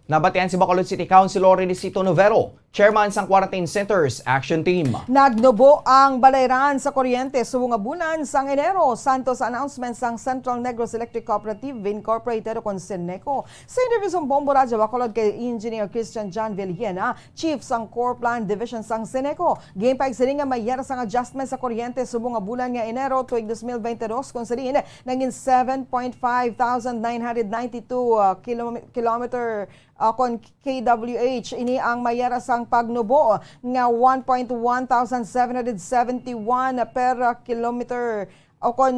Nabatian si Bacolod City Councilor Renisito Novero, chairman sang Quarantine Centers Action Team. Nagnubo ang balayran sa kuryente subong nga bulan sang Enero, santo sa announcement sang Central Negros Electric Cooperative Incorporated o kon CENECO. Sa interview sa Bombo Radyo Bacolod kay Engineer Christian John Villena, Chief sang Core Plan Division sang CENECO, ginpahayag sini nga may yara sang adjustment sa kuryente subong nga bulan nga Enero tuig dos mil bente dos, kung sa diin nangin seven point five thousand nine hundred ninety-two, uh, kilom-, kilometer, uh, kon K W H. Ini ang may yara sang pagnubo nga one point one thousand seven hundred seventy-one per, uh, kilometer o kon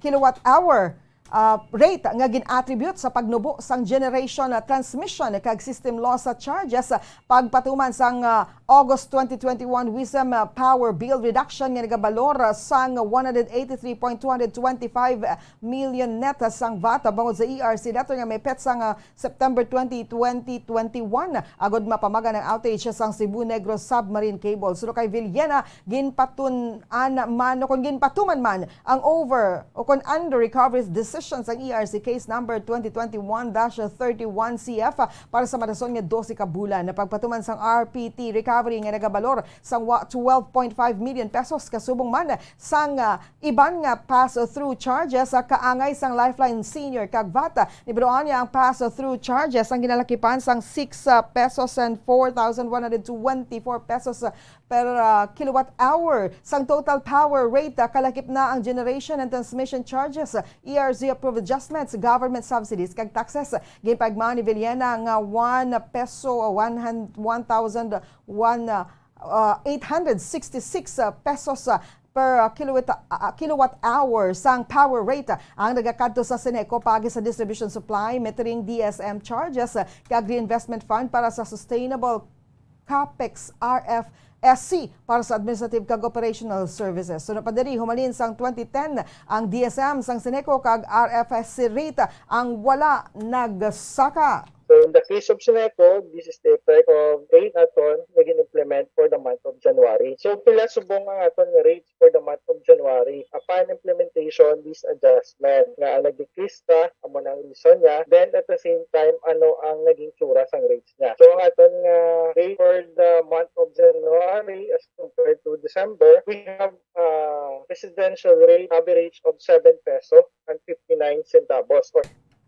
kilowatt hour, uh, rate nga gin-attribute sa pagnubo sang generation, uh, transmission kag system loss, uh, charges, uh, pagpatuman sang, uh, August twenty twenty-one WISM, uh, power bill reduction nga nagabalor, uh, sang one hundred eighty-three point two hundred twenty-five million net, uh, sang vat, uh, bangod sa E R C letter nga may petsa nga September twenty, twenty twenty-one, agud mapamaga ang outage sang Cebu Negros Submarine Cable. Suno kay Villena, ginpatun-an man o kon ginpatuman man ang over o kon under recoveries decision sang E R C case number twenty twenty-one dash thirty-one C F para sa madason nga dose ka bulan. Napagpatuman sang R P T recovery nga nagabalor sang wa-, twelve point five million pesos, kasubong man sang, ah, iban nga pass-through charges, ah, kaangay sang Lifeline Senior kag vat. Nibiruan niya ang pass-through charges ang ginalakipan sang six, ah, pesos and four thousand one hundred twenty-four pesos, ah, per, ah, kilowatt hour sang total power rate, ah, kalakip na ang generation and transmission charges, ah, E R C approved adjustments, government subsidies kag taxes. Ginpaigma ni Villena nga one peso, ah, one hundred, one thousand one, ah, ah, eight hundred sixty-six, ah, pesos, ah, per, ah, kilowatt, ah, kilowatt hour sang power rate, ah, ang nagakadto sa CENECO paagi sa distribution supply, metering, D S M charges, ah, kag reinvestment fund para sa sustainable capex, R F S C, para sa administrative kag operational services. Suno pa diri, humalin sang twenty ten, ang D S M sang CENECO kag R F S C rate ang wala nagsaka. So, in the case of CENECO, this is the effect of rate aton nga gin-implement for the month of January. So, pila subong ang aton nga rates for the month of January? Upon implementation, this adjustment nga ang nag-decrease ta, amo na ang reason niya. Then, at the same time, ano ang naging tsura sang rates niya? So, ang aton nga rate for the month of January as compared to December, we have, uh, residential rate average of seven peso and fifty-nine centavos. Or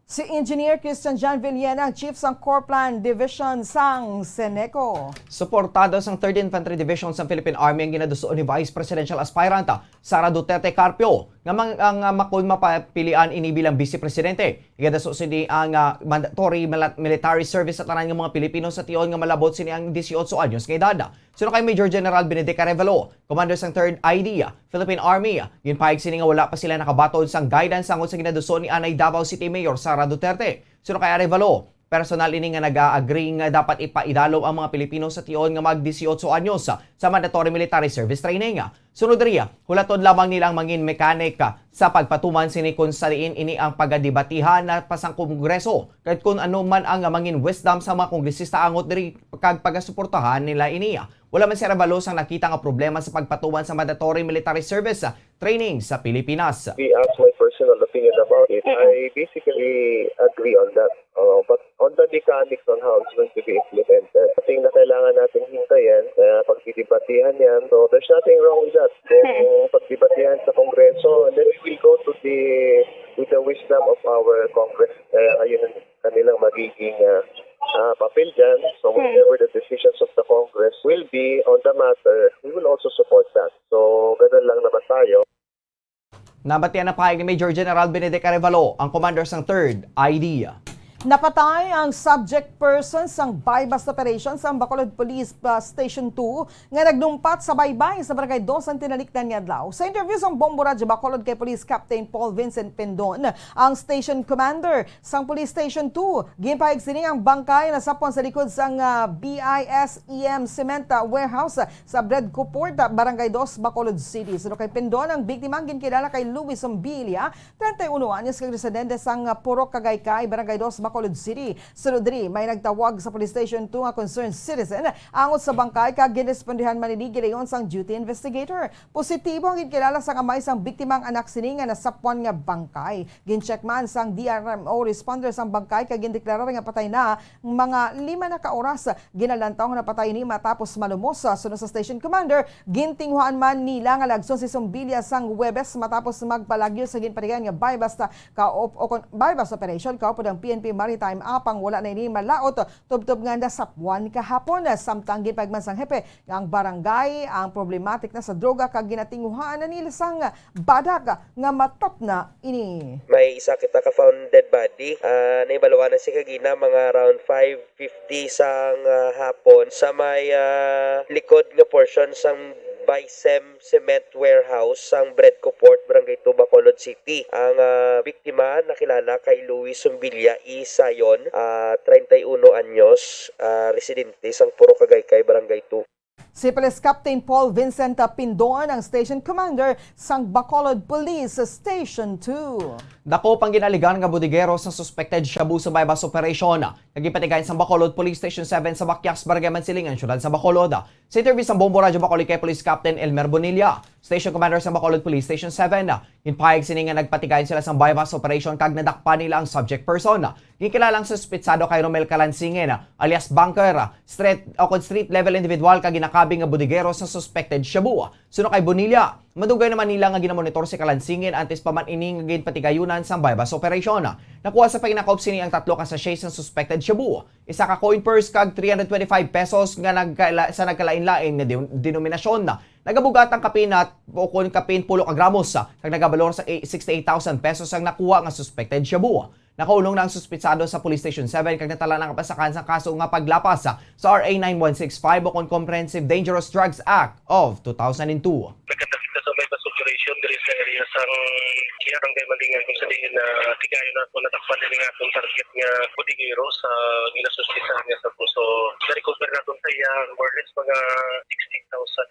Si Engineer Christian John Villena, ang Chief sang Core Plan Division sang CENECO. Suportado sang Third Infantry Division sang Philippine Army ang ginaduso ni Vice Presidential Aspirant Sara Duterte Carpio nga mang-, ang, ah, makon mapapilian ini bilang Vice Presidente. Igadaso sini ang, ah, mandatory mila-, military service sa tanan nga mga Pilipino sa tion nga malabot sini ang dieciocho anyos nga edad. Suno kay Major General Benedict Arevalo, Commander sang Third I D, Philippine Army, ginpahayag sini nga wala pa sila nakabaton sang guidance tungod sa ginaduso ni anay Davao City Mayor Sara Duterte. Suno kay Arevalo, personal ini nga nag-agree nga dapat ipaidalom ang mga Pilipino sa tion nga mag dieciocho anyos sa mandatory military service training. Sunod diri, hulaton lamang nila ang mangin mechanic sa pagpatuman sini kung sa diin ini ang pagadebatihan na pa sang Kongreso, kag kung ano man ang mangin wisdom sa mga kongresista angot diri kag pagasuportahan nila ini. Wala man si Arevalo sang nakita nga problema sa pagpatuman sa mandatory military service training sa Pilipinas. If you ask my personal opinion about it, I basically agree on that. Uh, but on the mechanics on how it's going to be implemented, I think na kailangan natin hintayin, kaya pagdidebatehan yan. So, there's nothing wrong with that. Kung pagdebatehan sa Kongreso, and then we will go to the, with the wisdom of our Congress. Kaya ayun ang kanilang magiging ah, ah, papel dyan. So whatever the decisions of the Congress will be on the matter, we will also support that. So ganun lang naman tayo. Nabatian na pahayag ni Major General Benedict Arevalo, ang commander sang Third I D. Napatay ang subject person sang buy-bust operation sang Bacolod Police ah, Station two nga nagnumpat sa baybay sa Barangay Dos ang tinalikdan nga adlaw. Sa interview sang Bombo Radyo Bacolod kay Police Captain Paul Vincent Pindon, ang station commander sang Police Station two, ginpahayag sini nga ang bangkay nasapwan sa likod sang ah, B I S E M Cement ah, Warehouse sa Bredco Port, ah, Barangay Dos, Bacolod City. Suno kay Pindon, ang biktima ang ginkilala kay Louis Sombilia, treinta y uno anyos, kag residente sang Purok Kagaykay, Barangay Dos, Bacolod City. Sunod diri, may nagtawag sa Police Station two nga concerned citizen angot sa bangkay, kag ginrespondihan man ini gilayon sang duty investigator. Positibo ang ginkilala sang amay sang biktima ang anak sini nga nasapwan nga bangkay. Gin-check man sang D R M O responders ang bangkay kag gindeklarar nga patay na mga lima na ka oras. Ginalantaw nga napatay ini matapos malumos. Suno sa station commander, gintinguhaan man nila nga lagson si Sombilia sang Huwebes matapos magpalagyo sa ginpatigayon nga buy-bust ka op-, o kon buy-bust operation kaupod ang P N P Maritime, apang wala na ini malaot tubtob nga nasapwan kahapon. Samtang ginpahayag man sang hepe nga ang barangay ang problematic na sa droga kag ginatinguhaan na nila sang badak nga matapna ini. May isa kita ka found dead body. Ah, nahibaluan na si kagina mga around five fifty sang ah, hapon sa may ah, likod nga portion sang Bicem Cement Warehouse sang Bredco Port, Barangay two, Bacolod City. Ang ah, biktima nakilala kay Louis Sumbilia E. Sayon, ah, treinta y uno anyos, ah, residente sang Purok Kagaykay, Barangay two. Si Police Captain Paul Vincent Pindon ang station commander sang Bacolod Police Station two. Dako pang ginaligar nga bodegero sa suspected shabu sa buy-bust operation nga ginpatigayon sang Bacolod Police Station seven sa Bakyas, Barangay Mansilingan, Siyudad sa Bacolod. Sa interview sang Bombo Radyo Bacolod kay Police Captain Elmer Bonilla, Station Commander sang Bacolod Police Station seven, ginpahayag sini nga nagpatigayon sila sang buy-bust operation kag nadakpan nila ang subject person. Ginkilala ang suspitsado kay Romel Calansingin, alias Bunker, street o kon street level individual kag ginakabig nga bodegero sa suspected shabu. Suno kay Bonilla, madugay naman nila nga ginamonitor si Calansingin antes pa man ini nga ginpatigayunan sang buy-bust operation. Nakuha sa paghinakop sini ang tatlo ka sachet sang suspected shabu, isa ka coin purse kag three hundred twenty-five pesos nga nagkala-, sa nagkalain-lain nga din-, denominasyon. Nagabugat ang kapin na o kon kapin pulo ka gramos, kag nagabalor sa sixty-eight thousand pesos ang nakuha nga suspected shabu. Nakaulong na ang suspitsado sa Police Station seven kag natala na ang kapasakan sang kaso nga paglapas sa R A nine one six five o kon Comprehensive Dangerous Drugs Act of two thousand and two. Nagkita kita sa may bus operation diri sa area sang Barangay Malingan, kung sa diin na tigayon nato, natakpan din nga atong target nga bodegero sa ginasuspitsahan nga sa puso. Na-recover nato sa iya more or less mga sixty thousand.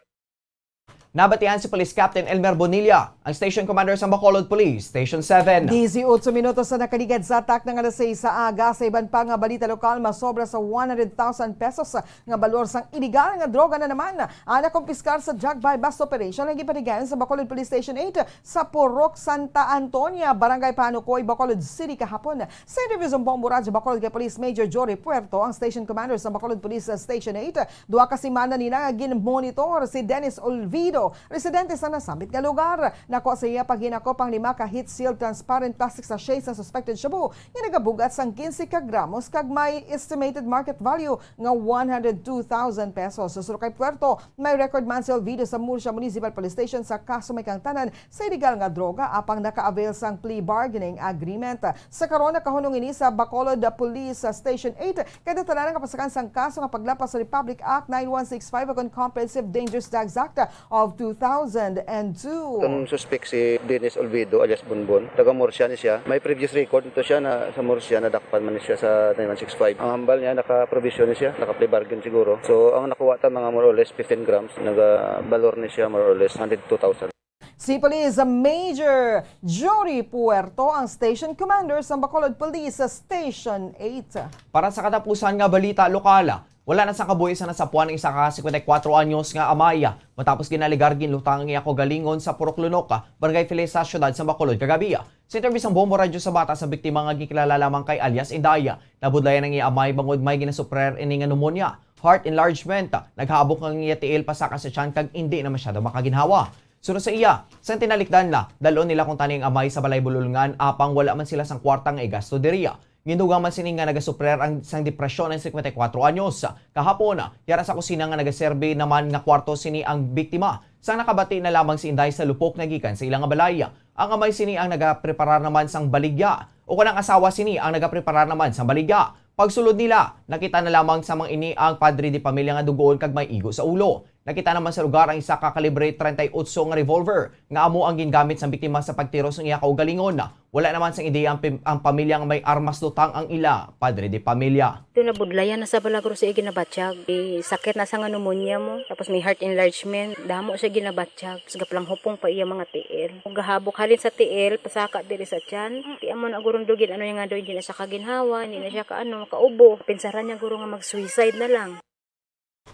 Nabatian si Police Captain Elmer Bonilla, ang Station Commander sang Bacolod Police Station seven. Disiotso minutos na nakaligad sa takna nga alas seis sa aga. Sa iban pa nga balita lokal, masobra sa one hundred thousand pesos nga balor sang iligal nga droga na naman ang nakumpiskar sa drug buy-bust operation nga ginpatigayon sa Bacolod Police Station eight sa Purok Santa Antonia, Barangay Panukoy, Bacolod City kahapon. Sa interview sa Bombo Radyo Bacolod kay Police Major Jory Puerto, ang Station Commander sa Bacolod Police Station eight, duha ka semana nila nga gin-monitor si Dennis Olvido, residente sa nasambit nga lugar. Nakuha sa iya paghinakop ang lima ka heat-sealed transparent plastic sachet sa suspected shabu nga nagabugat sang quince ka gramos kag may estimated market value nga one hundred two thousand pesos. Suno kay Puerto, may record man si Olvido sa Murcia Municipal Police Station sa kaso may kaangtanan sa iligal nga droga, apang naka-avail sang plea bargaining agreement. Sa karon, nakahunong ini sa Bacolod Police Station eight, kay natala na ang kapasakan sang kaso nga paglapas sa Republic Act nine one six five o kon Comprehensive Dangerous Drugs Act of two thousand and two. Ang suspek si Dennis Olvido alias Bonbon. Taga Murcia ni siya. May previous record nito siya na sa Murcia, nadakpan man ni siya sa nine one six five. Ang hambal niya, naka-provision ni siya, naka-plea bargain siguro. So, ang nakuha ta mga more or less fifteen grams, nagabalor ni siya more or less hundred two thousand. Si Police Major Jory Puerto ang Station Commander sa Bacolod Police Station eight. Para sa katapusan nga balita lokal, wala na sa kabuhi sa nasapuan ang isa ka singkwenta y kuwatro anyos nga amay matapos ginaligar, ginlutang ang iya kaugalingon sa Purok Lunok, Barangay Felisa, Siyudad sa Bacolod kagabi. Sa interview sang Bombo Radyo sa bata sa biktima nga ginkilala lamang kay alias Inday, nabudlayan ang iya amay bangod may ginasuprer ini nga pneumonia, heart enlargement, naghabok ang iya tiil, pasaka sa tiyan kag indi na masyado makaginhawa. Suno sa iya, sang tinalikdan na, dal-on nila kuntani ang amay sa balay bululngan, apang wala man sila sang kwarta nga igasto diriya. Gindugang man sini nga nagasuprer ang sang depresyon ang singkwenta y kwatro anyos. Kahapon, yara sa kusina nga nagaserbi naman nga kwarto sini ang biktima, sang nakabati na lamang si Inday sa lupok nga gikan sa ila nga balay. Ang amay sini ang nagapreparar naman sang baligya, o kon ang asawa sini ang nagapreparar naman sang baligya. Pagsulod nila, nakita na lamang sa mga ini ang padre de pamilya nga dugoon kag may igo sa ulo. Nakita naman sa lugar ang isa ka kalibre treinta y ocho nga revolver nga amo ang gingamit sang biktima sa pagtiro sang iya kaugalingon. Wala naman sang ideya ang pim-, ang pamilya nga may armas lutang ang ila padre de pamilya. Ito, nabudlayan na sa balagro sa iya ginabatyag. Eh, sakit na sa nga pneumonia mo, tapos may heart enlargement. Damo siya ginabatyag. Tapos gaplanghupong pa iya mga tiil. Kung gahabok halin sa tiil, pasaka diri sa tiyan. Ti amo na gurong dugin, ano niya nga daw, hindi na siya kaginhawa, hindi na siya kaano, kaubo. Pinsaran niya guro nga mag-suicide na lang.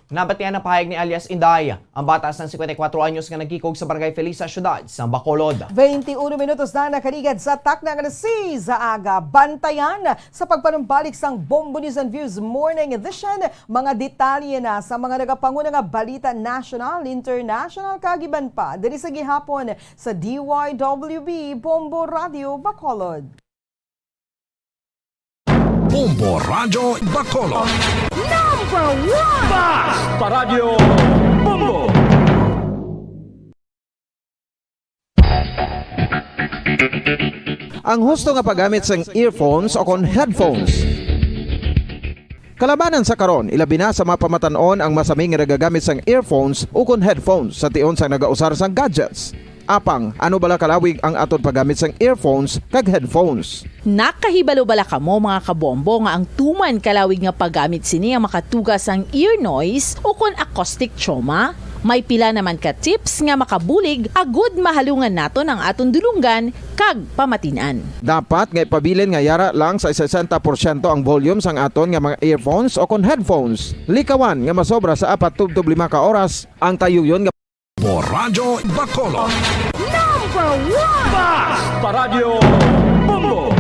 Nabatian ang pahayag ni alias Inday, ang bata sang singkwenta y kwatro anyos nga nagkikog sa Barangay Feliz sa siyudad sang Bacolod. Twenty-one minutos na nakaligad sa takna nga alas seis sa aga. Bantayan sa pagpanumbalik sang Bombo News and Views Morning Edition, mga detalye na sa mga nagapanguna nga balita national, international, kag iban pa diri sa gihapon sa D Y W B Bombo Radio Bacolod. Bombo Radyo Bacolod. Number one! Basta Radyo Bombo! Ang husto nga paggamit sang earphones o kon headphones. Kalabanan sa karon, ilabi na sa mga pamatan-on ang masami nga nagagamit sang earphones o kon headphones sa tion sang nagausar sang gadgets. Apang, ano bala kalawig ang aton paggamit sang earphones kag headphones? Nakahibalo bala kamo, mga kabombo, nga ang tuman kalawig nga paggamit sini ang makatuga sang ear noise o kon acoustic trauma? May pila naman ka tips nga makabulig agud mahalungan naton ang aton dulonggan kag pamatin-an. Dapat nga ipabilin nga yara lang sa sesenta porsyento ang volume sang aton nga mga earphones o kon headphones. Likawan nga masobra sa apat tubtob lima ka oras ang tayuyon nga Bombo Radyo Bacolod. Number one! Basta Radyo Bombo!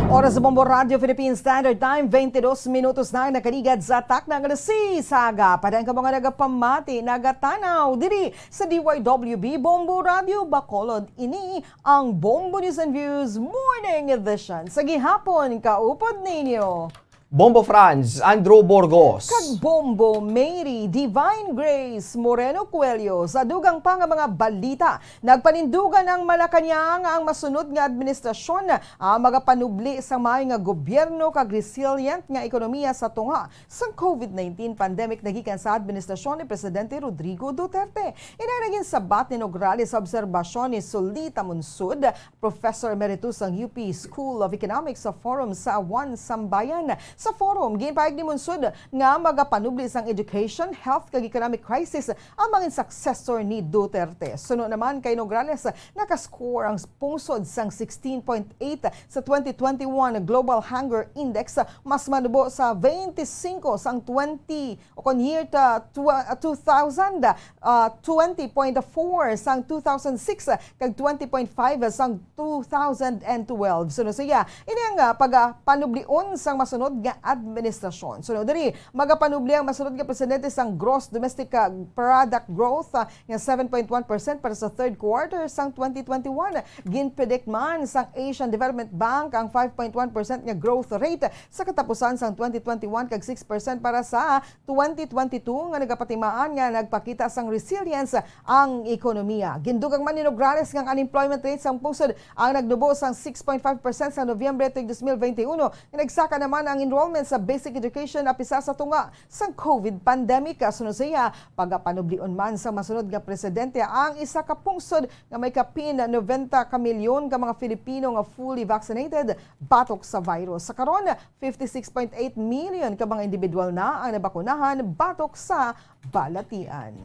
Oras sa Bombo Radyo Philippine Standard Time, twenty-dos minutos na ang nakaligad sa takna nga alas seis sa aga. Padang ka mga nagapamati, nagatanaw diri sa D Y W B Bombo Radyo Bacolod. Ini ang Bombo News and Views Morning Edition. Sa gihapon, kaupod ninyo Bombo Franz, Andrew Burgos. Kag Bombo Mary Divine Grace Moreno Coelho. Sa dugang pa nga mga balita, nagpanindugan ang Malacañang nga ang masunod nga administrasyon, ah, magapanubli sa maayo nga gobyerno kag resilient nga ekonomiya sa tunga sang COVID nineteen pandemic nagikan sa administrasyon ni Presidente Rodrigo Duterte. Ina naging sabat ni Nograles sa obserbasyon ni Solita Monsud, Professor Emeritus sang U P School of Economics, sa forum sa One Sambayan. Sa forum, ginpahayag ni Monsud nga magapanubli sang education, health, kag economic crisis ang mga successor ni Duterte. Suno naman kay Nograles, nakascore ang pungsod sang sixteen point eight sa twenty twenty-one Global Hunger Index, mas manubo sa twenty-five sang twenty o kon year ta-, tw-, ah, two thousand, ah, twenty point four sang two thousand six, ah, kag twenty point five sang two thousand twelve. Suno sa iya, ini ang, ah, pagapanublion sang masunod nga administrasyon. Suno diri, magapanubli ang masunod nga presidente sang gross domestic, ah, product growth, ah, nga seven point one percent para sa third quarter sang twenty twenty-one. Ginpredict man sang Asian Development Bank ang five point one percent nga growth rate sa katapusan sang twenty twenty-one kag six percent para sa twenty twenty-two, nga nagapatimaan nga nagpakita sang resilience ang ekonomiya. Gindugang man ni Nograles nga ang unemployment rate sang pungsod ang nagnubo sang six point five percent sa Nobyembre tuig dos mil bente uno, nga nagsaka naman ang enrollment sa basic education apisa sa tunga sang COVID pandemic. Suno sa iya, pagapanublion man sa masunod nga presidente ang isa ka pungsod nga may kapin noventa ka milyon ka mga Filipino nga fully vaccinated batok sa virus. Sa karon, fifty-six point eight million ka mga individual na ang nabakunahan batok sa balatian.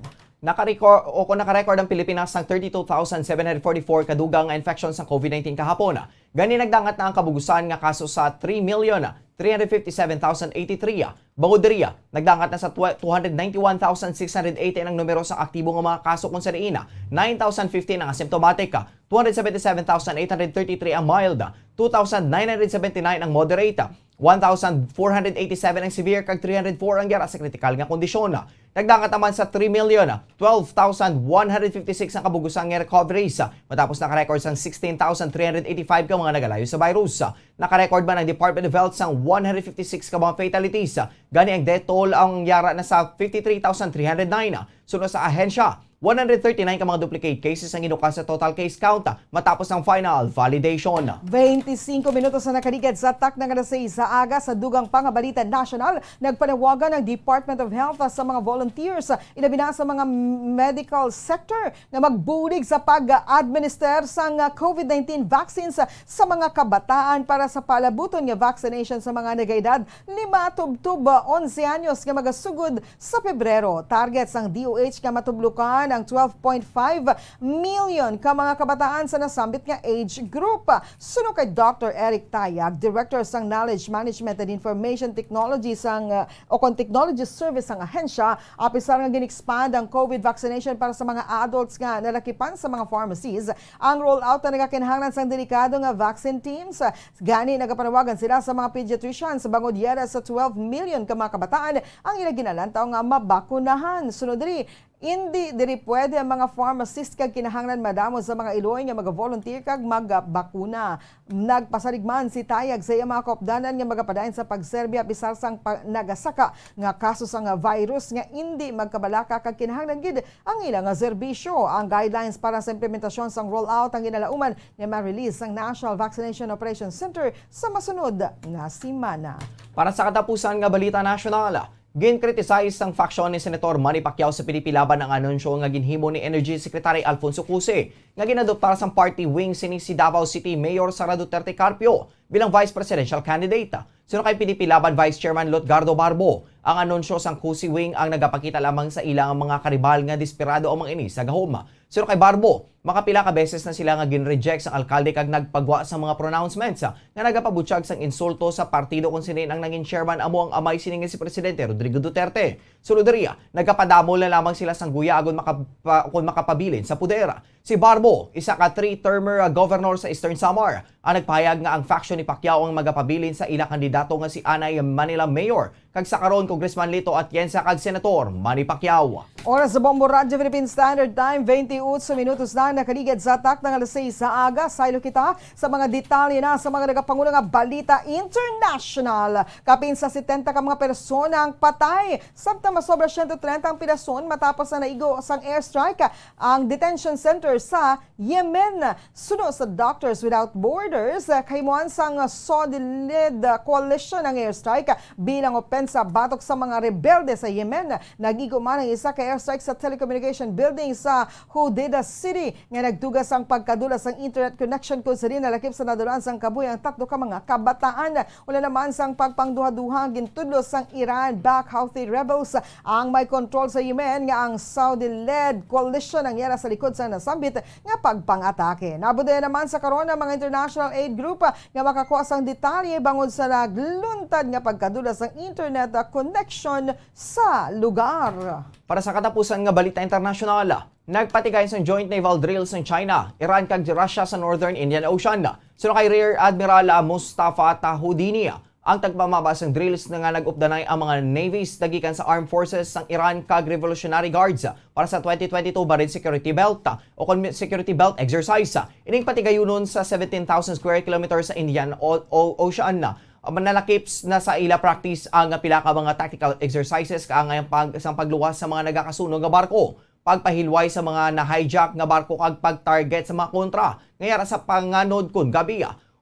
Nakarecord, o kung nakarecord ang Pilipinas sang thirty-two thousand seven hundred forty-four ka dugang nga infection sa COVID nineteen kahapon. Gani nagdangat na ang kabugusan nga kaso sa three million three hundred fifty-seven thousand eighty-three. Bangod diri, nagdangat na sa tw-, two hundred ninety-one thousand six hundred eighteen ang numero sa aktibo nga mga kaso, kung sa diin nine thousand fifteen ang asymptomatic, two hundred seventy-seven thousand eight hundred thirty-three ang mild, two thousand nine hundred seventy-nine ang moderate, One thousand four hundred eighty-seven ang severe kag three hundred four ang yara sa kritikal nga kondisyon. Nagdangat naman sa three million twelve thousand one hundred fifty-six ang kabugusan nga recoveries, matapos nakarecord sang sixteen thousand three hundred eighty-five ka mga nagalayo sa virus. Nakarecord man ang Department of Health sang one hundred fifty-six ka mga fatalities. Gani ang death toll ang yara na sa fifty-three thousand three hundred nine. Suno sa ahensya, one hundred thirty-nine ka mga duplicate cases ang ginukas sa total case count matapos ang final validation. Twenty-five minutos na nakaligid sa takna nga alas sais sa aga. Sa dugang pa nga balita nasyonal, nagpanawagan ang Department of Health sa mga volunteers, ilabi na sa mga medical sector, nga magbulig sa pag-administer sang COVID nineteen vaccines sa mga kabataan para sa palabuton nga vaccination sa mga nagaedad lima tubtob onse anyos nga magasugod sa Pebrero. Target sang D O H nga matublukan ang twelve point five million ka mga kabataan sa nasambit nga age group. Suno kay Doctor Eric Tayag, Director sang Knowledge Management and Information Technology sang, uh, o kon Technology Service sang ahensya, apisar nga gin-expand ang COVID vaccination para sa mga adults nga nalakipan sa mga pharmacies, ang rollout na nagakinahanglan sang delikado nga vaccine teams. Gani, nagapanawagan sila sa mga pediatricians bangod yara sa twelve million ka mga kabataan ang ila ginalantaw nga mabakunahan. Sunod diri, indi diri pwede ang mga pharmacist kag kinahanglan madamo sa mga iloy nga mag-volunteer kag magbakuna. Nagpasalig man si Tayag sa iya mga kaupdanan nga magapadayon sa pagserbi apisar sang pa- nagasaka nga kaso sang virus nga indi magkabalaka kag kinahanglan gid ang ila nga serbisyo. Ang guidelines para sa implementasyon sang rollout ang ginalauman nga ma-release sang National Vaccination Operation Center sa masunod nga semana. Para sa katapusan nga balita nasyonal, gin-criticize sang faksyon ni Senator Manny Pacquiao sa P D P Laban ang anunsyo nga ginhimo ni Energy Secretary Alfonso Cusi nga ginadoptar sang party wing sini si Davao City Mayor Sara Duterte Carpio bilang vice presidential candidate. Suno kay P D P Laban Vice Chairman Lutgardo Barbo, ang anunsyo sang Cusi wing ang nagapakita lamang sa ila nga mga karibal nga desperado ang mga ini sa gahom. Suno kay Barbo, makapila ka beses na sila nga gin-reject sang alkalde kag nagpagwa sang mga pronouncements nga nagapabutyag sang insulto sa partido kon sinin ang nangin chairman amo ang amay sini nga si Presidente Rodrigo Duterte. Sunod diri, nagapadamol na lamang sila sang guya agod makapa-, kon makapabilin sa poder. Si Barbo, isa ka three-termer, ah, governor sa Eastern Samar, ang nagpahayag nga ang faksyon ni Pacquiao ang magapabilin sa ila kandidato nga si anay Manila Mayor kag sa karon Congressman Lito Atienza kag Senator Manny Pacquiao. Oras sa Bombo Radyo Philippine Standard Time, twenty-eight minutos na nakaligid sa takna nga alas sais sa aga. Saylo kita sa mga detalye na sa mga nagapangulo nga balita international. Kapin sa setenta ka mga persona ang patay, sabta masobra siyento trenta ang pinason matapos na naigo sang airstrike ang detention center sa Yemen. Suno sa Doctors Without Borders, ah, kahimuan sang Saudi-led, ah, coalition ang airstrike, ah, bilang opensa batok sa mga rebelde sa Yemen. Nag-igo man ang isa ka airstrike sa telecommunication building sa Hodeidah City nga nagduga sang pagkadula sang internet connection, kung sa diin nalakip sa nadul-an sang kabuhi ang tatlo ka mga kabataan. Wala naman sang pagpangduha-duha ang gintudlo sang Iran-backed Houthi rebels ang may control sa Yemen nga ang Saudi-led coalition ang yara sa likod sang nasambit nga pagpang-atake. Nabudayan naman sa karon ang mga international aid group nga makakuha sang detalye bangod sa nagluntad nga pagkadula sang internet connection sa lugar. Para sa katapusan nga balita internasyonal, nagpatigay sang joint naval drill sang China, Iran kag Russia sa Northern Indian Ocean. Suno kay Rear Admiral, ah, Mustafa Tahoudini, ang tagpamaba sang drills na nga nag-updanay ang mga navies nagikan sa armed forces sang Iran kag Revolutionary Guards para sa twenty twenty-two Marine Security Belt, o kon Security Belt Exercise. Ining patigayunon sa seventeen thousand square kilometers sa Indian O-, O-, Ocean. Manalakip na sa ila practice ang pila ka mga tactical exercises kaangay ang pag-, sang pagluwas sa mga nagakasunog nga barko, pagpahilway sa mga na-hijack nga barko kag pag-target sa mga kontra nga yara sa panganod kon gabi.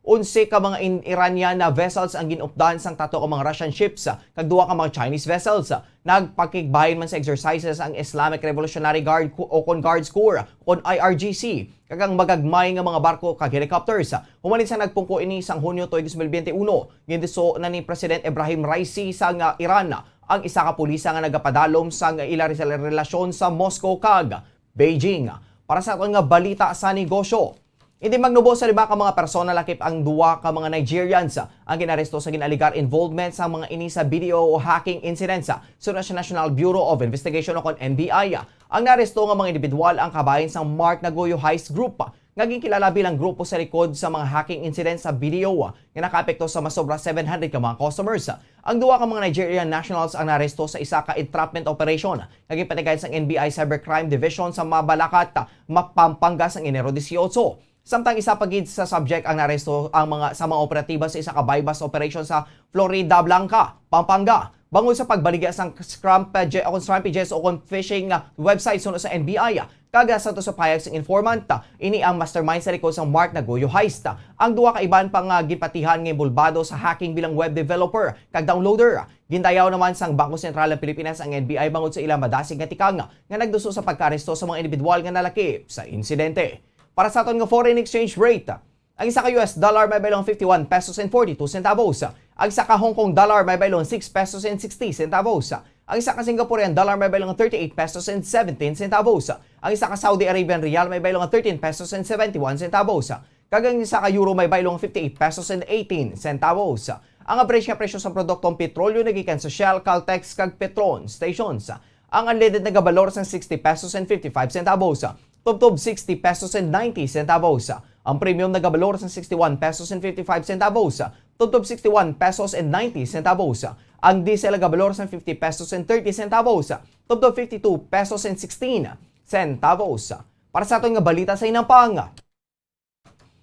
Onse ka mga in-, Iranian na vessels ang gin-updan sang tatlo ka mga Russian ships, ah, kag duha ka mga Chinese vessels. Nagpakigbahin man sa exercises ang Islamic Revolutionary Guard Corps, o kon Guards Corps, o kon I R G C, kag ang magagmay nga mga barko kag helicopters. Human sa nagpungko ini sang Hunyo tuig dos mil bente uno, gindiso na ni President Ibrahim Raisi sang Iran ang isa ka pulisa nga nagapadalom sang ila rela-, relasyon sa Moscow kag Beijing. Para sa aton nga balita sa negosyo, indi magnubo sa lima ka mga persona lakip ang duha ka mga Nigerians ang ginaresto sa gin-alegar involvement sa mga ini sa video hacking incidents. Suno sa National Bureau of Investigation o kon N B I, ang naaresto nga mga individual ang kabahin sang Mark Nagoyo Heist Group kag ginkilala bilang grupo sa likod sa mga hacking incident sa B D O nga nakaapekto sa mas sobra seven hundred ka mga customers. Ang duha ka mga Nigerian nationals ang naaresto sa isa ka entrapment operation nga ginpatigayon sang N B I Cybercrime Division sa Mabalacat, Ma-, Pampanga sang Enero dieciocho. Samtang isa pa gid sa subject ang naaresto ang mga, sa mga operatiba sa isa ka buy-bust operation sa Floridablanca, Pampanga, bangod sa pagbaligya sang scam page, o kon scam pages o kon phishing, ah, website suno sa N B I. Kag sa to sa pahayag sang informant, ini ang mastermind sa likod sang Mark Nagoyo heist. Ang duha ka iban pa nga ginpatihan nga inbolbado sa hacking bilang web developer kag downloader. Gindayaw naman sang Bangko Sentral ng Pilipinas ang N B I bangod sa ilang madasig nga tikang nga nagduso sa pagkaaresto sa mga individual nga nalakip sa insidente. Para sa aton nga foreign exchange rate, ang isa ka U S dollar may baylong fifty-one pesos and forty-two centavos. Ang isa ka Hong Kong dollar may baylong six pesos and sixty centavos. Ang isa ka Singaporean dollar may baylong thirty-eight pesos and seventeen centavos. Ang isa ka Saudi Arabian riyal may baylong thirteen pesos and seventy-one centavos. Kag ang isa ka euro may baylong fifty-eight pesos and eighteen centavos. Ang average nga presyo sa produktong petrolyo nagikan sa Shell, Caltex, kag Petron stations. Ang unleaded nagabalor sang sixty pesos and fifty-five centavos, tubtob sixty pesos and ninety centavos. Ang premium nagabalor sang sixty-one pesos and fifty-five centavos, tubtob sixty-one pesos and ninety centavos. Ang diesel nagabalor sang fifty pesos and thirty centavos, tubtob fifty-two pesos and sixteen centavos. Para sa aton nga balita sa hinampang,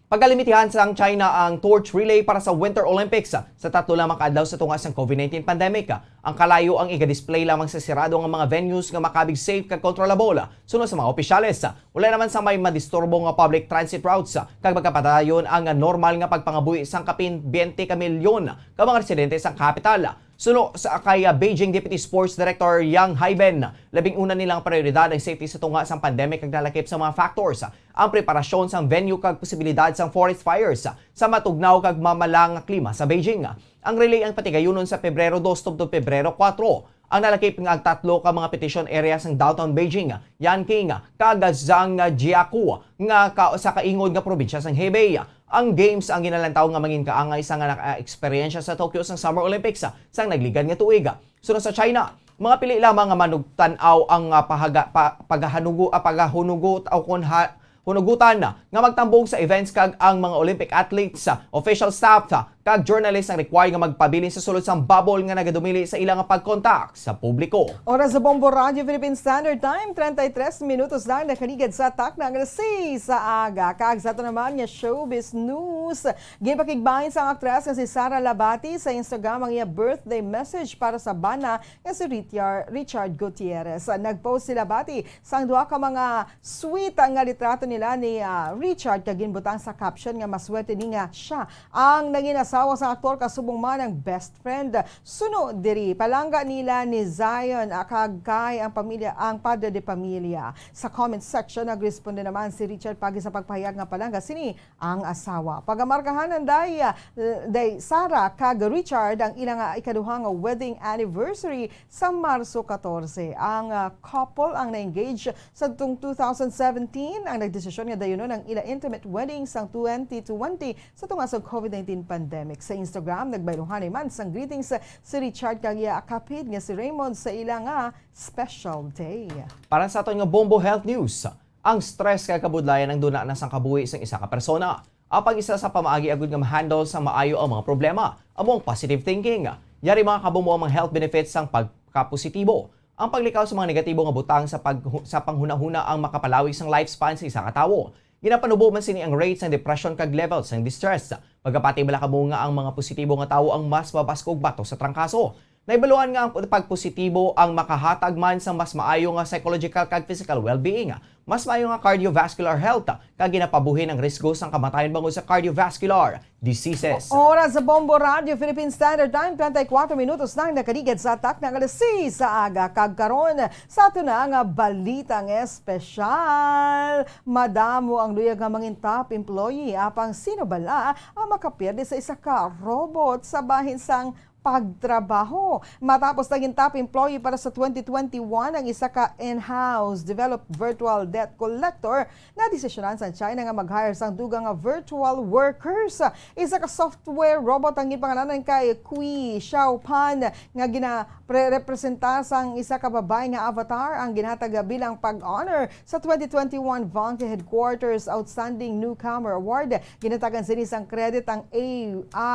pagalimitihan sang China ang torch relay para sa Winter Olympics sa tatlo lamang ka adlaw sa tunga sang COVID nineteen pandemic. Ang kalayo ang iga-display lamang sa sirado nga mga venues nga makabig safe kag kontrolable, suno sa mga opisyales. Wala naman sa may madisturbo nga public transit routes, kag magapadayon ang normal nga pagpangabuhi sang kapin twenty ka milyon ka mga residente sang kapital. Suno sa kay, ah, Beijing Deputy Sports Director Yang Haiben, labing una nilang prioridad ang safety sa tunga sang pandemic kag nalakip sa mga factors. Ang preparasyon sang venue kag posibilidad sang forest fires sa matugnaw kag mamalang nga klima sa Beijing. Ang relay ang patigayunon sa Pebrero dos tubtob Pebrero kuwatro. Ang nalakip nga ang tatlo ka mga petition area sang downtown Beijing, Yanqing, kag Zhangjiakou nga ka, sa kaingod nga probinsya sang Hebei. Ang games ang ginalantaw nga mangin kaangay sa nga naka-eksperyensya sa Tokyo sang Summer Olympics sang nagligad nga tuig. Suno sa China, mga pili lamang nga manugtan-aw ang, ah, pahaga-, pa-, pagahanugo-, ah, pagahunugot o kon ha-, hunugutan nga magtambong sa events, kag ang mga Olympic athletes, ah, official staff, ah, kag journalists ang required nga magpabilin sa sulod sang bubble nga nagadumili sa ila nga pag-contact sa publiko. Oras sa Bombo Radyo Philippine Standard Time, treinta y tres minutos lang nakaligad sa takna nga alas seis sa aga. Kag sa ato naman nga showbiz news, ginpakigbahin sang aktres nga si Sara Labati sa Instagram ang iya birthday message para sa bana nga si Richard, Richard Gutierrez. Nag-post si Labati sang duha ka mga sweet nga litrato nila ni, ah, Richard, kag ginbutang sa caption nga maswerte ni nga siya ang nangin asawa sang aktor, kasubong man ang best friend. Suno diri, palangga nila ni Zion, ah, kag kay ang pamilya, ang padre de pamilya. Sa comment section, nagresponde naman si Richard pagi sa pagpahayag nga palangga sini ang asawa. Pagamarkahan anday, ah, day Sara kag Richard ang ila nga ikaduha nga wedding anniversary sa Marso catorce. Ang, ah, couple ang na-engage sa tung two thousand seventeen, ang nagdesisyon nga dayunon ang ila intimate wedding sang twenty twenty sa tunga sang COVID nineteen pandemic. Sa Instagram, nagbayluhanay man sang greetings si Richard kag iya kapid nga si Raymond sa ila nga special day. Para sa aton nga Bombo Health News, ang stress kag kabudlayan ang duna na sang kabuhi sang isa ka persona. Apang isa sa pamaagi agud nga ma-handle sa maayo ang mga problema amo ang positive thinking. Yari makakabumbo ang mga health benefits sang pagkapositibo. Ang paglikaw sa mga negatibo nga butang sa pag-, sa panghunahuna ang makapalawig sang lifespan sa isa ka tawo. Ginapanubo man sini ang rate sang depression kag level sang distress. Magapati bala kamo nga ang mga positibo nga tawo ang mas mabaskog batok sa trangkaso. Nahibaluan nga ang pagpositibo ang makahatag man sang mas maayo nga psychological kag physical well-being, mas maayo nga cardiovascular health, kag ginapabuhi ang risgo sang kamatayon bangod sa cardiovascular diseases. Oras sa Bombo Radio Philippine Standard Time, treinta y cuatro minutos na ang nakaligad sa takna nga alas seis sa aga. Kag karon, sa ato na nga balitang espesyal, madamo ang luyag nga mangin top employee, apang sino bala ang makapierde sa isa ka robot sa bahin sang pagtrabaho. Matapos naging top employee para sa twenty twenty-one ang isa ka in-house developed virtual debt collector, nadesisyonan sang China nga mag-hire sang dugang nga virtual workers. Isa ka software robot ang ginpangalanan kay Kui Xiaopan nga gina-, pre-, representa sang isa ka babayi nga avatar ang ginhatag bilang pag-honor sa twenty twenty-one Vanke Headquarters Outstanding Newcomer Award. Ginhatagan sini sang credit ang A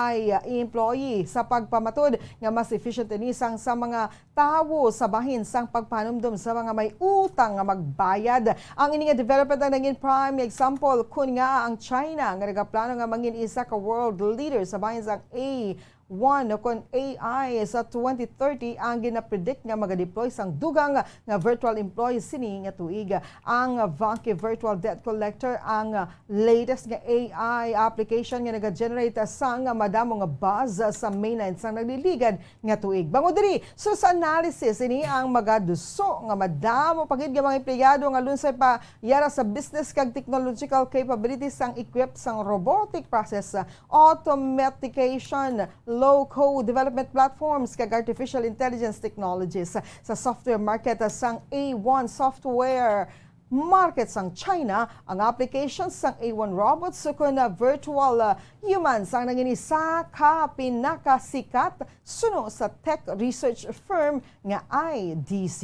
I employee sa pagpamatud nga mas efficient ini sang sa mga tawo sa bahin sang pagpanumdom sa mga may utang nga magbayad. Ang ini nga development ang naging prime example kon ngaa ang China nga nagaplano nga mangin isa ka world leader sa bahin sang A one o kon A I sa twenty thirty ang ginapredict nga magadeploy sang dugang nga virtual employees sini nga tuig. Ang Vanke Virtual Debt Collector ang latest nga A I application nga nagagenerate sang madamo nga buzz sa mainland sang nagliligad nga tuig. Bangod diri, sus analysis ini ang magaduso nga madamo pa gid nga mga empleyado nga lunsay pa yara sa business kag technological capabilities sang equip sang robotic process automatication, low-code development platforms, kag artificial intelligence technologies. Sa software market sang A one software market sang China, ang application sang A one robots ukon na virtual, uh, humans ang nangin isa ka pinakasikat suno sa tech research firm nga I D C.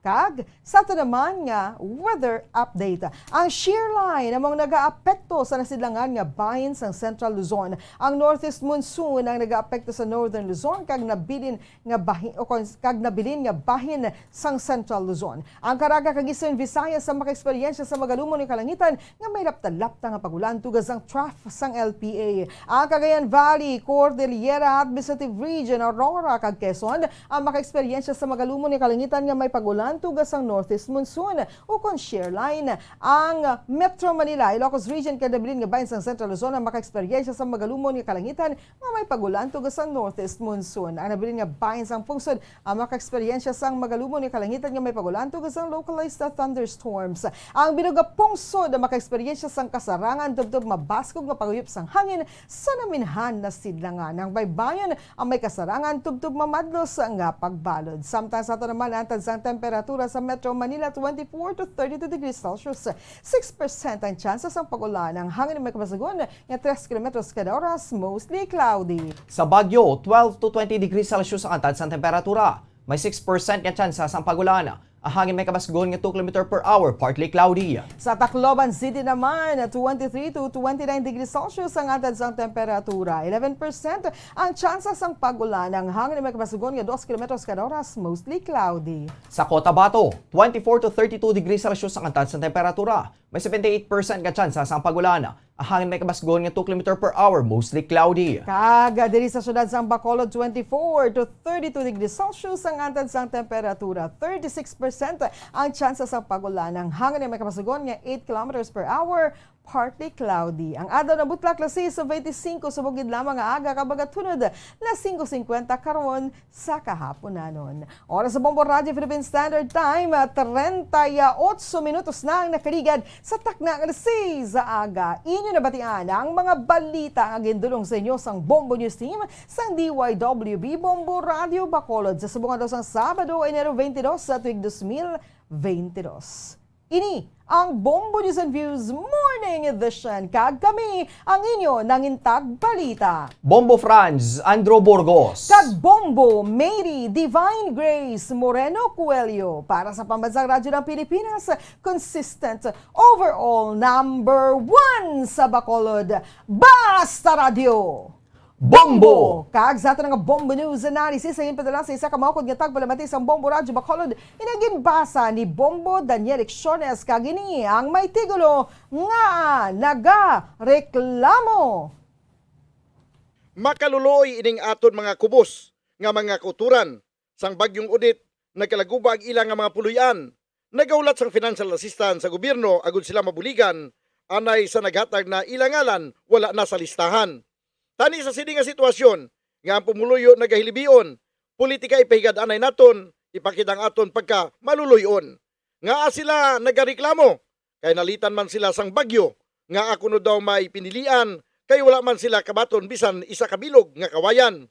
Kag sa ato naman nga weather update, ang shear line amo ang nagaapekto sa nasidlangan nga bahin sang Central Luzon. Ang northeast monsoon ang nagaapekto sa Northern Luzon kag nabilin nga bahin, o kon, kag nabilin nga bahin sang Central Luzon. Ang Caraga kag Eastern Visayas ang makaeksperyensya sa magalumon nga kalangitan nga may lapta-lapta nga pag-ulan tungod sang trough sang L P A. Ang Cagayan Valley, Cordillera Administrative Region, Aurora, kag Quezon ang makaeksperyensya sa magalumon nga kalangitan nga may pag-ulan tungod sang northeast monsoon ukon shear line. Ang Metro Manila, Ilocos Region, kag nabilin nga bahin sang Central Luzon ang makaeksperyensya sa magalumon nga kalangitan nga may pag-ulan tungod sang northeast monsoon. Ang nabilin nga bahin sang pungsod ang makaeksperyensya sang magalumon nga kalangitan nga may pag-ulan tungod sang localized thunderstorms. Ang bilog nga pungsod ang makaeksperyensya sang kasarangan tubtob mabaskog nga paguyop sang hangin sa naminhan na sidlangan. Ang baybayon ang may kasarangan tubtob mamadlos nga pagbalod. Samtang sa ato naman, ang tansang temperatura sa Metro Manila, twenty-four to thirty-two degrees Celsius. Six percent ang tsansa sang pag-ulan. Ang hangin may kabasgon nga tres kilometros kada oras, mostly cloudy. Sa Baguio, twelve to twenty degrees Celsius ang tansang temperatura. May six percent nga tsansa sang pag-ulan. Ang hangin may kabasgon nga two kilometer per hour, partly cloudy. Sa Tacloban City naman, twenty-three to twenty-nine degrees Celsius ang atad sang temperatura. Eleven percent ang tsansa sang pag-ulan. Ang hangin may kabasgon nga dos kilometros kada oras, mostly cloudy. Sa Cotabato, twenty-four to thirty-two degrees Celsius ang atad sang temperatura. May seventy-eight percent nga tsansa sang pag-ulan. Ang hangin may kabasgon nga two kilometer per hour, mostly cloudy. Kag diri sa siyudad sang Bacolod, twenty-four to thirty-two degrees Celsius ang atad sang temperatura. Thirty-six percent ang tsansa sang pag-ulan. Ang hangin may kabasgon nga eight kilometers per hour, partly cloudy. Ang adlaw nabutlak las seis twenty-five subong gid lamang nga aga kag magatunod las singko singkwenta karon sa kahaponanon. Oras sa Bombo Radyo Philippine Standard Time, ah, treinta y ocho minutos na ang nakaligad sa takna nga alas seis sa aga. Inyo nabatian ang mga balita nga gindulong sa inyo sang Bombo News Team sang D Y W B Bombo Radyo Bacolod sa subong adlaw sang Sabado, Enero twenty-two sa tuig dos mil twenty-two. Ini ang Bombo News and Views Morning Edition, kag kami ang inyo nangintag balita, Bombo Franz Andrew Burgos. Kag Bombo Mary Divine Grace Moreno Coelho para sa Pambansang Radyo ng Pilipinas, consistent, overall number one sa Bacolod. Basta Radyo! Bombo! Kag sa aton nga Bombo News Analysis, sa ginpadala sa isa ka maukod nga tagpalamati sang Bombo Radyo Bacolod, inaginbasa ni Bombo Daniel Ixones, kag ini ang may titulo nga Nagareklamo. Makaluloy ining aton mga kubos nga mga kauturan. Sang Bagyong Odette, nagkalaguba ang ila nga mga puloy-an. Nagahulat sang financial assistance sa gobyerno agud sila mabuligan, anay sa naghatag na ila ngalan wala na sa listahan. Tani sa sini nga sitwasyon nga ang pumuluyo nagahilibion, politika ipahigad-anay naton, ipakita ang aton pagkamaluloy-on. Ngaa sila nagareklamo? Kay nalitan man sila sang bagyo, ngaa kuno daw may pinilian, kay wala man sila kabaton bisan isa ka bilog nga kawayan.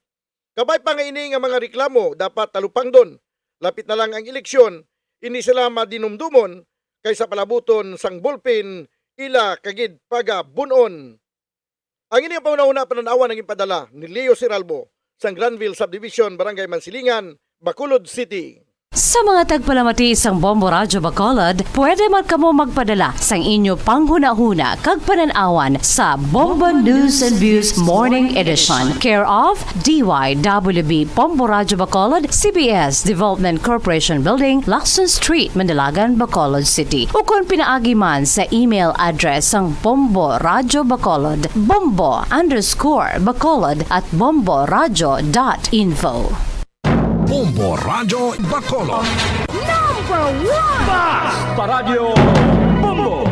Kabay pa nga ini nga mga reklamo dapat talupangdon. Lapit na lang ang eleksyon, hindi sila madinumdumon kaysa palabuton sang ballpen ila ka gid pagabun-on. Ang ini nga panghunahuna, panan-awan ang ginpadala ni Leo Siralbo sang Granville Subdivision, Barangay Mansilingan, Bacolod City. Sa mga tagpalamati sang Bombo Radyo Bacolod, pwede man kamo magpadala sang inyo panghunahuna kag panan-awan sa Bombo News and Views Morning Edition, care of D Y W B Bombo Radyo Bacolod, C B S Development Corporation Building, Lacson Street, Manalagan, Bacolod City. Ukon pinaagi man sa email address sang Bombo Radyo Bacolod, bombo underscore bacolod at bombo radyo dot info. Bombo Radyo Bacolod. Number one! Basta Radyo Bombo!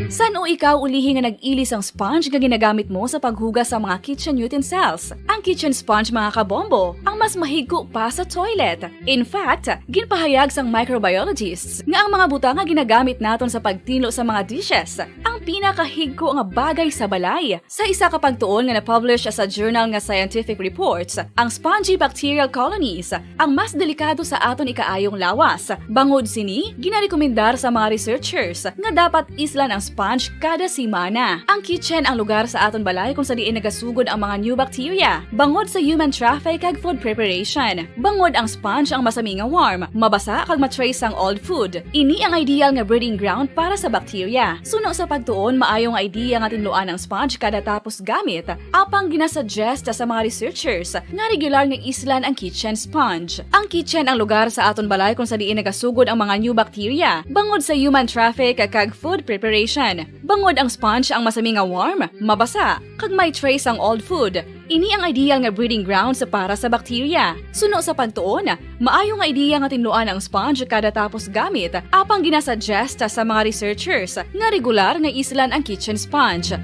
San-o ikaw ulihi nga nag-ili sang sponge nga ginagamit mo sa paghugas sa mga kitchen utensils? Ang kitchen sponge, mga kabombo, ang mas mahigko pa sa toilet. In fact, ginpahayag sang microbiologists nga ang mga butang nga ginagamit naton sa pagtinlo sa mga dishes ang pinakahigko nga bagay sa balay. Sa isa ka pagtuon nga na-publish sa journal nga Scientific Reports, ang spongy bacterial colonies ang mas delikado sa aton ikaayong lawas. Bangod sini, ginarekomendar sa mga researchers nga dapat islan ang sponge kada semana. Ang kitchen ang lugar sa aton balay kung sa diin nagasugod ang mga new bacteria, bangod sa human traffic kag food preparation. Bangod ang sponge ang masami nga warm, mabasa kag ma-trace sang old food. Ini ang ideal nga breeding ground para sa bacteria. Suno sa pagtuon, maayo nga idea nga tinluan ang sponge kada tapos gamit, apang ginasuggest sa mga researchers nga regular nga islan ang kitchen sponge. Ang kitchen ang lugar sa aton balay kung sa diin nagasugod ang mga new bacteria, bangod sa human traffic kag food preparation. Bangod ang sponge ang masami nga warm, mabasa, kag may trace ang old food. Ini ang ideal nga breeding grounds para sa bacteria. Suno sa pagtuon, maayo nga ideya nga tinluan ang sponge kada tapos gamit, apang ginasuggest sa mga researchers nga regular nga islan ang kitchen sponge.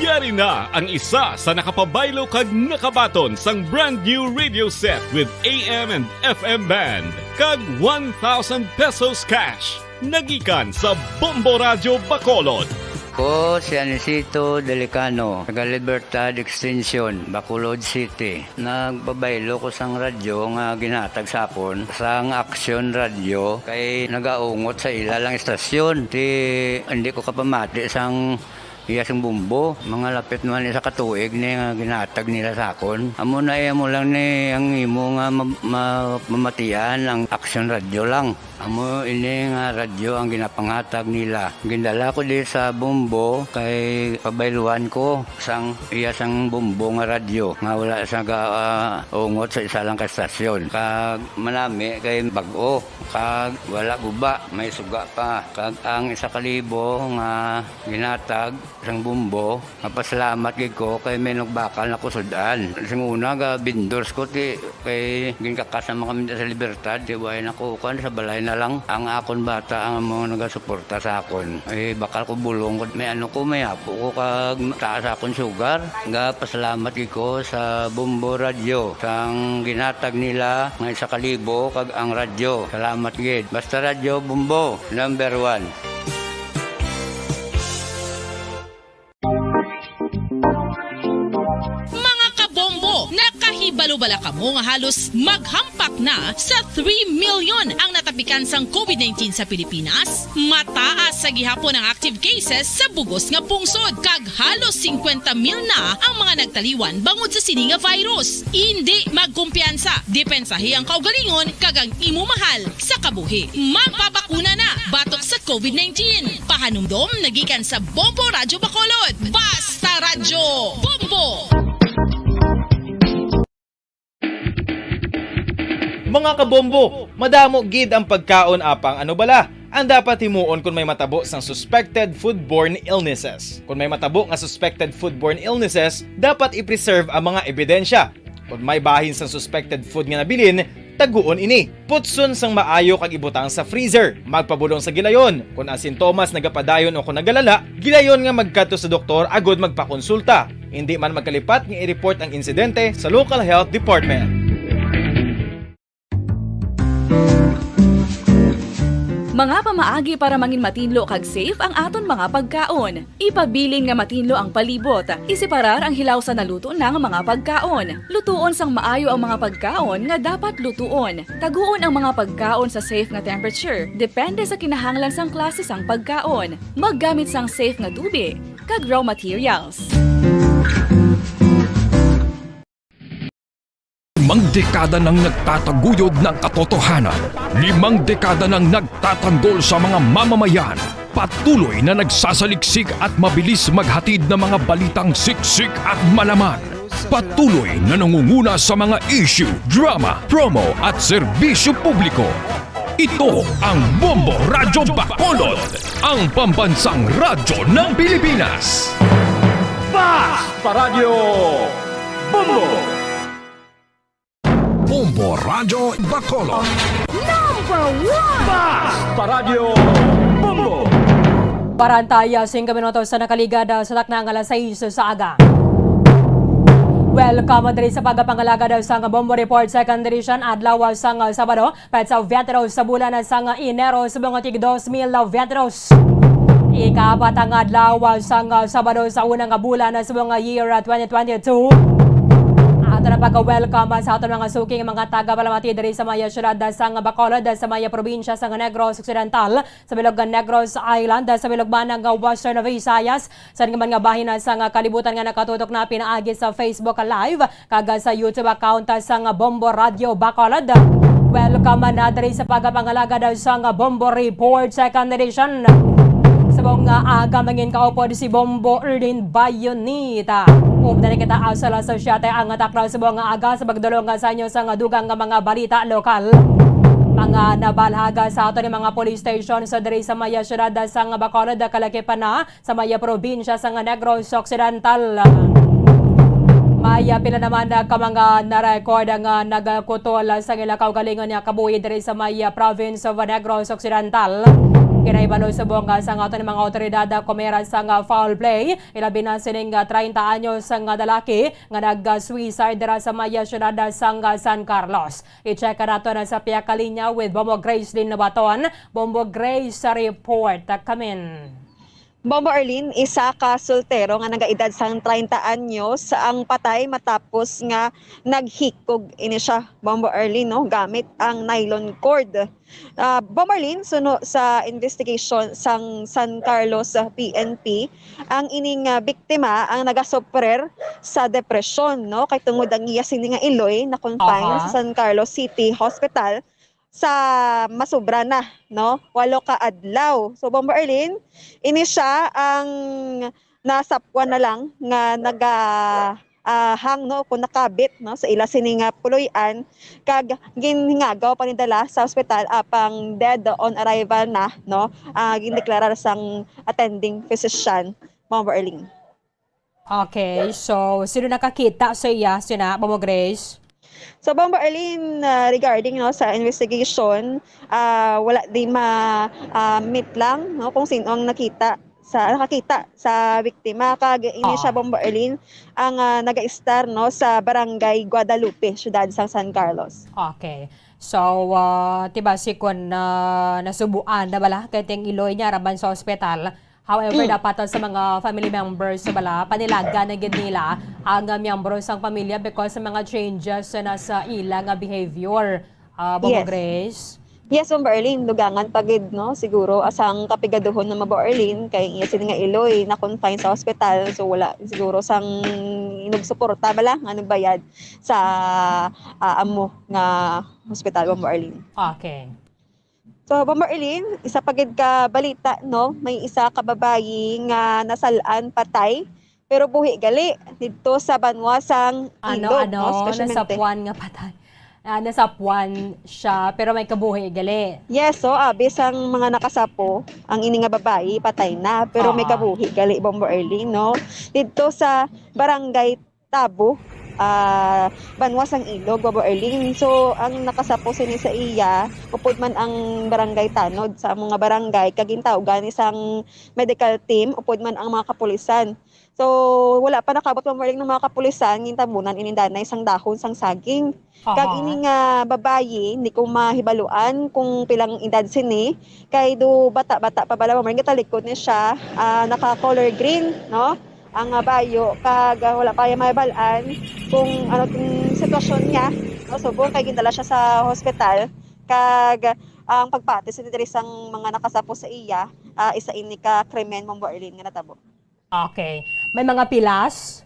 Yari na ang isa sa nakapabaylo kag nakabaton sang brand new radio set with A M and F M band kag one thousand pesos cash. Nagikan sa Bombo Radyo Bacolod. Ko si Anisito Delicano, taga Libertad Extension, Bacolod City. Nagpabaylo ko sang radyo nga ginhatag sa akon sang Aksyon Radyo, kay nagaungot sa ila lang istasyon. Ti, hindi ko kapamati sang iya sing bumbo. Mga lapit naman isa ka tuig ni nga ginhatag nila sa akon. Amo na, eh, amo lang ni ang imo nga ma-, ma-, mamatian ang Aksyon Radyo lang. Amo ini nga radyo ang ginapanghatag nila. Gindala ko di sa Bombo kay pabayluan ko sang iya sang Bombo nga radyo nga wala sa ga, ah, ungot sa isa lang ka estasyon. Kag manami kay bag-o, kag wala guba, may suga pa. Kag ang isa ka libo nga ginhatag sang Bombo, mapasalamat gid ko kay may nagbakal na ko sud-an. Sing una, ga-vendors ko, ti, kay ginkakas naman kami sa Libertad, ti, way na ko, kuwan, sa balay na lang. Ang akon bata ang mga nagasuporta sa akon. Eh, bakal ko bulong ko, may ano ko, may apo ko, kag taas akon sugar. Ga-pasalamat gid ko sa Bombo Radyo, sang ginhatag nila nga isa ka libo, kag ang radyo. Salamat gid. Basta Radyo Bombo, number one. Mga kabombo, nakahibalo bala kamo nga halos maghampak na sa three million ang natapikan sang covid nineteen sa Pilipinas? Mataas sa gihapon ang active cases sa bugos nga pungsod, kag halos singkwenta mil na ang mga nagtaliwan bangod sa sini nga virus. Indi magkumpiyansa, depensahi ang kaugalingon kag ang imo mahal sa kabuhi. Magpabakuna na batok sa covid nineteen. Pahanumdom nagikan sa Bombo Radyo Bacolod. Basta Radyo Bombo! Mga kabombo, madamo gid ang pagkaon, apang ano bala ang dapat himuon kon may matabo sang suspected foodborne illnesses? Kon may matabo nga suspected foodborne illnesses, dapat i-preserve ang mga ebidensya. Kon may bahin sang suspected food nga nabilin, taguon ini. Putson sang maayo kag ibutang sa freezer. Magpabulong sa gilayon. Kon ang sintomas nagapadayon o kon nagalala, gilayon nga magkadto sa doktor agud magpakonsulta. Indi man magkalipat nga i-report ang insidente sa local health department. Mga pamaagi para mangin matinlo kag safe ang aton mga pagkaon. Ipabilin nga matinlo ang palibot. Iseparar ang hilaw sa naluto na nga mga pagkaon. Lutuon sang maayo ang mga pagkaon nga dapat lutuon. Taguon ang mga pagkaon sa safe nga temperature, depende sa kinahanglan sang klase sang pagkaon. Maggamit sang safe nga tubi kag raw materials. Limang dekada nang nagtataguyod ng katotohanan. Limang dekada nang nagtatanggol sa mga mamamayan. Patuloy na nagsasaliksik at mabilis maghatid ng mga balitang siksik at malaman. Patuloy na nangunguna sa mga issue, drama, promo at serbisyo publiko. Ito ang Bombo Radyo Bacolod, ang pambansang radyo ng Pilipinas. Basta Radyo Bombo! Bombo Radyo Bacolod. Number one! Basta Radyo Bombo! Parantaya, singko minutos sa nakaligad, ah, sa takna nga alas sais sa aga. Welcome diri sa pagpangalagad sang Bombo Report Second Edition, adlaw sang Sabado, petsa twenty-two sa bulan sang Enero, subong nga tig dos mil twenty-two. Ikaapat nga adlaw sang Sabado sa una nga bulan subong nga year twenty twenty-two. Ato na pag-welcome sa aton mga suking mga taga-palamati diri sa may siyudad sang Bacolod, sa may probinsya sang Negros Occidental, sa bilog nga Negros Island, sa bilog man nga Western Visayas, sa nga man nga bahin sang kalibutan nga nakatutok na pinaagi sa Facebook Live kag sa YouTube account sang Bombo Radyo Bacolod. Welcome na diri sa pagpangalagad sang Bombo Report Second Edition. Subong nga aga, mangin kaupod si Bombo Erlin Bayonita. Updan kita asal sa siyete ang takna subong nga aga sa pagdulong sa inyo sang dugang nga mga balita lokal. Mga nabalhag sa aton nga mga police stations diri sa may siyudad sang Bacolod, kalakipan na sa may probinsya sang Negros Occidental. May pila naman ka mga na-record nga nagkutol sang ila kaugalingon nga kabuhi diri sa may province of Negros Occidental. Kinahibalo subong sang aton mga awtoridad, kumera sang foul play, ilabi na sining treinta anyos nga lalaki nga nag-suicide dira sa may siyudad sang San Carlos. I-check nato na sa pihak ka linya with Bombo Grace Lynn Lobaton. Bombo Grace, sa report. Kamin. Bombo Arlene, isa ka soltero nga nagaedad sang treinta anyos ang patay matapos nga naghikog ini siya, Bombo Arlene, no, gamit ang nylon cord. Ah, Bombo Arlene, suno sa investigation sang San Carlos, ah, P N P, ang ining, ah, biktima ang nagasuprer sa depresyon, no, kay tungod ang iya sini nga iloy na-confine Aha. sa San Carlos City Hospital sa masobra na, no? Walo ka adlaw. So, Bombo Arlene, ini siya ang nasapwan na lang nga naga, ah, hang, no, kung nakabit, no, sa ila sini nga puloy-an, kag ginhingagaw panidala sa ospital, apang dead on arrival na, no, ah, gindeklarar sang attending physician, Bombo Arlene. Okay, so sino nakakita sa iya, sina Bombo Grace? So, Bombo Arlene, ah, regarding, no, sa investigation, ah, wala di ma, ah, meet lang, no, kung sino ang nakita sa, nakakita sa biktima. Kag ini siya, Oo. Bombo Arlene, ang, ah, nagaistar, no, sa Barangay Guadalupe, siyudad sang San Carlos. Okay. So, ah, ti basi kun, ah, nasubuan na bala kay ting iloy niya raban sa ospital, However, Mm. dapat sa mga family members, bala, panilagan na gid nila ang, ah, miyembro sang pamilya because sa mga changes na sa ila nga behavior. Ah, Bombo Yes. Grace? Yes, Ma'am Berlin, dugangan pa gid, no? Siguro, asang kapigaduhon na, Ma'am Berlin, kay iya sini nga iloy na-confine sa ospital, so wala siguro sang inugsuporta bala nga nagbayad sa, ah, amo nga hospital, Ma'am Berlin. Okay. So, Bombo Arlene, isa pa gid ka balita, no? May isa ka babayi nga nasal-an patay, pero buhi gali didto sa banwa sang Ano, Ilog, ano? no? Especialmente Nasapwan nga patay. Ah, nasapwan siya, pero may kabuhi gali. Yes, so, abi sang mga nakasapo, ang ini nga babayi patay na, pero may Oo. kabuhi gali, Bombo Arlene, no? Didto sa barangay Tabo, ah, banwa sang Ilog, Bombo Erling. So, ang nakasapo sini sa iya, upod man ang barangay tanod sa mga barangay, kag gintawag gani sang medical team, upod man ang mga kapulisan. So, wala pa nakabot, Bombo Erling, ng mga kapulisan, gintabunan ini danay sang dahon sang saging. Kag Aha. ini nga babayi, hindi ko mahibaluan kung pilang edad sini, kay do bata-bata pa bala, Bombo Erling, gitalikod ni siya, ah, naka-color green, no? Ang, ah, bayo, kag, ah, wala pa yung mahibaluan kung ano tong sitwasyon niya, no? Subong kay gindala siya sa hospital, kag ang pagpati sa diri sang mga nakasapo sa iya, ah, isa ini ka krimen, Bombo Erling, nga natabo. Okay. May mga pilas?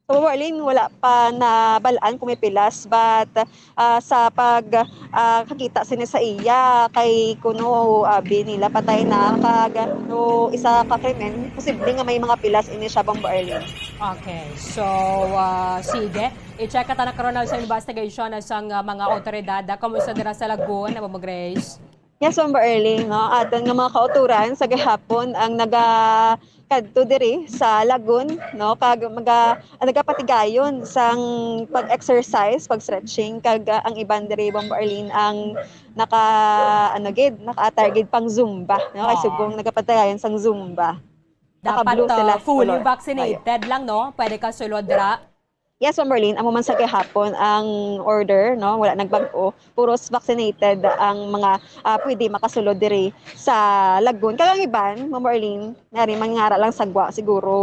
So, Bombo Erling, wala pa nabalaan kung may pilas, but, ah, sa pag, ah, kakita sini sa iya, kay kuno, abi nila patay na, kag, no, isa ka krimen, posible nga may mga pilas ini siya, Bombo Erling. Okay. So, ah, sige. I-check ka ta na karon sa investigation na sang, ah, mga otoridad. Ah, kumusta dira sa Lagun, Bombo Grace? Yes, Bombo Erling, no? Aton nga mga kauturan sa gihapon ang naga-, kadto diri sa Lagun, no? Kag maga-, ang nagapatigayon sang pag-exercise, pag-stretching, kag, ah, ang iban diri, Bombo Erling, ang naka, ano gid, naka-attire gid pang Zumba, no? Kay Ah. subong nagapatigayon sang Zumba. Dapat, Naka-blue sila ah, fully color. vaccinated Ayo. lang, no? Pwede ka sulod dira. Yes, Ma'am Marlene, amo man sa gihapon ang order, no? Wala nagbag-o. Puros vaccinated ang mga, ah, pwede makasulod diri sa Lagun. Kag ang iban, Ma'am Marlene, nari man nga ara lang sa gwa, siguro,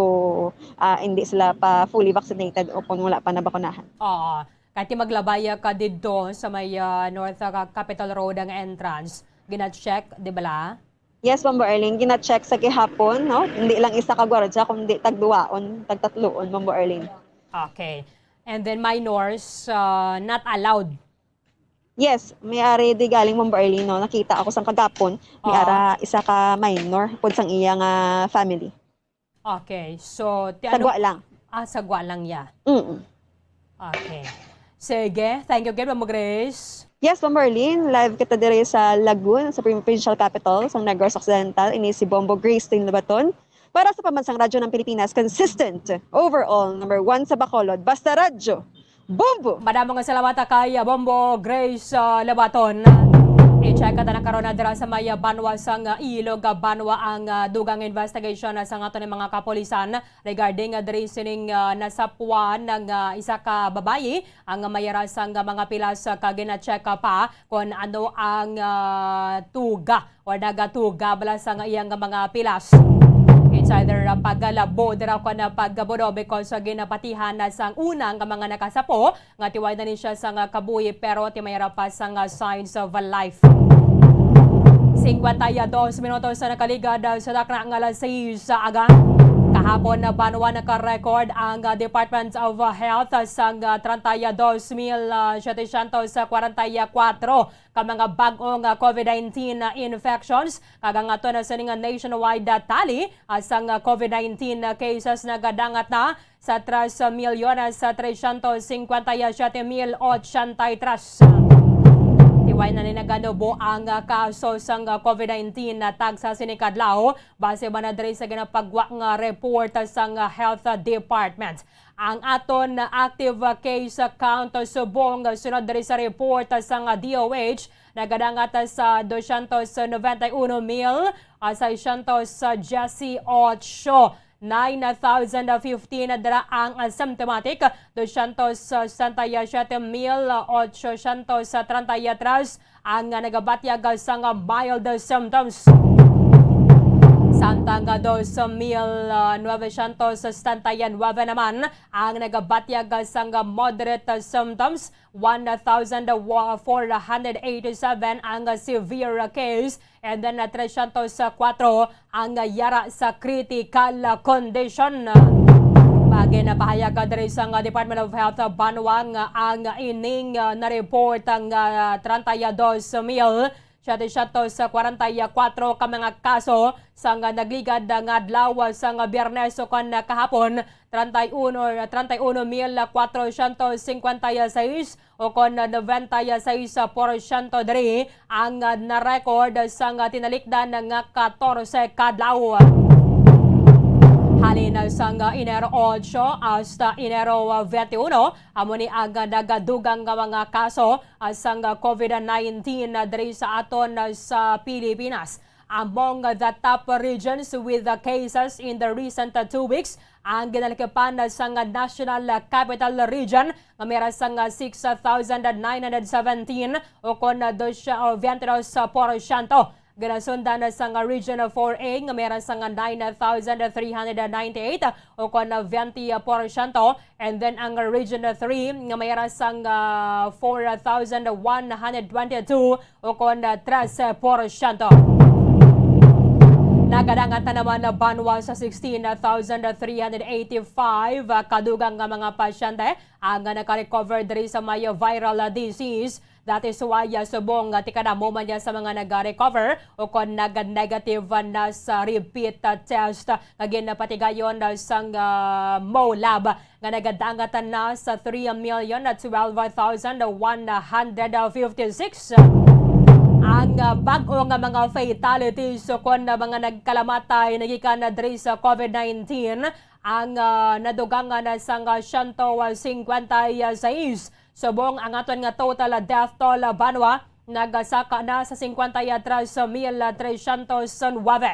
ah, hindi sila pa fully vaccinated o kung wala pa nabakunahan. Oo. Kay ti maglabay ka didto sa may, ah, North, ah, Capitol Road ang entrance. Gina-check, di bala? Yes, Bombo Erling, gina-check sa gihapon, no? Hindi lang isa ka gwardya, kundi tagduwaon, tagtatluon, Bombo Erling. Okay. And then minors, uh, not allowed? Yes, may ari di galing, Bombo Erling, no? Nakita ako sang kagapon, may Oo. ara isa ka minor, pud sang iya nga family. Okay. So, ti-, ano Sagwa lang. Ah, sagwa lang, ya. Mm. Okay. Sige. Thank you again, Ma'am Grace. Yes, Ma'am Marlene. Live kita diri sa Lagun, sa Prin-, Provincial Capital, sa Negros Occidental. Ini si Bombo Grace Tin Labaton. Para sa Pambansang Radyo ng Pilipinas, consistent, overall, number one sa Bacolod. Basta Radyo, Bombo! Madamo nga salamat kay Bombo Grace, ah, Labaton. I-check ka na karon na dira sa may, ah, banwa sang, ah, Ilog, ah, banwa ang, ah, dugang investigation, ah, sa aton mga kapulisan. Regarding, ah, diri sining, ah, nasapuan nga isa ka babayi, ang mayara sang mga pilas, ah, kag gina-check pa kon ano ang, ah, tuga or nagatuga bala sang iyang mga pilas. It's either, ah, pagkalabo dira kon, ah, pagkabuno because, ah, ginapatihan na sang una nga mga nakasapo nga tiway na ni siya sang kabuhi, pero ti mayara pa sang signs of life. Singkwenta y dos minutos na nakaligad sa takna nga alas sais sa aga. Kahapon na banwa naka-record ang, ah, Department of Health sang, ah, treinta y dos mil setecientos cuarenta y cuatro ka mga bag-ong, ah, COVID nineteen infections, kag ang aton na sining nationwide, ah, tally, ah, sang, ah, COVID nineteen cases nagadangat na sa tres milyones trescientos cincuenta y siete mil ochenta y tres. Tiway na ni naganubo ang, ah, kaso sang, ah, COVID nineteen na tagsa sini kadlaw, base man na diri sa ginapagwa nga report sang, ah, Health Department. Ang aton, ah, active, ah, case count subong, ah, sunod diri sa report, ah, sang, ah, D O H, nagadangat, ah, sa doscientos noventa y uno mil, ah, seiscientos dieciocho. Nine thousand fifteen na dira ang asymptomatic, doscientos sesenta y siete mil ochocientos treinta y tres ang nagabatyag sang mild symptoms. Samtang dos mil novecientos setenta y nueve naman ang nagabatyag sang moderate symptoms, one thousand four hundred eighty-seven ang severe case, and then, uh, trescientos cuatro ang yara sa critical condition. Pagin na pahayag diri sang Department of Health, banwa nga ang ining, uh, na-report ang, uh, treinta y dos mil setecientos cuarenta y cuatro ka mga kaso sang nagligad nga adlaw, sang Biyernes o kon kahapon, treinta y uno, treinta y uno mil cuatrocientos cincuenta y seis o kon noventa y seis porsyento diri ang na-record sang tinalikdan nga katorse ka adlaw. Halin Sang Enero ocho hasta Enero twenty-one, amo ni ang nagadugang nga mga kaso sang COVID nineteen diri sa aton sa Pilipinas. Among the top regions with the cases in the recent two weeks, ang ginalakipan sang National Capital Region nga may ra sang six thousand nine hundred seventeen, o kon dos, o twenty-dos porsyento. Ginasundan sang Region four A nga may ra sang nine thousand three hundred ninety-eight, o kon twenty porsyento. And then ang Region three nga may ra sang, ah, four thousand one hundred twenty-two, o kon, ah, trese porsyento. Nagadangat na naman na banwa sa sixteen thousand three hundred eighty-five, ah, kadugang nga mga pasyente ang nakarecover diri sa may viral, ah, disease. That is why, ah, subong, ah, tikadamo man niya sa mga nag-recover o kon nag-negative, ah, na sa repeat, ah, test, ah, nga ginapatigayon, ah, sang, ah, MOLAB nga nagadangat na sa three million twelve thousand one hundred fifty-six. Ang, ah, bag-o nga mga fatalities o kon, ah, mga nagkalamatay nagikan na diri sa COVID nineteen, ang, ah, nadugangan na sang, ah, siyento singkwenta y seis. Subong ang aton nga total death toll, ah, banwa, nagasaka na sa singkwenta y tres mil trescientos nuebe.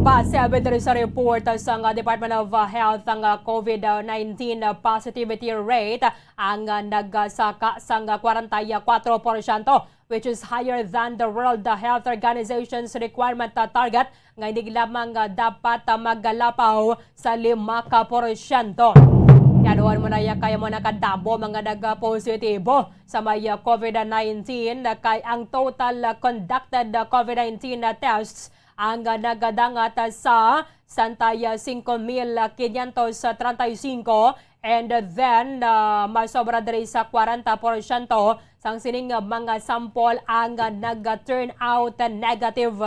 Base diri sa report sang Department of Health, ang COVID nineteen positivity rate ang nagasaka sang kwarenta y kuwatro porsyento, which is higher than the World Health Organization's requirement target nga hindi lamang dapat maglapaw sa lima ka porsyento. Yanuon mo na ya kaya mo nakadamo mga nagpositibo sa may COVID nineteen, kay ang total conducted COVID nineteen tests ang nagadangat sa santa y cinco mil quinientos treinta y cinco, and then, ah, masobra diri sa kwarenta porsyento sang sining mga sample ang nag-turn out negative.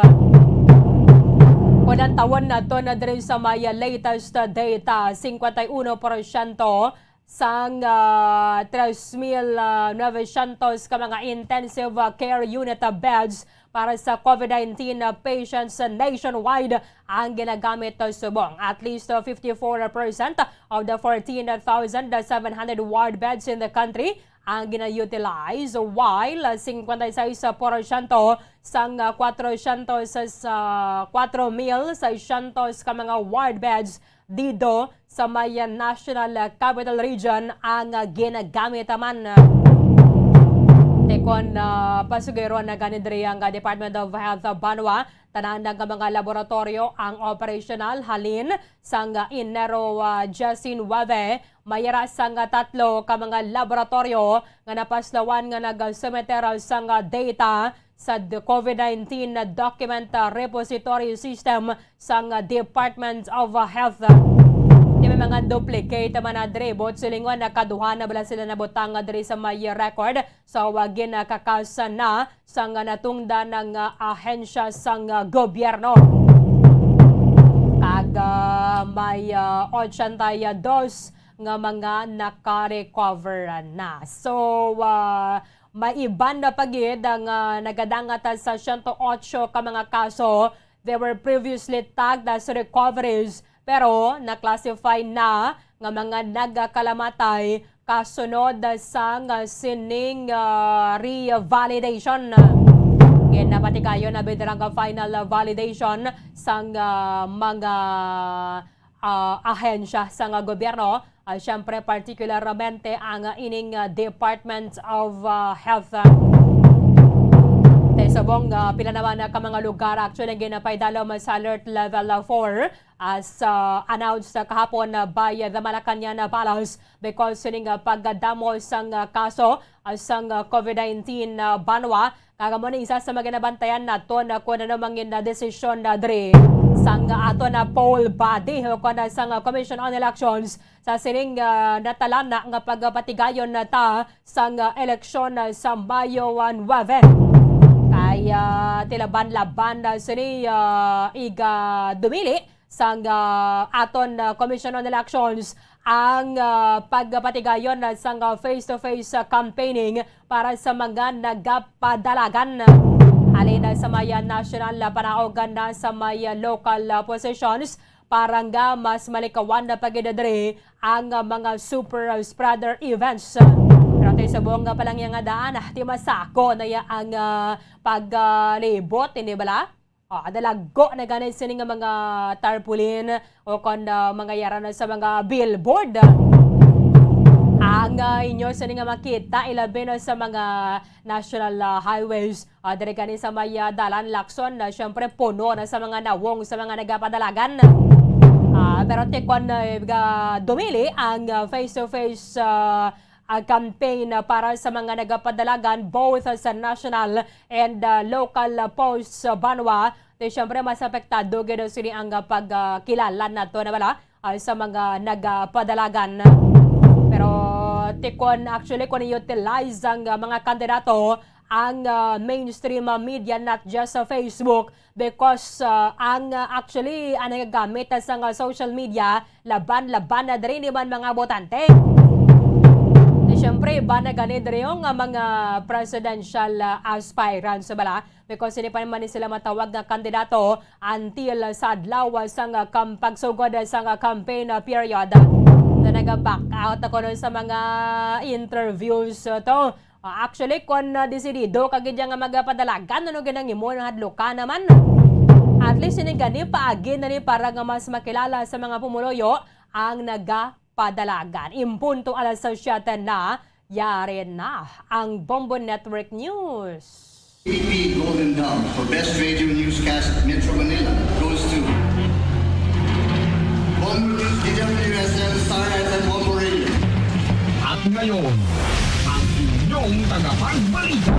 Kon ang tawon nato na diri sa may latest data, singkwenta y uno porsyento sang, ah, tres mil novecientos ka mga intensive, ah, care unit, ah, beds para sa COVID nineteen, ah, patients, ah, nationwide ang ginagamit, ah, subong. At least, ah, fifty-four percent of the fourteen thousand seven hundred ward beds in the country ang gina-utilize, while, ah, singkwenta y seis porsyento sang, ah, kwatrosyentos sa, kwatro mil seiscientos ka mga ward beds dito sa may National Capital Region ang ginagamit man. Te kon, ah, pasugiron na gani diri ang Department of Health banwa, tanan nga mga laboratoryo ang operational halin sang Enero, ah, diyes nuwebe, may ra sang tatlo ka mga laboratoryo nga napaslawan nga nagsumiter sang data sa d-, COVID nineteen na document, ah, repository system sang, ah, Department of, ah, Health. Di may mga duplicate man na diri, buot silingon na kaduha na bala sila nabutang nga diri sa may record. So, ah, ginakakas na sang, ah, natungdan nga ahensya sang, ah, gobyerno. Kag, ah, may, ah, ochenta y dos nga mga naka-recover na. So, ah, may iban na pa gid ang, ah, nagadangat sa siyento otso ka mga kaso. They were previously tagged as recoveries, pero na-classify na nga mga nagakalamatay kasunod sang sining, ah, revalidation. Ginapatigayon na bidarang final validation sang, ah, mga, ah, ahensya sang gobyerno. Ah, siyempre, partikularmente ang ining, ah, Department of, ah, Health. Te subong, ah, pila naman ka mga lugar actually ginapaidalom sa alert level four, as, ah, announced kahapon, ah, by the Malacañang Palace because sining, ah, pagdamo sang, ah, kaso, ah, sang, ah, COVID nineteen, ah, banwa. Kag amo ni isa sa mga ginabantayan naton na kung ano mangin na desisyon na diri sang aton na poll body o kon sang Commission on Elections sa sining, ah, natalana nga pagpatigayon na ta sang, ah, eleksyon, ah, sa Mayo, ah, nuwebe. Kay, ah, tilaban-laban na sini, ah, iga dumili sang, ah, aton, ah, Commission on Elections ang, ah, pagpatigayon na sang, ah, face-to-face, ah, campaigning para sa mga nagapadalagan. Halin na sa may, ah, national, ah, panaog na sa may, ah, local, ah, positions, para nga mas malikawan na pa gid diri ang, ah, mga super spreader events. Pero ti subong nga pa lang iya nga daan, ah, ti masako na iya ang, ah, paglibot, hindi bala? Ah, dalago na gani sini nga mga tarpaulin o kon, ah, mga yara na sa mga billboard. Ang, ah, inyo sini nga makita, ilabi na sa mga national, ah, highways, ah, diri gani sa may, ah, dalan Lacson, ah, syempre puno na sa mga nawong sa mga nagapadalagan. Ah, pero ti kon, ah, ga-, dumili ang, ah, face-to-face, ah, ah, campaign, ah, para sa mga nagapadalagan, both, ah, sa national and, ah, local, ah, posts, ah, banwa, ti syempre mas apektado gid sini ang, ah, pagkilala nato na bala, ah, sa mga nagapadalagan. Pero ti kon actually kon i-utilize ang, ah, mga kandidato ang, ah, mainstream, ah, media, not just sa Facebook, because, ah, ang, ah, actually ang nagagamit na sa, ah, social media laban-laban na diri ni man mga botante. Di syempre, iba na gani diri yung, ah, mga presidential, ah, aspirants, bala, because hindi pa naman sila matawag nga kandidato until sa adlaw sang, ah, kam-, pagsugod sang, ah, campaign, ah, period. Na naga-back out ako nun sa mga interviews, ah, to. Ah, actually, kon, ah, desidido ka gid nga magapadalagan, ano gid ang imo nga hadlukan naman? At least ini gani paagi na ni para nga mas makilala sa mga pumuluyo ang naga padalagan. In punto alas siyete na, yari na ang Bombo Network News. A P Golden Dove for Best Radio Newscast Metro Manila goes to Bombo News, D W S M, Star F M, Bombo Radio. At ngayon, ang inyong tagapagbalita.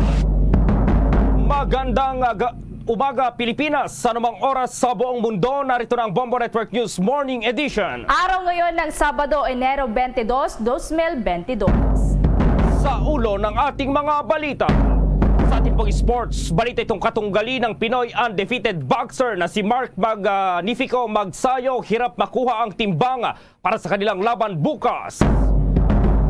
Magandang aga-, umaga, Pilipinas. Sa anumang oras sa buong mundo, narito na ang Bombo Network News Morning Edition. Araw ngayon ng Sabado, Enero twenty-dos, dos mil bentidós. Sa ulo ng ating mga balita. Sa ating pong sports, balita itong katunggali ng Pinoy undefeated boxer na si Mark Magnifico Magsayo, hirap makuha ang timbang para sa kanilang laban bukas.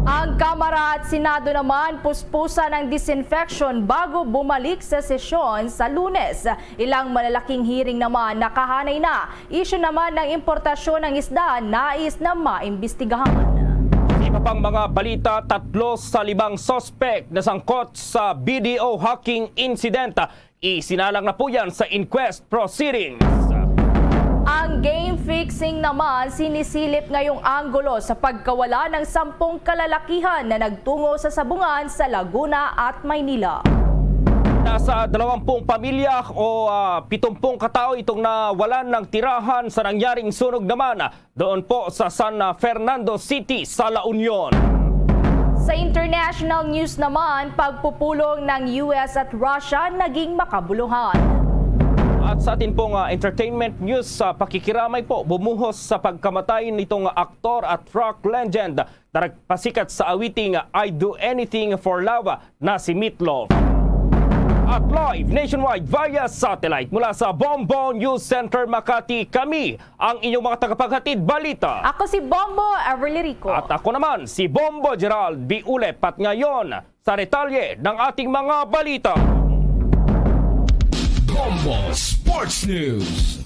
Ang Kamara at Senado naman puspusan ang disinfection bago bumalik sa sesyon sa Lunes. Ilang malalaking hearing naman nakahanay na. Issue naman ng importasyon ng isda nais na maimbestigahan. Sa iba pang mga balita, tatlo sa limang suspect na sangkot sa B D O hacking incident. Isinalang na po yan sa inquest proceedings. Ang game fixing naman sinisilip ngayong anggulo sa pagkawala ng sampung kalalakihan na nagtungo sa sabungan sa Laguna at Maynila. Nasa dalawampung pamilya o, ah, pitumpung katao itong nawalan ng tirahan sa nangyaring sunog naman doon po sa San Fernando City sa La Union. Sa international news naman, pagpupulong ng U S at Russia naging makabuluhan. At sa atin pong, ah, entertainment news, sa pakikiramay po bumuhos sa pagkamatay nitong aktor at rock legend na nagpasikat sa awiting I Do Anything for Love na si Meatloaf. At live nationwide via satellite mula sa Bombo News Center Makati, kami ang inyong mga tagapaghatid balita. Ako si Bombo Everly Rico. At ako naman si Bombo Gerald Biulep. At ngayon, sa detalye ng ating mga balita. Bombo Sports News.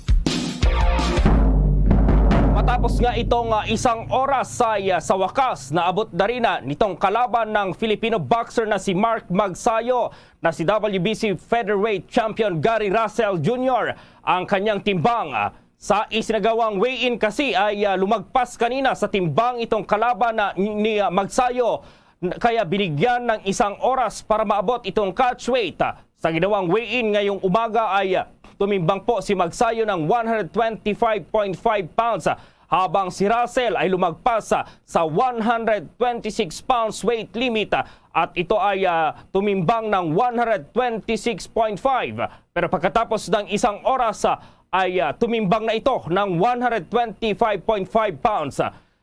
Matapos nga itong, ah, isang oras ay, ah, sa wakas naabot na rin na nitong kalaban ng Filipino boxer na si Mark Magsayo na si W B C featherweight champion Gary Russell Junior ang kanyang timbang, ah, sa isinagawang weigh-in kasi ay, ah, lumagpas kanina sa timbang itong kalaban na ni, ni, ah, Magsayo, n-, kaya binigyan ng isang oras para maabot itong catch weight. Ah, sa ginawang weigh-in ngayong umaga ay, ah, tumimbang po si Magsayo ng one hundred twenty-five point five pounds, ah, habang si Russell ay lumagpas, ah, sa one hundred twenty-six pounds weight limit, ah, at ito ay, ah, tumimbang ng one hundred twenty-six point five. Pero pagkatapos ng isang oras, ah, ay, ah, tumimbang na ito ng one hundred twenty-five point five pounds.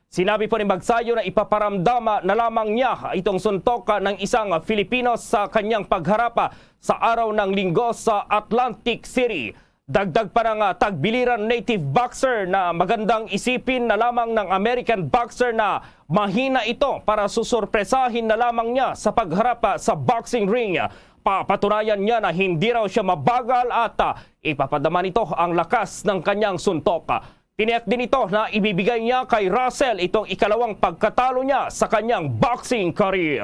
Sinabi po ni Magsayo na ipaparamdam, ah, na lamang niya itong suntok, ah, ng isang Filipino sa kanyang pagharap, ah, sa araw ng Linggo sa Atlantic City. Dagdag pa ng, ah, tagbiliran native boxer na magandang isipin na lamang ng American boxer na mahina ito para susurpresahin na lamang niya sa pagharap, ah, sa boxing ring. Papatunayan niya na hindi raw siya mabagal at, ah, ipapadama nito ang lakas ng kanyang suntok. Tiniyak din ito na ibibigay niya kay Russell itong ikalawang pagkatalo niya sa kanyang boxing career.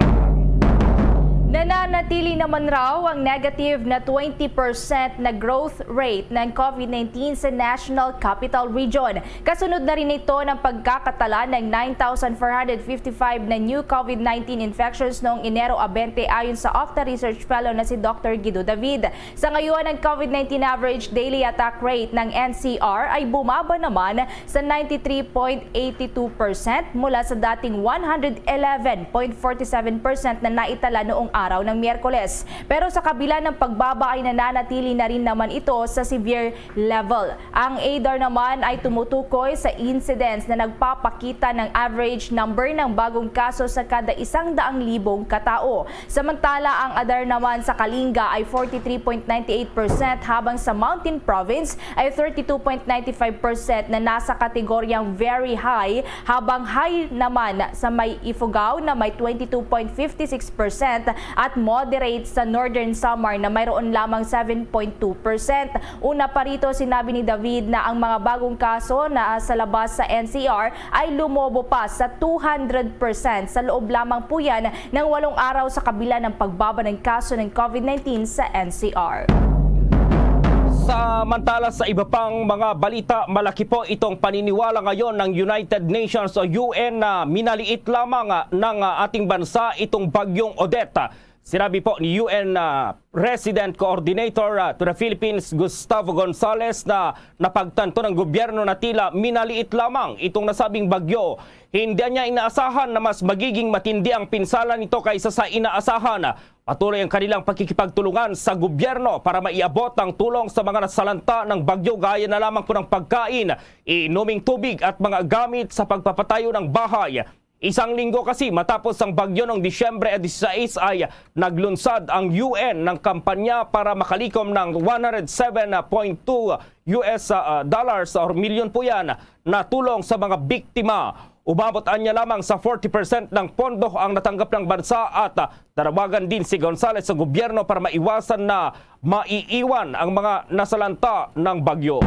Nananatili naman raw ang negative na twenty percent na growth rate ng COVID nineteen sa National Capital Region. Kasunod na rin ito ng pagkakatala ng nine thousand four hundred fifty-five na new COVID nineteen infections noong Enero twenty ayon sa OCTA Research Fellow na si Doctor Guido David. Sa ngayon, ang COVID nineteen average daily attack rate ng N C R ay bumaba naman sa ninety-three point eighty-two percent mula sa dating one hundred eleven point forty-seven percent na naitala noong araw ng Miyerkules. Pero sa kabila ng pagbaba ay nananatili na rin naman ito sa severe level. Ang ADAR naman ay tumutukoy sa incidence na nagpapakita ng average number ng bagong kaso sa kada isang daang libong katao. Samantala, ang ADAR naman sa Kalinga ay forty-three point ninety-eight percent, habang sa Mountain Province ay thirty-two point ninety-five percent na nasa kategoryang very high, habang high naman sa may Ifugao na may twenty-two point fifty-six percent at moderate sa Northern Samar na mayroon lamang seven point two percent. Una pa rito, sinabi ni David na ang mga bagong kaso na sa labas sa N C R ay lumobo pa sa two hundred percent sa loob lamang po yan ng walong araw sa kabila ng pagbaba ng kaso ng COVID nineteen sa N C R. Samantala, sa iba pang mga balita, malaki po itong paniniwala ngayon ng United Nations o U N na minaliit lamang, ah, ng, ah, ating bansa itong bagyong Odette. Sinabi po ni U N, ah, Resident Coordinator, ah, to the Philippines, Gustavo Gonzales, na napagtanto ng gobyerno na tila minaliit lamang itong nasabing bagyo. Hindi niya inaasahan na mas magiging matindi ang pinsala nito kaysa sa inaasahan. Patuloy ang kanilang pakikipagtulungan sa gobyerno para maiabot ang tulong sa mga nasalanta ng bagyo, gaya na lamang po ng pagkain, iinuming tubig at mga gamit sa pagpapatayo ng bahay. Isang linggo kasi matapos ang bagyo noong Disyembre dieciséis ay naglunsad ang U N ng kampanya para makalikom ng one hundred seven point two U S, ah, dollars or milyon po yan na tulong sa mga biktima. Umabot anya lamang sa forty percent ng pondo ang natanggap ng bansa at, ah, nanawagan din si Gonzales sa gobyerno para maiwasan na maiiwan ang mga nasalanta ng bagyo.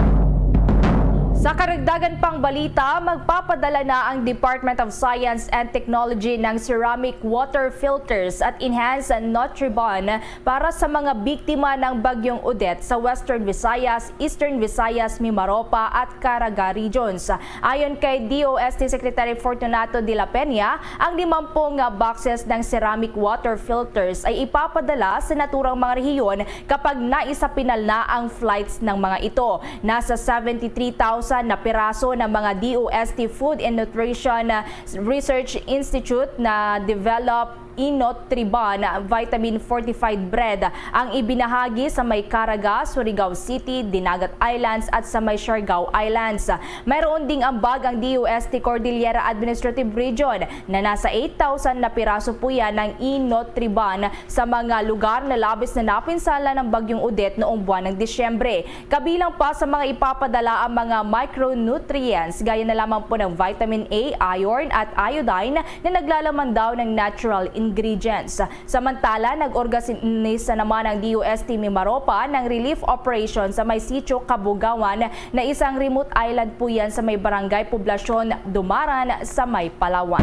Sa karagdagan pang balita, magpapadala na ang Department of Science and Technology ng ceramic water filters at enhanced Nutriban para sa mga biktima ng Bagyong Odette sa Western Visayas, Eastern Visayas, Mimaropa at Caraga regions. Ayon kay D O S T Secretary Fortunato de la Peña, ang limampung boxes ng ceramic water filters ay ipapadala sa naturang mga rehiyon kapag naisapinal na ang flights ng mga ito. Nasa seventy-three thousand na piraso ng mga D O S T Food and Nutrition Research Institute na develop Inotriban vitamin fortified bread ang ibinahagi sa may Caraga, Surigao City, Dinagat Islands at sa may Siargao Islands. Mayroon ding ambag ang D O S T Cordillera Administrative Region na nasa eight thousand na piraso po yan ng Inotriban sa mga lugar na labis na napinsala ng Bagyong Odette noong buwan ng Disyembre. Kabilang pa sa mga ipapadala ang mga micronutrients gaya na lamang po ng vitamin A, iron at iodine na naglalaman daw ng natural ingredients. Samantala, nag-organisa naman ang D O S T Mimaropa ng relief operation sa may sitio Kabugawan na isang remote island po yan sa may barangay Poblacion Dumaran sa may Palawan.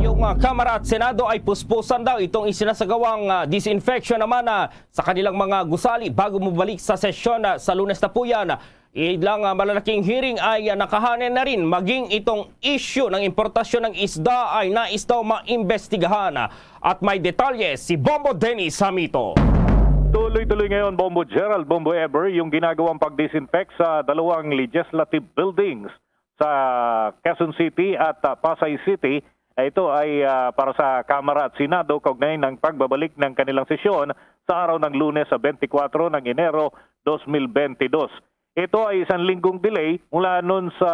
Yung, ah, Kamara at Senado ay puspusan daw itong isinasagawang, ah, disinfection naman, ah, sa kanilang mga gusali bago mabalik sa sesyon, ah, sa Lunes na po yan. Ilang, ah, malalaking hearing ay, ah, nakahanin na rin, maging itong issue ng importasyon ng isda ay nais daw maimbestigahan. At may detalye si Bombo Dennis Hamito. Tuloy-tuloy ngayon, Bombo Gerald, Bombo Ever, yung ginagawang pag-disinfect sa dalawang legislative buildings sa Quezon City at, ah, Pasay City. Ito ay, ah, para sa Kamara at Senado kaugnay ng pagbabalik ng kanilang sesyon sa araw ng Lunes sa twenty-four ng Enero twenty twenty-two. Ito ay isang linggong delay mula nun sa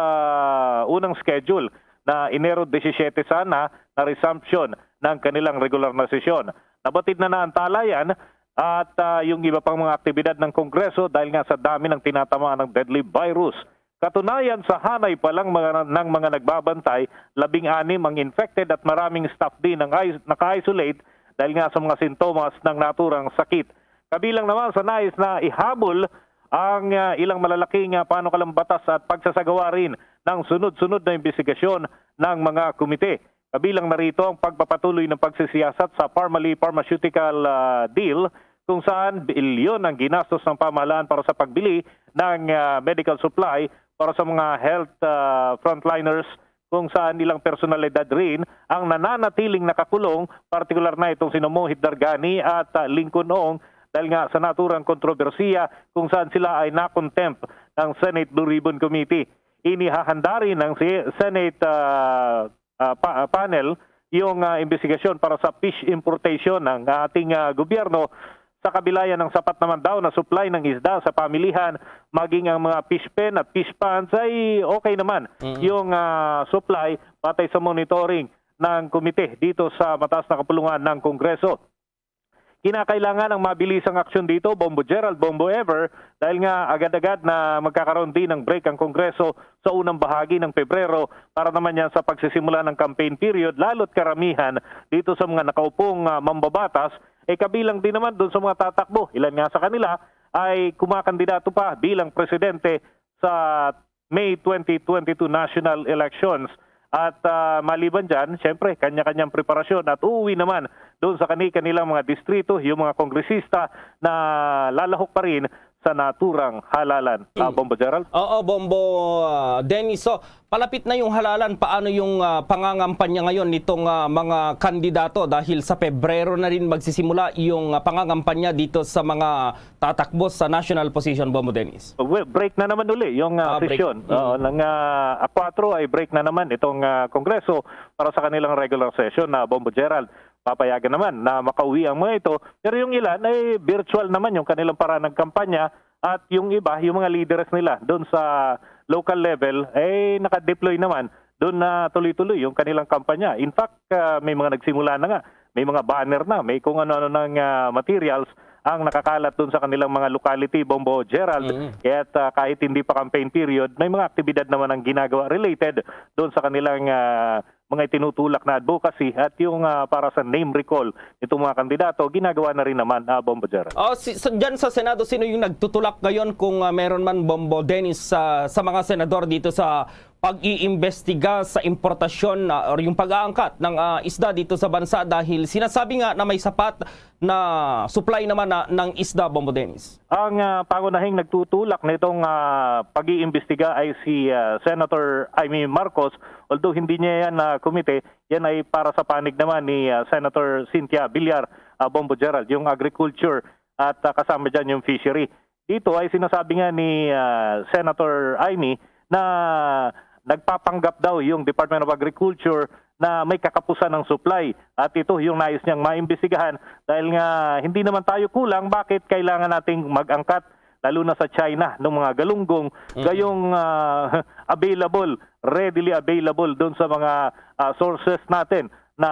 unang schedule na Enero disisiete sana na resumption ng kanilang regular na sesyon. Nabatid na na ang talayan at, ah, yung iba pang mga aktibidad ng Kongreso dahil nga sa dami ng tinatamaan ng deadly virus. Katunayan, sa hanay pa lang mga, ng mga nagbabantay, labing-anim ang infected at maraming staff din ang is-, naka-isolate dahil nga sa mga sintomas ng naturang sakit. Kabilang naman sa nais na ihabol ang, ah, ilang malalaking, ah, panukalang batas at pagsasagawa rin ng sunod-sunod na imbestigasyon ng mga komite. Kabilang na rito ang pagpapatuloy ng pagsisiyasat sa Parmalee Pharmaceutical, ah, deal, kung saan bilyon ang ginastos ng pamahalaan para sa pagbili ng, ah, medical supply para sa mga health, ah, frontliners, kung saan ilang personalidad rin ang nananatiling nakakulong, partikular na itong sina Mohit Dargani at, ah, Lincoln Ong, dahil nga sa naturang kontrobersiya kung saan sila ay na-contempt ng Senate Blue Ribbon Committee. Inihahanda rin ng si-, Senate, ah, ah, pa-, ah, panel yung, ah, investigasyon para sa fish importation ng ating, ah, gobyerno, sa kabilayan ng sapat naman daw na supply ng isda sa pamilihan, maging ang mga fish pen at fish ponds ay okay naman Mm. yung, ah, supply, batay sa monitoring ng komite dito sa mataas na kapulungan ng Kongreso. Kinakailangan ang mabilisang aksyon dito, Bombo Gerald, Bombo Ever, dahil nga agad-agad na magkakaroon din ng break ang Kongreso sa unang bahagi ng Pebrero para naman yan sa pagsisimula ng campaign period, lalo't karamihan dito sa mga nakaupong, ah, mambabatas, eh, kabilang din naman doon sa mga tatakbo. Ilan nga sa kanila ay kumakandidato pa bilang presidente sa May twenty twenty-two national elections. At, ah, maliban dyan, siyempre, kanya-kanyang preparasyon at uuwi naman doon sa kani-, kanilang mga distrito, yung mga kongresista na lalahok pa rin sa naturang halalan. Ah, Mm. Bombo Gerald? Oo, Bombo, ah, Dennis. So, palapit na yung halalan. Paano yung, ah, pangangampanya ngayon nitong, ah, mga kandidato? Dahil sa Pebrero na rin magsisimula yung, ah, pangangampanya dito sa mga tatakbo sa national position, Bombo Dennis. Well, break na naman uli yung, ah, Ah, break. sesyon. Mm. Oo, ng, ah, a kuwatro ay break na naman itong, ah, Kongreso para sa kanilang regular session na, Bombo Gerald. Papayagan naman na makauwi ang mga ito, pero yung ilan ay virtual naman yung kanilang paraan ng kampanya at yung iba, yung mga leaders nila doon sa local level, ay naka-deploy naman doon na tuloy-tuloy yung kanilang kampanya. In fact, ah, may mga nagsimula na nga, may mga banner na, may kung ano-ano ng, ah, materials ang nakakalat doon sa kanilang mga locality, Bombo Gerald. Mm. Kaya't, ah, kahit hindi pa campaign period, may mga aktibidad naman ang ginagawa related doon sa kanilang, ah, mga itinutulak na advocacy at yung, ah, para sa name recall nitong mga kandidato, ginagawa na rin naman, ah, Bombo Gerald. Oh, si, sa, dyan sa Senado, sino yung nagtutulak ngayon kung, ah, meron man, Bombo Dennis, sa, sa mga senador dito sa pag-iimbestiga sa importasyon, ah, or yung pag-aangkat ng, ah, isda dito sa bansa dahil sinasabi nga na may sapat na supply naman na, ng isda, Bombo Dennis? Ang, ah, pangunahing nagtutulak nitong, ah, pag-iimbestiga ay si, ah, Senator Imee Marcos, although hindi niya yan na komite, yan ay para sa panig naman ni, ah, Senator Cynthia Villar, ah, Bombo Gerald, yung agriculture at, ah, kasama dyan yung fishery. Dito ay sinasabi nga ni, ah, Senator Imee na nagpapanggap daw yung Department of Agriculture na may kakapusan ng supply. At ito yung nais niyang maimbestigahan dahil nga hindi naman tayo kulang, bakit kailangan nating mag-angkat, lalo na sa China, ng mga galunggong Mm. gayong, ah, available, readily available doon sa mga, ah, sources natin na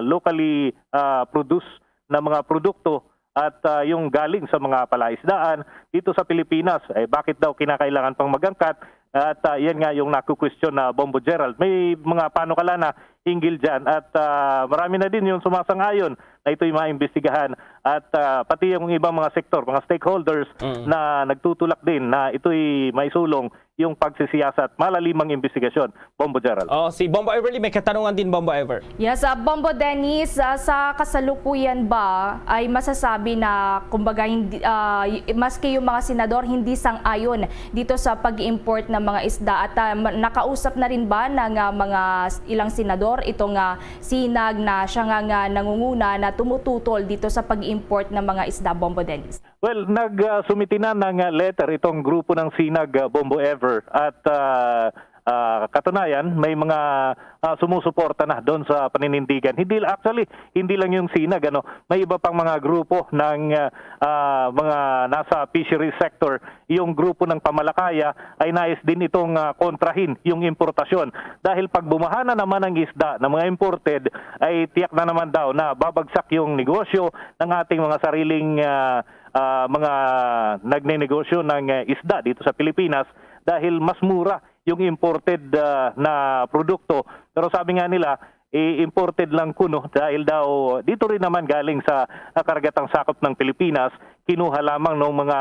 locally, ah, produced na mga produkto at, ah, yung galing sa mga palaisdaan dito sa Pilipinas. Eh, bakit daw kinakailangan pang mag-angkat? At, ah, yan nga yung nakukwestiyon na, Bombo Gerald. May mga panukala na hinggil dyan at, ah, marami na din yung sumasang-ayon na ito'y maimbestigahan at, ah, pati yung ibang mga sektor, mga stakeholders Mm. na nagtutulak din na ito'y maisulong yung pagsisiyasat, malalimang imbestigasyon, Bombo Gerald. Oh, si Bombo Everly, may katanungan din, Bombo Ever. Yes, ah, Bombo Dennis, ah, sa kasalukuyan ba ay masasabi na, kumbaga, hindi, ah, y-, maski yung mga senador hindi sang-ayon dito sa pag-import ng mga isda at, ah, ma-, nakausap na rin ba ng, ah, mga s-, ilang senador itong, ah, Sinag na siya nga, nga nangunguna na tumututol dito sa pag-import ng mga isda, Bombo Dennis? Well, nag, ah, sumiti na ng, ah, letter itong grupo ng Sinag, ah, Bombo Ever. At, ah, ah, katunayan, may mga, ah, sumusuporta na doon sa paninindigan. Hindi, actually, hindi lang yung Sinag, ano, may iba pang mga grupo ng, ah, ah, mga nasa fishery sector. Yung grupo ng Pamalakaya ay nais din itong, ah, kontrahin yung importasyon. Dahil pag bumaha na naman ang isda ng mga imported, ay tiyak na naman daw na babagsak yung negosyo ng ating mga sariling, ah, ah, mga nagnenegosyo ng, ah, isda dito sa Pilipinas dahil mas mura yung imported, ah, na produkto. Pero sabi nga nila, i-imported lang kuno dahil daw dito rin naman galing sa, ah, karagatang sakop ng Pilipinas kinuha lamang ng mga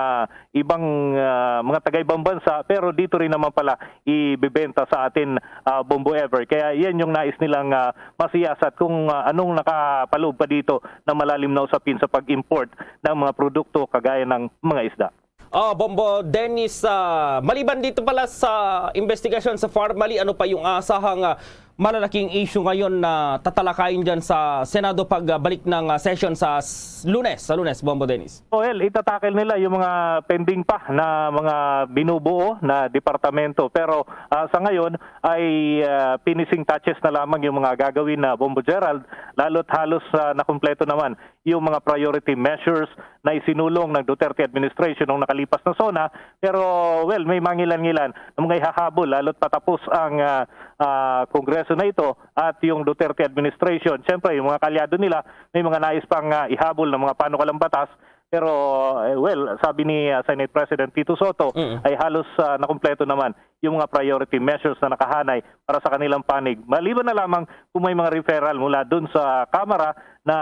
ibang, ah, mga taga-ibang bansa, pero dito rin naman pala ibebenta sa atin, ah, Bombo Ever. Kaya yan yung nais nilang, ah, masiyasat, kung, ah, anong nakapaloob pa dito na malalim na usapin sa pag-import ng mga produkto kagaya ng mga isda. Ah, Bombo Dennis, ah, maliban dito pala sa investigasyon sa Farmally, ano pa yung asahang, ah, malalaking issue ngayon na tatalakayin dyan sa Senado pagbalik ng, ah, session sa s-, Lunes, sa Lunes, Bombo Dennis? Well, itatackle nila yung mga pending pa na mga binubuo na departamento. Pero, ah, sa ngayon ay, ah, finishing touches na lamang yung mga gagawin na, Bombo Gerald, lalo't halos, ah, nakumpleto naman yung mga priority measures na isinulong ng Duterte administration nung nakalipas na SONA. Pero, well, may mangilan-ngilan na mga ihahabol, lalo't patapos ang, ah, ah, Kongreso na ito at yung Duterte administration. Siyempre, yung mga kaalyado nila, may mga nais pang, ah, ihabol ng mga panukalang batas. Pero, eh, well, sabi ni, ah, Senate President Tito Soto, Mm. ay halos, ah, nakumpleto naman yung mga priority measures na nakahanay para sa kanilang panig. Maliban na lamang kung may mga referral mula dun sa Kamara na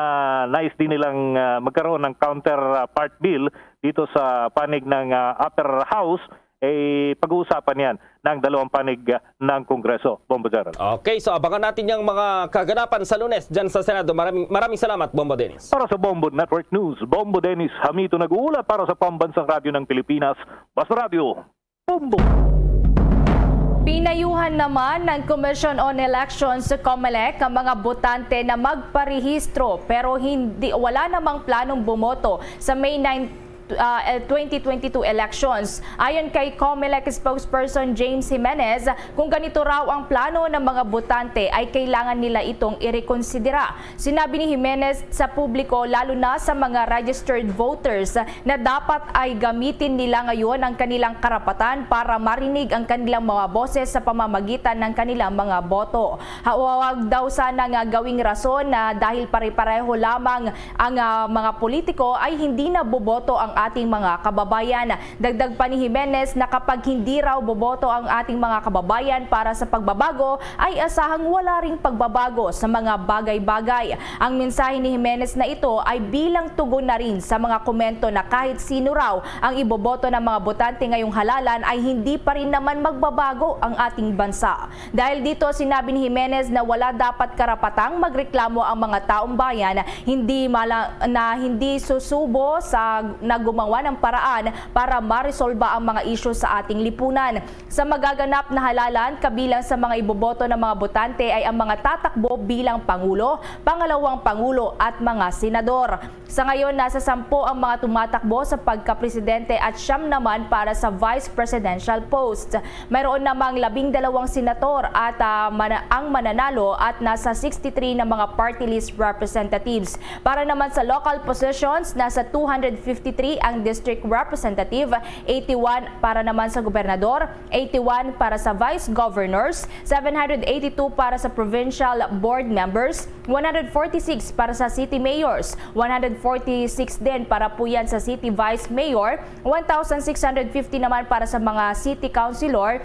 nais din nilang, ah, magkaroon ng counterpart bill dito sa panig ng, ah, Upper House, eh, pag-uusapan yan ng dalawang panig, ah, ng Kongreso. Bombo Gerald. Okay, so abangan natin yung mga kaganapan sa Lunes dyan sa Senado. Maraming, maraming salamat, Bombo Dennis. Para sa Bombo Network News, Bombo Dennis Hamito nag-uulat para sa Pambansang Radyo ng Pilipinas, Basta Radyo, Bombo. Pinayuhan naman ng Commission on Elections, COMELEC, ang mga botante na magparehistro pero hindi, wala namang planong bumoto sa May nine, ah, eh, twenty twenty-two elections. Ayon kay COMELEC spokesperson James Jimenez, kung ganito raw ang plano ng mga botante, ay kailangan nila itong irekonsidera. Sinabi ni Jimenez sa publiko, lalo na sa mga registered voters, na dapat ay gamitin nila ngayon ang kanilang karapatan para marinig ang kanilang mga boses sa pamamagitan ng kanilang mga boto. Hawag daw sana nga gawing rason na dahil pare-pareho lamang ang, ah, mga politiko, ay hindi na boboto ang ating mga kababayan. Dagdag pa ni Jimenez na kapag hindi raw boboto ang ating mga kababayan para sa pagbabago, ay asahang wala ring pagbabago sa mga bagay-bagay. Ang mensahe ni Jimenez na ito ay bilang tugon na rin sa mga komento na kahit sino raw ang iboboto ng mga botante ngayong halalan ay hindi pa rin naman magbabago ang ating bansa. Dahil dito, sinabi ni Jimenez na wala dapat karapatang magreklamo ang mga taong bayan hindi mala-, na hindi susubo sa na gumawa ng paraan para maresolba ang mga isyu sa ating lipunan. Sa magaganap na halalan, kabilang sa mga iboboto ng mga botante ay ang mga tatakbo bilang pangulo, pangalawang pangulo at mga senador. Sa ngayon, nasa sampo ang mga tumatakbo sa pagkapresidente at siyam naman para sa vice presidential post. Mayroon namang labing dalawang senator at, ah, mana-, ang mananalo at nasa sixty-three na mga party list representatives. Para naman sa local positions, nasa two hundred fifty-three ang district representative, eighty-one para naman sa gobernador, eighty-one para sa vice governors, seven hundred eighty-two para sa provincial board members, one hundred forty-six para sa city mayors, one hundred forty-six din para po yan sa city vice mayor, one thousand six hundred fifty naman para sa mga city councilor,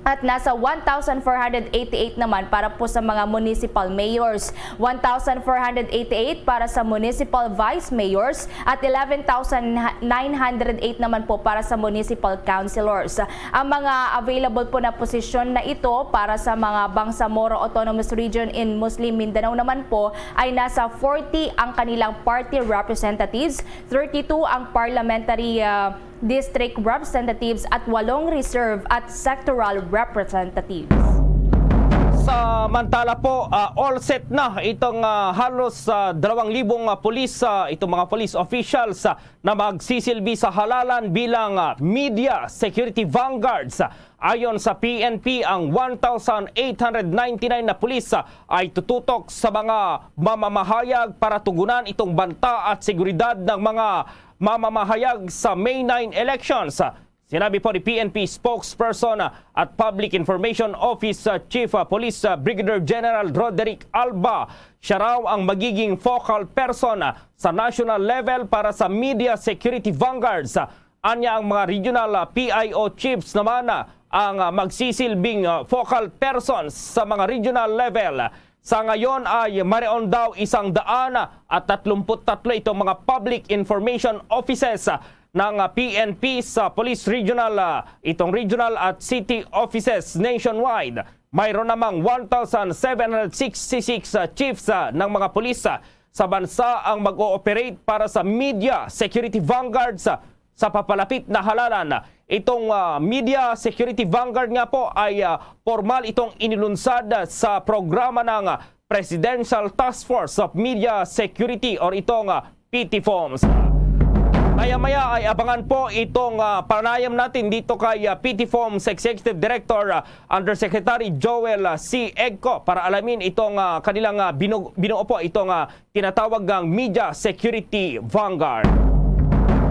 at nasa one thousand four hundred eighty-eight naman para po sa mga municipal mayors, one thousand four hundred eighty-eight para sa municipal vice mayors, at eleven thousand nine hundred eight naman po para sa municipal councilors. Ang mga available po na posisyon na ito para sa mga Bangsamoro Autonomous Region in Muslim Mindanao naman po ay nasa forty ang kanilang party representatives, thirty-two ang parliamentary, ah, district representatives at walong reserve at sectoral representatives. Samantala po, ah, all set na itong, ah, halos, ah, dalawang libong, ah, pulis, ah, itong mga police officials, ah, na magsisilbi sa halalan bilang, ah, media security vanguards. Ayon sa P N P, ang one thousand eight hundred ninety-nine na pulis, ah, ay tututok sa mga mamamahayag para tugunan itong banta at seguridad ng mga mamamahayag sa May nine elections. Sinabi po ni P N P spokesperson at Public Information Office, uh, Chief, uh, Police, uh, Brigadier General Roderick Alba, siya raw ang magiging focal person, uh, sa national level para sa media security vanguards. Anya ang mga regional, uh, P I O chiefs naman, uh, ang, uh, magsisilbing, uh, focal persons sa mga regional level. Sa ngayon ay mayroon daw isang daan at tatlumput tatlo itong mga public information offices ng P N P sa police regional, ah, itong regional at city offices nationwide. Mayroon namang one thousand seven hundred sixty-six, ah, chiefs, ah, ng mga pulis, ah, sa bansa ang mag-ooperate para sa media security vanguards, ah, sa papalapit na halalan. Itong, ah, media security vanguard nga po ay, ah, formal itong inilunsad, ah, sa programa ng, ah, Presidential Task Force of Media Security or itong, ah, P T FOMS. Maya-maya ay abangan po itong, ah, panayam natin dito kay, ah, P T FOMS Executive Director, ah, Undersecretary Joel, ah, C. Egco para alamin itong, ah, kanilang, ah, binu-, binuo po itong, ah, tinatawag ngang Media Security Vanguard.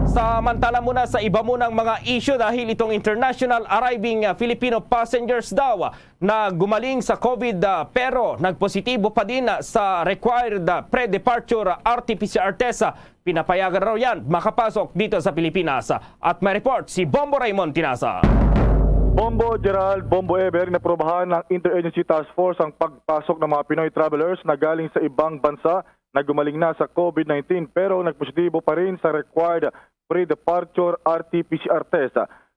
Samantala muna sa iba munang mga issue dahil itong international arriving, ah, Filipino passengers daw na gumaling sa COVID, ah, pero nagpositibo pa din, ah, sa required, ah, pre-departure, ah, R T P C R test, ah, pinapayagan raw yan makapasok dito sa Pilipinas. At may report si Bombo Raymond Tinasa. Bombo Gerald, Bombo Ever, inaprobahan ng Interagency Task Force ang pagpasok ng mga Pinoy travelers na galing sa ibang bansa na gumaling na sa COVID nineteen pero nagpositibo pa rin sa required pre-departure R T P C R test.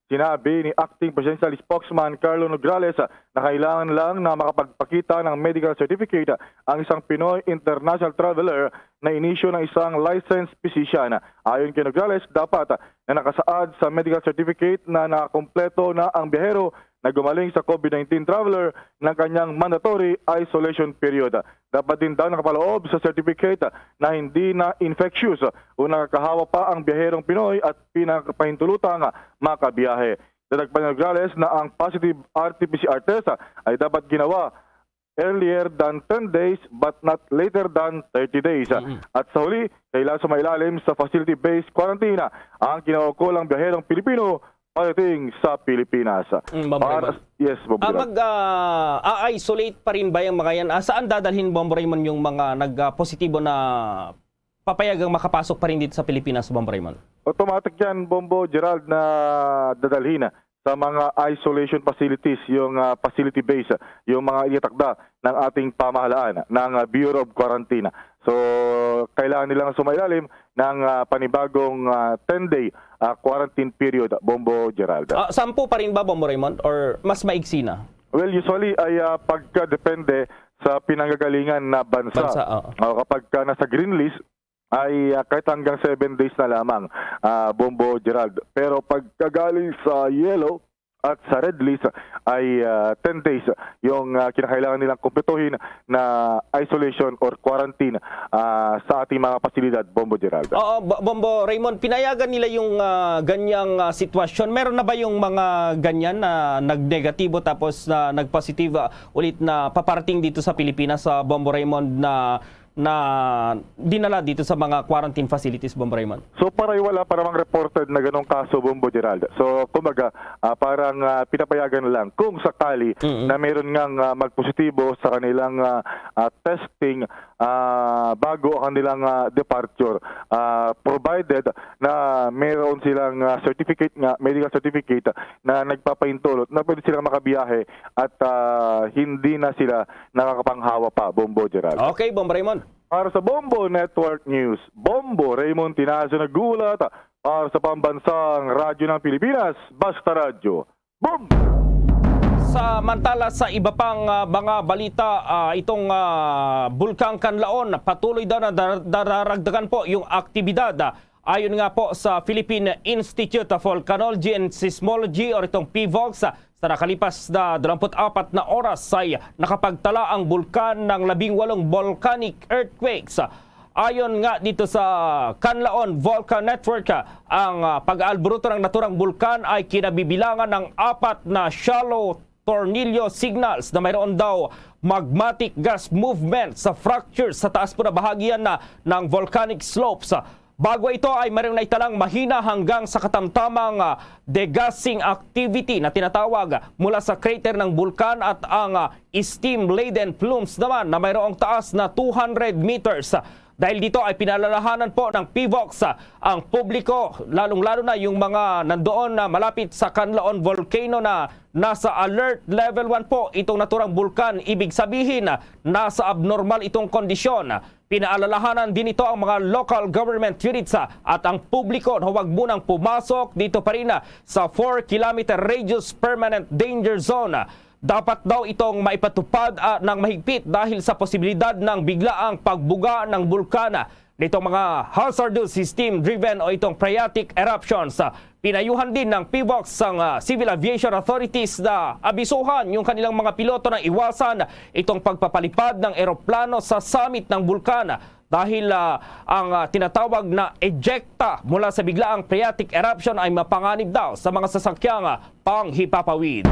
Sinabi ni Acting Presidential Spokesman Carlo Nograles na kailangan lang na makapagpakita ng medical certificate ang isang Pinoy international traveler na inisyu ng isang licensed physician. Ayon kay Nograles, dapat na nakasaad sa medical certificate na nakakompleto na ang biyahero na gumaling sa COVID nineteen traveler ng kanyang mandatory isolation period. Dapat din daw nakapaloob sa certificate na hindi na infectious o nakakahawa pa ang biyaherong Pinoy at pinapahintulutang makabiyahe. Dagdag pa ni Nograles na ang positive R T P C R test ay dapat ginawa earlier than ten days but not later than thirty days. Mm-mm. At sa huli, kailangan sumailalim sa facility-based quarantine ang kinaukulang biyaherong Pilipino pagdating sa Pilipinas. Mm, Bombo Para, Raymond. Yes, Bombo Ah, Gerald. mag, ah, a-isolate pa rin ba yung mga yan? Ah, saan dadalhin, Bombo Raymond, yung mga nag-, ah, positibo na papayagang makapasok pa rin dito sa Pilipinas, Bombo Raymond? Automatic yan, Bombo Gerald, na dadalhin sa mga isolation facilities, yung, ah, facility base, yung mga initakda ng ating pamahalaan, ng, ah, Bureau of Quarantine. So, kailangan nilang sumailalim ng, ah, panibagong, ah, ten-day, ah, quarantine period, Bombo Gerald. Ah, sampu pa rin ba, Bombo Raymond, or mas maigsi na? Well, usually ay, ah, pagka depende sa pinanggagalingan na bansa. Bansa, oo. O, kapag ka nasa green list, ay, ah, kahit hanggang seven days na lamang, ah, Bombo Gerald. Pero pagkagaling sa yellow at sa red list ay, ah, ten days yung, ah, kinakailangan nilang kumpletuhin na isolation or quarantine, ah, sa ating mga pasilidad, Bombo Gerald. Oo, Bo-, Bombo Raymond, pinayagan nila yung, ah, ganyang, ah, sitwasyon. Meron na ba yung mga ganyan na nagnegatibo tapos na nagpositive, ah, ulit na paparating dito sa Pilipinas, sa Bombo Raymond, na na dinala dito sa mga quarantine facilities, Bombo Raymond? So, paray wala pa namang reported na ganong kaso, Bombo Gerald. So, kumbaga, ah, parang, ah, pinapayagan lang kung sakali Mm-mm. na meron ngang, ah, magpositibo sa kanilang, ah, ah, testing, ah, bago ang kanilang, ah, departure. Ah, provided na meron silang, ah, certificate nga, medical certificate na nagpapahintulot na pwede silang makabiyahe at, ah, hindi na sila nakakapanghawa pa, Bombo Gerald. Okay, Bombo Raymond. Para sa Bombo Network News, Bombo Raymond Tinazo nag-uulat para sa Pambansang Radyo ng Pilipinas, Basta Radyo. Bombo! Samantala, sa iba pang, ah, mga balita, ah, itong, ah, Bulkang Kanlaon, patuloy daw na dar-, dararagdagan po yung aktibidad, ah, ayon nga po sa Philippine Institute of Volcanology and Seismology or itong PHIVOLCS, ah, sa nakalipas na dalawampu't apat na oras ay nakapagtala ang bulkan ng labing walong volcanic earthquakes. Ayon nga dito sa Kanlaon Volcan Network, ang, ah, pag-aalburuto ng naturang bulkan ay kinabibilangan ng apat na shallow tornilyo signals na mayroon daw magmatic gas movement sa fractures sa taas po na bahagi yan na ng volcanic slopes. Bago ito ay mayroong naitalang mahina hanggang sa katamtamang, ah, degassing activity na tinatawag mula sa crater ng bulkan at ang, ah, steam-laden plumes naman na mayroong taas na two hundred meters. Dahil dito ay pinalalahanan po ng PHIVOLCS ang publiko, lalong-lalo na yung mga nandoon na malapit sa Canlaon Volcano na nasa alert level one po itong naturang bulkan. Ibig sabihin, nasa abnormal itong kondisyon. Pinaalalahanan din ito ang mga local government units, ah, at ang publiko na huwag munang pumasok dito pa rin, ah, sa four kilometer radius permanent danger zone. Dapat daw itong maipatupad, ah, ng mahigpit dahil sa posibilidad ng biglaang pagbuga ng bulkan, ah, nitong mga hazardous steam-driven o itong phreatic eruptions. Ah, pinayuhan din ng PHIVOLCS ang, ah, civil aviation authorities na abisuhan yung kanilang mga piloto na iwasan itong pagpapalipad ng eroplano sa summit ng bulkan dahil, ah, ang, ah, tinatawag na ejecta mula sa biglaang phreatic eruption ay mapanganib daw sa mga sasakyang, ah, panghipapawid.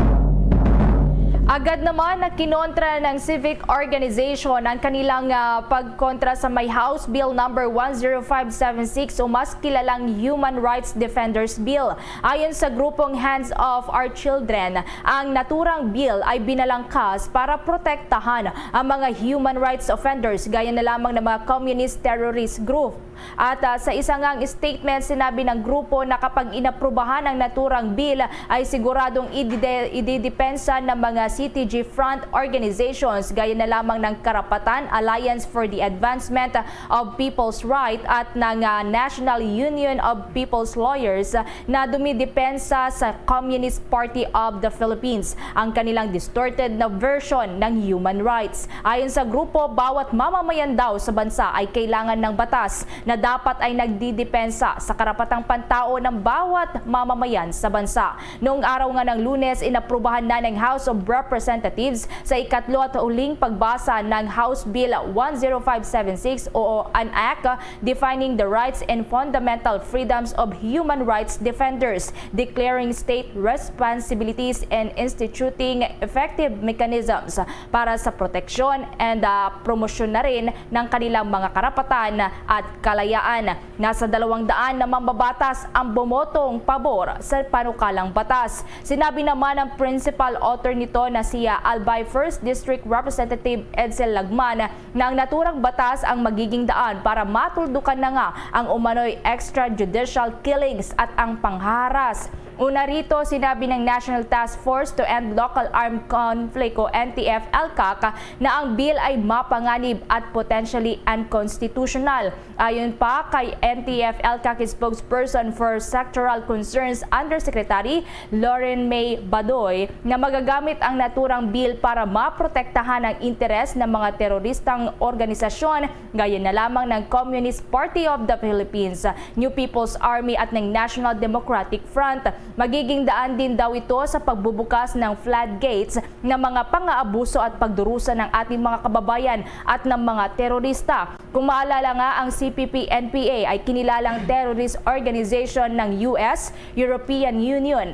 Agad naman na kinontra ng civic organization ang kanilang, ah, pagkontra sa may House Bill number one zero five seven six o mas kilalang Human Rights Defenders Bill. Ayon sa grupong Hands Off Our Children, ang naturang bill ay binalangkas para protektahan ang mga human rights offenders gaya na lamang ng mga communist terrorist group. At, ah, sa isa ngang statement, sinabi ng grupo na kapag inaprubahan ang naturang bill, ay siguradong idide-, ididepensa ng mga C T G front organizations gaya na lamang ng Karapatan Alliance for the Advancement of People's Right at ng, ah, National Union of People's Lawyers na dumidepensa sa Communist Party of the Philippines. Ang kanilang distorted na version ng human rights. Ayon sa grupo, bawat mamamayan daw sa bansa ay kailangan ng batas na dapat ay nagdidepensa sa karapatang pantao ng bawat mamamayan sa bansa. Noong araw nga ng Lunes, inaprubahan na ng House of Representatives sa ikatlo at huling pagbasa ng House Bill one zero five seven six o an Act defining the rights and fundamental freedoms of human rights defenders, declaring state responsibilities and instituting effective mechanisms para sa proteksyon and, ah, promosyon na rin ng kanilang mga karapatan at kalayaan. Nasa dalawang daan na mambabatas ang bumotong pabor sa panukalang batas. Sinabi naman ng principal author nito na si, ah, Albay First District Representative Edsel Lagman na ang naturang batas ang magiging daan para matuldukan na nga ang umano'y extrajudicial killings at ang pangharas. Una rito, sinabi ng National Task Force to End Local Armed Conflict o N T F L CAC na ang bill ay mapanganib at potentially unconstitutional. Ayon pa kay N T F L CAC spokesperson for sectoral concerns, Undersecretary Lauren May Badoy, na magagamit ang naturang bill para maprotektahan ang interes ng mga teroristang organisasyon gaya na lamang ng Communist Party of the Philippines, New People's Army at ng National Democratic Front. Magiging daan din daw ito sa pagbubukas ng floodgates ng mga pang-aabuso at pagdurusa ng ating mga kababayan at ng mga terorista. Kung maalala nga, ang C P P N P A ay kinilalang terrorist organization ng U S, European Union,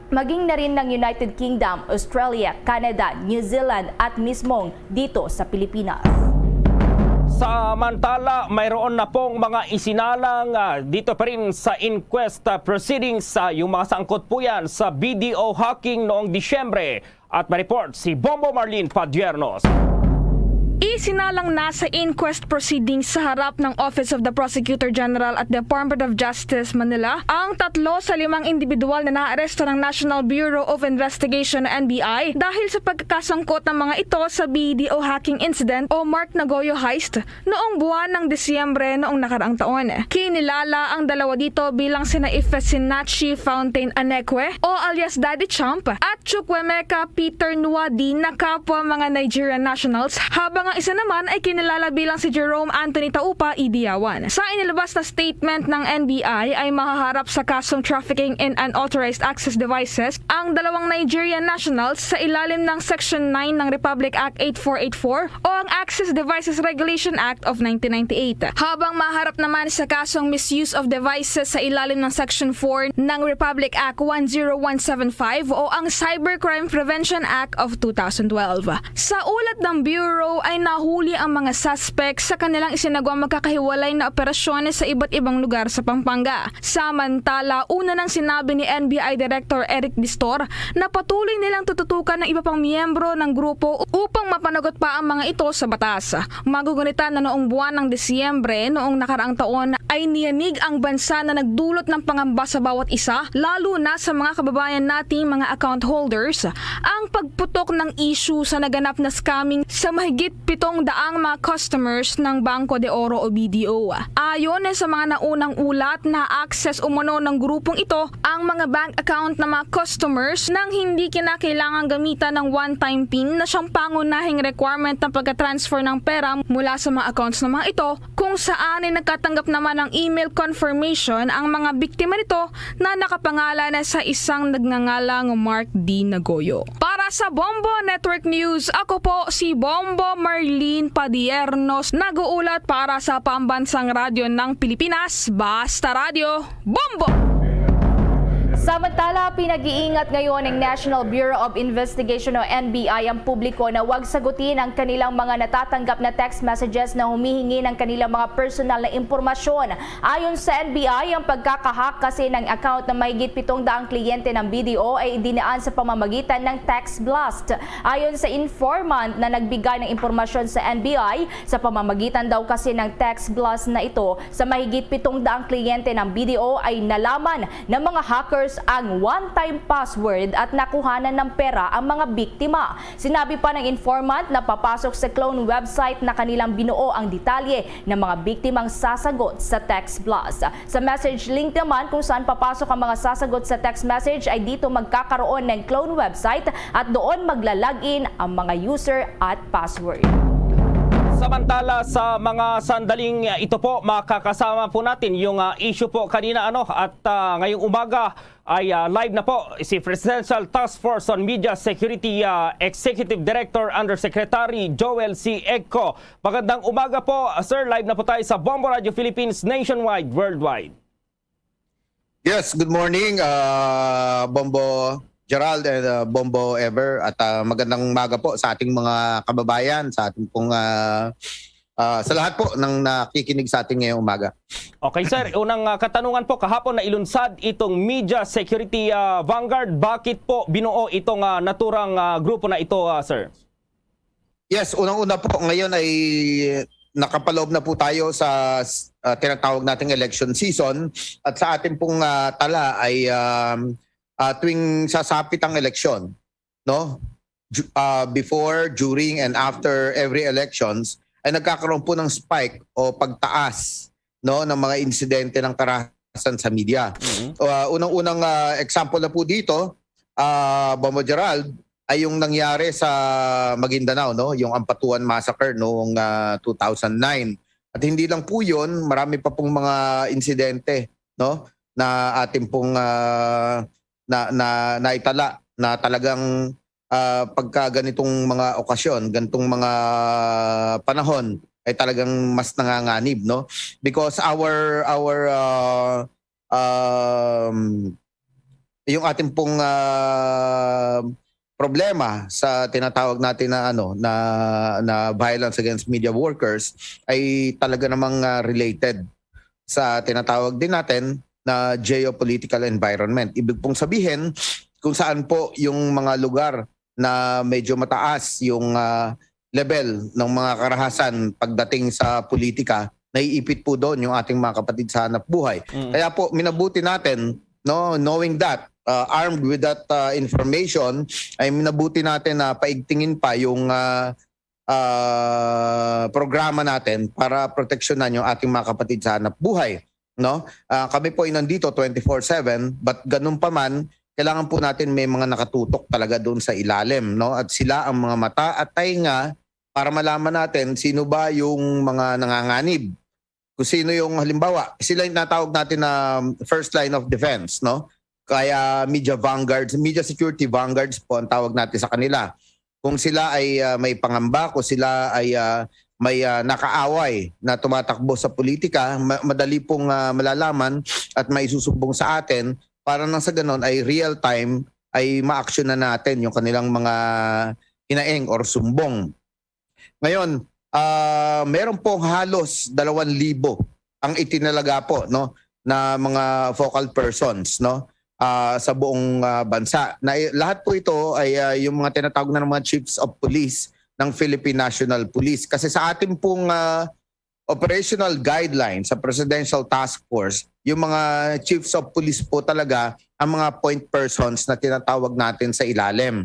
maging na rin ng United Kingdom, Australia, Canada, New Zealand at mismong dito sa Pilipinas. Samantala, mayroon na pong mga isinalang, ah, dito pa rin sa inquest, ah, proceedings, ah, yung mga sangkot po yan sa B D O hacking noong Disyembre. At may report si Bombo Marlene Padiernos. Isinalang na sa inquest proceedings sa harap ng Office of the Prosecutor General at Department of Justice, Manila, ang tatlo sa limang individual na naaresto ng National Bureau of Investigation, N B I, dahil sa pagkakasangkot ng mga ito sa B D O hacking incident o Mark Nagoyo heist noong buwan ng Disyembre noong nakaraang taon. Kinilala ang dalawa dito bilang sina Ifesinachi Fountain Anekwe o alias Daddy Champ at Chukwemeka Peter Nwadi na kapwa mga Nigerian nationals, habang ang isa naman ay kinilala bilang si Jerome Anthony Taupa Idiyawan. Sa inilabas na statement ng N B I ay mahaharap sa kasong trafficking in unauthorized access devices ang dalawang Nigerian nationals sa ilalim ng Section nine ng Republic Act eight four eight four o ang Access Devices Regulation Act of nineteen ninety-eight. Habang maharap naman sa kasong misuse of devices sa ilalim ng Section four ng Republic Act one zero one seven five o ang Cybercrime Prevention Act of two thousand twelve. Sa ulat ng Bureau ay Nahuli ang mga suspect sa kanilang isinagwang magkakahiwalay na operasyon sa iba't ibang lugar sa Pampanga. Samantala, una nang sinabi ni N B I Director Eric Distor na patuloy nilang tututukan ang iba pang miyembro ng grupo upang mapanagot pa ang mga ito sa batas. Magugunita na noong buwan ng Disyembre noong nakaraang taon ay niyanig ang bansa na nagdulot ng pangamba sa bawat isa, lalo na sa mga kababayan nating mga account holders, ang pagputok ng issue sa naganap na scamming sa mahigit pitong daang mga customers ng Banco de Oro o B D O. Ayon sa mga naunang ulat, na-access umano ng grupong ito ang mga bank account ng mga customers nang hindi kinakailangang gamitan ng one-time pin na siyang pangunahing requirement ng pagka-transfer ng pera mula sa mga accounts ng mga ito, kung saan ay nagkatanggap naman ng email confirmation ang mga biktima nito na nakapangalan sa isang nagngangalang Mark D Nagoyo. Para sa Bombo Network News, ako po si Bombo Marlene Padiernos, nag-uulat para sa Pambansang Radyo ng Pilipinas, Basta Radyo, Bombo! Samantala, pinag-iingat ngayon ng National Bureau of Investigation o N B I ang publiko na wag sagutin ang kanilang mga natatanggap na text messages na humihingi ng kanilang mga personal na impormasyon. Ayon sa N B I, ang pagkakahack kasi ng account ng mahigit pitong daang kliyente ng B D O ay idinaan sa pamamagitan ng text blast. Ayon sa informant na nagbigay ng impormasyon sa N B I, sa pamamagitan daw kasi ng text blast na ito, sa mahigit pitong daang kliyente ng B D O ay nalaman ng mga hackers ang one-time password at nakuhanan ng pera ang mga biktima. Sinabi pa ng informant na papasok sa clone website na kanilang binuo ang detalye ng mga biktimang sasagot sa text blast. Sa message link naman kung saan papasok ang mga sasagot sa text message ay dito magkakaroon ng clone website at doon magla-login ang mga user at password. Samantala, sa mga sandaling ito po, makakasama po natin yung, ah, issue po kanina, ano, at, ah, ngayong umaga ay, ah, live na po si Presidential Task Force on Media Security, ah, Executive Director Undersecretary Joel C Egco. Magandang umaga po, sir. Live na po tayo sa Bombo Radio Philippines, nationwide, worldwide. Yes, good morning, ah, Bombo Gerald and, ah, Bombo Ever. At, ah, magandang umaga po sa ating mga kababayan, sa ating pong, ah, ah, sa lahat po ng nakikinig sa atin ngayong umaga. Okay, sir. Unang, ah, katanungan po, kahapon na ilunsad itong Media Security, ah, Vanguard. Bakit po binuo itong, ah, naturang, ah, grupo na ito, ah, sir? Yes, unang-una po, ngayon ay nakapaloob na po tayo sa, ah, tinatawag nating election season, at sa atin pong, ah, tala ay, um, ah, tuwing sasapit ang eleksyon, no? Ju-, ah, before, during, and after every elections, ay nagkakaroon po ng spike o pagtaas, no, ng mga insidente ng karahasan sa media. Mhm. Ah, unang-unang, ah, example na po dito, ah, Bombo Gerald, ay yung nangyari sa Maguindanao, no, yung Ampatuan Massacre noong, ah, two thousand nine. At hindi lang po yun, marami pa pong mga insidente, no, na atin pong, ah, na, na naitala na talagang, ah, pagka ganitong mga okasyon, ganitong mga panahon ay talagang mas nanganganib, no? Because our, our, ah, um, yung ating pong, ah, problema sa tinatawag natin na, ano, na, na violence against media workers ay talaga namang, ah, related sa tinatawag din natin na geopolitical environment. Ibig pong sabihin, kung saan po yung mga lugar na medyo mataas yung, ah, level ng mga karahasan pagdating sa politika, naiipit po doon yung ating mga kapatid sa hanap buhay. Mm. Kaya po, minabuti natin, no, knowing that, ah, armed with that, ah, information, ay minabuti natin na paigtingin pa yung, ah, ah, programa natin para proteksyonan yung ating mga kapatid sa hanap buhay, no? Ah, kami po ay nandito twenty-four seven, but ganun pa man, kailangan po natin may mga nakatutok talaga doon sa ilalim, no? At sila ang mga mata at tainga para malaman natin sino ba yung mga nanganganib. Kung sino yung, halimbawa, sila yung natawag natin na first line of defense, no? Kaya media vanguards, media security vanguards po ang tawag natin sa kanila. Kung sila ay, ah, may pangamba, kung sila ay, ah, may, ah, nakaaway na tumatakbo sa politika, ma-, madali pong, ah, malalaman at maisusumbong sa atin para nang sa ganon ay real time ay maaksyonan natin yung kanilang mga hinaing or sumbong. Ngayon, ah, meron pong halos dalawang libo ang itinalaga po, no, na mga focal persons, no, ah, sa buong, ah, bansa. Na, lahat po ito ay, ah, yung mga tinatawag na ng mga chiefs of police ng Philippine National Police. Kasi sa ating pong, ah, operational guidelines sa Presidential Task Force, yung mga chiefs of police po talaga ang mga point persons na tinatawag natin sa ilalim.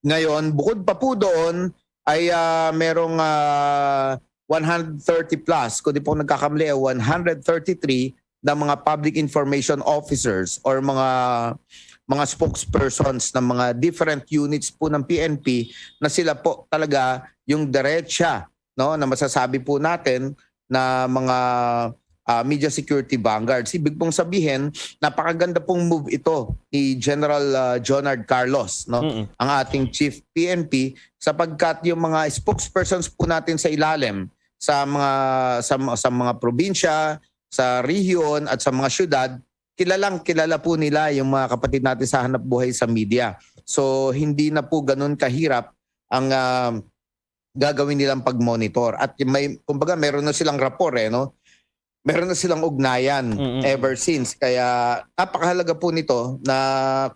Ngayon, bukod pa po doon ay, ah, merong, ah, one hundred thirty plus, kung di po nagkakamali, eh, one hundred thirty-three na mga public information officers or mga, mga spokespersons ng mga different units po ng P N P na sila po talaga yung diretsa, no, na masasabi po natin na mga, ah, media security vanguards. Ibig pong sabihin, napakaganda pong move ito ni General, ah, Jonard Carlos, no, Mm-mm. ang ating chief P N P, sapagkat yung mga spokespersons po natin sa ilalim, sa mga, sa, sa mga probinsya, sa rehiyon at sa mga syudad, kilalang kilala po nila yung mga kapatid natin sa hanap buhay sa media. So hindi na po ganun kahirap ang, ah, gagawin nilang pag-monitor. At may, kumbaga, meron na silang rapport, eh, no? Meron na silang ugnayan Mm-mm. ever since. Kaya napakahalaga po nito na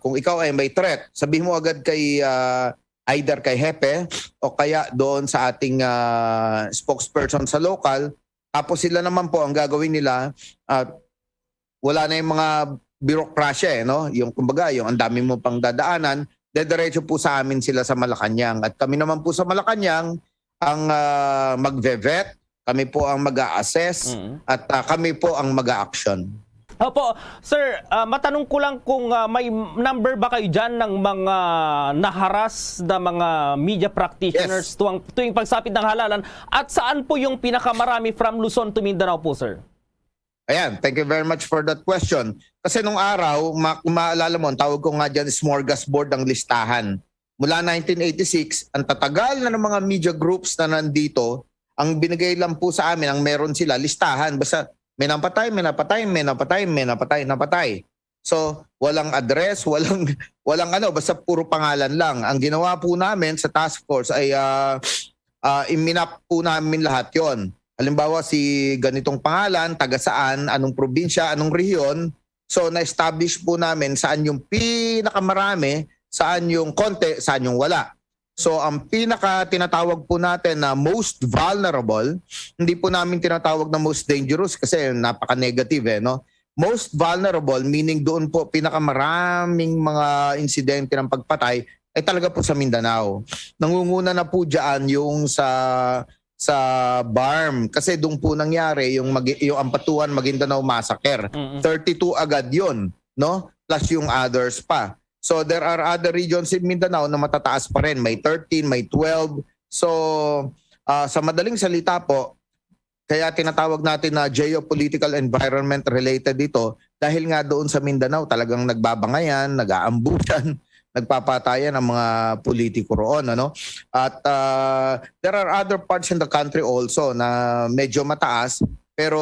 kung ikaw ay may threat, sabihin mo agad kay, ah, either kay hepe o kaya doon sa ating, ah, spokesperson sa local. Tapos sila naman po, ang gagawin nila, ah, wala na yung mga birokrasya, eh, no? Yung, kumbaga, yung ang dami mo pang dadaanan, dediretso po sa amin sila sa Malacañang. At kami naman po sa Malacañang ang, ah, magve-vet, kami po ang mag-a-assess, Mm. at, ah, kami po ang mag-a-action. Opo, sir, ah, matanong ko lang kung, ah, may number ba kayo dyan ng mga naharas na mga media practitioners Yes. tuwang, tuwing pagsapit ng halalan, at saan po yung pinakamarami from Luzon to Mindanao po, sir? Ayan, thank you very much for that question. Kasi nung araw, ma- kung maalala mo, ang tawag ko nga dyan, smorgasbord ang listahan. Mula nineteen eighty-six, ang tatagal na ng mga media groups na nandito, ang binigay lang po sa amin, ang meron sila, listahan. Basta may napatay, may napatay, may napatay, may napatay, napatay. So, walang address, walang, walang ano, basta puro pangalan lang. Ang ginawa po namin sa task force ay, ah, ah, iminap po namin lahat yon. Halimbawa, si ganitong pangalan, taga saan, anong probinsya, anong rehiyon. So, na-establish po namin saan yung pinakamarami, saan yung konti, saan yung wala. So, ang pinaka tinatawag po natin na most vulnerable, hindi po namin tinatawag na most dangerous kasi napaka-negative, eh, no? Most vulnerable, meaning doon po pinakamaraming mga insidente ng pagpatay, ay talaga po sa Mindanao. Nangunguna na po dyan yung sa, sa BARMM kasi doon po nangyari yung, mag, yung Ampatuan Maguindanao Massacre. Mm-mm. Thirty-two agad yon, no? Plus yung others pa. So there are other regions in Mindanao na matataas pa rin. May thirteen, may twelve. So, ah, sa madaling salita po, kaya tinatawag natin na geopolitical environment related ito dahil nga doon sa Mindanao talagang nagbabangayan, nag-aambusan, nagpapatayan ang mga politiko roon, ano? At, ah, there are other parts in the country also na medyo mataas, pero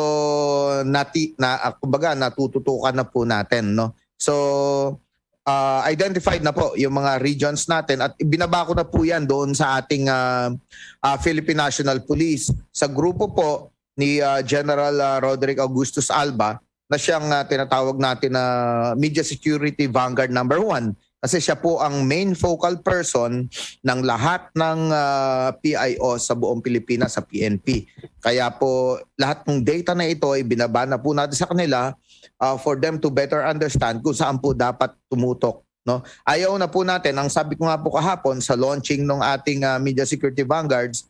nati-, na, ah, kumbaga, natututukan na po natin, no? So, ah, identified na po yung mga regions natin at ibinaba ko na po yan doon sa ating, ah, ah, Philippine National Police. Sa grupo po ni, ah, General, ah, Roderick Augustus Alba na siyang, ah, tinatawag natin na Media Security Vanguard number one kasi siya po ang main focal person ng lahat ng, ah, P I O sa buong Pilipinas, sa P N P. Kaya po, lahat ng data na ito, ibinaba na po natin sa kanila, ah, for them to better understand kung saan po dapat tumutok, no? Ayaw na po natin, ang sabi ko nga po kahapon sa launching ng ating, ah, Media Security Vanguards,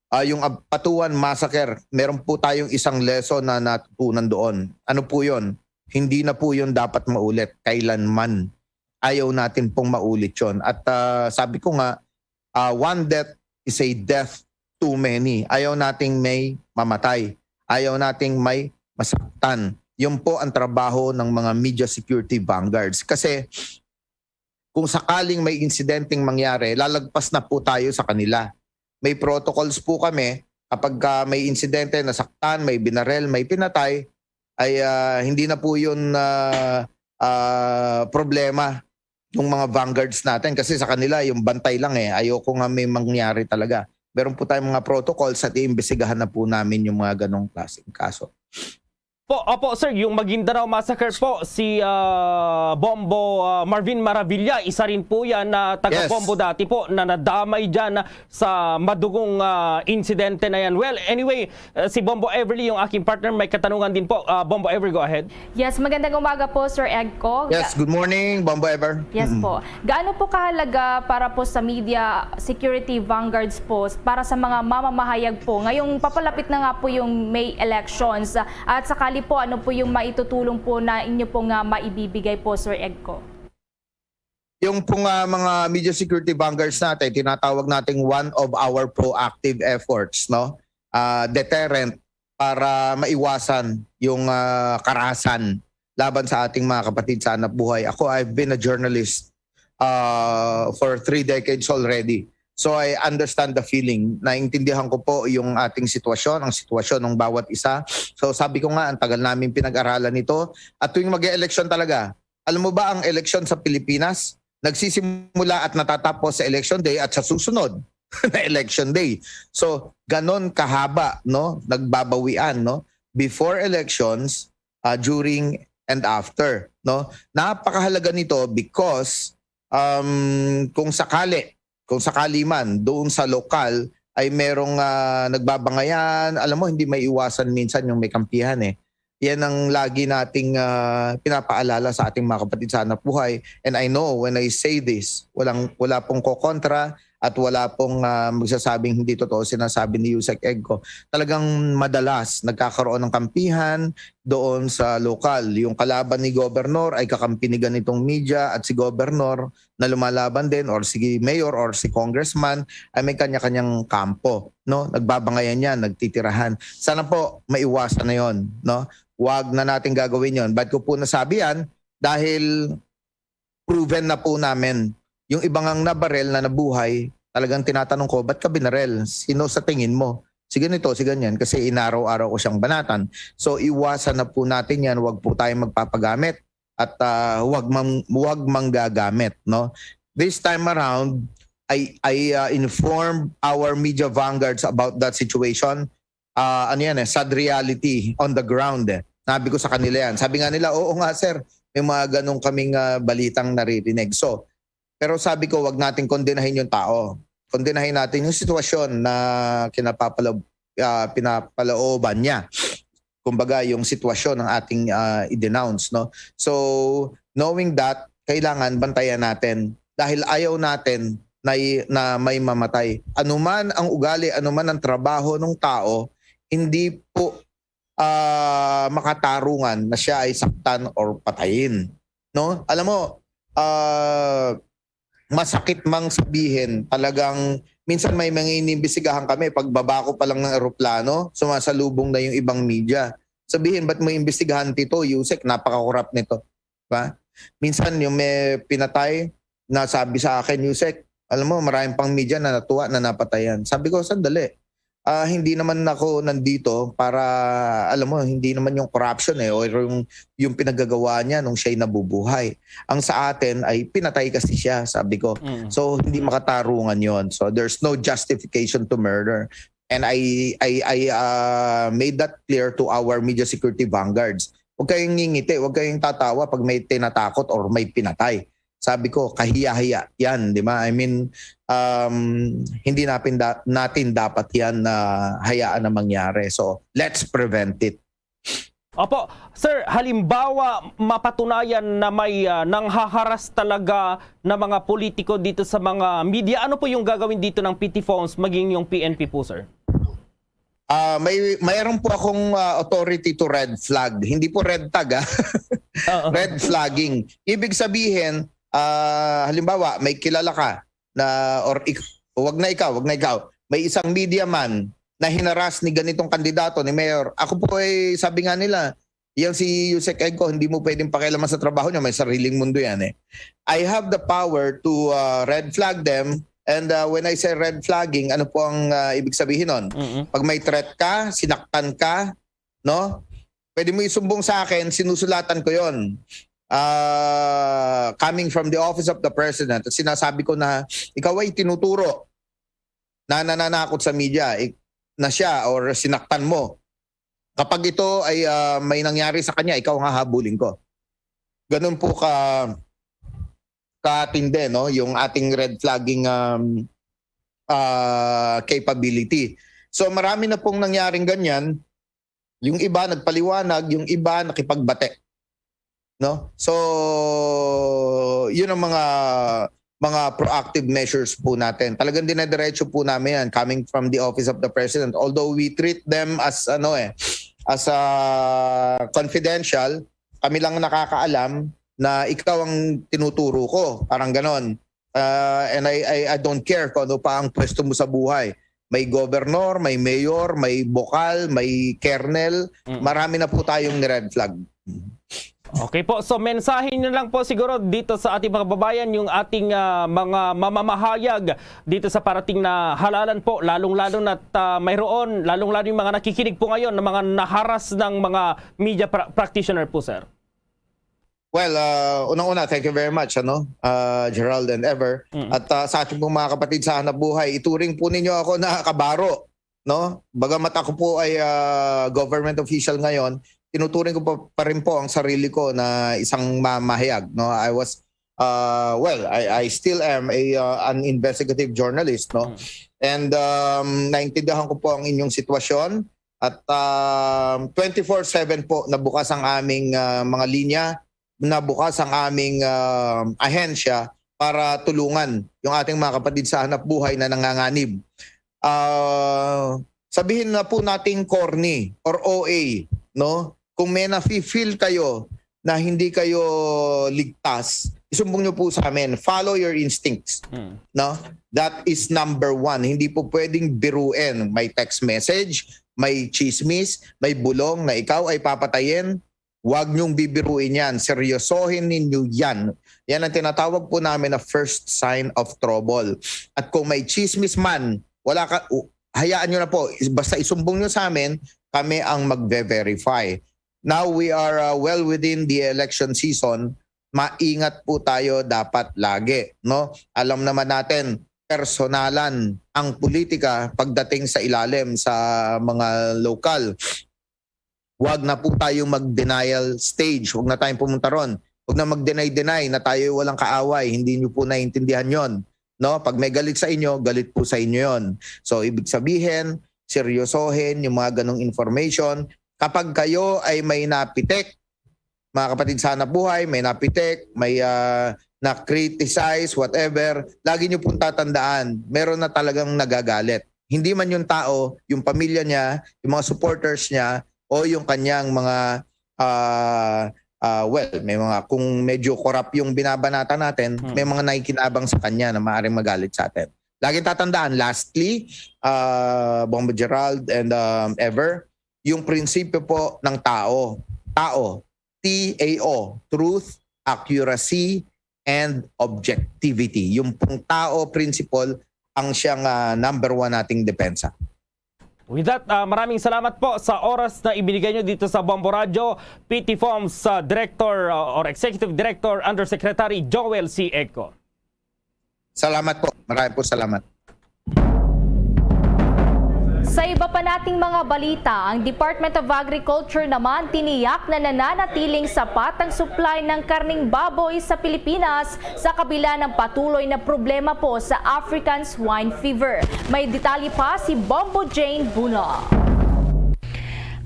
ah, yung Ampatuan Massacre, meron po tayong isang lesson na natutunan doon. Ano po yun? Hindi na po yun dapat maulit kailanman. Ayaw natin pong maulit yon. At, ah, sabi ko nga, ah, one death is a death too many. Ayaw nating may mamatay. Ayaw nating may masaktan. Yun po ang trabaho ng mga media security vanguards. Kasi kung sakaling may insidenteng mangyari, lalagpas na po tayo sa kanila. May protocols po kami. Kapag, ah, may insidente, nasaktan, may binarel, may pinatay, ay, ah, hindi na po yun, ah, ah, problema ng mga vanguards natin. Kasi sa kanila, yung bantay lang eh. Ayoko nga may mangyari talaga. Meron po tayong mga protocols at iimbestigahan na po namin yung mga ganong klaseng kaso. Po, opo, sir, yung Maguindanao Massacre po, si ah, Bombo ah, Marvin Maravilla, isa rin po yan na taga Yes. Bombo dati po na nadamay dyan sa madugong ah, insidente na yan. Well, anyway, ah, si Bombo Everly, yung aking partner, may katanungan din po. Ah, Bombo Everly, go ahead. Yes, magandang umaga po, Sir Egco. Yes, good morning, Bombo Ever. Yes Mm. po. Gaano po kahalaga para po sa media security vanguards po para sa mga mamamahayag po? Ngayong papalapit na nga po yung May elections at sakali po ano po yung maitutulong po na inyo po nga maibibigay po, Sir Egco? Yung pong ah, mga media security vanguards natin, tinatawag nating one of our proactive efforts, no? Ah, deterrent para maiwasan yung ah, karahasan laban sa ating mga kapatid sa hanap buhay. Ako, I've been a journalist uh, for three decades already. So I understand the feeling. Naintindihan ko po yung ating sitwasyon, ang sitwasyon ng bawat isa. So sabi ko nga, ang tagal namin pinag-aralan ito. At tuwing mag-election talaga, alam mo ba ang eleksyon sa Pilipinas? Nagsisimula at natatapos sa election day at sa susunod na election day. So ganon kahaba, no, nagbabawian, no, before elections, uh, during and after, no. Napakahalaga nito because um, kung sakali, kung sakali man doon sa lokal ay merong uh, nagbabangayan, alam mo, hindi may iwasan minsan yung may kampihan eh. Yan ang lagi nating uh, pinapaalala sa ating mga kapatid sa hanap buhay. And I know when I say this, walang, wala pong kokontra at wala pong uh, magsasabing hindi totoo sinasabi ni Yusek Egco. Talagang madalas nagkakaroon ng kampihan doon sa lokal. Yung kalaban ni Governor ay kakampi ni ganitong media at si Governor na lumalaban din or si Mayor or si Congressman ay may kanya-kanyang kampo, no? Nagbabangayan yan, nagtitirahan. Sana po maiwasan na yon, no? Wag na natin gagawin yon. Ba't ko po nasabi yan? Dahil proven na po namin. Yung iba ngang nabarel na nabuhay, talagang tinatanong ko, "Ba't ka binarel? Sino sa tingin mo?" Si ganito, si ganyan, kasi inaraw-araw ko siyang banatan. So iwasan na po natin yan, wag po tayong magpapagamit at uh, wag, mang, wag manggagamit. No? This time around, I, I uh, informed our media vanguards about that situation. Uh, ano yan eh, sad reality on the ground eh. Sabi ko sa kanila yan. Sabi nga nila, "Oo nga sir, may mga ganong kaming uh, balitang naririnig." So, pero sabi ko, wag natin kondenahin yung tao. Kondenahin natin yung sitwasyon na kinapapala, uh, pinapalooban niya. Kumbaga, yung sitwasyon ng ating uh, i-denounce, no? So, knowing that, kailangan bantayan natin dahil ayaw natin na, na may mamatay. Anuman ang ugali, anuman ang trabaho ng tao, hindi po uh, makatarungan na siya ay saktan or patayin, no? Alam mo, uh, masakit mang sabihin, talagang minsan may mga inimbestigahan kami, pagbaba ko pa lang ng eroplano, sumasalubong na yung ibang media. Sabihin, "Ba't mo imbestigahan ito, Yusek? Napaka-corrupt nito." Ba? Minsan yung may pinatay, nasabi sa akin, "Yusek, alam mo, maraming pang media na natuwa na napatayan." Sabi ko, "Sandali. Ah, hindi naman ako nandito para, alam mo, hindi naman yung corruption eh, o yung, yung pinagagawa niya nung siya'y nabubuhay. Ang sa atin ay pinatay kasi siya," sabi ko. Mm. So, hindi makatarungan yon. So, there's no justification to murder. And I, I, I uh, made that clear to our media security vanguards. Huwag kayong ngingiti, huwag kayong tatawa pag may tinatakot or may pinatay. Sabi ko, kahiya-hiya yan, di ba? I mean, um, hindi natin, da- natin dapat yan na hayaan na mangyari. So, let's prevent it. Opo. Sir, halimbawa, mapatunayan na may ah, nanghaharas talaga na mga politiko dito sa mga media, ano po yung gagawin dito ng P T Phones, maging yung P N P po, sir? Ah, may mayroon po akong ah, authority to red flag. Hindi po red tag, ah. Oo. Red flagging. Ibig sabihin, ah, halimbawa, may kilala ka na, or ik- wag na ikaw, wag na ikaw. May isang media man na hinaras ni ganitong kandidato, ni mayor. Ako po ay, sabi nga nila, "Yang si Yusek Egco, hindi mo pwedeng pakialaman sa trabaho niya, may sariling mundo yan eh." I have the power to ah, red flag them. And ah, when I say red flagging, ano po ang ah, ibig sabihin nun? Mm-mm. Pag may threat ka, sinaktan ka, no? Pwede mo isumbong sa akin, sinusulatan ko yon. Ah, coming from the office of the president, at sinasabi ko na ikaw ay tinuturo na nananakot sa media, ik-, na siya or sinaktan mo. Kapag ito ay, ah, may nangyari sa kanya, ikaw ang hahabulin ko. Ganun po ka, katindi, no, yung ating red flagging, um, ah, capability. So, marami na pong nangyaring ganyan. Yung iba nagpaliwanag, yung iba nakipagbate. No? So, yun ang mga, mga proactive measures po natin. Talagang dinadiretso po namin yan coming from the Office of the President. Although we treat them as, ano eh, as a confidential, kami lang nakakaalam na ikaw ang tinuturo ko. Parang ganon. Uh, and I, I, I don't care kung ano pa ang pwesto mo sa buhay. May governor, may mayor, may bokal, may kernel. Mm. Marami na po tayong ni-red flag. Okay po. So, mensahe nyo lang po siguro dito sa ating mga babayan, yung ating, ah, mga mamamahayag dito sa parating na halalan po, lalong-lalo na't, ah, mayroon, lalong-lalo yung mga nakikinig po ngayon ng mga naharas ng mga media pra-, practitioner po, sir. Well, ah, unang-una, thank you very much, ano, ah, Gerald and Ever. Mm. At, ah, sa ating pong mga kapatid sa hanap buhay, ituring po ninyo ako na kabaro, no? Bagamat ako po ay, ah, government official ngayon, tinuturing ko pa, pa rin po ang sarili ko na isang mamahayag, no? I was, ah, well, I, I still am a, ah, an investigative journalist, no? Mm. And, um, naintindihan ko po ang inyong sitwasyon. At, um, twenty-four seven po nabukas ang aming, ah, mga linya, nabukas ang aming, ah, ahensya para tulungan yung ating mga kapatid sa hanap buhay na nanganganib. Ah, sabihin na po nating corny or O A, no? Kung may nafe-feel kayo na hindi kayo ligtas, isumbong nyo po sa amin. Follow your instincts. Mm. No? That is number one. Hindi po pwedeng biruin. May text message, may chismis, may bulong na ikaw ay papatayin. Huwag niyong bibiruin yan. Seryosohin ninyo yan. Yan ang tinatawag po namin na first sign of trouble. At kung may chismis man, wala ka, u-, hayaan nyo na po. Is-, basta isumbong nyo sa amin, kami ang magve-verify. Now we are, uh, well within the election season. Maingat po tayo dapat lagi, no? Alam naman natin, personalan ang politika pagdating sa ilalim sa mga lokal. Huwag na po tayong mag-denial stage. Huwag na tayong pumunta ron. Huwag na mag-deny-deny na tayo walang kaaway. Hindi niyo po naiintindihan yon, no? Pag may galit sa inyo, galit po sa inyo yon. So, ibig sabihin, seryosohin yung mga ganong information. Kapag kayo ay may napitik, mga kapatid sa hanap buhay, may napitik, may, ah, na-criticize, whatever, lagi niyo pong tatandaan, meron na talagang nagagalit. Hindi man yung tao, yung pamilya niya, yung mga supporters niya, o yung kanyang mga, ah, ah, well, may mga, kung medyo corrupt yung binabanata natin, Hmm. may mga nakikinabang sa kanya na maaaring magalit sa atin. Laging tatandaan, lastly, ah, Bombo Gerald and, um, Ever, yung prinsipyo po ng tao. Tao. T A O, truth, accuracy, and objectivity. Yung pong tao principle ang siyang, ah, number one nating depensa. With that, ah, maraming salamat po sa oras na ibinigay nyo dito sa Bombo Radyo, P T Foms, ah, Director, ah, or Executive Director, Undersecretary Joel C. Ecco. Salamat po. Maraming po salamat. Sa iba pa nating mga balita, ang Department of Agriculture naman tiniyak na nananatiling sapat ang supply ng karning baboy sa Pilipinas sa kabila ng patuloy na problema po sa African Swine Fever. May detalye pa si Bombo Jane Buno.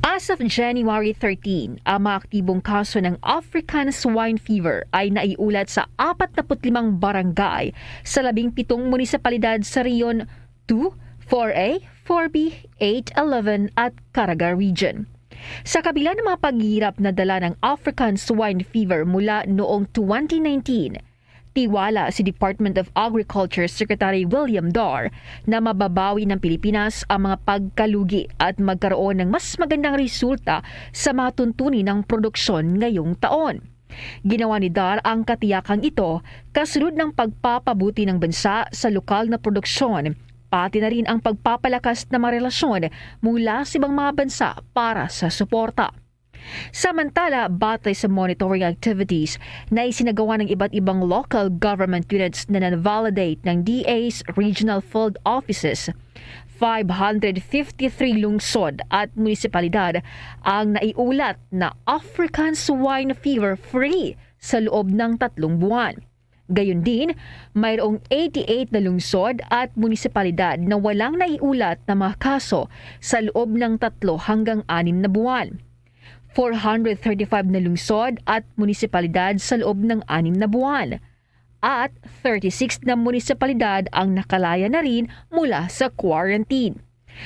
As of January thirteen, ang mga aktibong kaso ng African Swine Fever ay naiulat sa apat na put limang barangay sa labing pitong munisipalidad sa Rehiyon two, four A, four B, eight, eleven at Caraga Region. Sa kabila ng mga paghihirap na dala ng African Swine Fever mula noong twenty nineteen, tiwala si Department of Agriculture Secretary William Dar na mababawi ng Pilipinas ang mga pagkalugi at magkaroon ng mas magandang resulta sa mga tuntunin ng produksyon ngayong taon. Ginawa ni Dar ang katiyakang ito kasunod ng pagpapabuti ng bansa sa lokal na produksyon, pati na rin ang pagpapalakas ng mga relasyon mula sa ibang mga bansa para sa suporta. Samantala, batay sa monitoring activities na isinagawa ng iba't ibang local government units na na-validate ng D A's regional field offices, Five hundred fifty-three lungsod at munisipalidad ang naiulat na African Swine Fever Free sa loob ng tatlong buwan. Gayon din, mayroong eighty-eight na lungsod at munisipalidad na walang naiulat na mga kaso sa loob ng tatlo hanggang anim na buwan. Four hundred thirty-five na lungsod at munisipalidad sa loob ng anim na buwan. At thirty-six na munisipalidad ang nakalaya na rin mula sa quarantine.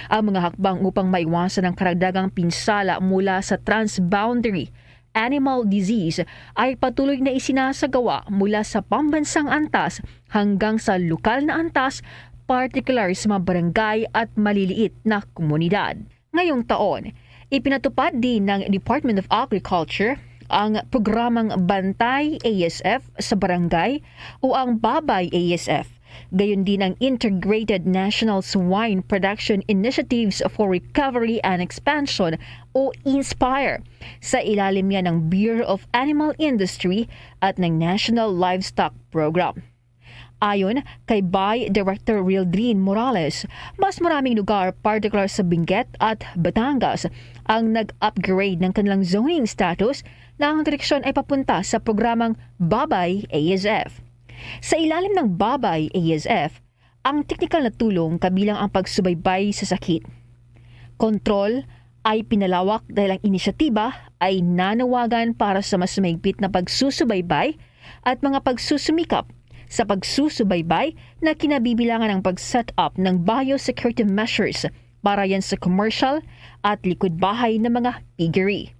Ang mga hakbang upang maiwasan ang karagdagang pinsala mula sa transboundary animal disease ay patuloy na isinasagawa mula sa pambansang antas hanggang sa lokal na antas, partikular sa mga barangay at maliliit na komunidad. Ngayong taon, ipinatupad din ng Department of Agriculture ang programang Bantay A S F sa barangay o ang Babay A S F, gayon din ang Integrated National Swine Production Initiatives for Recovery and Expansion o INSPIRE. Sa ilalim niya ng Bureau of Animal Industry at ng National Livestock Program. Ayon kay Bay Director Rildrin Morales, mas maraming lugar, partikular sa Benguet at Batangas, ang nag-upgrade ng kanilang zoning status na ang direksyon ay papunta sa programang Babay A S F. Sa ilalim ng Babay A S F, ang teknikal na tulong kabilang ang pagsubaybay sa sakit, kontrol ay pinalawak dahil ang inisyatiba ay nanawagan para sa mas mahigpit na pagsusubaybay at mga pagsusumikap sa pagsusubaybay na kinabibilangan ang pag-set up ng biosecurity measures para yan sa commercial at likod bahay na mga piggery.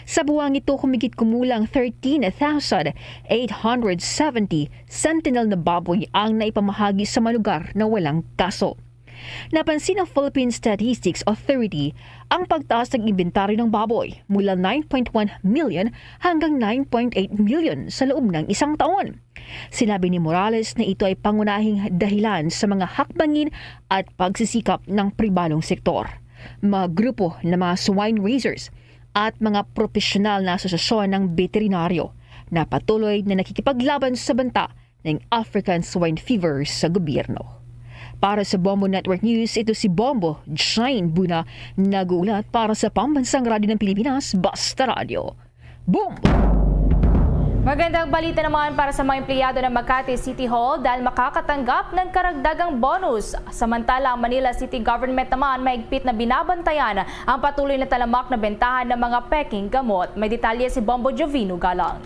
Sa buwang ito, humigit kumulang thirteen thousand eight hundred seventy sentinel na baboy ang naipamahagi sa mga lugar na walang kaso. Napansin ng Philippine Statistics Authority ang pagtaas ng inventaryo ng baboy mula nine point one million hanggang nine point eight million sa loob ng isang taon. Sinabi ni Morales na ito ay pangunahing dahilan sa mga hakbangin at pagsisikap ng pribalong sektor, mga grupo ng mga swine raisers, at mga propesyonal na asosasyon ng veterinaryo na patuloy na nakikipaglaban sa banta ng African Swine Fever sa gobyerno. Para sa Bombo Network News, ito si Bombo Jane Buna, nag-uulat para sa Pambansang Radyo ng Pilipinas, Basta Radyo. Bombo! Magandang balita naman para sa mga empleyado ng Makati City Hall dahil makakatanggap ng karagdagang bonus. Samantala, ang Manila City Government naman mahigpit na binabantayan ang patuloy na talamak na bentahan ng mga peking gamot. May detalye si Bombo Jovino Galang.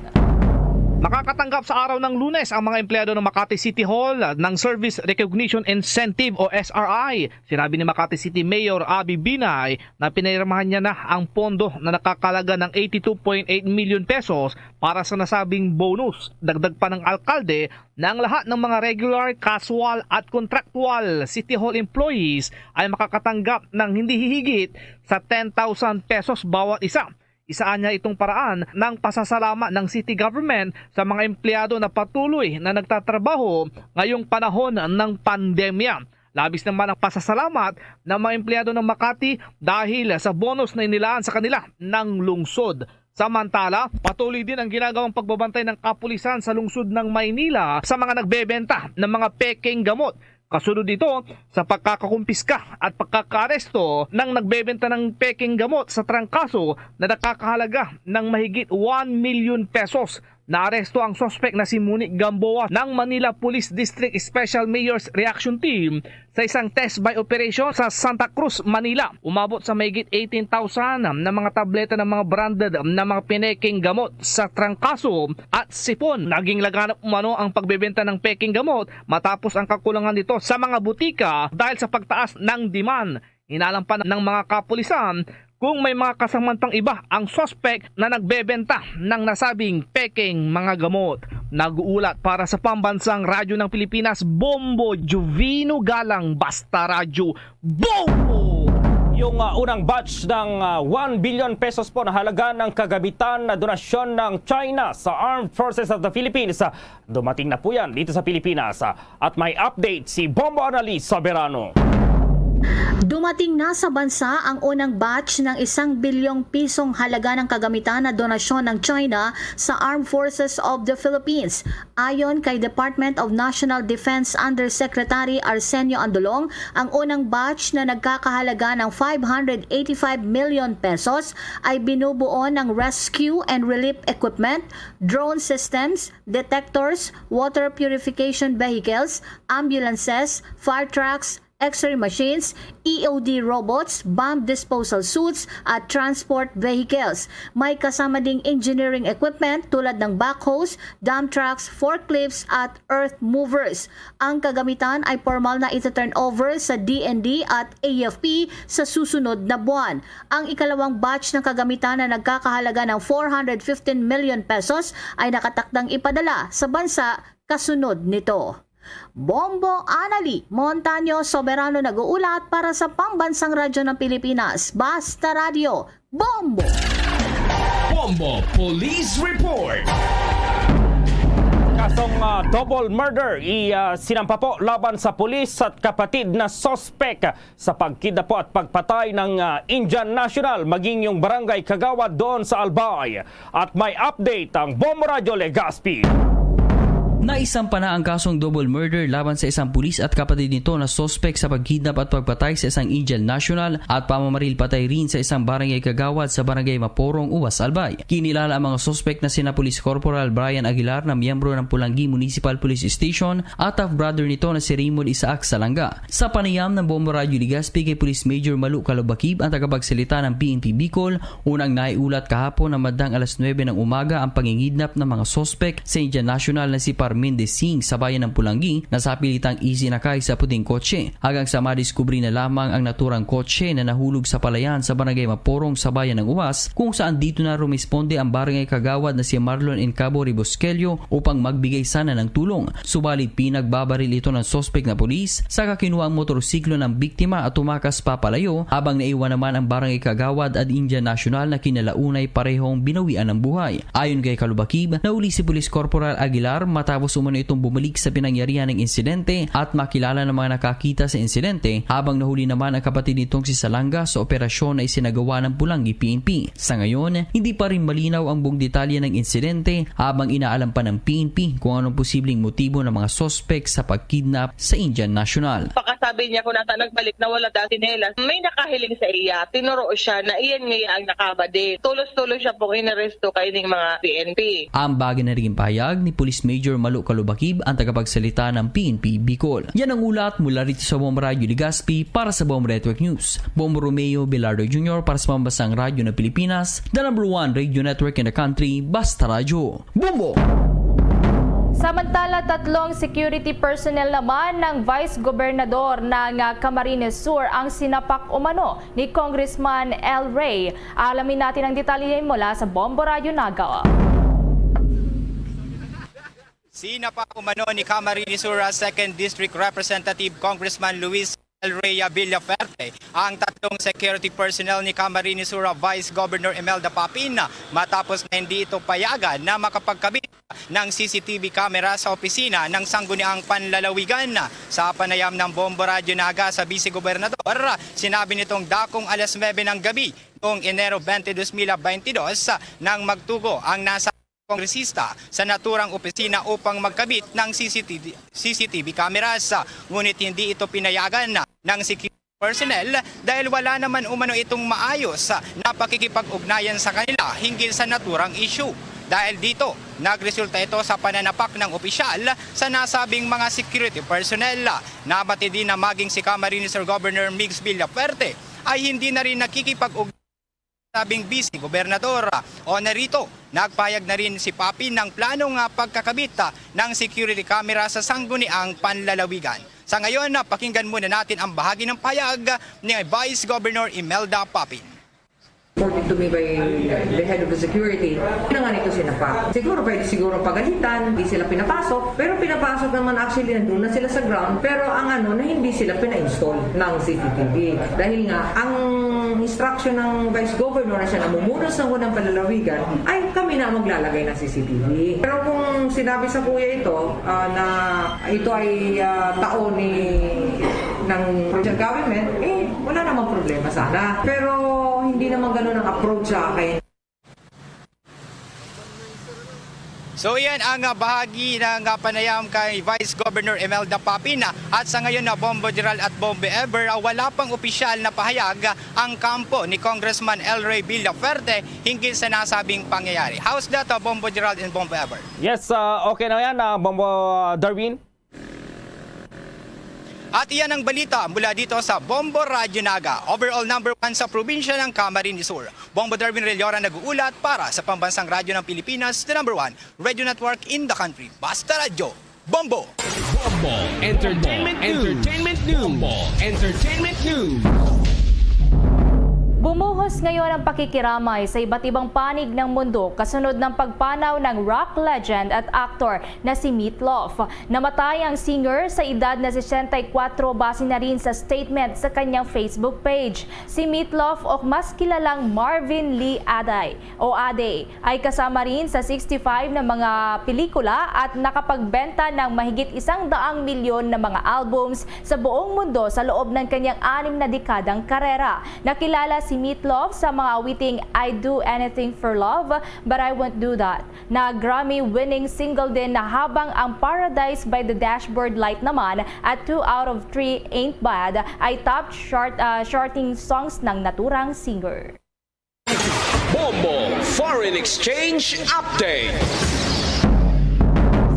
Makakatanggap sa araw ng Lunes ang mga empleyado ng Makati City Hall ng Service Recognition Incentive o S R I. Sinabi ni Makati City Mayor Abby Binay na pinirmahan niya na ang pondo na nakakalaga ng eighty-two point eight million pesos para sa nasabing bonus. Dagdag pa ng alkalde na ang lahat ng mga regular, casual at contractual City Hall employees ay makakatanggap ng hindi hihigit sa ten thousand pesos bawat isa. Isa niya itong paraan ng pasasalamat ng city government sa mga empleyado na patuloy na nagtatrabaho ngayong panahon ng pandemya. Labis naman ang pasasalamat ng mga empleyado ng Makati dahil sa bonus na inilaan sa kanila ng lungsod. Samantala, patuloy din ang ginagawang pagbabantay ng kapulisan sa lungsod ng Maynila sa mga nagbebenta ng mga peking gamot. Kasunod ito sa pagkakakumpiska at pagkakaaresto ng nagbebenta ng peking gamot sa trangkaso na nakakahalaga ng mahigit one million pesos. Naaresto ang suspek na si Monique Gamboa ng Manila Police District Special Mayor's Reaction Team sa isang test buy operation sa Santa Cruz, Manila. Umabot sa mahigit eighteen thousand na mga tableta ng mga branded na mga peking gamot sa trangkaso at sipon. Naging laganap umano ang pagbebenta ng peking gamot matapos ang kakulangan nito sa mga butika dahil sa pagtaas ng demand. Hinalang pa ng mga kapulisan kung may mga kasamantang iba ang suspek na nagbebenta ng nasabing peking mga gamot. Nag-uulat para sa Pambansang Radyo ng Pilipinas, Bombo Jovino Galang, Basta Radyo, Bombo! Yung uh, unang batch ng uh, one billion pesos po na halaga ng kagamitan na donasyon ng China sa Armed Forces of the Philippines. Uh, dumating na po yan dito sa Pilipinas. Uh, at may update si Bombo Annalise Soberano. Dumating na sa bansa ang unang batch ng isang bilyong pisong halaga ng kagamitan na donasyon ng China sa Armed Forces of the Philippines. Ayon kay Department of National Defense Undersecretary Arsenio Andolong, ang unang batch na nagkakahalaga ng five hundred eighty-five million pesos ay binubuo ng rescue and relief equipment, drone systems, detectors, water purification vehicles, ambulances, fire trucks, X-ray machines, E O D robots, bomb disposal suits, at transport vehicles. May kasama ding engineering equipment tulad ng backhoes, dump trucks, forklifts, at earth movers. Ang kagamitan ay formal na ita-turn over sa D N D at A F P sa susunod na buwan. Ang ikalawang batch ng kagamitan na nagkakahalaga ng four hundred fifteen million pesos ay nakatakdang ipadala sa bansa kasunod nito. Bombo Anali Montaño Soberano nag-uulat para sa Pambansang Radyo ng Pilipinas, Basta Radyo, Bombo! Bombo Police Report. Kasong ah, double murder i ah, sinampa po laban sa pulis at kapatid na suspek sa pagkidnapo at pagpatay ng ah, Indian national maging yung barangay kagawad doon sa Albay. At may update ang Bombo Radyo Legazpi. Naisampa na ang kasong double murder laban sa isang pulis at kapatid nito na suspek sa pagkidnap at pagpatay sa isang Indian national at pamamaril patay rin sa isang barangay kagawad sa barangay Maporong, Uwas, Albay. Kinilala ang mga suspek na sina Police Corporal Brian Aguilar na miyembro ng Pulanggi Municipal Police Station at half-brother nito na si Raymond Isaac Salanga. Sa panayam ng Bombo Radyo Legazpi kay Police Major Malu Kalubakib ang tagapagsalita ng P N P Bicol, unang naiulat kahapon na madang alas nuebe ng umaga ang pangingidnap ng mga suspek sa Indian national na si Parmin De Singh sa bayan ng Pulanggi na sa pilitang isinakay sa puting kotse, hanggang sa madiskubre na lamang ang naturang kotse na nahulog sa palayan sa barangay Maporong sa bayan ng Uwas, kung saan dito na rumisponde ang barangay kagawad na si Marlon Encabo Ribosquello upang magbigay sana ng tulong. Subalit pinagbabaril ito ng suspek na pulis, saka kinuha ang motorsiklo ng biktima at tumakas papalayo, habang naiwan naman ang barangay kagawad at Indian national na kinalaunay parehong binawian ng buhay. Ayon kay Kalubakib, nahuli si Police Corporal Aguilar matapos umano itong bumalik sa pinangyarihan ng insidente at makilala ng mga nakakita sa insidente, habang nahuli naman ang kapatid nitong si Salanga sa operasyon na isinagawa ng Pulanggi P N P. Sa ngayon, hindi pa rin malinaw ang buong detalye ng insidente, habang inaalam pa ng P N P kung anong posibleng motibo ng mga suspek sa pagkidnap sa Indian national. Pagkasabi niya kung nasa nagbalik na wala dati nila, may nakahiling sa iya. Tinuro siya na iyan nga iya ang nakabadi. Tulos-tulos siya pong inaresto kaining mga P N P. Ambagi na rin pahayag ni Police Major Malu Kalubakib, ang tagapagsalita ng P N P Bicol. Yan ang ulat mula rito sa Bombo Radyo Legazpi para sa Bombo Network News. Bombo Romeo Bilardo Junior para sa Pambansang Radyo ng Pilipinas, the number one radio network in the country, Basta Radyo. Bombo! Samantala, tatlong security personnel naman ng Vice Gobernador ng ah, Camarines Sur ang sinapak umano ni Congressman El Rey. Alamin natin ang detalye mula sa Bombo Radyo Naga. Sinapak umano ni Camarines Sur Second District Representative Congressman Luis El Rey Villafuerte ang tatlong security personnel ni Camarines Sur Vice Governor Imelda Papin matapos na hindi ito payagan na makapagkabit ng C C T V camera sa opisina ng Sangguniang Panlalawigan. Sa panayam ng Bombo Radyo Naga sa Vice Gobernador, sinabi nitong dakong alas nuebe ng gabi noong Enero twenty, dos mil twenty-two, nang magtugo ang nasa kongresista sa naturang opisina upang magkabit ng C C T V, C C T V cameras. Ngunit hindi ito pinayagan ng security personnel dahil wala naman umano itong maayos na pakikipag-ugnayan sa kanila hinggil sa naturang issue. Dahil dito, nagresulta ito sa pananapak ng opisyal sa nasabing mga security personnel. Nabati din na maging si Camarines Sur Governor Migs Villafuerte ay hindi na rin nakikipag-ugnayan sabing Vice Gobernador. O narito, nagpayag na rin si Papi ng plano nga pagkakabit ng security camera sa sangguniang panlalawigan. Sa ngayon, pakinggan muna natin ang bahagi ng payag ni Vice Governor Imelda Papin. Reported to me by the head of the security, na nga nito sinapak. Siguro pwede siguro pagalitan, hindi sila pinapasok. Pero pinapasok naman actually, nandun na sila sa ground. Pero ang ano, na hindi sila pina-install ng C C T V. Dahil nga, ang instruction ng Vice Governor na siya namumuno sa unang panlalawigan, ay kami na maglalagay ng C C T V. Pero kung sinabi sa kuya ito, ah, na ito ay ah, tao ni ng provincial government, eh, wala namang problema sana. Pero hindi naman ganun ang approach sa akin. So iyan ang ah, bahagi ng ah, panayam kay Vice Governor Imelda Papin. At sa ngayon na Bombo Gerald at Bombo Ever, ah, wala pang opisyal na pahayag ah, ang kampo ni Congressman El Rey Villafuerte hinggil sa nasabing pangyayari. How's that, ah, Bombo Gerald and Bombo Ever? Yes, ah, okay na yan, ah, Bombo Darwin. At iyan ang balita mula dito sa Bombo Radyo Naga, overall number one sa probinsya ng Camarines Sur. Bombo Darwin Rellora nag-uulat para sa Pambansang Radyo ng Pilipinas, the number one radio network in the country. Basta Radyo, Bombo! Bombo Entertainment News. Entertainment News. Bombo Entertainment News. Bumuhos ngayon ang pakikiramay sa iba't ibang panig ng mundo kasunod ng pagpanaw ng rock legend at actor na si Meatloaf. Namatay ang singer sa edad na sesenta y kuatro base na rin sa statement sa kanyang Facebook page. Si Meatloaf o mas kilalang Marvin Lee Aday o Ade ay kasama rin sa sixty-five na mga pelikula at nakapagbenta ng mahigit isang daang milyon na mga albums sa buong mundo sa loob ng kanyang anim na dekadang karera. Nakilala si Meatloaf sa mga awiting I Do Anything for Love, But I Won't Do That. Na Grammy-winning single din na habang ang Paradise by the Dashboard Light naman at Two Out of Three Ain't Bad ay top short, ah, charting songs ng naturang singer. Bombo Foreign Exchange Update.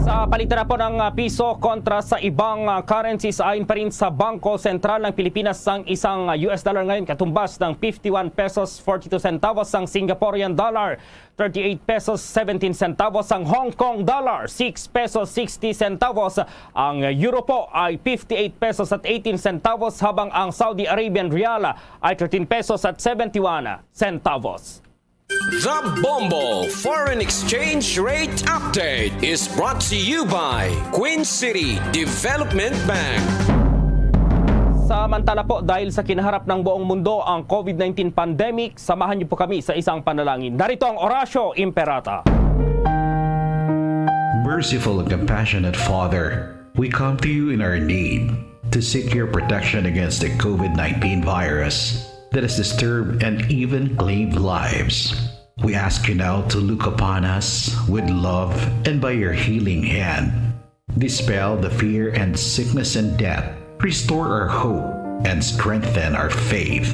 Sa palitan na po ng ah, piso kontra sa ibang ah, currencies, ayon pa rin sa Bangko Sentral ng Pilipinas, ang isang ah, U S dollar ngayon katumbas ng fifty-one pesos forty-two centavos, ang Singaporean dollar thirty-eight pesos seventeen centavos, ang Hong Kong dollar six pesos sixty centavos, ang euro po ay fifty-eight pesos at eighteen centavos, habang ang Saudi Arabian rial ay thirteen pesos at seventy-one centavos. The Bombo Foreign Exchange Rate Update is brought to you by Queen City Development Bank. Samantala po, dahil sa kinaharap ng buong mundo ang COVID nineteen pandemic, samahan niyo po kami sa isang panalangin. Narito ang Oratio Imperata. Merciful and compassionate Father, we come to you in our need to seek your protection against the COVID nineteen virus that has disturbed and even claimed lives. We ask you now to look upon us with love and by your healing hand, dispel the fear and sickness and death, restore our hope, and strengthen our faith.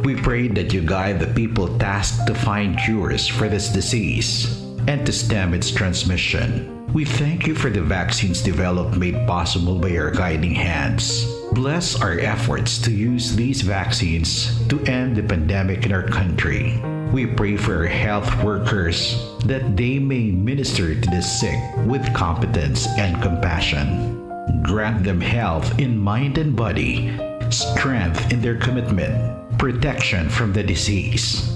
We pray that you guide the people tasked to find cures for this disease and to stem its transmission. We thank you for the vaccines developed made possible by your guiding hands. Bless our efforts to use these vaccines to end the pandemic in our country. We pray for our health workers that they may minister to the sick with competence and compassion. Grant them health in mind and body, strength in their commitment, protection from the disease.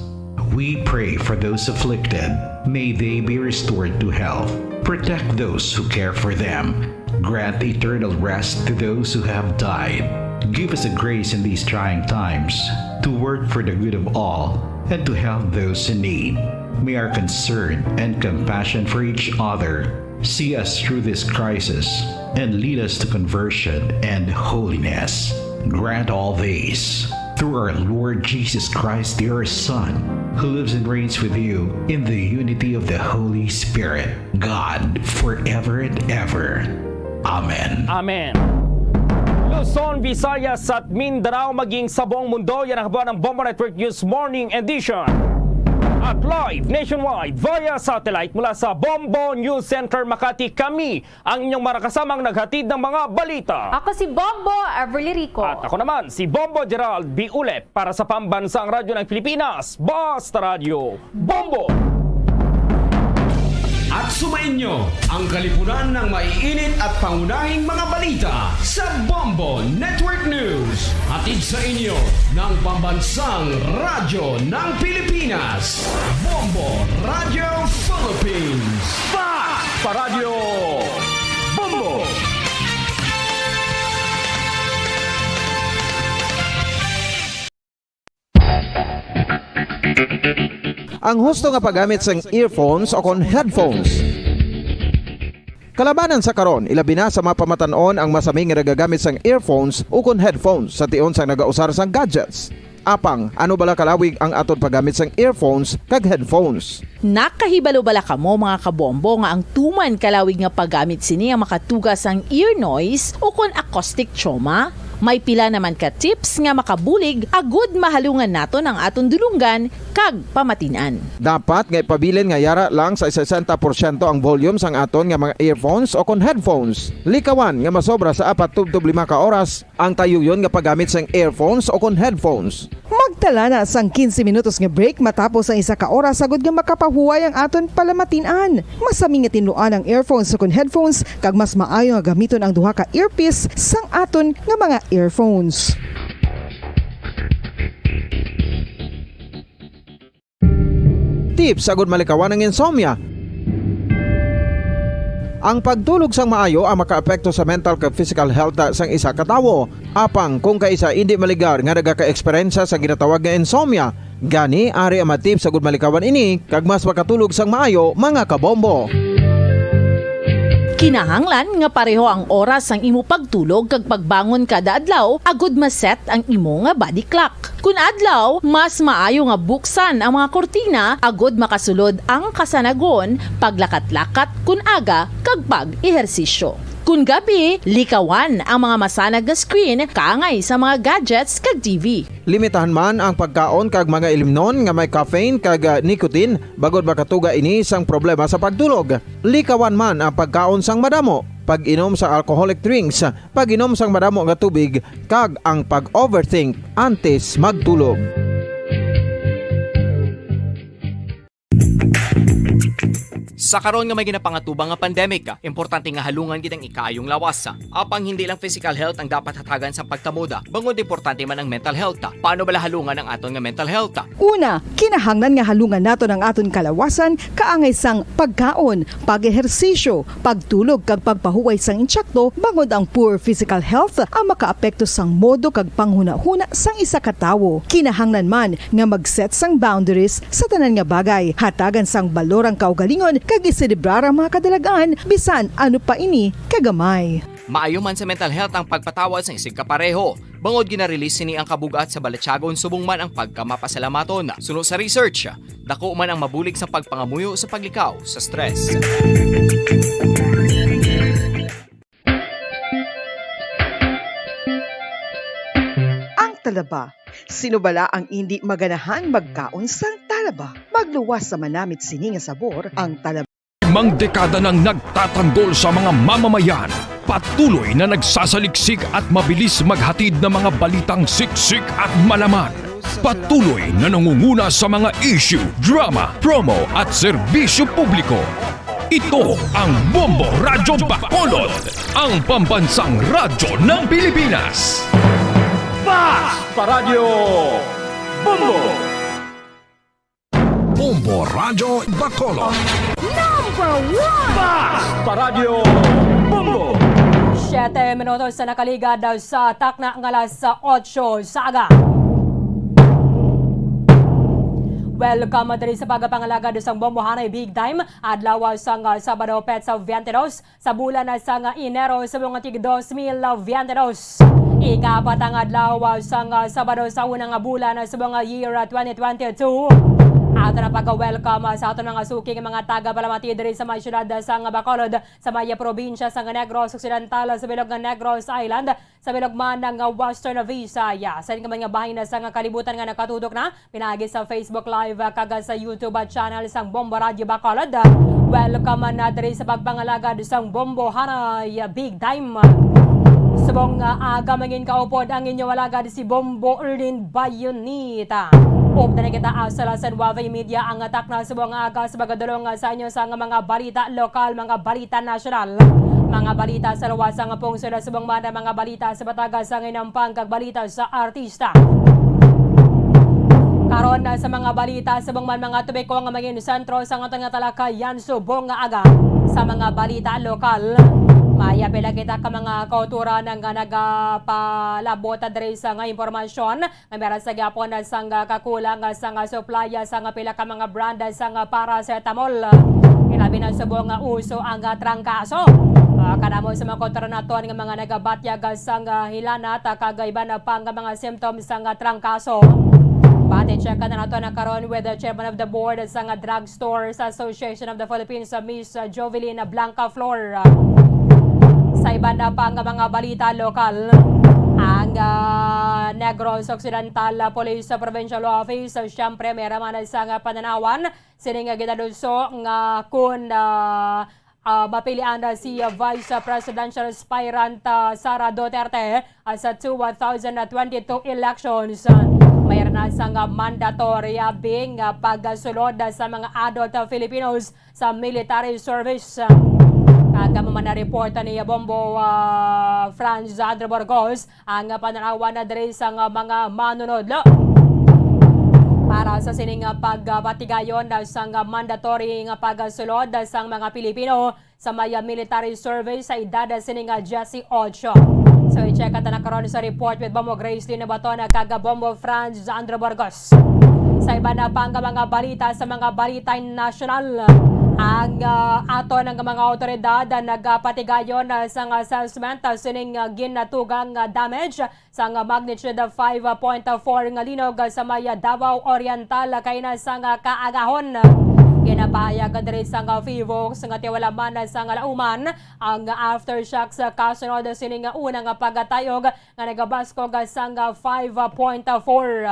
We pray for those afflicted. May they be restored to health. Protect those who care for them. Grant eternal rest to those who have died. Give us the grace in these trying times to work for the good of all and to help those in need. May our concern and compassion for each other see us through this crisis and lead us to conversion and holiness. Grant all this through our Lord Jesus Christ, your Son, who lives and reigns with you in the unity of the Holy Spirit, God, forever and ever. Amen. Amen. Luzon, Visayas at Mindanao, maging sa buong mundo, yan ang kabuuan ng Bombo Network News Morning Edition. At live nationwide via satellite mula sa Bombo News Center Makati, kami ang inyong marakasamang naghatid ng mga balita. Ako si Bombo Everly Rico. At ako naman, si Bombo Gerald B. Ulep para sa Pambansang Radyo ng Pilipinas, Basta Radyo, Bombo! At sumainyo ang kalipunan ng maiinit at pangunahing mga balita sa Bombo Network News. Hatid sa inyo ng Pambansang Radyo ng Pilipinas, Bombo Radio Philippines. Basta Radyo Bombo! Ang husto nga paggamit sang earphones o kon headphones. Kalabanan sa karon, ilabi na sa mga pamatan-on ang masami nga nagagamit sang earphones ukon headphones sa tion sang nagausar sang gadgets. Apang, ano bala kalawig ang aton paggamit sang earphones kag headphones? Nakahibalo bala kamo, mga kabombo, nga ang tuman kalawig nga paggamit sini ang makatuga sang ear noise ukon acoustic trauma? May pila naman ka tips nga makabulig agud mahalungan naton ang aton dulonggan kag pamatin-an. Dapat nga ipabilin nga yara lang sa sesenta porsyento ang volume sang aton nga mga earphones ukon headphones. Likawan nga masobra sa apat tubtob lima ka oras ang tayuyon nga paggamit sang earphones ukon headphones. Magtala na sang quince minutos nga break matapos ang isa ka oras agud nga makapahuway ang aton palamatin-an. Masami nga tinluan ang earphones ukon headphones, kag mas maayo nga gamiton ang duha ka earpiece sang aton nga mga earphones. Tips agud malikawan ang insomnia. Ang pagtulog sang maayo ang makaapekto sa mental kag physical health sang isa ka tawo. Apang kung kaisa indi maligar nga nagaka-eksperyensya sa ginatawag nga insomnia, gani ari ang mga tips agud malikawan ini kag mas makatulog sang maayo, mga kabombo. Kinahanglan nga pareho ang oras sang imo pagtulog kag pagbangon kada adlaw agud ma-set ang imo nga body clock. Kun adlaw, mas maayo nga buksan ang mga kurtina agud makasulod ang kasanagon, paglakat-lakat kun aga, kag pag-ehersisyo. Kun gabi, likawan ang mga masanag nga screen kaangay sa mga gadgets kag T V. Limitahan man ang pagkaon kag mga ilimnon nga may caffeine kag, ah, nicotine, bangod makatuga ini sang problema sa pagtulog. Likawan man ang pagkaon sang madamo, pag-inom sa alcoholic drinks, pag-inom sang madamo nga tubig, kag ang pag-overthink antes magtulog. Sa karon nga may ginapangatubang nga pandemic, importante nga halungan gid ang ikaayong lawas. Apang hindi lang physical health ang dapat hatagan sa pagkamoda, bangod importante man ang mental health. Paano bala halungan ang aton nga mental health? Una, kinahanglan nga halungan naton ang aton kalawasan kaangay sang pagkaon, pag-ehersisyo, pagtulog kag pagpahuway sang intsakto, bangod ang poor physical health ang makaapekto sang modo kag panghunahuna sang isa ka tawo. Kinahanglan man nga mag-set sang boundaries sa tanan nga bagay, hatagan sang balor ang kaugalingon kag iselebrar ang mga kadalag-an bisan ano pa ini kagamay. Maayo man sa mental health ang pagpatawad sang isigkapareho, bangod gina-release sini ang kabug-at sa balatyagon subong man ang pagkamapasalamaton. Suno sa research, dako man ang mabulig sa pagpangamuyo sa paglikaw sa stress. Ang talaba. Sino bala ang indi maganahang magkaon sang talaba? Magluwas sa manamit sini nga sabor ang talaba. Limang dekada nang nagtatanggol sa mga mamamayan, patuloy na nagsasaliksik at mabilis maghatid ng mga balitang siksik at malaman. Patuloy na nangunguna sa mga issue, drama, promo at serbisyo publiko. Ito ang Bombo Radyo Bacolod, ang pambansang radyo ng Pilipinas. Fast pa Radyo Bombo! Bombo Radyo Bacolod. Number one! Fast pa Radyo Bombo! Siyete minutos sa nakaligad sa takna nga alas otso sa aga. Welcome diri sa pagpangalagad sang Bombo Hanay Big Time, adlaw sang Sabado, petsa twenty-two sa bulan sang Enero sa mga tig dos mil twenty-two. Ikaapat ang adlaw sang Sabado sa unang bulan sa mga year twenty twenty-two. Ato na pag-welcome sa aton mga suking mga taga-palamati diri sa may siyudad sang Bacolod, sa may probinsya sang Negros Occidental, sa bilog nga Negros Island, sa bilog man nga Western Visayas, sa inyo man nga bahin sang kalibutan nga nakatutok na pinaagi sa Facebook Live, ah, kag sa YouTube, ah, channel sang Bombo Radyo Bacolod. Welcome na diri sa pagpangalagad sang Bombo Hanay, ah, Big Time. Subong, ah, aga mangin kaupod ang inyo alagad si Bombo Erlin Bayonita. Updan na kita, ah, sa Lasan Wave Media ang atak na subong nga aga sa pagdulong, ah, sa inyo sang mga balita lokal, mga balita nasyonal, mga balita sa luwas sang pungsod, subong man ang mga balita sa bataga sang inampang kag balita sa artista. Karon na sa mga balita, subong man mga tubiko nga mangin sentro sa aton nga talakayan subong nga aga sa mga balita lokal. May pila kita ka mga kautoran nga nagapalabot diri sa nga impormasyon nga may ra sa gyapon sang kakulang sang supply sang pila ka mga brand sang paracetamol. Ilabi na subong nga uso ang trangkaso. Ah, kadamo sa mga kautoran naton nga mga nagabatyag sang hilanat kag iban pa nga mga symptoms sang trangkaso. Pati check na nato na karon with the chairman of the board sang Drug Stores Association of the Philippines, Miss Jovelyn Blanca Flor. Sa iban na pa nga mga balita lokal, ang ah, Negros Occidental Police Provincial Office, siyempre, may ra man sang pananawan sining nga ginaluso nga kun ah, ah, mapilian na si Vice Presidential Aspirant ah, Sara Duterte ah, sa two thousand twenty-two elections. Mayroon na sang mandatory ah, being ah, pagsulod ah, sa mga adult ah, Filipinos sa military service. Kag man na report ni Bombo ah, Franz Andrew Burgos ang pananawan na diri sang mga manunodlo para sa sining pagpatigayon sang mandatory nga pagsulod sang mga Pilipino sa may military service sa edad sining diyes ocho. So, i-check ta na karon sa report with Bombo Grace Linabaton kag Bombo Franz Andro Burgos. Sa iban na pa nga mga balita sa mga balita nasyonal, ang ah, aton nga mga awtoridad nagapatigayon ah, sang assessment ah, sining ah, ginatugang ah, damage sang magnitude five point four nga linog sa may Davao Oriental kaina sang kaagahon. Ginapahayag diri sang Fivox nga tiwala man sang lauman ang aftershocks kasunod sining una nga pagkatayog nga nagabaskog sang five point four.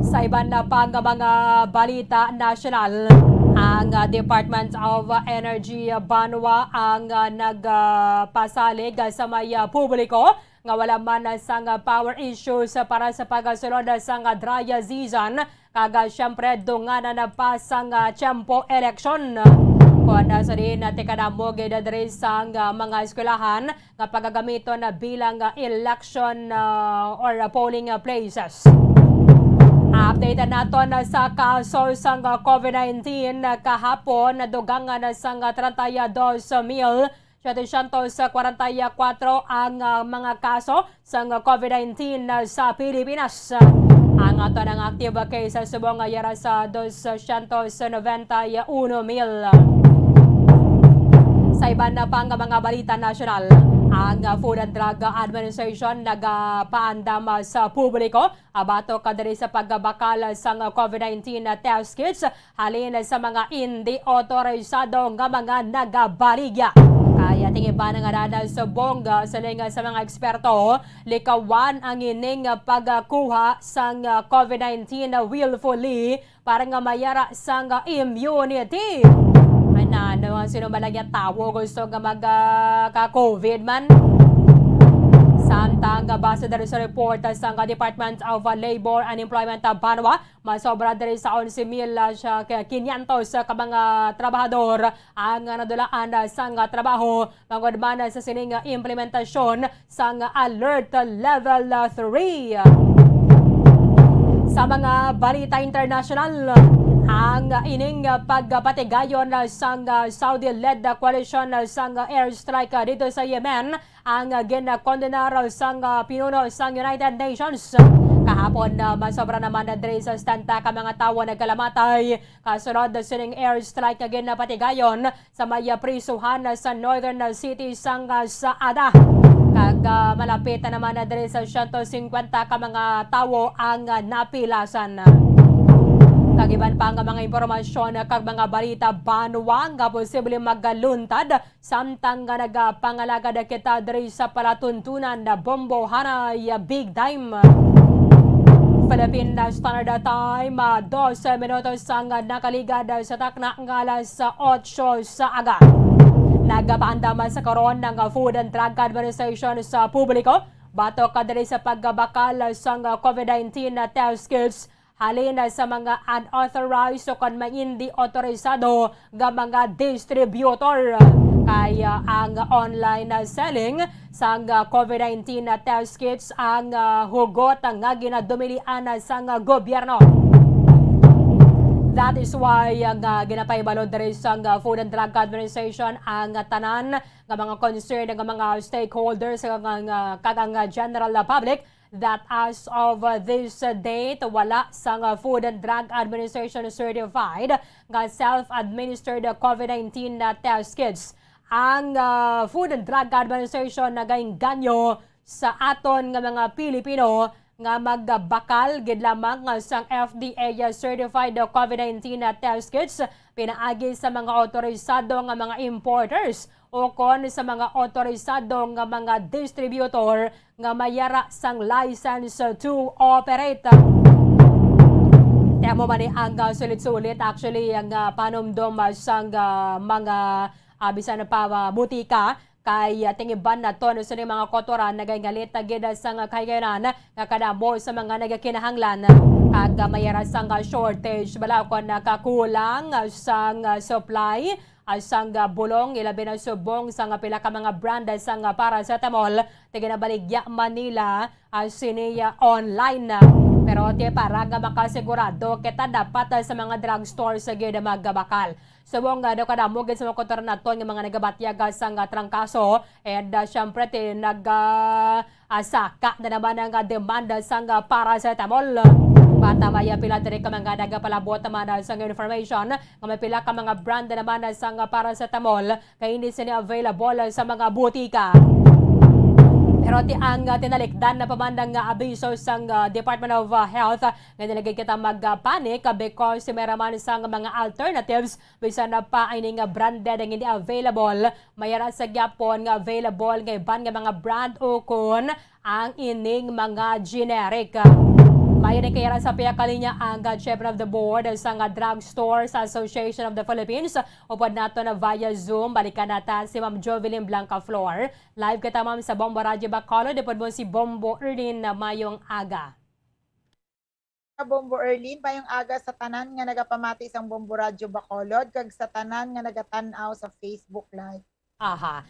Sa iban na pa nga mga balita nasyonal, ang Department of Energy Banwa ang nagpasalig sa may publiko nga wala man sang power issues para sa pagsulod sang dry season kag siyempre dunganan pa sang tiyempo eleksyon. Kon sa diin tikadamo gid diri sang mga eskwelahan nga pagagamiton bilang election ah, or polling places. Update naton sa kaso sang COVID nineteen kahapon, nadugangan sang treinta y dos mil setecientos cuarenta y cuatro ang ah, mga kaso sang COVID nineteen sa Pilipinas. Ang aton ang active case subong nga yara sa doscientos noventa y uno mil. Sa iban na pa nga mga balita nasyonal, ang Food and Drug Administration nagapaandam sa publiko batok diri sa pagbakal sang COVID nineteen test kits halin sa mga indi otorisado nga mga nagabaligya. Kaya tingiban nga dana subong siling sa mga eksperto, likawan ang ining pagkuha sang COVID nineteen willfully para nga mayara sang immunity. Ay na, ano ang sino man lang yung tawo gusto nga mag ah, ka-COVID man? Samtang ah, base diri sa report ah, sang Department of ah, Labor and Employment ah, Banwa, masobra diri sa onse mil ah, siya ka quinientos ka mga trabahador ang ah, nadulaan ah, sang ah, trabaho tungod man sa sining implementasyon sang Alert Level three. Sa mga balita international, ang ining pagpatigayon sang Saudi-led coalition sang airstrike dito sa Yemen ang ginakondenar sang pinuno sang United Nations. Kahapon, masobra naman na diri sa setenta ka mga tawo nagkalamatay kasunod sining airstrike nga ginapatigayon sa may prisuhan sa northern city sang Saada. Kag ah, malapit na naman na diri sa siyento singkwenta ka mga tawo ang ah, napilasan. Kag iban pa nga mga impormasyon kag mga balita banwa nga posible magaluntad samtang nga nagapangalagad kita diri sa palatuntunan na Bombohanay Big Time. Philippine Standard Time, ah, dose minutos ang nakaligad sa takna nga alas otso sa aga. Nagapaandam sa karon ang Food and Drug Administration sa publiko batok diri sa pagbakal sang COVID nineteen test kits halin sa mga unauthorized o kon may hindi otorisado nga mga distributor. Kay ang online selling sang COVID nineteen test kits ang hugot nga ginadumilian sang gobyerno. That is why ang, ah, ginapahibalo diri sang, ah, Food and Drug Administration ang, ah, tanan nga mga concerned nga mga stakeholders nga, nga, kag ang, ah, general, ah, public that as of, ah, this, ah, date, wala sang, ah, Food and Drug Administration certified nga self-administered, ah, COVID nineteen na test kits ang, ah, Food and Drug Administration nagainganyo sa aton nga mga Pilipino nga magbakal gid lamang sang F D A certified COVID nineteen test kits pinaagi sa mga otorisado nga mga importers o kon sa mga otorisado nga mga distributor nga may ara sang license to operate. Kaya mo man ni ang, ah, sulit-sulit, actually, ang, ah, panumdom, ah, sang, ah, mga, ah, bisan pa, ah, butika, kay, ah, tingiban naton sini mga kotoran nagaingalit na gid sang kahigayonan nga kadamo sa mga nagakinahanglan, kag, ah, may ara sang, ah, shortage bala kon nakakulang, ah, sang, ah, supply, ah, sang, ah, bulong, ilabi na subong sang, ah, pila ka mga brand, ah, sang, ah, paracetamol, ti ginabaligya man nila, ah, sini, ah, online. Pero ti para nga makasigurado kita, dapat, ah, sa mga drugstore sa gid magbakal. Subong nga daw kadamo gid sa mga kotoran naton nga mga nagabatyag sang, ah, trangkaso, and, ah, syempre, ti nag, ah, ah, saka na naman ang, ah, demanda sang, ah, paracetamol. Bata may, ah, pila diri ka mga nagapalabot naman, ah, sang information nga may pila ka mga brand na naman, ah, sang, ah, paracetamol nga hindi sini available, ah, sa mga butika. Pero ti ang, ah, tinalikdan na pa man ang, ah, abiso sang, ah, Department of, ah, Health, ah, nga nilagay kita mag, ah, panic, ah, because may raman sang mga alternatives, bisan na pa ini nga branded ang hindi available, may ara sa gyapon nga available nga iban nga mga brand o kon ang ining mga generic. Mayo ni kay ara sa pihak kalinya ang, ah, chairman of the board sang, ah, Drugstores Association of the Philippines. Upod nato na via Zoom, balikan nata si Ma'am Jovelyn Blanca Flor. Live kita, ma'am, sa Bombo Radyo Bacolod. Upod mo si Bombo Erlin na mayong aga. Bombo Erlin, mayong aga sa tanan nga nagapamati sang Bombo Radyo Bacolod kag sa tanan nga nagatan-aw sa Facebook Live. Aha.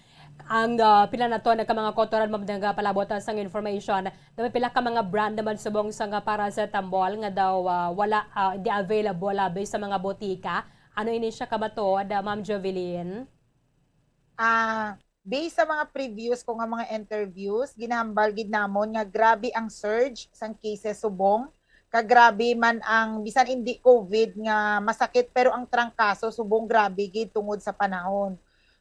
Ang, ah, pila na to nagka mga kotoran, ma'am, nagapalabot, ah, sang information. Daw may pila ka mga brand naman subong sa nga paracetamol nga daw, ah, wala, ah, di available, ah, based sa mga botika. Ano ini siya ka matuod, ah, Ma'am Jovelyn? Ah, based sa mga previous ko nga mga interviews, ginahambal gid namon nga grabe ang surge sang cases subong, kag grabe man ang bisan indi COVID nga masakit, pero ang trangkaso subong grabe gid tungod sa panahon.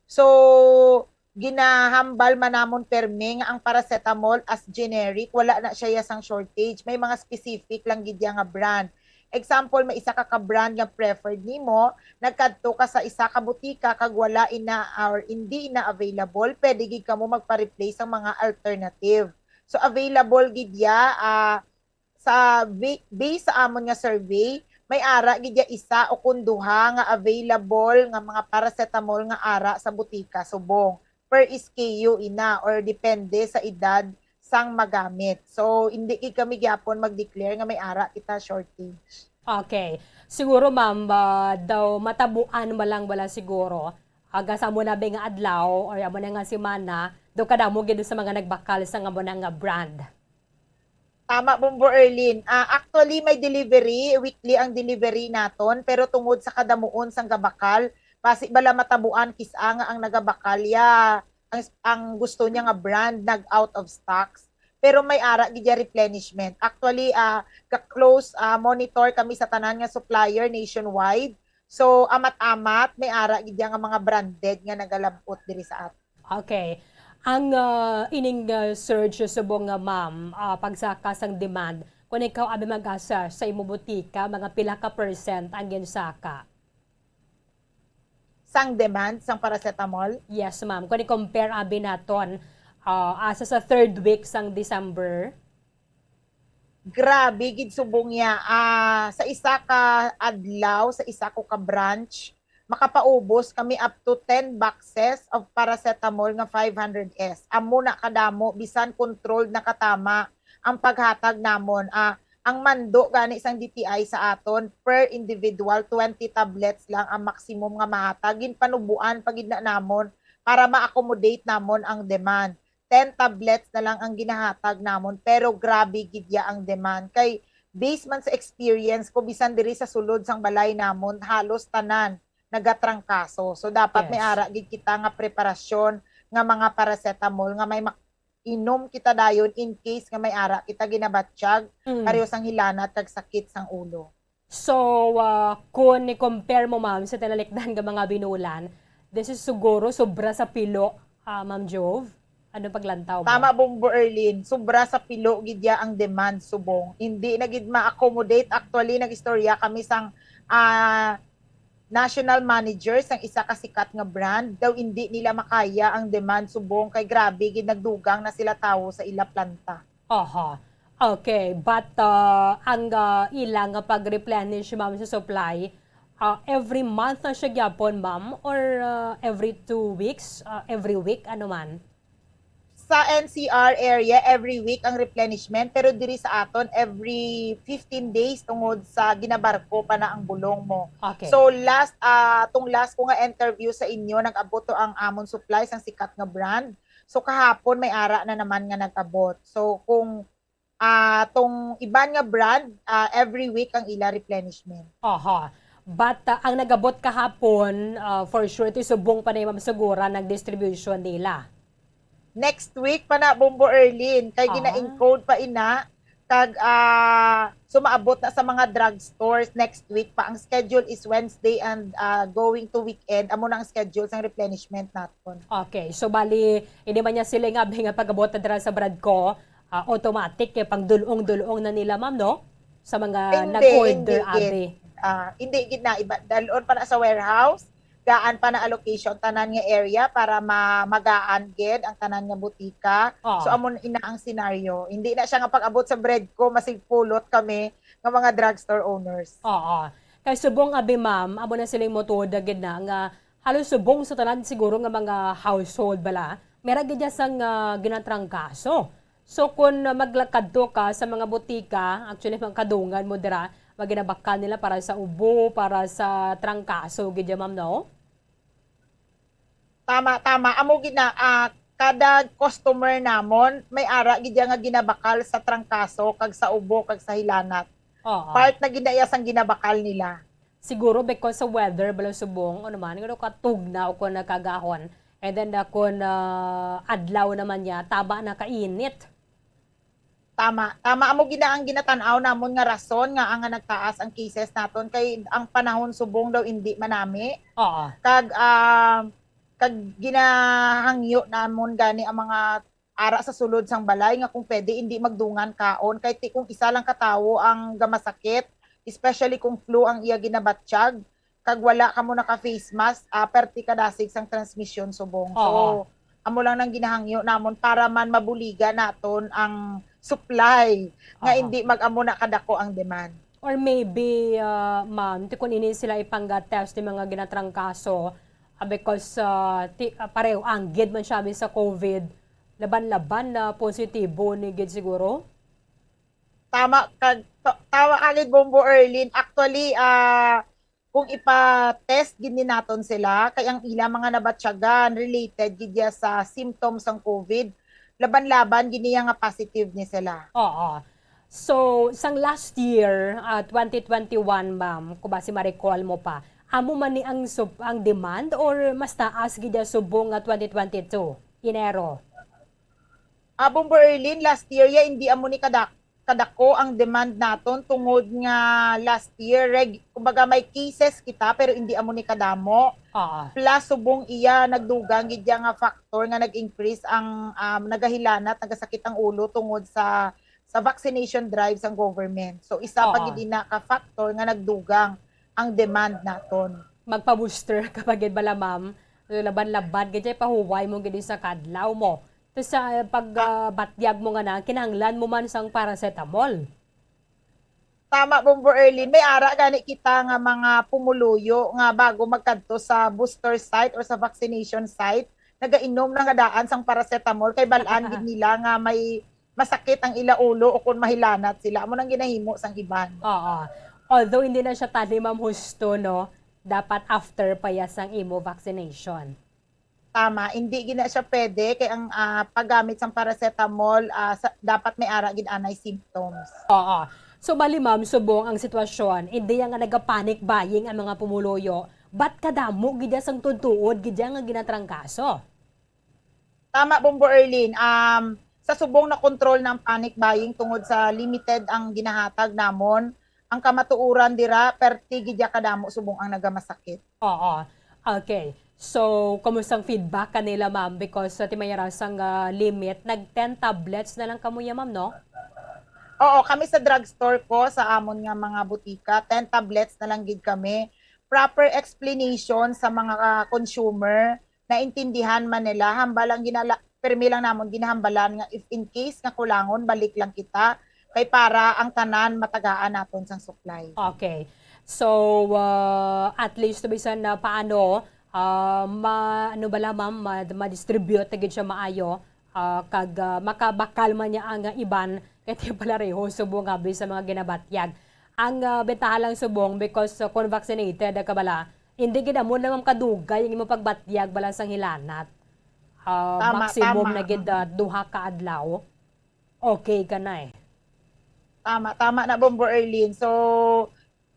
So, ginahambal man namon permi nga ang paracetamol as generic, wala na siya sang shortage. May mga specific lang gid ya nga brand. Example, may isa ka ka-brand nga preferred nimo, nagkadto ka sa isa ka butika kag wala ina or hindi ina available, pwede gid kamo magpa-replace sang mga alternative. So, available gid ya, ah, sa bi-, based sa amon nga survey, may ara gid ya isa o kun duha nga available nga mga paracetamol nga ara sa butika subong per S K U ina or depende sa edad sang magamit. So, hindi gid kami gyapon mag-declare nga may ara kita shortage. Okay. Siguro, ma'am, ah, daw matabuan mo lang wala siguro. Aga sa amo na ba nga adlaw or amo na nga semana, daw kadamo gid sa mga nagbakal sa nga mo na nga brand. Tama, Bombo Erlin. Ah, actually, may delivery. Weekly ang delivery naton. Pero tungod sa kadamuon sang gabakal, basi bala matabuan kis-a nga ang nagabakal ya, ang, ang gusto niya nga brand nag out of stocks. Pero may ara gid ya replenishment. Actually, ah, ka-close, ah, monitor kami sa tanan nga supplier nationwide. So, amat-amat, may ara gid ya nga mga branded nga nagalabot diri sa aton. Okay. Ang, ah, ining, ah, surge subong nga, ma'am, ah, pagsaka sang demand, kung ikaw abi mag-assess sa imo butika, mga pila ka percent ang ginsaka? Sang demand sang paracetamol? Yes, ma'am. Kung i-compare abi naton, ah, asa sa third week sang December, grabe gid subong ya. Ah, sa isa ka adlaw, sa isa ko ka branch, makapaubos kami up to ten boxes of paracetamol nga five hundred S. Amo na kadamo, bisan controlled na katama ang paghatag namon. Ah, ang mando gani sang D T I sa aton, per individual, twenty tablets lang ang maximum nga mahatag. Ginpanuboan pa gid na namon para ma-accommodate namon ang demand. Ten tablets na lang ang ginahatag namon, pero grabe gid ya ang demand. Kay based man sa experience ko, bisan diri sa sulod sang balay namon, halos tanan nagatrangkaso. So, dapat may Yes. ara gid kita nga preparasyon nga mga paracetamol nga may mak-, inom kita dayon in case nga may ara kita ginabatyag, Mm. pareho sang hilanat kag sakit sang ulo. So, ah, kung i-compare mo, ma'am, sa tinalikdan nga mga binulan, this is siguro sobra sa pilo, ah, Ma'am Jove. Ano paglantaw mo? Tama, Bombo Erlin. Sobra sa pilo gid ya ang demand subong. Hindi na gid ma-accommodate. Actually, nag-istorya kami sang, ah, national manager sang isa ka sikat nga brand. Daw hindi nila makaya ang demand subong kay grabe gid nagdugang na sila tawo sa ila planta. Aha. Okay, but, ah, ang, ah, ila nga pag-replenish, ma'am, sa supply, ah, every month na siya gyapon, ma'am, or, ah, every two weeks, ah, every week, ano man? Sa N C R area, every week ang replenishment, pero diri sa aton, every fifteen days tungod sa ginabarko pa na ang bulong mo. Okay. So, last, ah, tong last ko nga interview sa inyo, nag-abot to ang amon supply sang sikat nga brand. So, kahapon may ara na naman nga nag-abot. So, kung, ah, tong iban nga brand, ah, every week ang ila replenishment. Aha. But, ah, ang nagabot kahapon, ah, for sure, ti subong pa na, ma'am, sugura nag-distribution nila. Next week pa na, Bombo Erlin, kay Ah. gina-encode pa ina, kag, ah, sumaabot na sa mga drugstores next week pa. Ang schedule is Wednesday and, ah, going to weekend, amo na ang schedule sang replenishment naton. Okay, so bali, hindi man niya sila nga, abi, nga pag-abot na dira sa Bradco, ah, automatic kay pang dulong-dulong na nila, ma'am, no? Sa mga Hindi, nag-order, hindi gid. abi. Ah, hindi gid na iba, dalon pa na sa warehouse, gaan pa na allocation tanan nga area para ma-, magaan gid ang tanan nga butika. Ah. So, amo na ina ang senaryo. Hindi na siya nga pag-abot sa Bradco, masigpulot kami nga mga drugstore owners. Oo. Kay subong, abi, ma'am, amo na siling motuod na gid na nga halos subong sa tanan siguro nga mga household bala, may ra gid ya sang, ah, ginatrangkaso. So, kun, ah, maglakad to ka sa mga butika, actually, mga kadungan mo dira, maginabakal nila para sa ubo, para sa trangkaso gid ya, ma'am, no? Tama, tama. Amo gid na, ah, kada customer namon, may ara gid ya nga ginabakal sa trangkaso, kag sa ubo, kag sa hilanat. Oo. Part na gid na iya sang ginabakal nila. Siguro because sa weather, bala subong, ano man, ngano ka tugnaw o kung nagkagahon. And then, ah, kung, ah, adlaw naman niya, tama na kainit. Tama. Tama, amo gid na ang ginatan-aw namon nga rason nga ang, nga nagtaas ang cases naton kay ang panahon subong daw indi manami. Oo. Kag, ah, kag ginahangyo namon gani ang mga ara sa sulod sang balay nga kung pwede indi magdungan kaon kay ti kung isa lang ka tawo ang gamasakit, especially kung flu ang iya ginabatyag, kag wala kamo naka face mask, ah, perti ka dasig sang transmisyon subong. So, Oo. amo lang nang ginahangyo namon para man mabuligan naton ang supply nga Oo. hindi mag-amo na kadako ang demand. Or maybe, ah, ma'am, ti kun ini sila ipangga-test ni mga ginatrangkaso, ah, because, ah, ti-, ah, pareho anggid man siya sa COVID, laban-laban na positibo ni gid siguro? Tama kag, ta-, tama ka gid, Bombo Erlin. Actually, ah, kung ipa-test gid ni naton sila, kay ang ila mga nabatyagan related gid ya sa symptoms sang COVID, laban-laban gid niya nga positive ni sila. Oo. So, sang last year, ah, twenty twenty-one, ma'am, kung basi ma-recall mo pa, amo man ni ang sub-, ang demand or mas taas gid ya subong nga twenty twenty-two, Enero? Ah, Bombo Erlin, last year ya, hindi amo ni kadak-, kadako ang demand naton tungod nga last year, reg-, kumbaga may cases kita pero hindi amo ni kadamo. Oo. Plus, subong iya, nagdugang gid ya nga factor nga nag-increase ang, um, nagahilanat, nagasakit ang ulo tungod sa, sa vaccination drive sang government. So, isa pa Oo. gid ina ka factor nga nagdugang ang demand naton. Magpa-booster ka pa gid bala, ma'am? Laban-laban gid ya, pahuway mo gid sa kadlaw mo. Tas sa pag, ah, batyag mo nga na, kinahanglan mo man sang paracetamol. Tama, Bombo Erlin. May ara gani kita nga mga pumuluyo nga bago magkadto sa booster site or sa vaccination site, nagainom na nga daan sang paracetamol kay bal-an gid nila nga may masakit ang ila ulo o kung mahilanat sila. Amo nang ginahimo sang iban. Oo. Although hindi na siya tani, ma'am, husto, no? Dapat after pa ya sang imo vaccination. Tama, hindi gid na siya pwede kay ang, ah, paggamit sang paracetamol, ah, sa, dapat may ara gid anay symptoms. Oo. So, bali, ma'am, subong ang sitwasyon, indi nga nagapanic buying ang mga pumuluyo, but kadamo gid sang tuod-tuod gid nga ginatrangkaso. Tama, Bombo Erlin. Um, sa subong na control na ang panic buying tungod sa limited ang ginahatag namon, ang kamatuoran dira, perti gid ya kadamo subong ang nagamasakit. Oo. Okay. So, kumusta ang feedback kanila, ma'am? Because sa timayara sang, ah, limit, nag ten tablets na lang kamo ya, ma'am, no? Oo, kami sa drugstore ko, sa amon nga mga butika, ten tablets na lang gid kami. Proper explanation sa mga, ah, consumer, naintindihan man nila, hambal ang ginala-, permi lang namon ginahambalan nga if in case nga kulangon, balik lang kita, kay para ang tanan matagaan naton sang supply. Okay. So, ah, at least, bisan na paano, ah, ma-, ano bala, ma'am, ma-, ma-distribute na gid siya maayo, ah, kag, ah, makabakal man niya ang, ah, iban, kay ti pala reho subong abi sa mga ginabatyag. Ang, ah, bentaha lang subong because, ah, kung vaccinated ka bala, hindi gid amo na, ma'am, kadugay ang imong pagbatyag bala sang hilanat. Ah, Tama, maximum tama. na gid, ah, duha ka adlaw. Okay ka na eh. Tama, tama na, Bombo Erlin. So,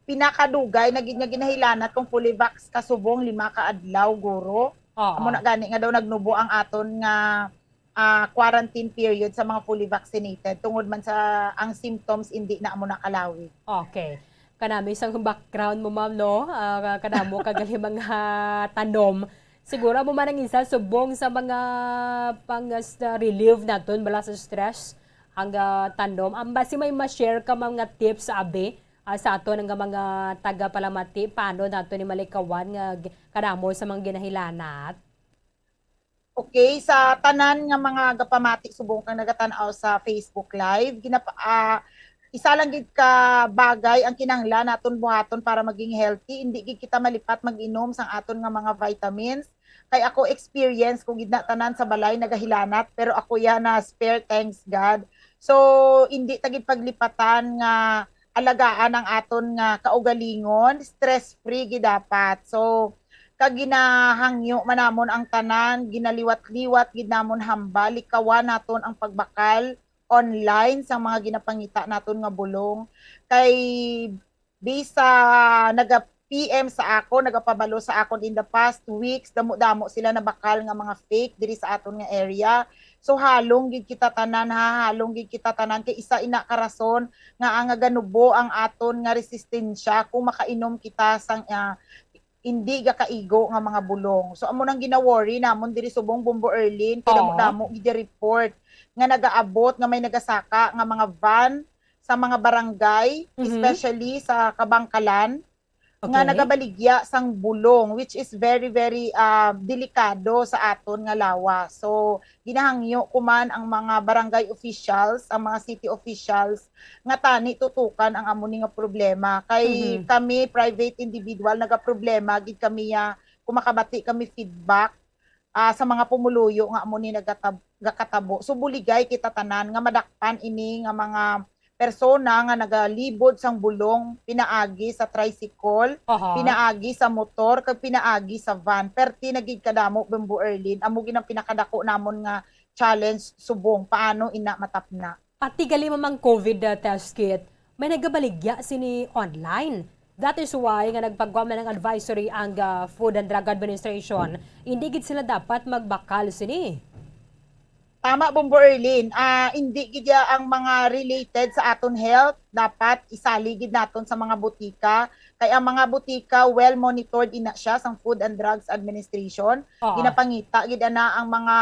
pinakadugay na gid nga ginahilanat kung fully vax ka subong lima ka adlaw, guro. Oo. Amo na gani nga daw nagnubo ang aton nga, ah, quarantine period sa mga fully vaccinated tungod man sa ang symptoms indi na amo nakalawig. Okay. Kanami sang background mo, ma'am, no? Ah, kadamo ka gali mga tanom. Siguro amo man ang isa subong sa mga pang, ah, relieve naton bala sa stress ang, ah, tanom. Ang basi may ma-share ka, ma'am, nga tips, abi, ah, sa aton nga mga tagapalamati, paano nato ni malikawan nga gi-, kadamo sa mga ginahilanat? Okay, sa tanan nga mga gapamati subong kang nagatan-aw sa Facebook Live, ginapa-, ah, isa lang gid ka bagay ang kinahanglan naton buhaton para maging healthy. Indi gid kita malipat mag-inom sang aton nga mga vitamins. Kay ako, experience ko gid na, tanan sa balay nagahilanat, pero ako ya na spare, thanks God. So, indi ta gid paglipatan nga alagaan ang aton nga kaugalingon, stress-free gid dapat. So, kag ginahangyo man namon ang tanan, ginaliwat-liwat gid namon hambal, likawan naton ang pagbakal online sa mga ginapangita naton nga bulong. Kay bisa naga-P M sa akon, nagapabalo sa akon in the past weeks, damo-damo sila nabakal nga mga fake diri sa aton nga area. So, halong gid kita tanan, ha, halong gid kita tanan kay isa ina ka rason nga ang naganubo ang aton nga resistensya kung makainom kita sang, ah, indi gakaigo nga mga bulong. So, amo nang gina-worry namon diri subong, Bombo Erlin, kay Oo. damo-damo gid report nga nagaabot nga may nagasaka nga mga van sa mga barangay, Mhm. especially sa Kabangkalan, nga Okay. nagabaligya sang bulong, which is very, very, ah, delikado sa aton nga lawas. So, ginahangyo ko man ang mga barangay officials, ang mga city officials, nga tani tutukan ang amo ni nga problema. Kay Mhm. kami, private individual, nagaproblema gid kami ya, kung makabati kami feedback, ah, sa mga pumuluyo nga amo ni nagatab-, gakatabo. So, buligay kita tanan nga madakpan ini nga mga persona nga nagalibod sang bulong pinaagi sa tricycle, Aha. pinaagi sa motor, kag pinaagi sa van. Perti na gid kadamo, Bombo Erlin. Amo gid ang pinakadako namon nga challenge subong. Paano ina matapna? Pati gali, ma'am, ang COVID, ah, test kit, may nagabaligya sini online. That is why nga nagpagwa man ang advisory ang, ah, Food and Drug Administration. Hindi gid sila dapat magbakal sini. Tama, Bombo Erlin. Ah, hindi gid ya ang mga related sa aton health dapat isali gid naton sa mga butika. Kay ang mga butika, well monitored ina siya sang Food and Drugs Administration. Oo. Ginapangita gid ana ang mga,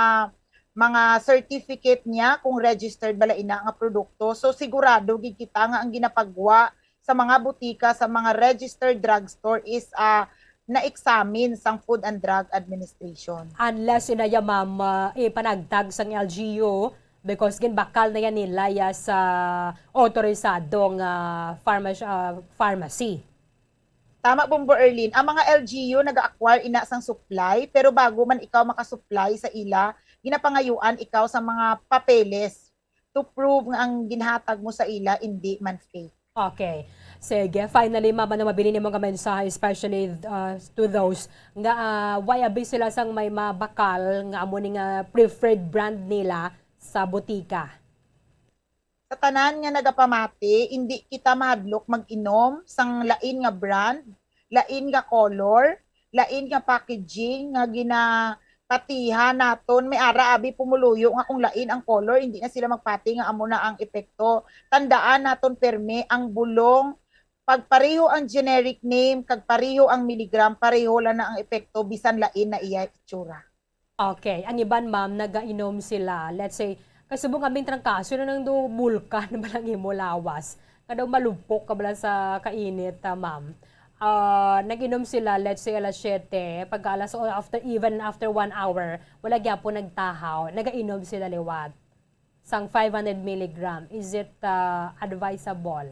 mga certificate niya kung registered bala ina nga produkto. So, sigurado gid kita nga ang ginapagwa sa mga butika, sa mga registered drugstore is, ah, na-examine sang Food and Drug Administration. Unless ina ya, ma'am, ah, ipanagtag sang L G U, because ginbakal na yan nila ya sa otorisadong, ah, pharmac-, ah, pharmacy. Tama, Bombo Erlin. Ang mga L G U naga-acquire ina sang supply, pero bago man ikaw makasupply sa ila, ginapangayuan ikaw sa mga papeles to prove nga ang ginhatag mo sa ila indi man fake. Okay. Sige, finally, ma'am, ano mabili nimo nga mensahe, especially, uh, to those nga, uh, way abi sila sang may mabakal nga amo ni nga preferred brand nila sa botika? Sa tanan nga nagapamati, indi kita mahadlok mag-inom sang lain nga brand, lain nga color, lain nga packaging nga ginapatihan naton. May ara abi pumuluyo nga kung lain ang color, hindi na sila magpati nga amo na ang epekto. Tandaan naton pirmi, ang bulong, pag pareho ang generic name, kag pareho ang milligram, pareho lang na ang epekto, bisan lain na iya itsura. Okay. Ang iban, ma'am, nagainom sila. Let's say, kay subong kami trangkaso na nang do bulkan ba lang imo lawas. Nga daw malupok ka bala sa kainit, ah, ma'am. Ah, nag-inom sila, let's say, alas siyete, pagka alas, o after, even after one hour, wala gyapon nagtahaw. Nagainom sila liwat sang five hundred milligram. Is it, ah, advisable?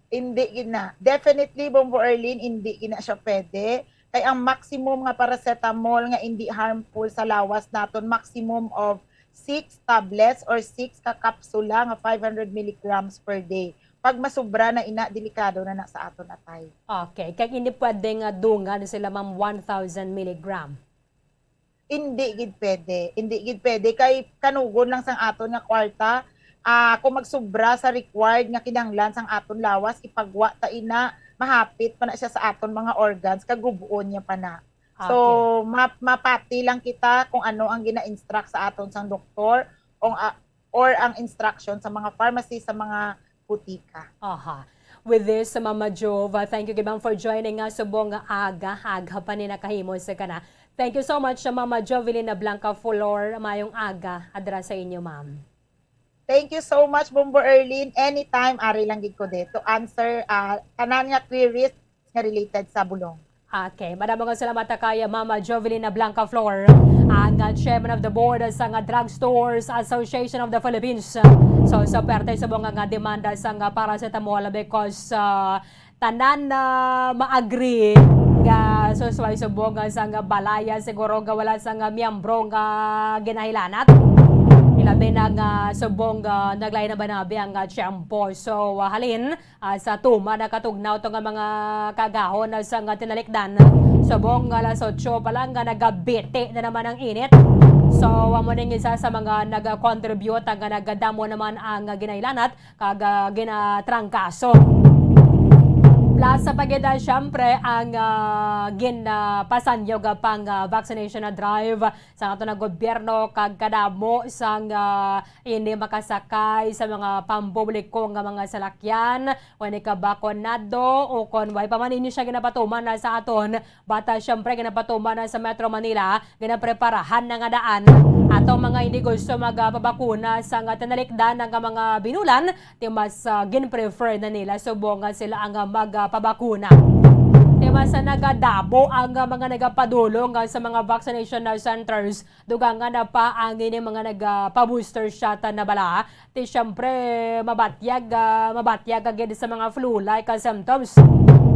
Hindi gid na. Definitely, Bombo Erlin, hindi gid na siya pwede. Kay ang maximum nga paracetamol nga hindi harmful sa lawas naton, maximum of six tablets or six ka kapsula nga five hundred milligrams per day. Pag masubra na ina, delikado na na sa aton atay. Okay. Kag hindi pwede nga dungan sila, ma'am, one thousand milligram? Hindi gid pwede. Hindi gid pwede. Kay kanugon lang sang aton nga kwarta, ah, kung magsubra sa required nga kinahanglan sang aton lawas, ipagwa ta ina, mahapit pa na siya sa aton mga organs, kag gub-on niya pa na. So, Okay. ma-, mapati lang kita kung ano ang gina-instruct sa aton sang doktor o, ah, or ang instruction sa mga pharmacy, sa mga butika. Aha. With this, Mama Jova, thank you gid, ma'am, for joining us subong nga aga, aga pa ni nakahimo sa kana. Thank you so much, Mama Jovelina Blanca Flor. Mayong aga adra sa inyo, ma'am. Thank you so much, Bombo Erlin. Anytime, ari lang gid ko dito. Answer, ah, tanan nga queries nga related sa bulong. Okay, madamo nga salamat kay Mama Jovelina Blanca Flor, ang, uh, chairman of the board sa nga Drugstores Association of the Philippines. So, sa parte subong nga demanda sa nga paracetamol because, uh, tanan na ma-agree nga susway subong nga sa nga balaya siguro nga wala sa nga miyembro nga ginahilanat. Ilabi na nga subong nga naglain na banabi ang, uh, tiyempo. So, uh, halin, Ah, sa tuman na katugnaw to nga mga kaagahon na sa nga tinalikdan. Subong nga alas otso pa lang nga nagabiti na naman ang init. So, amo ning isa sa mga nag-contribute nga nagadamo naman ang, ah, ginailanat kag, ah, ginatrangkaso. Plus sa pagida, syempre, ang, ah, gin, ah, pasanyog pang, ah, vaccination na drive sa ato na gobyerno kag kadamo sang, ah, hindi makasakay sa mga pampubliko nga mga salakyan, o hindi ka bakunado, o kon way pa man ini siya ginapatuman na sa aton, bata siyempre ginapatuman na sa Metro Manila, ginapreparahan na nga daan atong mga hindi gusto magpabakuna sa nga tinalikdan nga mga binulan, ti mas, ah, gin-prefer na nila subong nga sila ang, ah, magpabakuna. Ti mas, ah, nagadamo ang, ah, mga nagapadulong, ah, sa mga vaccination, ah, centers. Dugangan na pa ang ini mga nagpa-booster shot na bala. Ti siyempre, mabatyag, ah, mabatyag agad sa mga flu-like, ah, symptoms.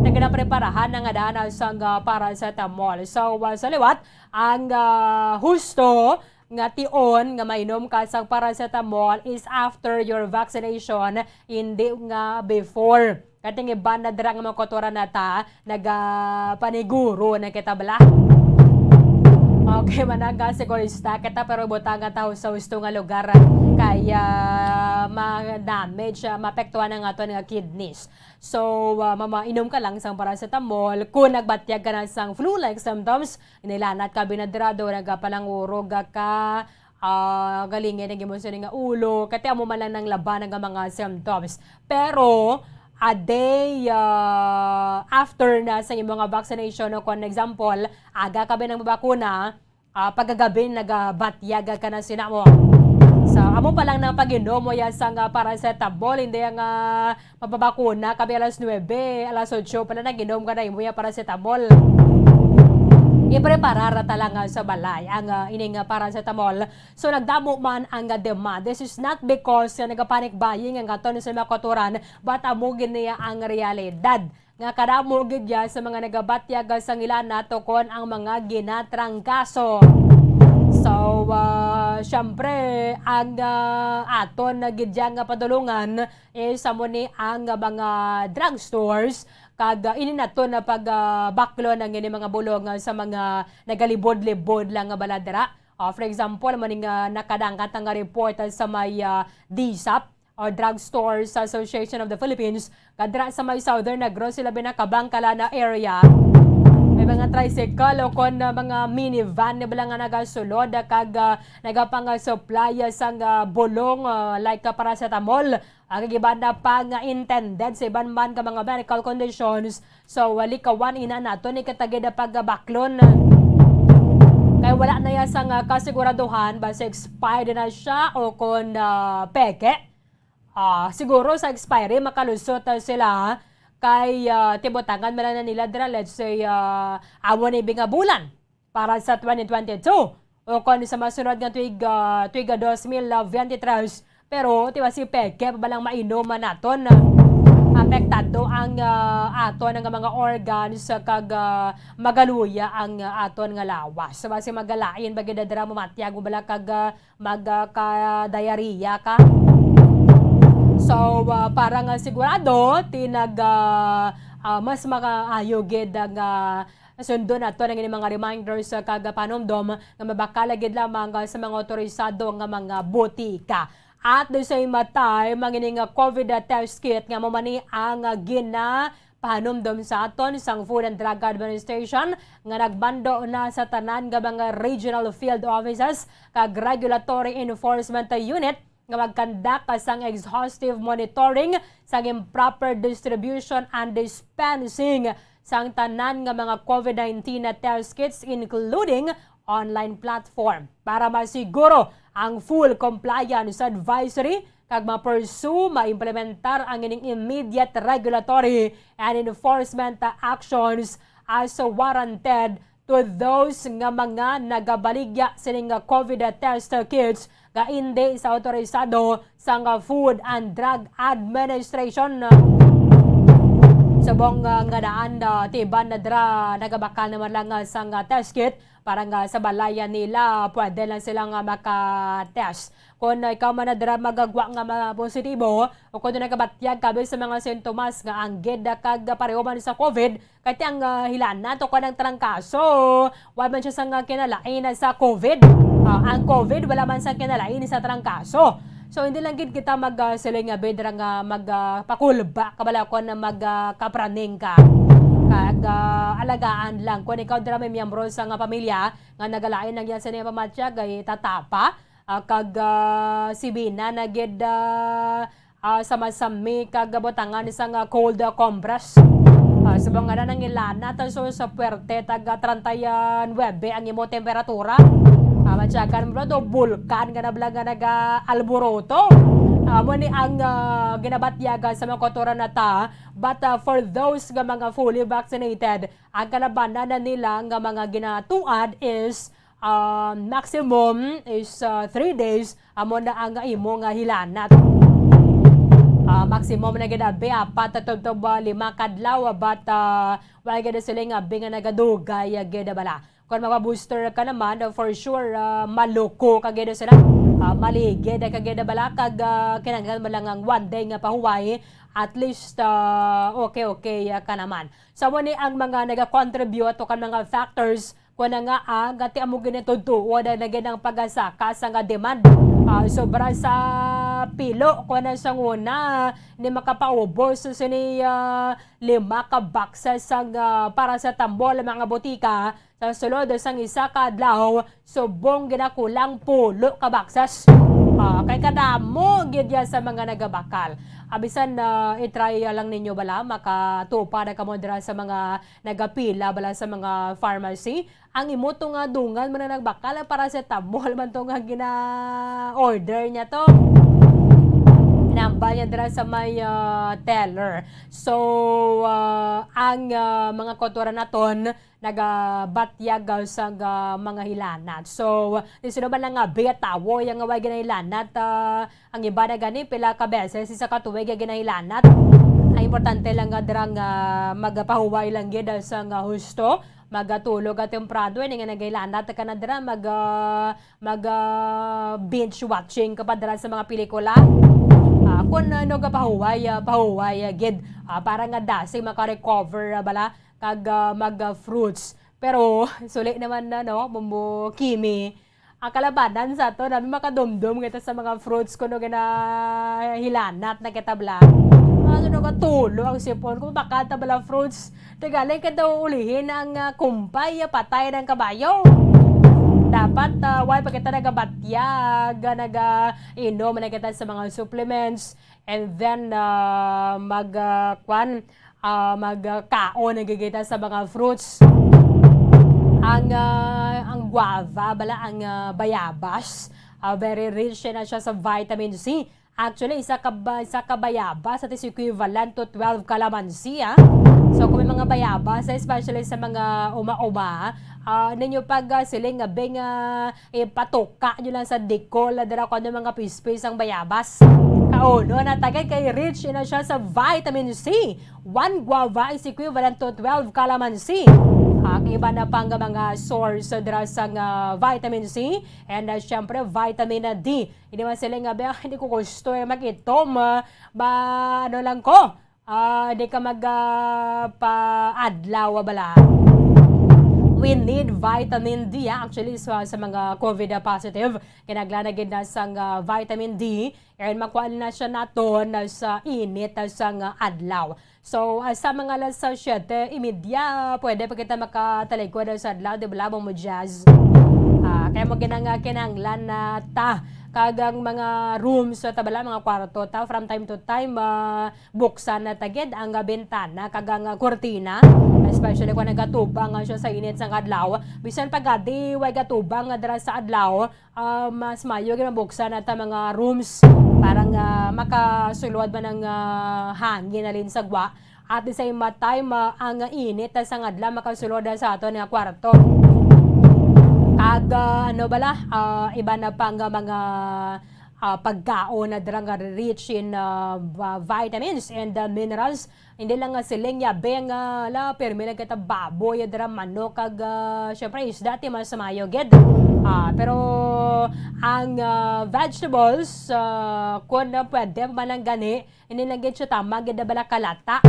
Ti ginapreparahan na nga daan sang, ah, paracetamol. So, ah, sa liwat, ang, ah, husto nga tion nga mainom ka sang paracetamol is after your vaccination, hindi nga before. Kay ang iban na dira nga mga kautoran nata, nagapaniguro na kita bala. Okay, managa sigurista kita, pero butang nga tawo sa husto nga lugar, kaya ma-damage, ah, maapektuhan ang aton nga kidneys. So, ah, mamainom ka lang sang paracetamol kung nagbatyag ka na sang flu-like symptoms, nilanat ka, binadrado, nagapalangurog ka, ah, galingi ang imo sini nga ulo, kay ti amo man lang nang labanan nga mga symptoms. Pero a day, ah, after na sa imo nga vaccination, no, kon example, aga ka ba nang mabakuna, ah, pagkagabi nagabatyag ka na sina mo. So, amo pa lang nang pag-inom mo ya sang, ah, paracetamol, hindi ang, ah, mapabakuna kami alas nuebe, alas otso pa lang nag-inom ka na imo ya paracetamol. Ipreparar ta lang, ah, sa balay ang, ah, ining, ah, paracetamol. So, nagdamo man ang, ah, demand. This is not because, ah, nagapanic buying ang aton sa mga kautoran, but amo gid niya ang realidad nga kadamo gid ya sa mga nagabatyag sang ilana tukon ang mga ginatrangkaso. So, ah, syempre, ang, ah, aton na gid ya nga padulungan is amo ni ang mga drugstores, kag, ah, ini nato na pag, ah, baklon ang ini mga bulong, ah, sa mga nagalibod-libod lang nga baladra. Ah, for example, amo ni nga nakadangkat nga report, ah, sa may, ah, D S A P, o Drugstores Association of the Philippines, kadra sa may Southern Negros, sila binakabangkala na area. May mga tricycle o kon, uh, mga minivan na bala nga nagasulod, uh, kag, uh, nagapang-supply, uh, sang, uh, bulong, uh, like, uh, paracetamol. Ang iban na pa nga intended sa iban man nga mga medical conditions. So, uh, likawan ina nato ni katagid na pagbaklon. Kay wala na ya sang, uh, kasiguraduhan ba sa expired na siya o kon, uh, peke. Ah, siguro sa expiry, makalusot, ah, sila kay, ah, tibutangan man lang na nila dira, let's say, ah, amo ni binga bulan para sa twenty twenty-two. O kon sa masunod nga tuig, ah, tuig, ah, dos mil veintitrés. Pero, tiwa si peke pa ba lang mainom man naton, ah, apektado ang, ah, aton nga mga organs, ah, kag, ah, magaluya ang, ah, aton nga lawas. So, basi magalain ba gid dira, mamatyag mo bala kag, ah, magka-diarrhea ka. So, ah, para nga sigurado, tinag, ah, ah, mas makaayo gid nga sundon nato ang ining mga reminders, ah, kag panumdom nga mabakal gid lamang, ah, sa mga otorisado nga mga botika. At the same time, ang ining, ah, COVID test kit nga mao man ni ang, ah, gina- pahanumdom sa aton sang Food and Drug Administration nga nagmando na sa tanan nga mga regional field offices kag regulatory enforcement unit nga mag-conduct sang exhaustive monitoring sang improper distribution and dispensing sang tanan nga mga COVID nineteen na test kits, including online platform, para masiguro ang full compliance advisory kag ma-pursue, ma-implementar ang ining immediate regulatory and enforcement actions as warranted to those nga mga nagabaligya sining COVID test kits nga indi sa otorisado sang Food and Drug Administration. Subong nga, nga daan, ah, tiban na dira nagabakal naman lang, ah, sang, ah, test kit para nga sa balayan nila, pwede lang sila nga maka-test. Kung ikaw man na dira magagwa nga ma-, positibo, o kung nagabatyag ka sa mga sintomas nga anggid kag pareho man sa COVID, kay ti ang, ah, hilanat o kanang trangkaso, wa man siya sang kinalain sa COVID. Ah, ang COVID wala man sang kinalain sa trangkaso. So, hindi lang gid kita mag, ah, siling nga bidra nga mag, ah, pakulba ka bala kon mag, ah, kapraning ka. Kag, ah, alagaan lang. Kung ikaw dira may miyembro sa nga pamilya nga nagalain ang iya sa niya pamatyag, ay tatapa, ah, kag, ah, sibina na gid, ah, ah, sama-sami kag butangan sang, ah, cold, ah, compress. Ah, subong nga nang ilanat, ah, so sa puwerte taga treinta y nuebe ang imo temperatura. Ah, matyagan mo daw bulkan nga nabla nga naga-alboroto. Amo ni ang, ah, ginabatyagan sa mga kultura na ta. But, ah, for those nga mga fully vaccinated, ang kalabanan na nila nga mga ginatuad is, ah, maximum is, ah, three days, amo na ang imo nga hilanat. Ah, maximum na gid abi apat tubtob, ah, lima kadlaw, but, ah, wala gid sila nga abi nga nagadugay, ah, gid bala. Kung mapa-booster ka naman, ah, for sure, ah, maluko ka gid sila. Ah, maligid ka gid bala kag, ah, kinahanglan mo lang ang one day nga pahuway, at least, ah, okay, okay, ah, ka naman. So, amo ni ang mga nagakontribute o kan mga factors ko na nga, ah, gati amo ginatudtuod na gid ang pagasaka sa nga demand. Ah, sobra sa pilo ko na sa una ni makapaubos sini, ah, lima ka boxes sang, ah, paracetamol, mga botika, sa sulod sang isa ka adlaw, subong ginakulang pulo ka boxes. Ah, kay kadamo gid ya sa mga nagabakal. Ah, bisan, ah, i-try lang ninyo bala, makatupa na kamo dira sa mga nagapila bala sa mga pharmacy. Ang imo to nga dungan man na nagbakal, ang paracetamol man to nga gina-order niya to. Inambal niya dira sa may, ah, teller. So, ah, ang, ah, mga kultura naton, nagabatyag, ah, sa, ah, mga hilanat. So, di sino man lang nga bitawo yang way ginahilanat, ah, ang iba na gani, pila ka beses, isa ka tuig, ang ginahilanat. Ang importante lang nga dira nga magpahuway lang gid, ah, sa nga husto, magatulog ka temprano, ini nga nagahilanat ka na dira, mag, ah, mag, ah, binge watching ka pa dira sa mga pelikula. Ah, kung ano ka pahuway, ah, pahuway, ah, gid, ah, para nga dasig maka-recover, ah, bala, kag, ah, mag, ah, fruits. Pero, suli naman na, no, mumu-, kimi. Ang kalabanan sa ato, nami makadumdom kita sa mga fruits kuno ginahilanat na kita bala. Ano na katulo ang sipon ko, baka ta bala fruits. Tagalog ka daw ulihin ang, ah, kumpay, ah, patay ng kabayo. Dapat, ah, why pa kita nagabatyag, ah, naga-inom na kita sa mga supplements, and then, ah, mag, ah, kwan, ah, mag, ah, kaon na gigita sa mga fruits. Ang, ah, ang guava, bala ang, ah, bayabas, ah, very rich na siya sa vitamin C. Actually, isa ka ba-, isa ka bayabas, that is equivalent to twelve calamansi, ah. So, kung may mga bayabas, especially sa mga uma-uma, ah, ninyo pag, ah, siling nga bing, ah, ipatuka nyo lang sa dikol, ah, dira kung ano mga pispis ang bayabas. Kauno na tagay kay rich na siya sa vitamin C. One guava is equivalent to twelve calamansi. Ang iba na pang mga source dira sa nga vitamin C and, ah, syempre, vitamin D. Hindi man sila nga, "Be, hindi ko gusto, eh, mag-itom, ah, ba, ano lang ko, ah, hindi ka mag, ah, pa-adlaw, ah, bala." We need vitamin D, ah. Actually, sa, sa mga covid, ah, positive, kinahanglan na gid na sang, ah, vitamin D. And makuha na siya naton, ah, sa init, ah, sang, ah, adlaw. So, ah, sa mga alas, ah, siyete y media, pwede pa kita makatalikod sa adlaw, di ba, Labong mo, Jazz? Ah, kaya mo ginanga kinahanglan na ta, kag ang mga rooms, ah, ta bala, mga kwarto ta, from time to time, ah, buksan na ta gid ang, ah, bintana kag ang, ah, kurtina, especially kung nagatubang, ah, siya sa init sang adlaw. Bisan pa gadi, way gatubang, ah, dira sa adlaw, ah, mas maayo gid mabuksan ata mga rooms para nga makasulod man ang, ah, hangin halin sa gwa. At the same time, ah, ang init sa ngadla makasulod sa aton nga kwarto. Kag, ah, ano bala, ah, iba na pa nga mga, ah, pagkaon na dira nga rich in, ah, va-, vitamins and, ah, minerals. Hindi lang nga siling, yabe nga, la, pirmi lang kita baboy, dira manok, kag, ah, syempre, isda, ti mas maayo gid. Ah, pero ang, ah, vegetables, ah, kun pwede pa man lang gani, hindi lang gid siya tama gid na bala kalata.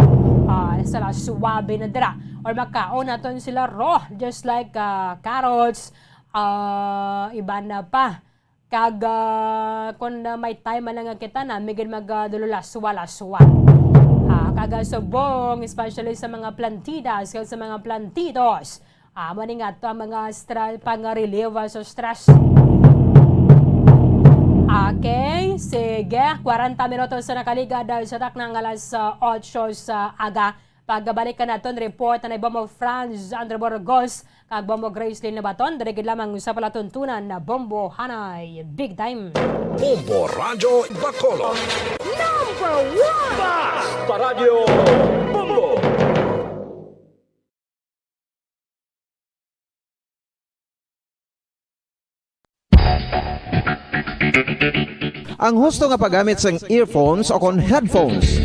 Ah, sila suwabe na dira. Or makaon naton sila raw, just like, ah, carrots, ah, iba na pa. Kag, ah, kun, ah, may time man lang nga kita, nami gid mag, ah, dululaswa-laswa. Ah, kag, ah, subong, especially sa mga plantitas, kag sa mga plantitos. Ah, amo ni nga to ang mga stra-, pang-relieve, ah, sa stress. Okay, sige. Kwarenta minutos sa nakaligad, ah, sa takna nga alas, ah, otso sa aga. Pagbalik ka naton report na ni Bombo Franz Andre Burgos kag Bombo Gracelyn Nabaton, diri gid lamang sa palatuntunan na Bombo Hanay Big Time. Bombo Radyo Bacolod. Number one! Basta Radyo Bombo! Ang husto nga paggamit sang earphones o kon headphones.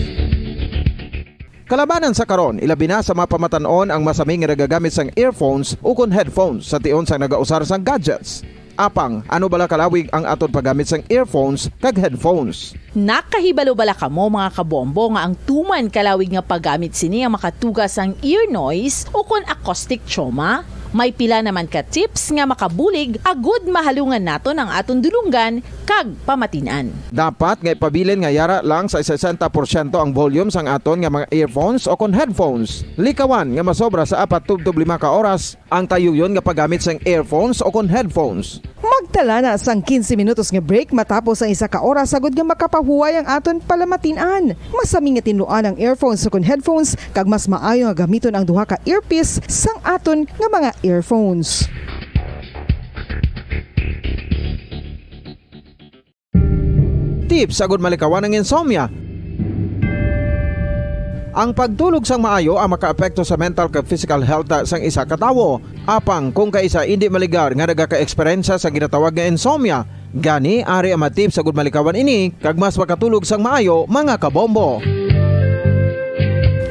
Kalabanan sa karon, ilabi na sa mga pamatan-on ang masami nga nagagamit sang earphones o kon headphones sa tion sang nagausar sang gadgets. Apang, ano bala kalawig ang aton paggamit sang earphones kag headphones? Nakahibalo bala kamo, mga kabombo, nga ang tuman kalawig nga paggamit sini ang makatuga sang ear noise o kon acoustic trauma? May pila naman ka tips nga makabulig agud mahalungan naton ang aton dulonggan kag pamatin-an. Dapat nga ipabilin nga yara lang sa sesenta porsyento ang volume sang aton nga mga earphones o kon headphones. Likawan nga masobra sa apat tubtob lima ka oras ang tayuyon nga paggamit sang earphones o kon headphones. Magtala na sang quince minutos nga break matapos ang isa ka oras, agud nga makapahuway ang aton palamatin-an. Masami nga tinluan ang earphones o kon headphones, kag mas maayo nga gamiton ang duha ka earpiece sang aton nga mga earphones. Tips agud malikawan ang insomnia. Ang pagtulog sang maayo ang makaapekto sa mental kag physical health sang isa ka tawo. Apang kung kaisa indi maligar nga nagaka-eksperyensya sa ginatawag nga insomnia, gani ari ang mga tips agud malikawan ini kag mas makatulog sang maayo, mga kabombo.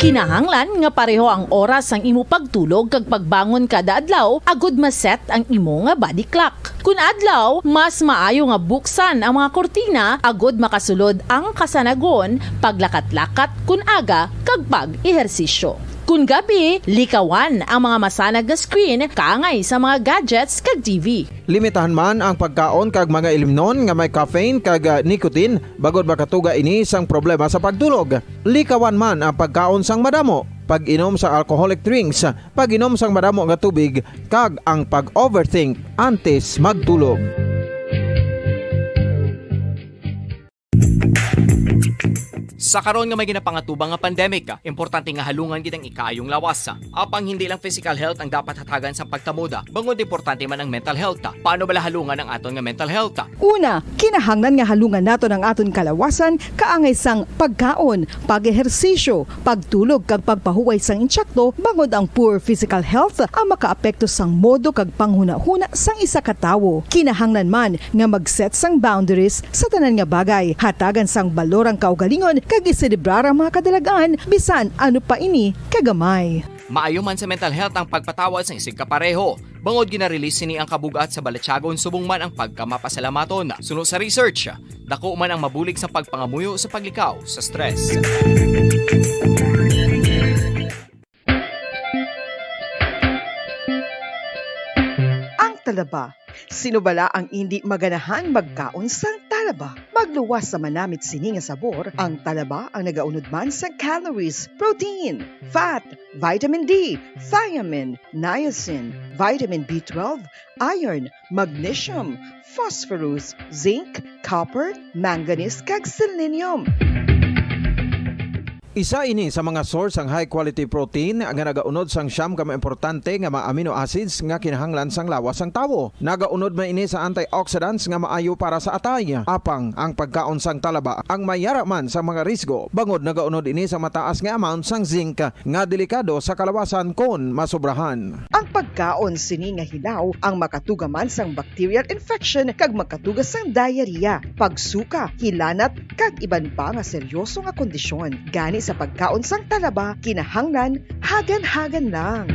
Kinahanglan nga pareho ang oras sang imo pagtulog kag pagbangon kada adlaw agud ma-set ang imo nga body clock. Kun adlaw, mas maayo nga buksan ang mga kurtina agud makasulod ang kasanagon, paglakat-lakat kun aga, kag pag-ehersisyo. Kun gabi, likawan ang mga masanag nga screen kaangay sa mga gadgets kag T V. Limitahan man ang pagkaon kag mga ilimnon nga may caffeine kag, ah, nicotine, bangod makatuga ini sang problema sa pagtulog. Likawan man ang pagkaon sang madamo, pag-inom sa alcoholic drinks, pag-inom sang madamo nga tubig, kag ang pag-overthink antes magtulog. Sa karon nga may ginapangatubang nga pandemic, importante nga halungan gid ang ikaayong lawas. Apang hindi lang physical health ang dapat hatagan sa pagtamod, bangod importante man ang mental health. Paano bala halungan ang aton nga mental health? Una, kinahanglan nga halungan naton ang aton kalawasan kaangay sang pagkaon, pag-ehersisyo, pagtulog kag pagpahuway sang insakto, bangod ang poor physical health ang makaapekto sang modo kag panghunahuna sang isa ka tawo. Kinahanglan man nga mag-set sang boundaries sa tanan nga bagay, hatagan sang balor ang kaugalingon kag iselebrar ang mga kadalag-an bisan ano pa ini kagamay. Maayo man sa mental health ang pagpatawad sang isigkapareho, bangod gina-release sini ang kabug-at sa balatyagon subong man ang pagkamapasalamaton. Suno sa research, dako man ang mabulig sa pagpangamuyo sa paglikaw sa stress. Ang talaba. Sino bala ang indi maganahan magkaon sang talaba? Magluwas sa manamit sini nga sabor, ang talaba ang nagaunod man sang calories, protein, fat, vitamin D, thiamine, niacin, vitamin B twelve, iron, magnesium, phosphorus, zinc, copper, manganese, kag selenium. Isa ini sa mga source sang high quality protein nga nagaunod sang siyam ka mga importante nga mga amino acids nga kinahanglan sang lawas sang tawo. Nagaunod man ini sa antioxidants nga maayo para sa atay. Apang ang pagkaon sang talaba ang may yara man sa mga risgo, bangod nagaunod ini sa mataas nga amount sang zinc nga delikado sa kalawasan kon masobrahan. Ang pagkaon sini nga hilaw ang makatuga man sang bacterial infection kag makatuga sang diarrhea, pagsuka, hilanat, kag iban pa nga seryoso nga kondisyon. Gani sa pagkaon sang talaba, kinahanglan hagan-hagan lang.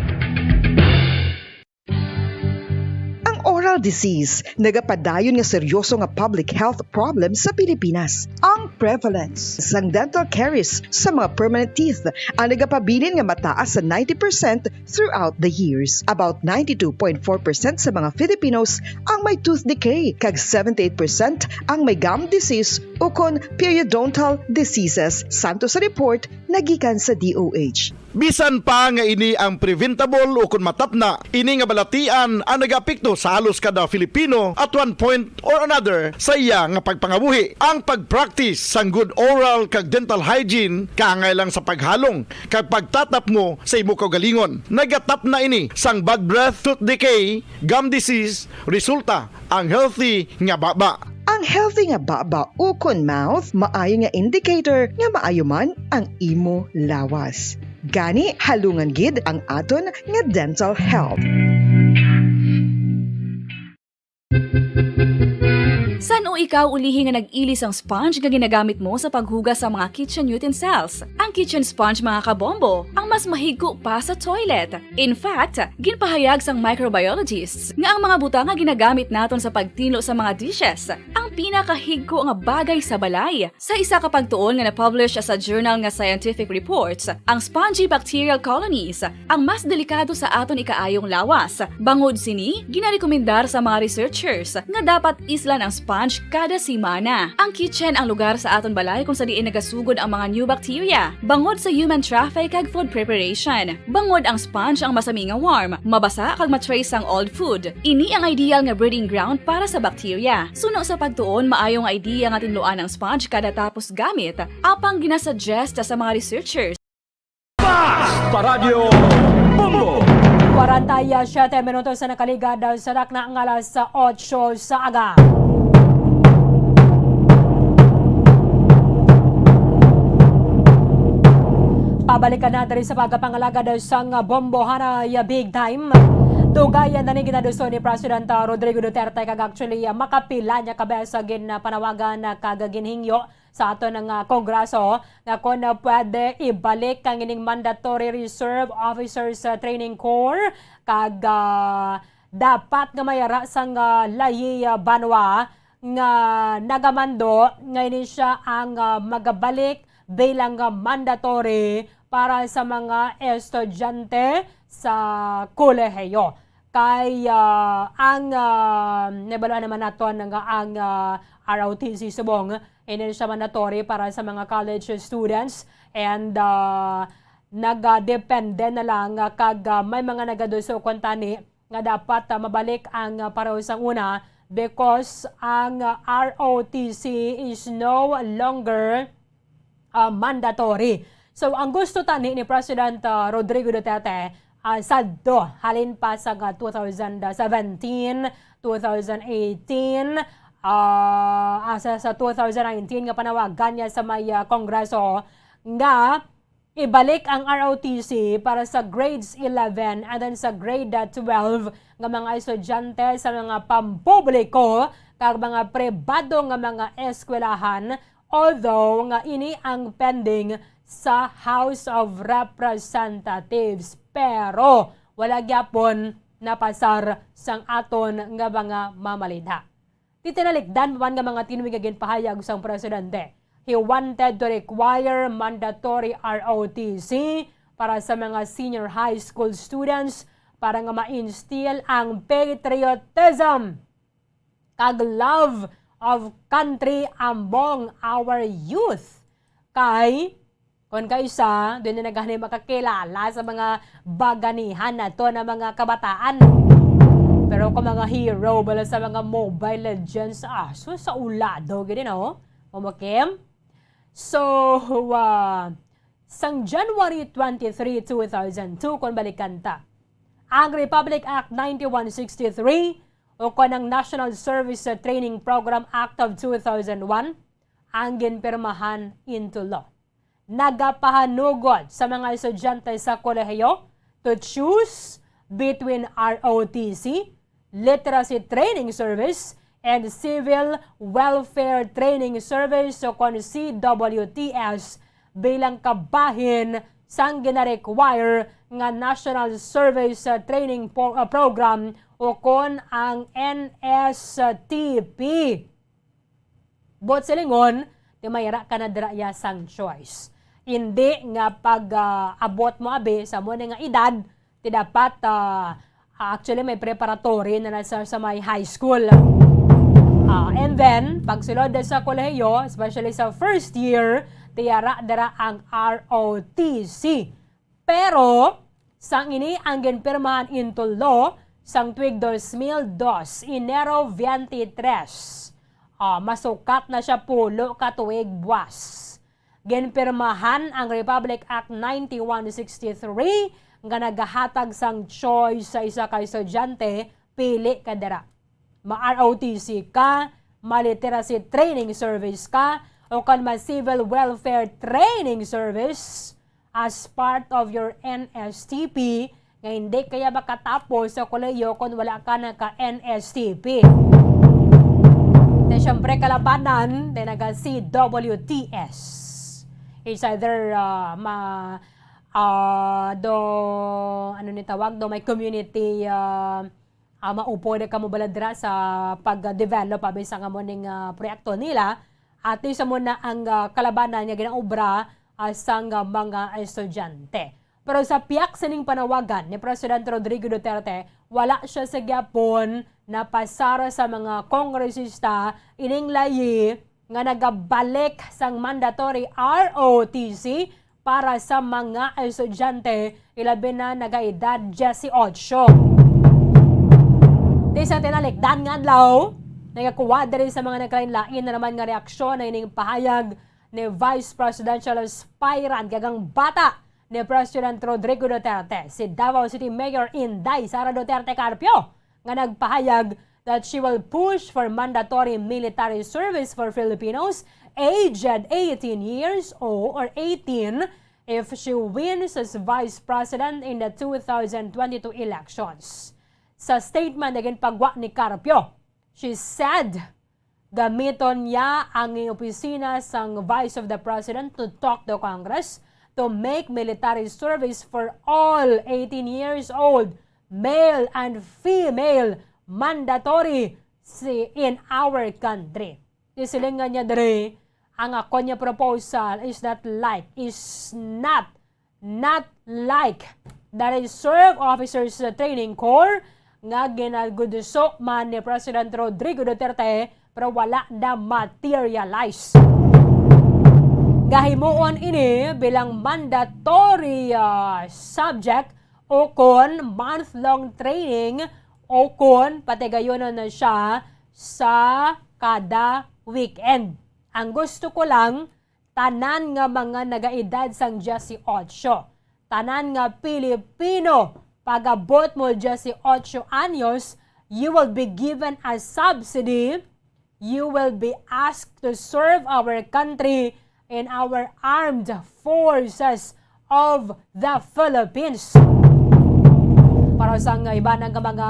Ang oral disease nagapadayon nga seryoso nga public health problem sa Pilipinas. Ang prevalence sang dental caries sa mga permanent teeth ang nagapabilin nga mataas sa ninety percent throughout the years. About ninety-two point four percent sa mga Filipinos ang may tooth decay, kag seventy-eight percent ang may gum disease ukon periodontal diseases, santo sa report nga gikan sa D O H. Bisan pa nga ini ang preventable ukon matapna, ini nga balatian ang nagaapekto sa halos kada Filipino at one point or another sa iya nga pagpangabuhi. Ang pag-practice sang good oral kag dental hygiene kaangay lang sa paghalong kag pagtatapmo sa imo kaugalingon. Nagatapna ini sang bad breath, tooth decay, gum disease, resulta ang healthy nga baba. Ang healthy nga baba ukon mouth maayo nga indicator nga maayo man ang imo lawas. Gani, halungan gid ang aton nga dental health. San-o ikaw ulihi nga nag-ili sang sponge nga ginagamit mo sa paghugas sa mga kitchen utensils? Ang kitchen sponge, mga kabombo, ang mas mahigko pa sa toilet. In fact, ginpahayag sang microbiologists nga ang mga butang nga ginagamit naton sa pagtinlo sa mga dishes ang pinakahigko nga bagay sa balay. Sa isa ka pagtuon nga na-publish sa journal nga Scientific Reports, ang spongy bacterial colonies ang mas delikado sa aton ikaayong lawas. Bangod sini, ginarekomendar sa mga researchers nga dapat islan ang sponge kada semana. Ang kitchen ang lugar sa aton balay kung sa diin nagasugod ang mga new bacteria, bangod sa human traffic kag food preparation. Bangod ang sponge ang masami nga warm, mabasa kag ma-trace ang old food. Ini ang ideal nga breeding ground para sa bacteria. Suno sa pagtuon, maayo nga idea nga tinluan ang sponge kada tapos gamit, apang ginasuggest sa mga researchers. Basta Radyo Bombo! Kwarenta y siyete minutos na nakaligad sa dakna nga alas otso sa aga. Pabalikan na diri sa pagpangalagad sang Bombo Hanay Big Time. Dugayan na ni ginaduso ni President Rodrigo Duterte kag actually, ah, makapila niya ka beses gin, ah, panawagan, ah, kag ginhingyo sa aton nga Kongreso nga kon pwede ibalik ang ining mandatory reserve officers, ah, training corps kag, ah, dapat nga mayara sang, ah, layi, ah, banwa nga nagamando nga ini siya ang, ah, magabalik bilang, ah, mandatory para sa mga estudyante sa kolehiyo. Kay, ah, ang, ah, nabaluan naman naton nga ang, ah, R O T C subong, hindi na siya mandatory para sa mga college students and, ah, nagadepende na lang, ah, kag, ah, may mga nagadusokon tani nga dapat, ah, mabalik ang, ah, pareho sang una because ang, ah, R O T C is no longer, ah, mandatory. So, ang gusto tani ni President, ah, Rodrigo Duterte, ah, sadto, halin pa sa nga two thousand seventeen, two thousand eighteen, ah, ah, sa, sa two thousand nineteen nga panawagan niya sa may, ah, Kongreso nga ibalik ang R O T C para sa grades eleven and then sa grade, ah, twelve nga mga estudyante sa mga pampubliko kag mga pribado nga mga eskwelahan, although nga ini ang pending sa House of Representatives, pero wala gyapon napasar sang aton nga mga mamalinha. Titinalikdan pa man nga mga tinwig nga ginpahayag sang presidente. He wanted to require mandatory R O T C para sa mga senior high school students para nga ma-instill ang patriotism kag love of country among our youth. Kay, kon kaisa, di na gani makakilala sa mga baganihan nato na mga kabataan. Pero kung mga hero bala sa mga Mobile Legends, ah, so sa ulado gid, no? Mama Kim? So, ah, sang January twenty-three, two thousand two, kung balikan ta, ang Republic Act ninety-one sixty-three o kon ang National Service Training Program Act of two thousand one ang ginpirmahan into law. Nagapahanugod sa mga estudyante sa kolehiyo to choose between R O T C, Literacy Training Service, and Civil Welfare Training Service o kon C W T S bilang kabahin sang gina-require nga National Service, uh, Training po, uh, Program o kon ang N S T P. Buot silingon, ti may ara ka na dira iya sang choice. Hindi nga pag, ah, abot mo abi sa mo nga edad, ti dapat, ah, actually may preparatory na, na sa, sa may high school. Ah, and then, pagsulod sa kolehiyo, especially sa first year, ti ara dira ang R O T C. Pero, sang ini ang ginpirmahan into law sang tuig dos mil dos, Enero twenty-three. Ah, masukat na siya pulo ka tuig buas. Ginpirmahan ang Republic Act ninety-one sixty-three nga nagahatag sang choice sa isa ka estudyante, pili ka dira. Ma-R O T C ka, ma-literacy training service ka, o kon ma-civil welfare training service as part of your N S T P, nga hindi kaya makatapos sa kolehiyo kon wala ka naka-N S T P. Then, syempre, kalabanan, then naga-C W T S. It's either, uh, ma-, uh, do, ano ni tawag, do may community, uh, ah, maupod kamo bala dira sa pag-develop, ah, bisan nga mo ning, ah, proyekto nila, at least amo na ang, ah, kalabanan nga ginaobra, ah, sang, ah, mga estudyante. Pero sa piyak sining panawagan ni President Rodrigo Duterte, wala siya sa gyapon napasar sa mga kongresista ining layi nga nagabalik sang mandatory R O T C para sa mga estudyante, ilabi na nagaedad diyesyocho. Di sa tinalikdan nga adlaw, nagakuha diri sa mga nagkalain-lain na naman nga reaksyon na ining pahayag ni Vice Presidential Aspirant kag ang bata ni President Rodrigo Duterte, si Davao City Mayor Inday Sara Duterte Carpio, nga nagpahayag that she will push for mandatory military service for Filipinos aged eighteen years old or eighteen if she wins as vice president in the two thousand twenty-two elections. Sa statement na ginpagwa ni Carpio, she said, gamiton niya ang opisina sang Vice of the President to talk to Congress to make military service for all eighteen years old, male and female, mandatory si, in our country. Isilingan niya diri, ang ako niya proposal is not like, is not not like the Reserve Officers Training Corps nga ginaguduso man ni President Rodrigo Duterte pero wala na materialize. Gahimuon ini bilang mandatory, ah, subject o kon month-long training o kon patigayonon na siya sa kada weekend. Ang gusto ko lang, tanan nga mga nagaedad sang diyesyocho, tanan nga Pilipino pag-abot mo diyesyocho anyos, you will be given a subsidy. You will be asked to serve our country in our armed forces of the Philippines. Para sa nga iba nga mga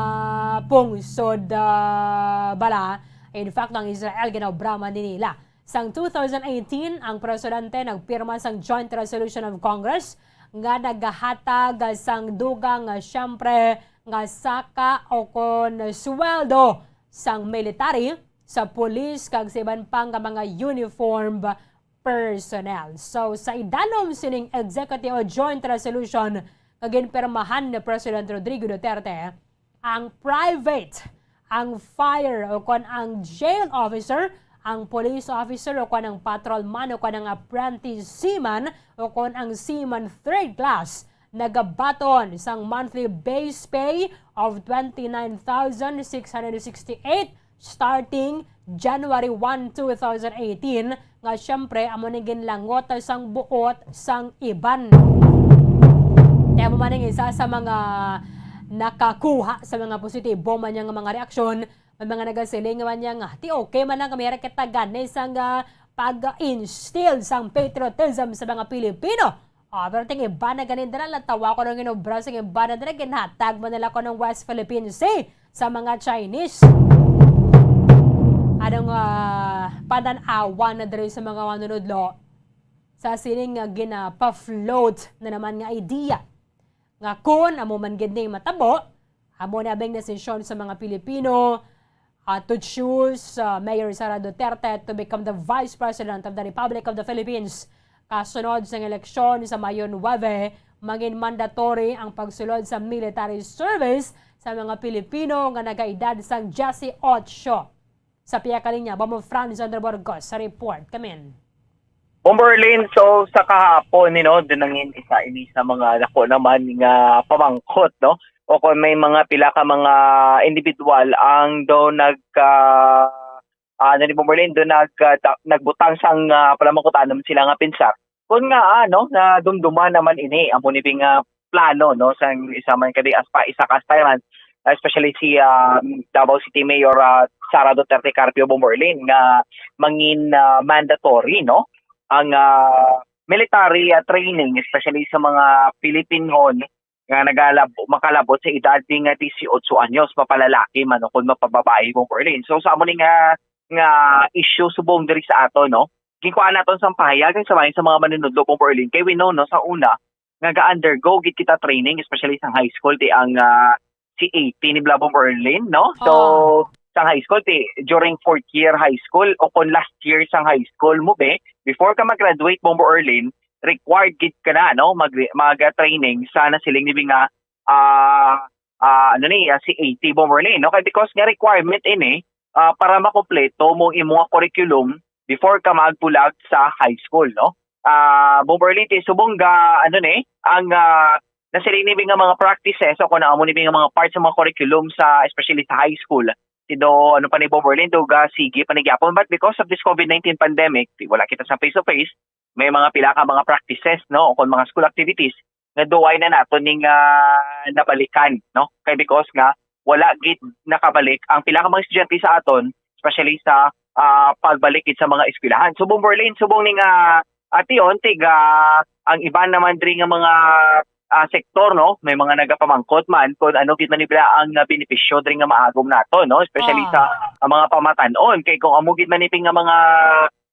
pungsod, ah, bala, in fact, ang Israel ginaobraman ni nila. Sang two thousand eighteen, ang presidente nagpirma sang Joint Resolution of Congress nga nagahatag sang dugang, ah, siyempre, nga saka o kon sweldo sang military, sa pulis, kag sa iban pa nga mga uniformed personnel. So, sa idalom sining executive o joint resolution nga ginpirmahan ni President Rodrigo Duterte, ang private, ang fire o kon ang jail officer, ang police officer o kon ang patrolman o kon ang apprentice seaman o kon ang seaman third class nagabaton sang monthly base pay of twenty-nine thousand six hundred sixty-eight starting January one, two thousand eighteen, nga siyempre amo ning ginlangot sang buot sang iban. Kaya mo man ang isa sa mga nakakuha sa mga positibo man niya nga mga reaksyon, may mga nagasiling man niya nga, "Ti okay man lang kami kita gani sang, ah, pag-instill sang patriotism sa mga Pilipino." Oh, pero ting iba na ganin dira, natawa ko nang inobra sang iba na dira, ginhatag mo nila ko ng West Philippine Sea sa mga Chinese. Anong, ah, panan-awan na diri sa mga manunudlo sa sining nga ginapa-float na naman nga idea nga kun amo man gid ning matabo, amo na bang desisyon sa mga Pilipino, ah, to choose, ah, Mayor Sara Duterte to become the Vice President of the Republic of the Philippines kasunod sang eleksyon sa Mayo nuebe, mangin mandatory ang pagsulod sa military service sa mga Pilipino nga nagaedad sang diyesyocho. Sa pihak ka linya, Bombo Franz Sandro Burgos sa report. Kamin. Bombo Erlin, so sa kahapon, you know, doon nangin isa ini sa mga dako naman nga pamangkot, no? O kung may mga pila ka mga individual ang daw nag, ah, ah, ano ni Bombo Erlin, doon nag, ah, ta- nagbutang sang, ah, palamangkot, ano man sila nga pinsar. Kung nga, ano, nadumduman naman ini, amo ni bing, ah, plano, no, sang isa man kadi as pa, isa ka aspirant, especially si, ah, Davao City Mayor, ah, Sara Duterte Carpio, Bombo Erlin, nga mangin, ah, mandatory, no, ang, ah, military, ah, training, especially sa mga Pilipinhon nga nagalab-, makalabot sa edad nga diyesyocho anyos, mapalalaki man o kung mapababae, Bombo Erlin. So, sa amo ni nga, nga issue subong diri sa ato, no, ginkuhaan naton sang pahayag sa bahin sa mga manunudlo, Bombo Erlin, kay we know, no, sa una, nga ga-undergo gid kita training, especially sa high school, di ang, ah, C A T ni bala, Bombo Erlin, no? So, Oh. Sa high school, di, during fourth year high school, o kung last year sa high school mo, be, before ka mag-graduate, Bombo Erlin, required gid ka na, no? Mag, mag-training sa nasiling ni nga, ah, ah, ano ni, ah, C A T, Bombo Erlin, no? Kay because nga requirement ini, ah, para makompleto mo imo nga curriculum before ka magbulag sa high school, no? Ah, Bombo Erlin, ti subong ga, ano ni, ang, ah, nasiling ni nga mga practices o kung ano ni nga mga parts sa mga curriculum sa, especially sa high school, ti do, ano pa ni, Bombo Erlin, do ga sige pa ni gyapon. But because of this COVID nineteen pandemic, di, wala kita sa face-to-face, may mga pila ka mga practices, no, o kung mga school activities nga duay na nato ning, ah, nabalikan, no? Kay because nga wala gid nakabalik ang pila ka mga estudyante sa aton, especially sa, ah, pagbalik gid sa mga eskwelahan. So, Bombo Erlin, subong ni nga, ah, ation, tiga ang iban naman diri nga mga, ah, sektor, no, may mga nagapamangkot man kung ano gid man ni bala ang, ah, benepisyo diri nga maagom nato, no, especially Ah. Sa, ah, mga pamatan-on. Kay kung amo gid man ni nga mga,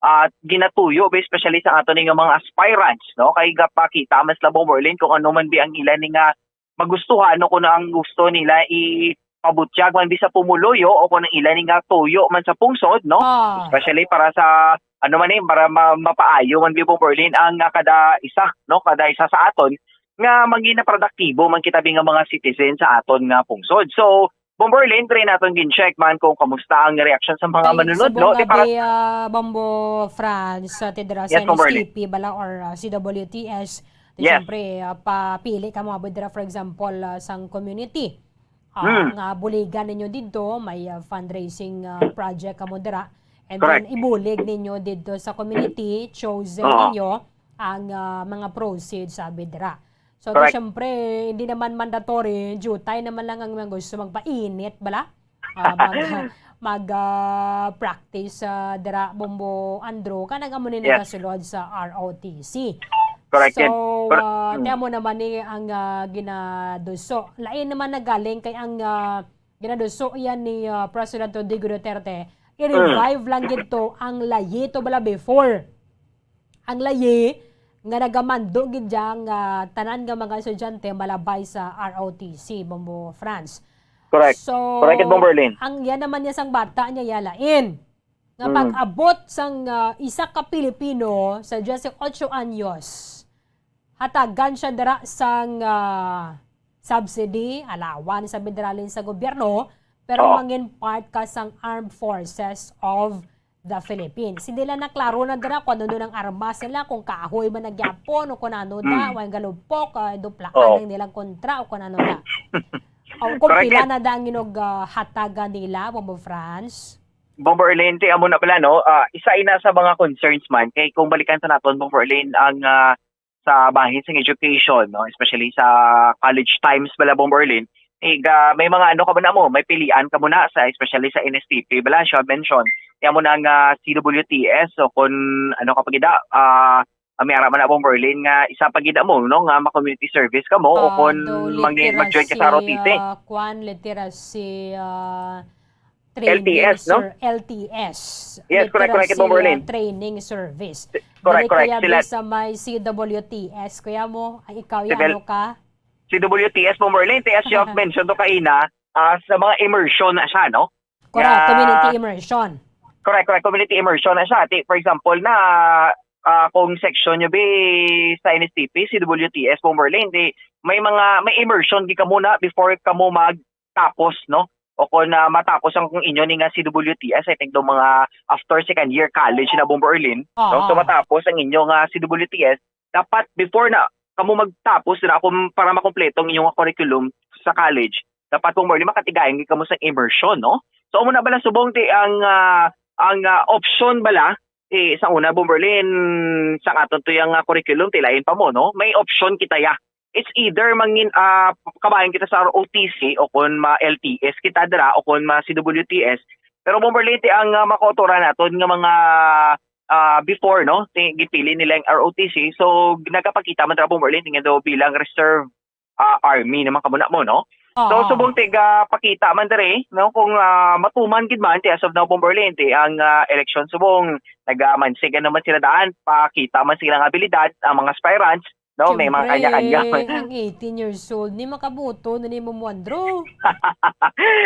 ah, ginatuyo, be, especially sa ato ni nga mga aspirants, no, kay gapakita man sila, Bombo Erlin, kung ano man bi ang ila ni nga magustuhan, no, kung ano ang gusto nila ipabutyag man bi sa pumuluyo o kung ang ila ni nga tuyo man sa pungsod, no? Ah. Especially para sa, ano man eh, para ma-, mapaayo man bi, Bombo Erlin, ang, ah, kada isa, no, kada isa sa aton nga mangin na produktibo man kita bi nga mga citizen sa aton nga pungsod. So, Bomberlin, try naton gin-check man kung kamusta ang reaksyon sa mga manunod, no? Di para bi, ah, Bombo France, ah, ti dira sa Yes, Bomberlin. N S T P bala or, ah, C W T S, di Yes. siyempre, ah, papili ka mo abot dira, for example, ah, sang community, ah, Hmm. nga buligan ninyo didto, may, ah, fundraising, ah, project ka mo dira, and Correct. then ibulig ninyo didto sa community, chosen Oo. ninyo ang, ah, mga proceeds, sabi dira. So, di Correct. siyempre, hindi naman mandatory, jutay naman lang ang mga gusto magpainit, bala? Ah, mag, mag, ah, practice, ah, dira, Bombo Andrew, kanang amo ni Yes. nagasulod sa R O T C. Correct. So, Pero, ah, hmm. ti amo naman ni ang, ah, ginaduso. Lain naman nagaling kay ang, ah, ginaduso yan ni, ah, President Rodrigo Duterte. I-revive Hmm. lang gid to ang layi to bala before. Ang layi nga nagamando gid dyan nga tanan nga mga estudyante malabay sa R O T C, Bombo France. Correct. So, Correct, Bomberlin. ang yan naman niya sang bata niya yalain. Nga Mm. pag-abot sang, ah, isa ka Pilipino sa dieciocho anyos, hatagan siya dira sang, ah, subsidy, allowance sa bindralin sa gobyerno, pero Oo. mangin part ka sang Armed Forces of the Philippines. Hindi lang na klaro na dira kung ano ang armas nila, kung kahoy man nagyapon o kung ano na, Mm. way galupok, ah, duplakan Oo. ang nilang kontra o kung ano na. O kung Correct pila yan. na da ang inog, ah, hatagan nila, Bombo France? Bombo Erlente, amo na pala, no? Ah, isa ina sa mga concerns man, kay kung balikan sa naton, Bombo Erlene, ang, ah, sa bahin sang education, no? Especially sa college times bala, Bombo Erlene, eh, ga-, may mga ano ka ba na mo, may pilian ka muna sa, especially sa N S T P, bala, siya mention. Kaya mo na nga C W T S, o kung ano ka pa gid, ah, ah, may ara man na, Bombo Erlene, nga isa pa gid mo, no, nga ma-community service ka mo, o Ah, kung do mag-, mag-join ka sa literacy, R O T C. Ah, kwan, literacy, ah, training L T S, no? ser-, L T S. Yes, correct, correct, Literacy, Bombo Erlene. ah, training service. Correct, Dili correct. kaya Sila bi sa may C W T S, kuya mo, ay ikaw, Civil ano ka? C W T S, Bombo Erlene, as you have mentioned to kaina, ah, sa mga immersion na siya, no? Correct, Nga community immersion. Correct, correct. Community immersion na siya. Ti-, for example, na, ah, kung section nyo bi sa N S T P, C W T S, Bombo Erlene, di, may mga, may immersion di ka muna before ka mo magtapos, no? O kung na matapos ang kung inyo ni nga C W T S, I think do mga after second year college na, Bombo Erlene, no? So, Oo. matapos ang inyo nga C W T S, dapat before na kamo magtapos na kung para makompleto ang inyong curriculum sa college, dapat, Bombo Erlene, makatigayon gid kamo sa immersion, no? So, amo na bala subong ti ang, ah, ang, ah, option bala, eh, sa una, Bombo Erlene, sa aton to yung, ah, curriculum, ti lain pa mo, no? May option kita ya. It's either mangin-, ah, kabayan kita sa R O T C o kon ma-L T S kita dira o kon ma-C W T S. Pero, Bombo Erlene, ti ang, ah, makauturan naton nga mga, ah, before, no? Ti-, gipili nila ang R O T C. So, nagapakita man dira, Bombo Erlene, nga daw bilang reserve, ah, army naman kamo na mo, no? So, Oo. subong tiga pakita man diri, no? Kung, ah, matuman gid man, ti as of now, Bombo Erlene, ti ang, ah, eleksyon subong nagamansig naman sila daan, pakita man sila nga abilidad, ang mga aspirants, no? May mga Siyempre, kanya-kanya. ang eighteen years old, ni makaboto na ni Ma'am Wandro.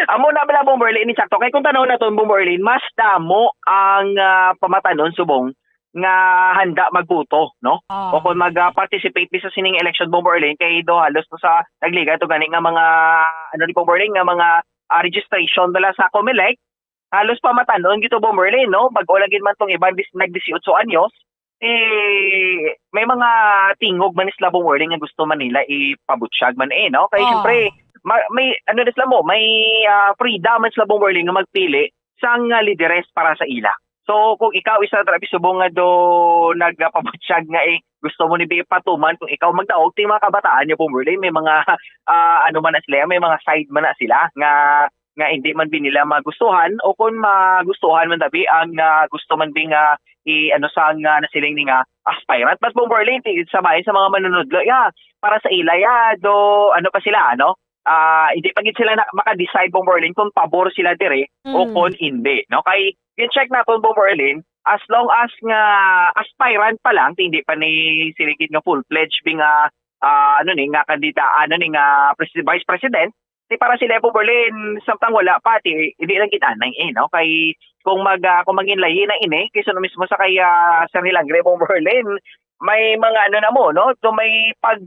Amo na bala, Bombo Erlene, ini sakto. Kay kung tanaw naton, Bombo Erlene, mas damo ang, ah, pamatanon subong nga handa magboto, no? Ah. O kung mag, ah, participate bi sa sining election, Bombo Erlene, kay do halos to sa nagligay to gani nga mga, ano ni, Bombo Erlene, nga mga, ah, registration nila sa Comelec, halos pamatanon gito, Bombo Erlene, no? Bag-o lang gid man tong iban, bis-, nag dieciocho anyos, eh, may mga tingog man sila, Bombo Erlene, nga gusto man nila ipabutyag man, eh, no? Kay Ah. siyempre, ma-, may, ano na sila mo, may, ah, freedom man sila, Bombo Erlene, nga magpili sang, ah, lideres para sa ila. So, kung ikaw isa dira bi subong nga do nagapabutyag nga, eh, gusto mo ni bi ipatuman kung ikaw magdaog, ti mga kabataan niya, Bombo Erlene, may mga, ah, ano man na sila, may mga side man na sila nga, nga hindi man bi nila magustuhan, o kung magustuhan man dabi ang, ah, gusto man bi nga i-, ano sa nga nasiling ni nga aspirant. But, Bombo Erlene, ti-, sa bahin sa mga manunudlo, yeah, para sa ila, yeah, do, ano pa sila, ano? Ah, hindi pa gid sila na, maka-decide, Bombo Erlene, kung pabor sila dire o Mm. kung hindi, no? Kay, i-check naton, Bombo Erlene, as long as nga aspirant pa lang, hindi pa ni sila gid nga full-fledged bi nga, ah, ano ni, nga kandida, ano ni, nga presi-, vice president, ti para sila, Bombo Erlene, samtang wala pa, ti, hindi lang gid anay, eh, no? Kay, kung mag, ah, kung mangin layi na ini, kay suno mismo sa kay, ah, Sir Hilangre, Bombo Erlene, may mga ano na mo, no? So, may pag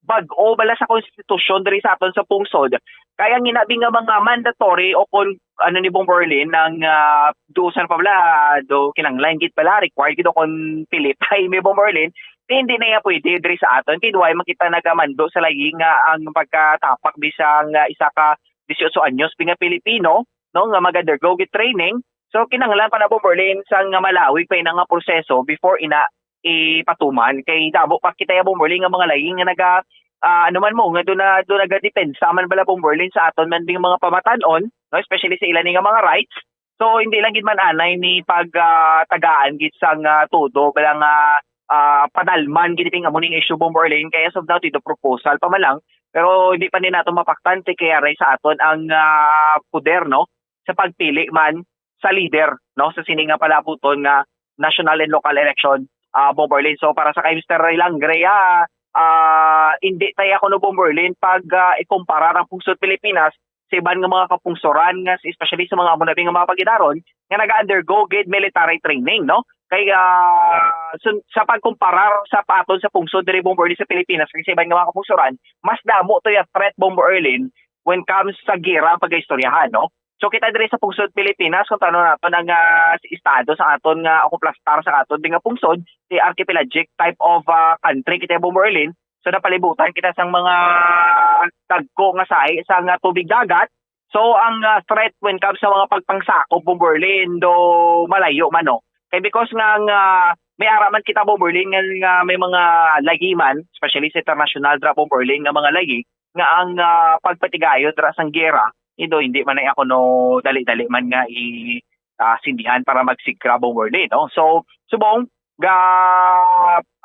bag-o bala sa konstitusyon diri sa aton sa pungsod. Kaya ang ginabi nga mga mandatory o kon ano ni Bomberlin, ang, ah, duusan pa bala, do kinahanglan gid bala, required gid o kon pilipay mi Bomberlin, kay hindi na iya pwede diri sa aton. Kay duway man kita nagamando sa layi nga ang pagkatapak bisan nga isa ka dieciocho anyos bi nga Pilipino, no, nga mag-undergo gid training. So, kinahanglan pa na Bomberlin sa nga malawig pa ina nga proseso before ina ipatuman. Kay damo pa kita ya Bomberlin nga mga layi nga naga, ah, ano man mo, nga do na, do nagadepensa man bala Bomberlin sa aton man ding mga pamatan-on, no? Especially sa ila ni nga mga rights. So, hindi lang gid man anay ni pag, ah, tagaan gid sang, ah, todo bala nga, ah, padalman gid ang amo ning issue Bomberlin. Kaya as of now, tito proposal pa man lang. Pero hindi pa ni nato mapaktan, ti kay aray sa aton ang, ah, poder, no? Sa pagpili man sa leader, no, sa sini nga palabuton nga national and local election, ah, Bomberlin. So, para sa kay Mister Ray Langre, ah, ah, hindi tayo ako no Bomberlin pag, ah, ikumparar ang pungsod Pilipinas sa iban nga mga kapungsoran nga, especially sa mga amo na nga mga pagidaron nga naga-undergo gid military training, no? Kay, ah, sun- sa pagkumparar sa paton sa pungsod diri Bomberlin sa Pilipinas kay sa iban nga mga kapungsoran, mas damo to yung threat Bomberlin when comes sa gera ang pag-istoryahan, no? So, kita diri sa pungsod Pilipinas, kung tanong naton ang, ah, estado sa aton nga, o kung plastar sa aton nga pungsod, the archipelagic type of, ah, country kita, Bomberlin. So, napalibutan kita sang mga dagko nga sahi sa nga tubig dagat. So, ang, ah, threat when comes sa mga pagpangsakop, Bomberlin, do malayo man, no? Kay because nga, nga may ara man kita, Bomberlin, nga, nga may mga layi man, especially sa international dra, Bomberlin, nga mga layi, nga ang, ah, pagpatigayon dra sang gera, ido, hindi man ay ako no dali-dali man nga i, ah, sindihan para magsigra Bomberlin, no? So, subong, ga,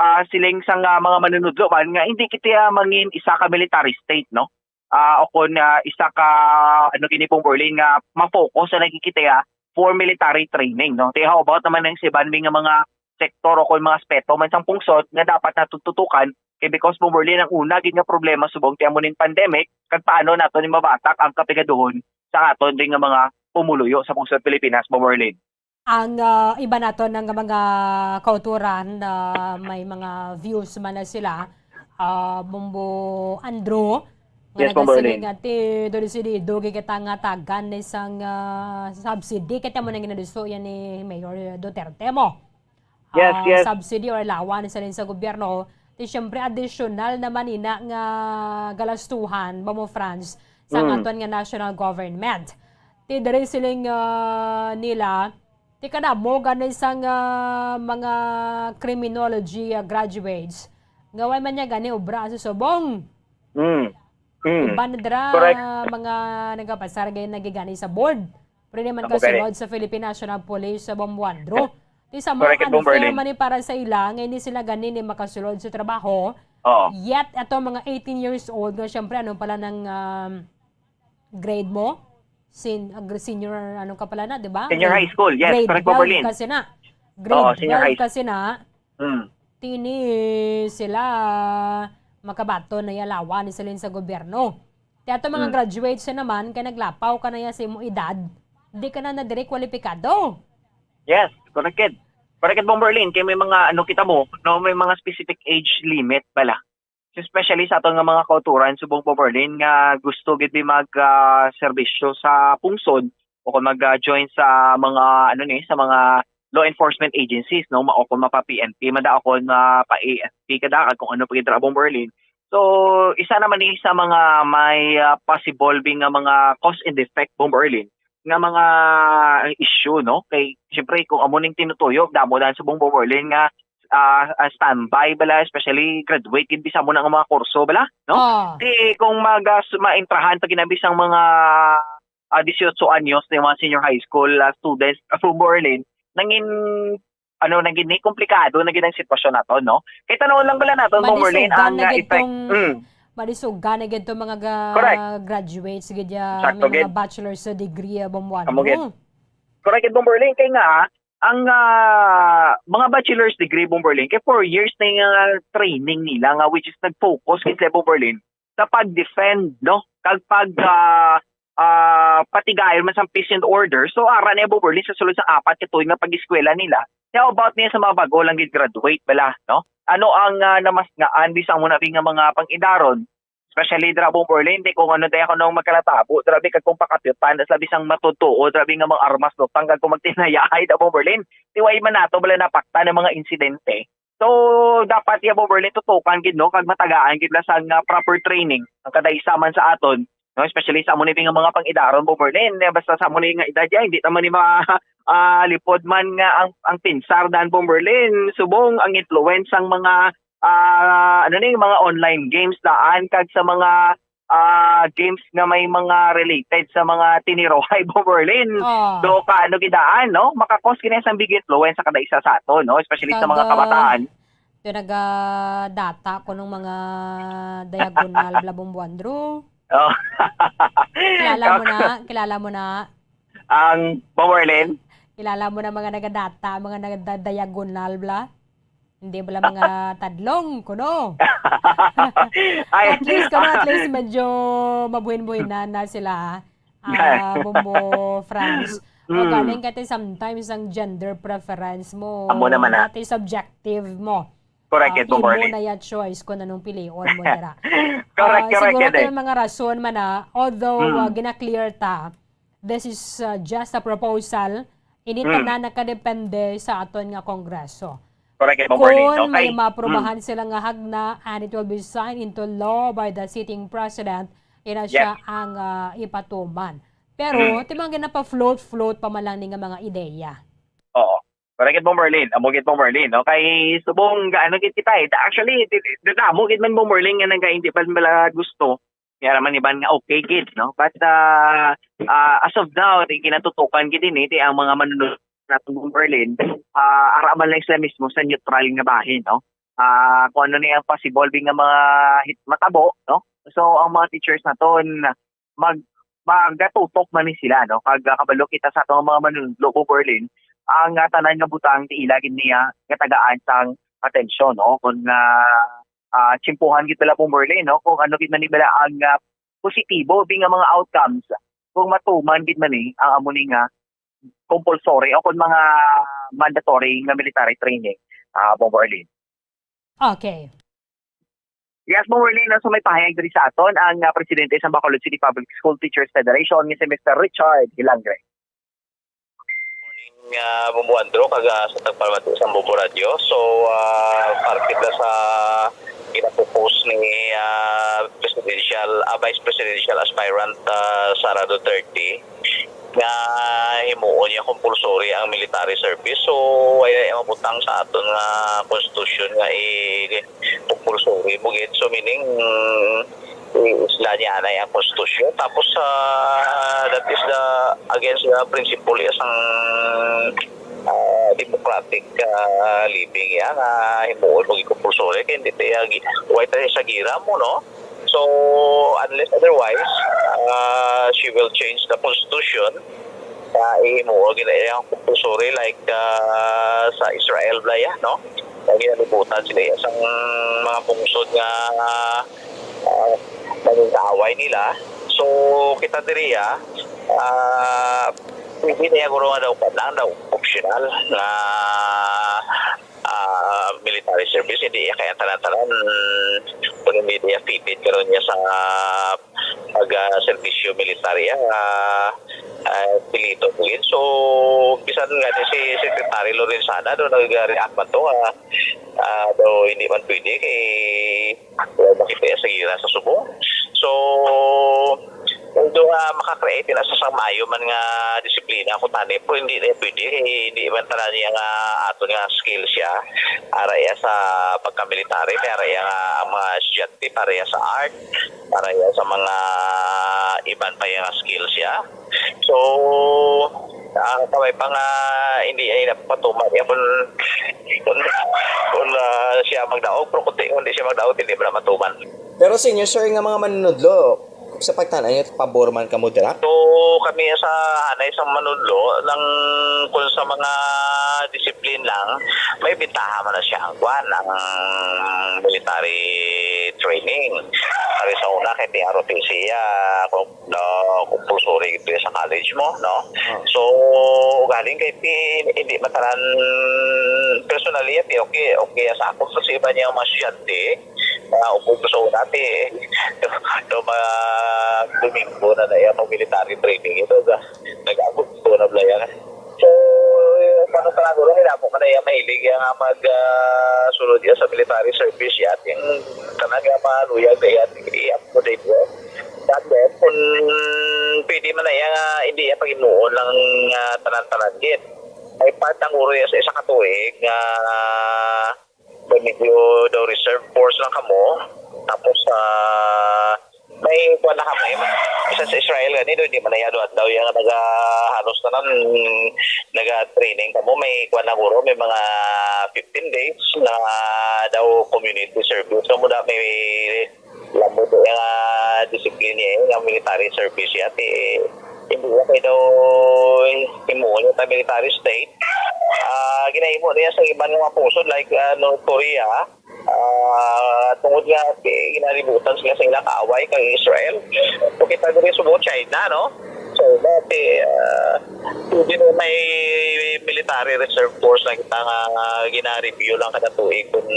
ah, siling sang, ah, mga manunudlo man nga hindi kita mangin isa ka military state, no? Ah, o kon, ah, isa ka, ano gini, Bomberlin, nga ma-focus sa nagkikita for military training, no? Kaya how about naman ang sa iban mi nga mga sektor o kon mga aspeto man sang pungsod nga dapat naton tutukan? Kay because, Bomberlin, ang una gid nga problema subong ti amo ning pandemic, kag paano naton ni mabatak ang kapigaduhon sa aton rin nga mga pumuluyo sa pungsod Pilipinas, Bomberlin? Ang, ah, iba naton nga mga kauturan, ah, may mga views man na sila, ah, Bombo Andrew, nga Yes, Bombo nagasiling Arlene. nga ti disidido gid kita nga tagan ni sang, ah, subsidy, kay amo nang ginaduso yan ni Mayor Duterte mo. Yes, Ah, yes. Subsidy or allowance sa, sa gobyerno, ti siyempre additional naman ina nga galastuhan, Bombo Franz, sa Mm. aton nga national government. Ti diri siling, ah, nila, ti kadamo gani sang, ah, mga criminology, ah, graduates nga way man niya gani obra sa subong. Mm. Mm. Iban na dira, Correct. mga nagapasar gani nagigani sa board. Pwede man Amo gani. kasulod sa Philippine National Police sa Bombo Andrew. Ti sa Correct, mga Bombo unfair Arlene. man ni para sa ila nga hindi sila gani ni makasulod sa trabaho. Oo. Yet ato mga eighteen years old nga siyempre ano pala nang, um, grade mo? Sin-, ag-, senior, ano ka pala na, di ba? Senior Grade, high school, yes, grade correct, twelve Bomberlin. kasi na. Grade Oo, senior twelve high kasi na. Mm. Tini sila makabaton na yalawan ni silin sa gobyerno. Ti ato mga Mm. graduates na naman, kay naglapaw ka na ya sa imong edad, di ka na na diri kwalipikado. Yes, correct. Correct, Bomberlin, kay may mga, ano, kita mo, no, may mga specific age limit bala. Especially sa aton nga mga kauturan, subong Bomberlin, nga gusto gid mi mag, ah, serbisyo sa pungsod o kung mag, ah, join sa mga, ano ni, sa mga law enforcement agencies, no, ma-, o kung mapa-P N P, mada o kung mapa-A F P, kada kung ano pa gid ra, Bomberlin. So, isa naman ni sa mga may, ah, possible bi nga mga cause and effect, Bomberlin, nga mga issue, no? Kay, siyempre, kung amo ning tinutuyo, damo na sa Bomberlin nga, ah, ah, standby bala, especially graduate gid bisa mo na nga mga kurso bala, no? Ah. Di kung mag, ah, s-, maintrahan pa ginabi sang mga, ah, dieciocho anyos ni mga senior high school, ah, students, ah, Bomberlin, nangin, ano, naging komplikado na gid ang sitwasyon nato, no? Kay tanawon lang bala nato, Bomberlin, Madisugan ang, na ah, gid effect. tong, Mm. madisugan na gid tong mga ga-, Correct. graduates gid, ah, Sakto may mga gid. bachelor's degree, ah, Bombo Amo gid. Andrew. Correct gid, Bomberlin, kay nga, ang, ah, mga bachelor's degree, Bomberlin, kay four years na yung, ah, training nila nga, which is nag-focus gid sila, Bomberlin, sa pag-defend, no? Kag pag, ah, ah, patigayon man sa peace and order. So, ara niya, Bomberlin, sa sulod sa apat ka tuig nga pag-eskwela nila. How about niya sa mga bago lang gid graduate bala, no? Ano ang, ah, namasngaan bisan mo na bi nga mga pang-idaron? Especially dira, Bomberlin, di kung ano, di ako nung magkalatabo, dira bi kag kung pakapyutan, tas labi sang matutuo, dira bi nga mga armas, lutang kag kung magtinayahay, da, Bomberlin. Di way man nato bala napaktan ang mga insidente. So, dapat iya, Bomberlin, tutukan gid, no, kag matagaan gid la sang, ah, proper training ang kada isa man sa aton, no, especially sa amo ni nga mga pang-idaron, Bomberlin. Eh, basta sa amo ni nga edad ya, hindi naman ni ma-, ah, lipod man nga ang, ang pinsar dan, Bomberlin, subong ang influence sang mga, ah, ano ni, mga online games daan kag sa mga, ah, games nga may mga related sa mga tinirohay, Bomberlin. Oh. Do ka, ano, gidaan, no? Makakos kini sang big influence sa kada isa sa ato, no? Especially sa mga Kag, ah, kabataan. Ito nagadata ko ng mga diagonal, Blabong Buandro. Oh. Kilala mo na? Kilala mo na? Ang Bomberlin? Kilala mo na mga nagadata, mga nagda-diagonal, bla? Hindi bala mga tadlong, kuno? Ay. At least, kuno, at least medyo mabuhin-buhinan na sila, ah, Bombo Franz. O, Mm. galing kay sometimes ang gender preference mo, Amo naman na. Dati subjective mo. Correct, Ah, it, imo Bomberlin. Na ya choice kung anong pilion mo dira. Correct, Ah, correct, siguro it, kay eh. Mga rason man na, although, Mm. ah, gina-clear ta, this is, ah, just a proposal, ini Mm. tanan nakadepende sa aton nga Kongreso. Correct, it, Bomberlin. Kung Okay. may maaprubahan Mm. sila nga hagna and it will be signed into law by the sitting president, ina Yes. siya ang, ah, ipatuman. Pero, Mm. ti mga ginapa-float-float pa man lang ni nga mga ideya. Oo. Correct it, Bomberlin. Amo gid, Bomberlin, no? Kay subong gaano gid kita, eh. Actually, di, di, damo gid man, Bomberlin, nga nagka-, hindi pa nila gusto. Kaya naman iban nga okay gid, no? But, ah, ah, as of now, di kinatutukan gid ini, di ang mga manunod natin, Bomberlin, ah, ara man lang sila mismo sa neutral nga bahin, no? Ah, kung ano ni ang possible bi nga mga hit-, matabo, no? So, ang mga teachers naton, mag-, magatutok man ni sila, no? Kag, ah, kabalo kita sa atong mga manunodlo, Bomberlin, ang, ah, tanan nga butang ti ila gid niya nga tagaan sang atensyon, no? Kung, ah, ah, tsimpuhan gid bala, Bomberlin, no? Kung ano gid man ni bala ang, ah, positibo bi nga mga outcomes kung matuman gid man ni ang amo ni nga compulsory o kung mga mandatory nga military training, ah, Bomberlin. Okay. Yes, Bomberlin, no, so may pahayag diri sa aton ang, ah, presidente sa Bacolod City Public School Teachers Federation nga si Mister Richard Hilangre. Morning, ah, Bombo Andro, kag, ah, sa tagpalamati sa Bombo Radio. So, ah, parte na sa ginapropose ni, ah, Presidential, ah, Vice Presidential Aspirant, ah, Sara Duterte nga himuon niya compulsory ang military service. So, ay, ay mabutang sa aton nga constitution nga i-, compulsory mo gid. So, meaning, i-, isla niya na ang constitution. Tapos, ah, that is the, against the principle sang, ah, democratic, ah, living ya nga himuon mo gid compulsory. Kaya hindi tayo, way tayo sa gira mo, no? So, unless otherwise, ah, she will change the constitution. Ah, ihimuon gid ang compulsory like, ah, sa Israel bala ya, no? Ang ginalibutan sila ya sang mga pungsod nga, ah, naging kaaway nila. So, kita diri, ah, ah, pwede na ya guro nga daw, kuwan lang daw, optional nga ah, military service, hindi iya kaya tanan-tanan, kung hindi niya fitted karon niya sa pag, ah, serbisyo militarya, ah, ah, pilito ko yun. So, bisan nga ni si Secretary Lorenzana, do nag-react man to, ah, ah, daw hindi man pwede kay wala makita sa gira sa subong. So, although, ah, maka-create na sa sang maayo man nga disiplina kung tani, pero hindi na pwede, eh, hindi man tanan niya nga aton nga skill siya. Ara iya sa pagka-military, may ara iya nga ang mga estudyante, para iya sa art, para iya sa mga iban pa iya nga skill siya. So, ah, kaway pa nga hindi ay napatuman niya kung, kung, kung, ah, siya magdaog, pero kung di, kung di siya magdaog, hindi mo na matuman. Pero sa inyo, sir, nga mga manunodlo, sa pagtan-aw niyo, pabor man kamo dira? So, kami sa anay sa manunodlo, nang kung sa mga discipline lang, may bintaha man na siya ang kwan, ang military training. Ari sa una, May R O T C ya, kung, no, compulsory gid sa college mo, no? Oh. So, ugaling kay ti, hindi matanan personally, ti okay, okay sa ako sa iba niya mga estudyante, ah, upod ko sa una, ti, do, do, mga Domingo na na iya pag military training ito, ga-, nag-abot ko na bala yan. So, eh, paano ka naguro, nila po ka na iya mahilig iya nga mag, ah, sulod iya sa military service, iya, yung tanan nga maluyag na iya, i-update mo. That then, kung pwede man na iya nga, hindi iya pag-imuon lang, ah, tanan-tanan gid. May part ang guro iya sa isa ka tuig nga Kay medyo daw reserve force lang kamo. Tapos, ah, may kuwan na kamo, eh, isa sa Israel gani daw, hindi man na iya daw, daw iya nga naga-, halos tanan, naga-training kamo. May kuwan na guro, may mga fifteen days na daw community service. So, muna may lamod nga disiplina, eh, nga military service ya, ti, hindi na kay daw himuon yung military state. Ah, ginahimo niya sa iban nga mga pungsod, like, ah, North Korea. Ah, tungod nga, eh, ginalibutan sila sa ilang kaaway kay Israel. So, kita diri sa buong China, no? So, dati, ah, hindi mo may military reserve force na kita nga, ah, gina-review lang kada tuig kung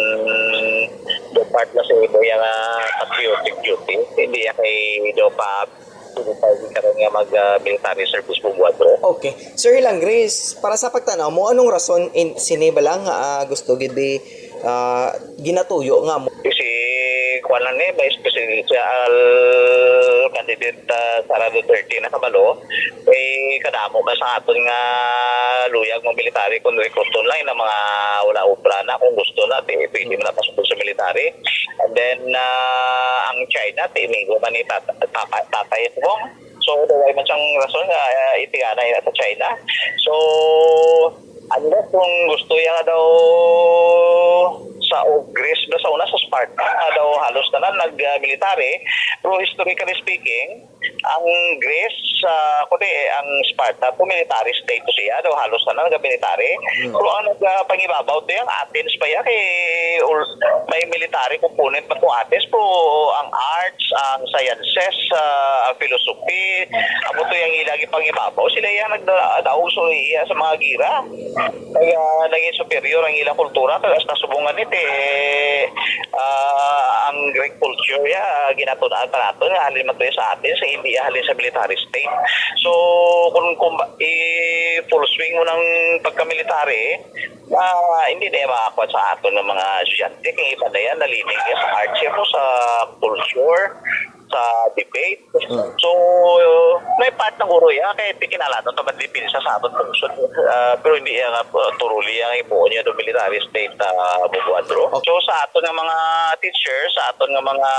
do part na sa imo yung, ah, patriotic duty. Hindi ya kay do pa, hindi pa karon nga mag, ah, military service mo buwan, bro. Okay. Sir Hilang Grace, para sa pagtanaw mo, anong rason in, sini ba lang, ah, gusto gid di, ah, ginatuyo nga mo? Si, kuwan lang ni, Vice Presidential Candidate, ah, Sara Duterte na kabalo, eh, kadamo man sa aton nga luyag mo military kung recruit online na mga wala obra na, kung gusto na, ti, pwede mo na pasok sa military. And then, ah, ang China, ti, amigo man ni Tata-, Papa, Tatay Bong. So, daw ay man siyang rason nga, ah, itigana ina sa China. So, unless kung gusto niya nga daw sa o Greece, sa una sa Sparta, nga daw halos tanan nag, ah, military, pero historically speaking, ang Greece, ah, kundi, eh, ang Sparta, po military state to siya, daw halos tanan nag-military. Hmm. Pero ang nagpangibabaw to yung Athens pa yan, kay ul-, may military component pa to Athens, pero ang arts, ang sciences, ah, ang philosophy, amo to yung ilang ipangibabaw. Sila yung nagda-, daog sa iya sa mga gira. Kaya naging superior ang ilang kultura, kaya hasta subungan ni ti, ah, ang Greek culture ya, ginatun-an pa naton nga halin man to sa atin, sa India, halin sa military state. So, kung, kung ba-, i-full swing mo ng pagka-military, ah, hindi na yan makakuha sa aton ng mga estudyante. Kaya iba na yan, nalinig yan sa arts, yan po sa culture, sa debate. Mm. So, may part ng guro yan, kaya tikinalanon naman depensa sa aton pungsod. Ah, pero hindi yan nga, uh, truly yan, imuon niya do military state, ah, Bubuan, bro. Okay. So, sa aton nga mga teachers, sa aton nga mga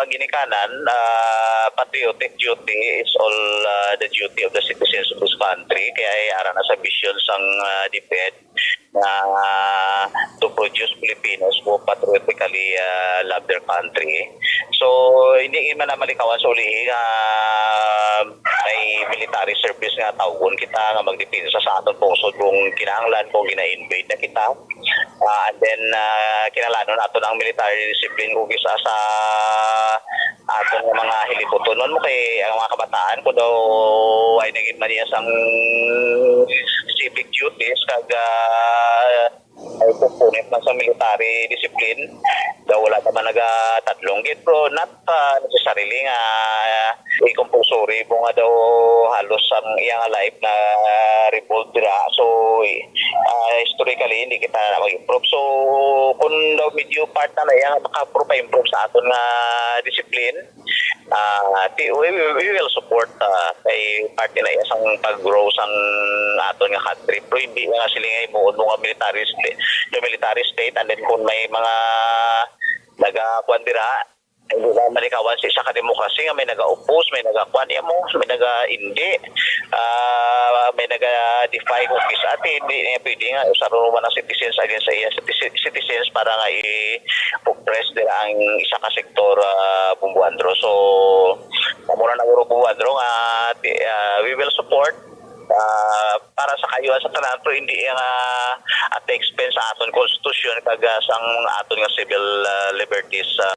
ginikanan, ah, patriotic duty is all, ah, the duty of the citizens of this country. Kaya, eh, ara na sa vision sang, ah, DepEd nga to produce Filipinos who patriotically, ah, love their country. So, hindi man na malikawan sa uli nga may military service nga tawgon kita nga magdepensa sa aton pungsod kung kinahanglan, kung gina-invade na kita. Ah, and then, ah, kinahanglanon naton ang military discipline kung isa sa aton nga mga hilikuton. Man mo kay ang mga kabataan, kung daw ay naging man niya sang civic duties, kag, ah, ay component man sa military discipline, daw wala naman nagatadlong gid, pero not, ah, necessarily nga i-compulsory mo nga daw halos ang iyang life na revolve dira. So, ah, historically, hindi kita na mag-improve. So, kung daw medyo part na na iya nga maka-improve sa aton nga discipline, ah, ti-, we, we, we will support, ah, kay parte na iya sang pag-grow sang aton nga country. Pero hindi nga sila nga himuon mo nga military state, yung military state, and then kung may mga nagakuan dira, hindi na malikawan sa isa ka demokrasya nga may naga-oppose, may nagakuan niya mo, may naga-hindi, ah, may naga-defy kung kisa ati, hindi niya pwede nga usaron man ang citizens against sa iya, citizen-, citizens para nga i-oppress nila ang isa ka sektor, ah, Bumbuandro. So, mura na guro Bumbuandro nga, ti-, ah, we will support, ah, para sa kaayuhan sa tanan, pero hindi nga at the expense sa aton konstitusyon kag, ah, sang aton nga civil, ah, liberties, ah.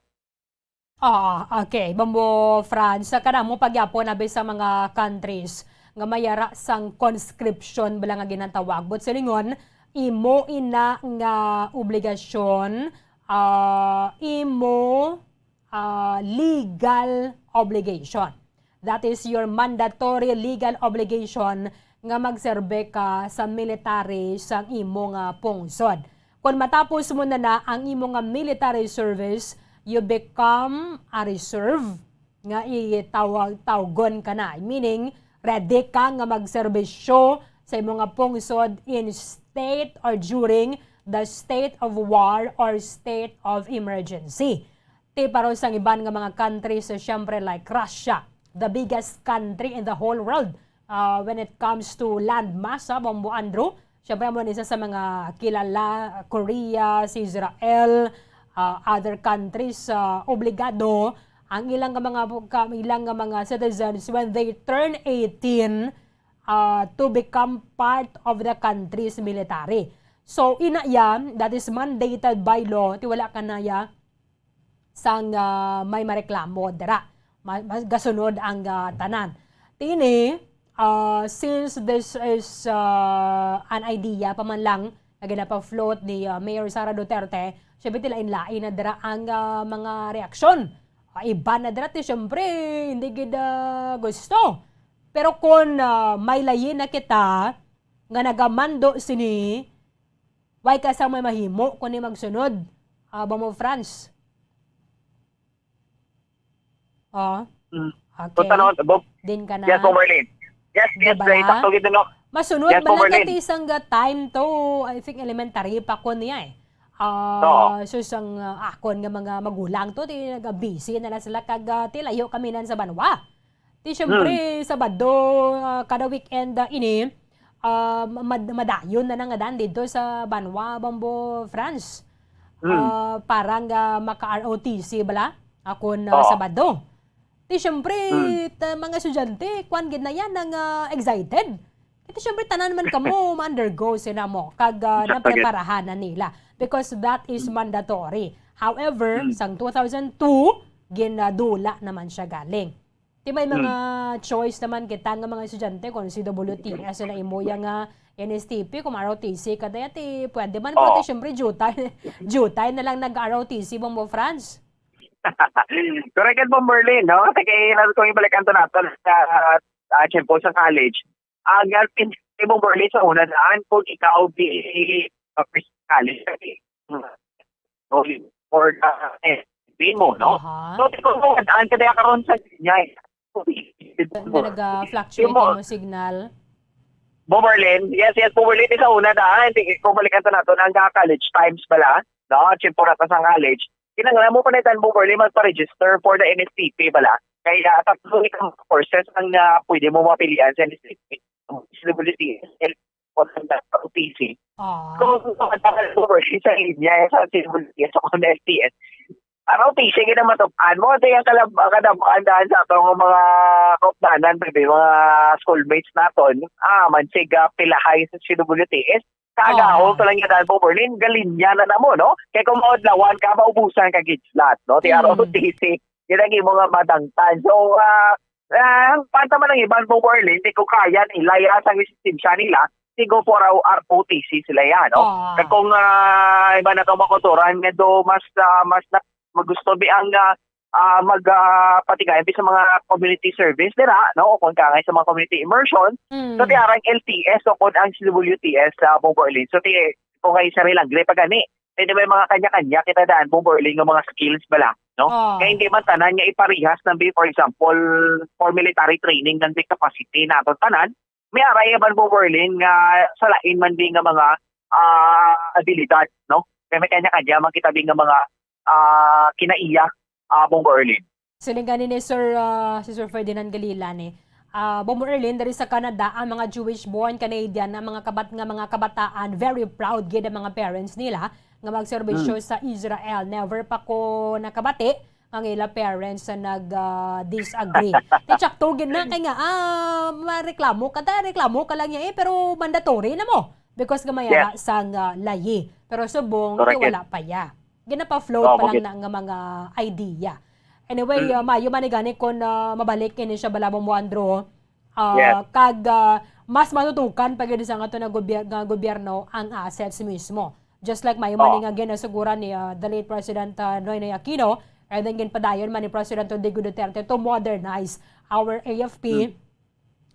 Ah, okay. Bambo France, sa kanamo pagyapon abi sa mga countries nga may ara sang conscription bala nga ginatawag. But silingon, imo ina nga obligasyon, ah, imo, ah, legal obligation. That is your mandatory legal obligation nga magserbe ka sa military sang imo nga pungsod. Kon matapos mo na na ang imo nga military service, you become a reserve nga itawag tawgon ka na. Meaning, ready ka nga magserbisyo sa imo nga pungsod in state or during the state of war or state of emergency. Ti paron sang iban nga mga countries, so, syempre, like Russia, the biggest country in the whole world, uh, when it comes to land mass, ha, Bombo Andrew. Syempre, amo ni isa sa mga kilala, Korea, si Israel, uh, other countries, uh, obligado ang ilang nga mga, ka-, ilang nga mga citizens when they turn eighteen, uh, to become part of the country's military. So, ina ya, that is mandated by law, ti wala ka na ya sang, ah, may mareklamo dira. Ma-, ma-, gasunod ang, ah, tanan. Tini, ah, since this is, ah, an idea pa man lang nga ginapa-float ni, ah, Mayor Sara Duterte, syempre, ti lain-lain na dira ang, ah, mga reaksyon. Ah, iban na dira, ti, syempre, hindi gid, ah, gusto. Pero kung, ah, may layi na kita nga nagamando sini, wala ka sang may mahimo kung di magsunod, ah, Bombo France. Oh. Mm. Okay. Kung tanong, Bob, Din ka na. Yes, Bombo Arlene. Yes, yes, Diba? Sakto gid, no? Masunod Yes, man lang Bombo Arlene. Kay isang, ah, time to, I think elementary pa ko niya eh. Ah, Oo. So sang, ah, akon nga mga magulang to, ti naga-busy na lang sila kag, ah, ti layo kami nan sa banwa. Ti syempre, Hmm. Sabado, ah, kada weekend, ah, ini, ah, mad-, madayon na nangadan dito sa banwa, Bombo France. Hmm. Ah, parang, ah, maka-R O T C bala, akon, ah, Oo. Sabado. Ti syempre, Hmm. ta-, mga estudyante, kwan gid na yan, ang, ah, excited. Ti syempre, tanan man kamo ma-undergo sila mo, kag, ah, Sa pagit. Napreparahan na nila. Because that is Hmm. mandatory. However, Hmm. sang two thousand two, ginadula naman siya galing. Ti may mga Hmm. choice naman kita nga mga estudyante, kung C W T S na imo ya nga N S T P, kung R O T C ka daya, ti pwede man, pero Oh. Ti syempre, jutay, jutay na lang nag-R O T C, Bombo France. Correct, Bombo Arlene, no? Kay kung ibalikan to nato sa, ah, tiyempo sa college, ang, ah, pin-, Bombo Arlene, sa una daan, kung ikaw di, ah, college, or, ah, eh, mo, no? Aha. So, di ko mo, daan ka daya karon sa niya, eh. Nga nag-fluctuate Yung mo- yung signal. Bombo Arlene? Yes, yes, Bombo Arlene, sa una daan, di, kung balikan sa nato, ang, ah, college times bala, no? Tiyempo nato sa college, kinahanglan mo pa na itan, Bombo Arlene, magpa-register for the N S T P bala. Kaya tatlo ni kang courses ang, ah, pwede mo mapilian sa N S T P. Disability, health, o sa O T C. Ah. Kung sa Bombo Arlene, sa linya, sa disability, sa N S T S, ang O T C, gid ang matukan mo, ito yung kalab-, kadabaan daan sa atong mga kaupdanan, baby, mga schoolmates naton. Ah, man, siga, pilahay sa C W T S. Kaagahon Oo. To lang yan, Bombo Arlene, galinya na namo, no? Kaya kung maudlawan ka, maubusan ka gid slot, no? Ti Mm. R O T C, yun ang imo nga madangtan. So, ah, ah, panta man ang iban, Bombo Arlene, di ko kaya nila, ya, sa resistensya nila, di go for R O T C sila yan, no? Oo. Kaya kung, ah, iba na itong makuturan, nga do, mas, ah, mas na, magusto bi ang, ah, ah, mag, ah, patigay bi sa mga community service dira, no? O kung kangay sa mga community immersion, Mm. so, ti arang L T S o kung ang C W T S sa Bombo Arlene. So, ti, kung kay sa Rilangre pa gani, pwede may mga kanya-kanya kita daan, Bombo Arlene, nga mga skills bala, no? Oh. Kaya hindi man tanan nga iparihas ng bi, for example, for military training ng bi capacity nato tanan, may aray man, Bombo Arlene, nga sa lain man bi nga mga, ah, abilidad, no? Kaya may kanya-kanya man kita bi nga mga, ah, kinaiya, ah, Bombo Arlene. Siling gani ni Sir, ah, si Sir Ferdinand Galila ni, ah, Bombo Arlene, diri sa Canada, ang mga Jewish-born Canadian, ang mga kabat-, nga mga kabataan, very proud gid ang mga parents nila nga magserbisyo Hmm. sa Israel. Never pa ko nakabati ang ila parents na nag, ah, disagree. Ti sakto gid na, kay nga, ah, mareklamo ka, ta, reklamo ka lang niya eh, pero mandatory na mo. Because nga may Yes. ara sang, ah, layi. Pero subong, Correct, ti yes. Wala pa ya. Ginapa-float Oh, pa lang okay. Na nga mga idea. Anyway, ah, maayo man ni gani kung, ah, mabalik ini siya bala, Bombo Andrew. Ah, Yes. kag, ah, mas matutukan pa gid sa aton nga gobyer-, nga gobyerno ang assets mismo. Just like maayo man Oh. ni nga ginasuguran ni, ah, the late President, ah, Noynoy Aquino, and then ginpadayon man ni President Rodrigo Duterte to modernize our A F P, Mm.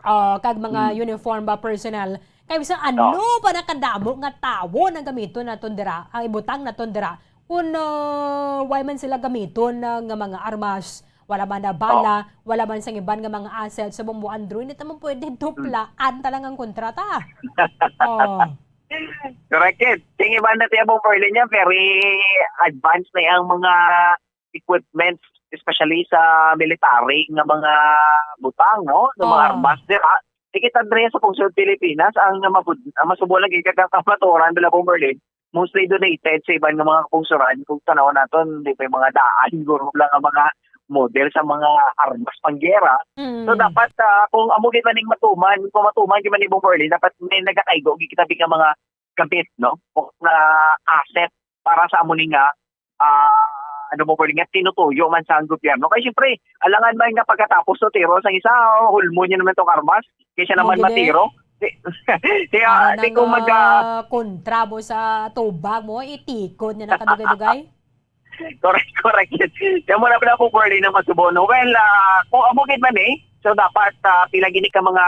ah, kag mga Mm. uniform ba personnel. Kay bisan ano Oh. pa nakadamo nga tawo nang gamiton naton dira, ang ibutang naton dira, kung, ah, why man sila gamiton na nga mga armas, wala man na bala, Oh. wala man sang iban nga mga assets sa Bombo Andrew, hindi ta man pwede duplaan ta lang ang kontrata. Oh. Correct it. Sing iban na tiya Bombo Arlene niya, very advanced na ang mga equipments, especially sa military nga mga butang, no? Sa mga Ah. armas, di ba? Di kita dre sa pungsod Pilipinas, ang mabud-, ang masubo lagi kag ang kapaturan nila Bombo Arlene, mostly donated sa iban nga mga kapungsuran. Kung tanaw naton, di pa yung mga daan, siguro lang ang mga model sa mga armas panggera. Mm. So, dapat, ah, kung amo gid man ning matuman, kung matuman gid man ni Bombo Arlene, dapat may nagakaigo gid kita bigyan mga gamit, no? O na asset para sa amo ni nga, ah, ano mo pwede nga, tinutuyo man sa ang gobyerno. Kaya siyempre, alangan man nga pagkatapos to tiro sang isa, oh, hulmo niya naman tong armas, kaysa naman Hindi. matiro. Di, di, ah, Para di nang, ko mag, ah, ah, kontra mo sa tubag mo, itikod niya na kadugay-dugay. Correct, correct. Kaya mo na pala po, Corley, na masubo, no? Well, ah, kung amo gid man eh, so dapat, ah, pila gini ka mga,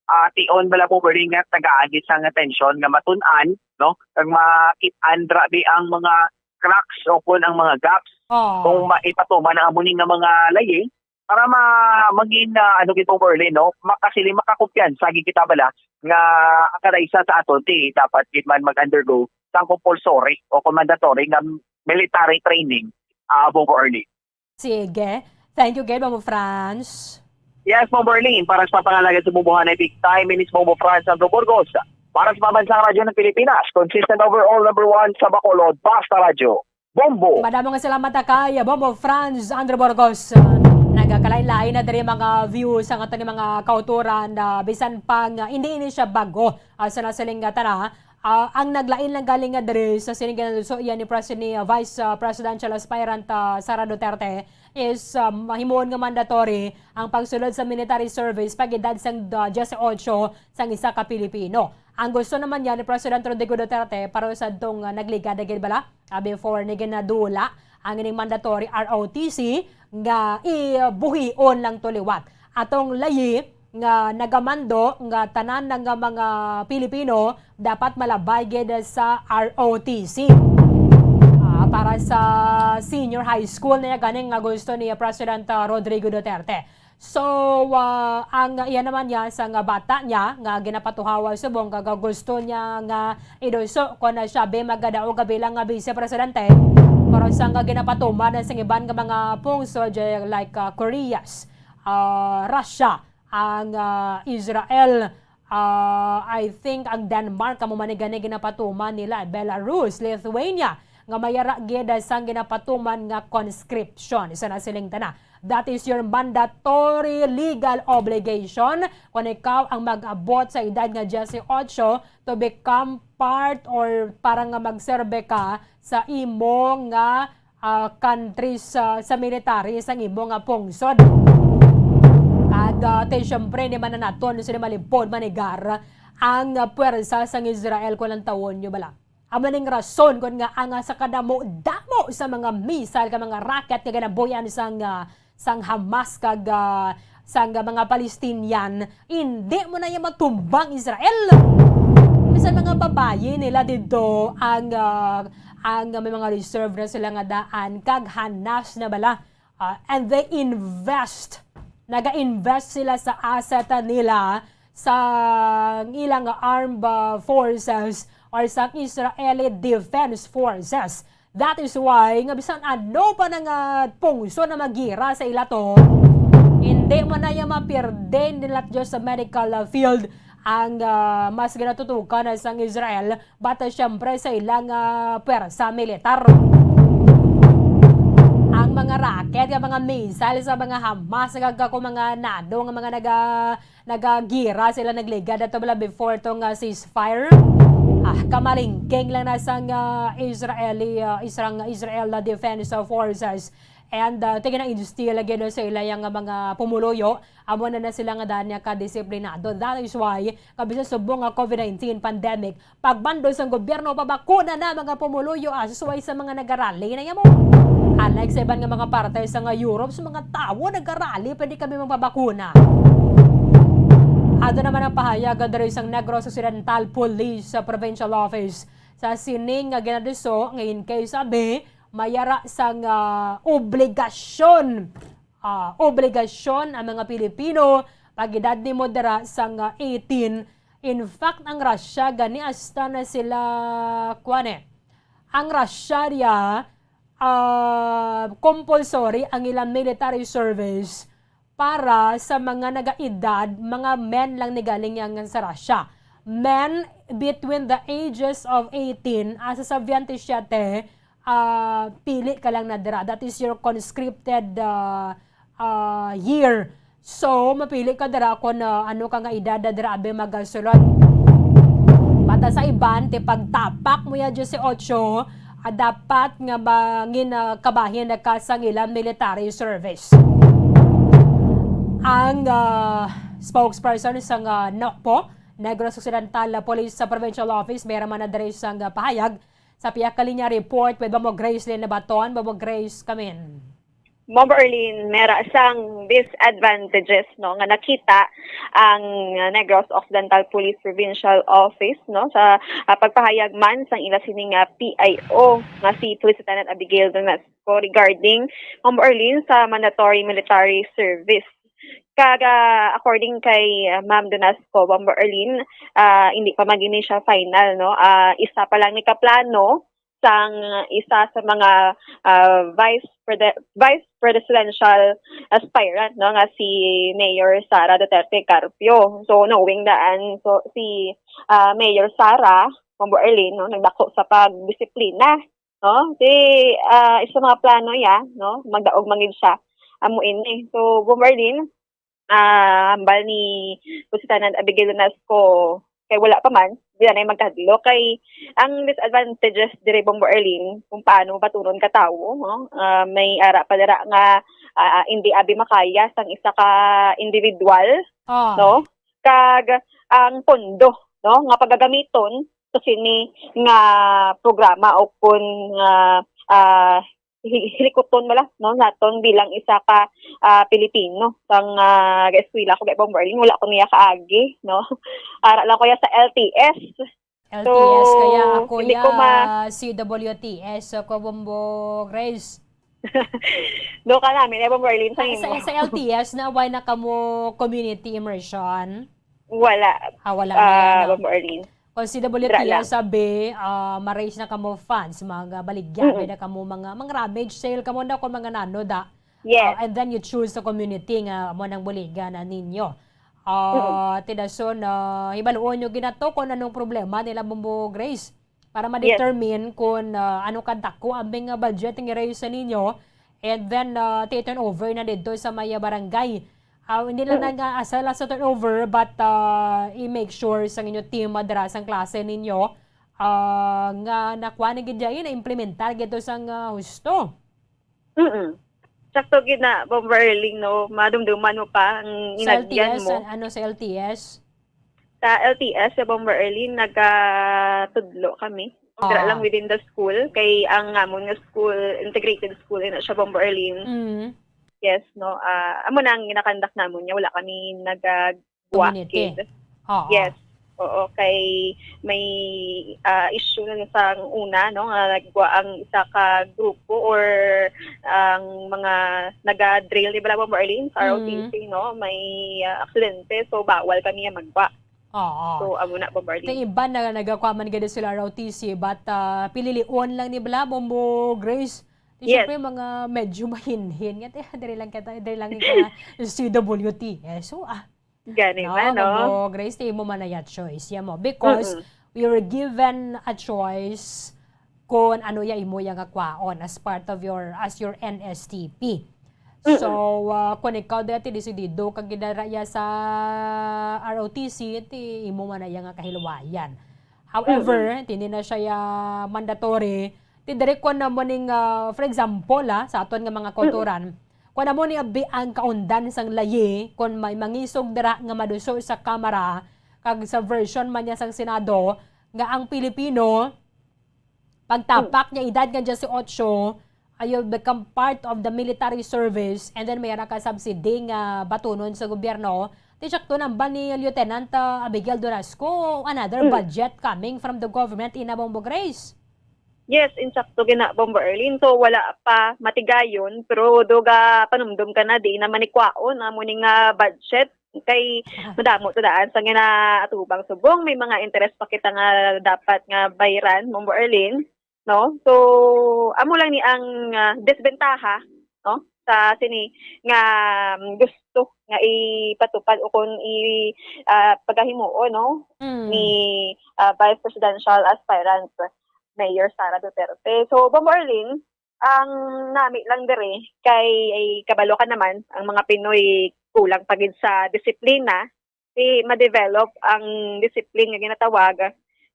ah, tion bala po, Corley, nga tagaan gid sang atensyon nga matun-an, no? Kag makit-an grabe ang mga cracks o kun ang mga gaps. Oh. Kung maipatuman ang amo ni nga mga layi, para ma-, maging, ah, ano gid po, Corley, no? Makasili, makakumpiyansa gid kita bala nga ang kada isa sa aton ti dapat gid man mag-undergo sang compulsory o kung mandatory nga military training, ah, Bombo Arlene. Sige. Thank you, gid, Bombo Franz. Yes, Bombo Arlene, para sa papangalagad sa bubuhanay big time, inis Bombo Franz Sandro Burgos. Para sa Pambansang Radyo ng Pilipinas, consistent overall number one sa Bacolod, Basta Radyo. Bombo. Madamo nga salamat kay Bombo Franz Andrew Burgos. Nagakalain-lain na diri mga views ang aton mga kauturan, ah, bisan pa nga hindi ini siya bago, ah, sa nasiling nga tana. Ah, ang naglain lang galing nga diri sa sining ginadulso iya ni Pres-, ni, ah, Vice, ah, Presidential Aspirant, ah, Sara Duterte is, ah, mahimuon nga mandatory ang pagsulod sa military service pag-edad sang, ah, diyesotso sang isa ka Pilipino. Ang gusto naman niya ni President Rodrigo Duterte para sa adtong, ah, nagligad na gid bala, ah, before ni ginadula ang ining mandatory R O T C nga ibuhion lang to liwat. Atong layi nga nagamando nga tanan na nga mga Pilipino dapat malabay gid sa R O T C. Ah, para sa senior high school na gani nga gusto ni President, ah, Rodrigo Duterte. So, ah, ang iya naman niya sa nga bata niya nga ginapatuhawa subong nga gusto niya nga idulso kon siya be magadaog bilang nga vice presidente. Pero sa nga ginapatuman sa iban nga mga pungsod, like, ah, Koreas, ah, Russia, ang, ah, Israel, ah, I think ang Denmark, amo man ni gani ginapatuman nila, Belarus, Lithuania, nga may ara gid sang ginapatuman nga conscription. Isa na siling tana. That is your mandatory legal obligation kon ikaw ang mag-abot sa edad nga diyesotso to become part or para nga magserbe ka sa imo nga, ah, country sa, sa military sang imo nga pungsod. Kag, ah, ti, syempre, ni man na naton sila malipod manigar ang, ah, puwersa sang Israel kung ang tawon nyo bala. Amo ning rason kon nga ang, ah, sa kadamo-damo sa mga missile ka mga rocket nga ginabuyan sang, ah, sang Hamas kag, ah, sang mga Palestinian, hindi mo na yung matumbang Israel. Bisan mga babayi nila dito ang, ah, ang may mga reserve na sila nga daan kag hanas na bala. Ah, and they invest, naga-invest sila sa asset nila sa ilang armed, ah, forces or sa Israeli Defense Forces. That is why nga bisan ano pa na nga pungso na magira sa ila to, hindi man na iya mapirde nila just sa medical, ah, field ang, ah, mas ginatutukan na sang Israel, but, ah, syempre sa ilang, ah, pwersa militar. Ang mga rocket, ang mga missile sa mga Hamas, kag kung mga nano nga mga naga-, nagagira sila, nagligad ato bala before tong, ah, ceasefire. Ah, kamalingking lang na sang, ah, Israeli, ah, Israel, Israel na Defense Forces. And, ah, tingin ang instill lagi no sa ila nga mga pumuluyo, amo na na sila nga daan niya ka disiplinado. That is why, kabisan subong nga COVID nineteen pandemic, pagbando sang gobyerno, pabakuna na mga pumuluyo, ah, suway sa mga nagarali na yamo. Unlike sa iban nga mga parte sa nga Europe, sa mga tawo nagarali, pwede kami magpabakuna. Ato naman ang pahayag diri sang Negros Occidental Police sa Provincial Office sa sining nga ginadiso nga in case abi mayara sang, ah, obligasyon, ah, obligasyon ang mga Pilipino pag edad nimo dira sang, ah, eighteen. In fact, ang Russia gani hasta na sila, kuan eh, ang Russia diya, ah, compulsory ang ilang military service para sa mga nagaedad, mga men lang ni galing yan sa Russia. Men between the ages of eighteen asa sa twenty-seven, ah, pili ka lang na dira. That is your conscripted, ah, ah, year. So, mapili ka dira kung, ah, ano ka nga edad na dira abi magasulod. Mata sa iban, ti pagtapak mo ya diyesyocho, ah, dapat nga mangin, ah, kabahin na ka sang ilang military service. Ang, ah, spokesperson sang, ah, NOCPO, Negros Occidental Police sa Provincial Office, may raman na diri sang, ah, pahayag sa Pia Kalinya Report with Bambo Grace Lynn Nabaton. Bambo Grace, come in. Ma'am Arlene, mera sang disadvantages, no, nga nakita ang Negros Occidental Police Provincial Office, no, sa, ah, pagpahayag man sang ila sining, ah, P I O nga si Police Lieutenant Abigail Donasco regarding, Ma'am Arlene, sa mandatory military service. Kag, ah, according kay, ah, Ma'am Donasco, Ma'am Arlene, ah, hindi pa man gini siya final, no? Ah, isa pa lang ni kaplano sang isa sa mga, ah, vice prede-, vice presidential aspirant, no, nga si Mayor Sara Duterte Carpio. So, knowing daan, so, si, ah, Mayor Sara, Ma'am Arlene, no, nagdako sa pagdisiplina, no? Di, ah, isa mga plano ya, no? Magdaog man gid siya. Amo ini. So, Ma'am Arlene, ah, hambal ni Lieutenant Abigail Donasco, kay wala pa man, di na magkahadlok. Kay ang disadvantages diri, Bombo Arlene, kung paano batunon ka tawo, no? Ah, may ara pa dira nga, ah, hindi abi makaya sang isa ka individual, Ah. no? Kag ang pondo, no, nga pagagamiton sa sini nga programa o kun nga, ah, hi-, hilikuton bala, no, naton bilang isa ka, ah, Pilipino sang, ah, ga-eskwela ko kay Bombo Arlene, wala ko niya kaagi, no. Ara lang ko ya sa L T S. L T S, So, kaya ako hindi ya ko ma- C W T S ako, Bombo Grace. Do ka namin, eh, Bombo Arlene, sa Sa, sa, imo. sa L T S na, why na kamo community immersion? Wala. Ah, wala na Ah, yan, no? Bombo Arlene. Kung Dra lang. C W T S abi, ah, ma-raise na kamo funds, mga baligya, Mm-mm. may na kamo mga, mga rummage sale, kamo na kung mga nano da. Yes. Ah, and then you choose the community nga mo nang buligan na ninyo. Ah, Mm-mm. Tidason, ah, hibaluon nyo ginato kung anong problema nila, Bombo Grace, para Yes. ma-determine kung, ah, ano kadako ang mga budget nga i-raise sa ninyo. And then, ah, ti-turn over na dito sa may barangay. Ah, hindi lang Mm. nag-aasa lang sa turnover, but, ah, i-make sure sa inyo team madara sang klase ninyo, ah, nga nakuha na gid dyan, na-implementar gid to sang, ah, husto. Mm-mm. Sakto gid na, Bombo Arlene, no? Madumduman mo pa ang Sa inagyan L T S, mo. an-, ano sa L T S? Sa L T S, sa Bombo Arlene, nagatudlo kami. Dira Ah. lang within the school. Kay ang amon nga school, integrated school, na siya, Bombo Arlene. Mm. Yes, no? Ah, amo na ang ginakandak namon niya. Wala kami nagagwa Community. kid. Oo. Yes. Oo, kay may, ah, issue na sa una, no, nga nagwa ang isa ka grupo or ang mga naga-drill, di ba, Bombo Arlene, sa Mm. R O T C, no, may, ah, aksidente, so bawal kami nga magwa. Oo. So, amo na, Bombo Arlene. Kay iban na nagakuha man gid sila R O T C, but, ah, pililion lang ni bala, Bombo Grace. Di Yes. syempre, mga medyo mahinhin. Nga, diri lang kita, diri lang kita C W T. Eh, so, ah, Gani No, ba, no? Bombo Grace, ti imo man na ya choice, ya mo. Because Mm-mm. we were given a choice kung ano ya imo ya nga kwaon as part of your, as your N S T P. Mm-mm. So, ah, kung ikaw dati desidido kag gidara ya sa R O T C, ti imo man na ya nga kahilwayan. However, Mm-mm. hindi na siya ya mandatory, Ti diri kon amo ning, ah, for example, ah, sa aton nga mga kulturan, kon amo ni abi ang kaundan sang layi, kon may mangisog dira nga maduso sa Kamara kag sa version man niya sang Senado, nga ang Pilipino, pagtapak niya edad nga diyesotso, ah, you'll become part of the military service, and then may ara ka subsidy nga batunon sa gobyerno. Ti sakto na ba ni Lieutenant, ah, Abigail Durasco, another budget coming from the government, ina, Bombo Grace? Yes, insakto gina, Bombo Erlin. So, wala pa matigayon, pero do ga panumdom ka na, di na manikwaon amo ni nga budget. Kay madamo to daan sa ginaatubang subong. May mga interes pa kita nga dapat nga bayran, Bombo Erlin, no? So, amo lang ni ang, ah, desbentaha, no? Sa sini nga, um, gusto nga ipatupad o kung i, ah, pagahimuon, no? Mm. Ni, ah, Vice Presidential Aspirant Mayor Sara Duterte. So, Bombo Erlin, ang nami lang diri kay, ay, kabalo ka naman, ang mga Pinoy kulang pa gid sa disiplina, di ma-develop ang discipline nga ginatawag,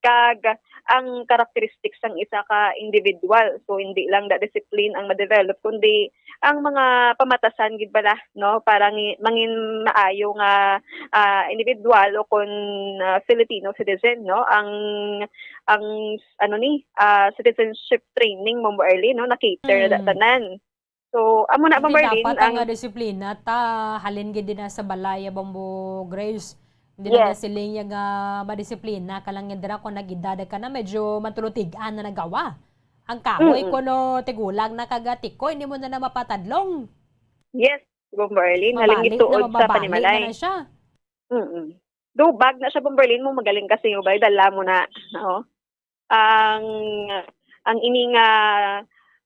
kag ang characteristics sang isa ka individual. So, hindi lang da discipline ang ma-develop, kundi ang mga pamatasan gid bala, no, para ngi-, mangin maayo nga, ah, individual o kon, ah, Filipino citizen, no, ang, ang, ano ni, ah, citizenship training, Bombo Erlin, no, na-cater na Mm. tanan. So, amo na, Bombo Erlin, dapat ang ang disiplina ta, halin gid din na sa balay, Bombo Grace. Hindi na Yes. siling nga madisiplina ka lang nga dira kung nag-edad ka na, medyo matulutig-an na nagawa. Ang kahoy, Mm-mm. kuno tigulang na kaga tikoy, hindi mo na na mapatadlong. Yes, Bombo Erlin, halin Mabalik na, gituod sa mababalik na panimalay. na siya. Mm-mm. Dubag na siya, Bombo Erlin, mo magaling kasi yung bay, dala mo na. Oo. Ang, ang ini nga,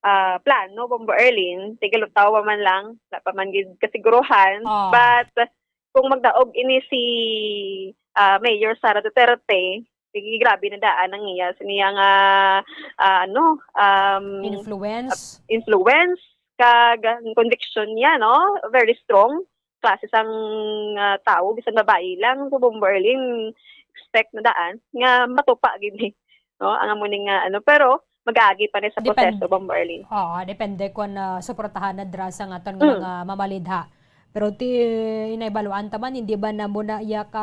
ah, plano, Bombo Erlin, tigalutawa man lang, wala pa man gid kasiguruhan. Ah. But kung magdaog ini si, ah, Mayor Sara Duterte, sige, grabe na daan ang iya, sa niya nga, ah, ano, um, Influence. influence, kag ang conviction niya, no? Very strong. Klase sang, ah, tawo, bisan babayi lang, so, Bombo Erlin, expect na daan nga matupa gid ni, no? Ang amo ni nga, ano, pero mag-aagi pa ni sa Depende. proseso, Bombo Erlin. Oo, depende kung, ah, suportahan na dira sa aton nga Mm. mga mamalidha. Pero ti, inay baluan ta man, hindi ba na mo na iya ka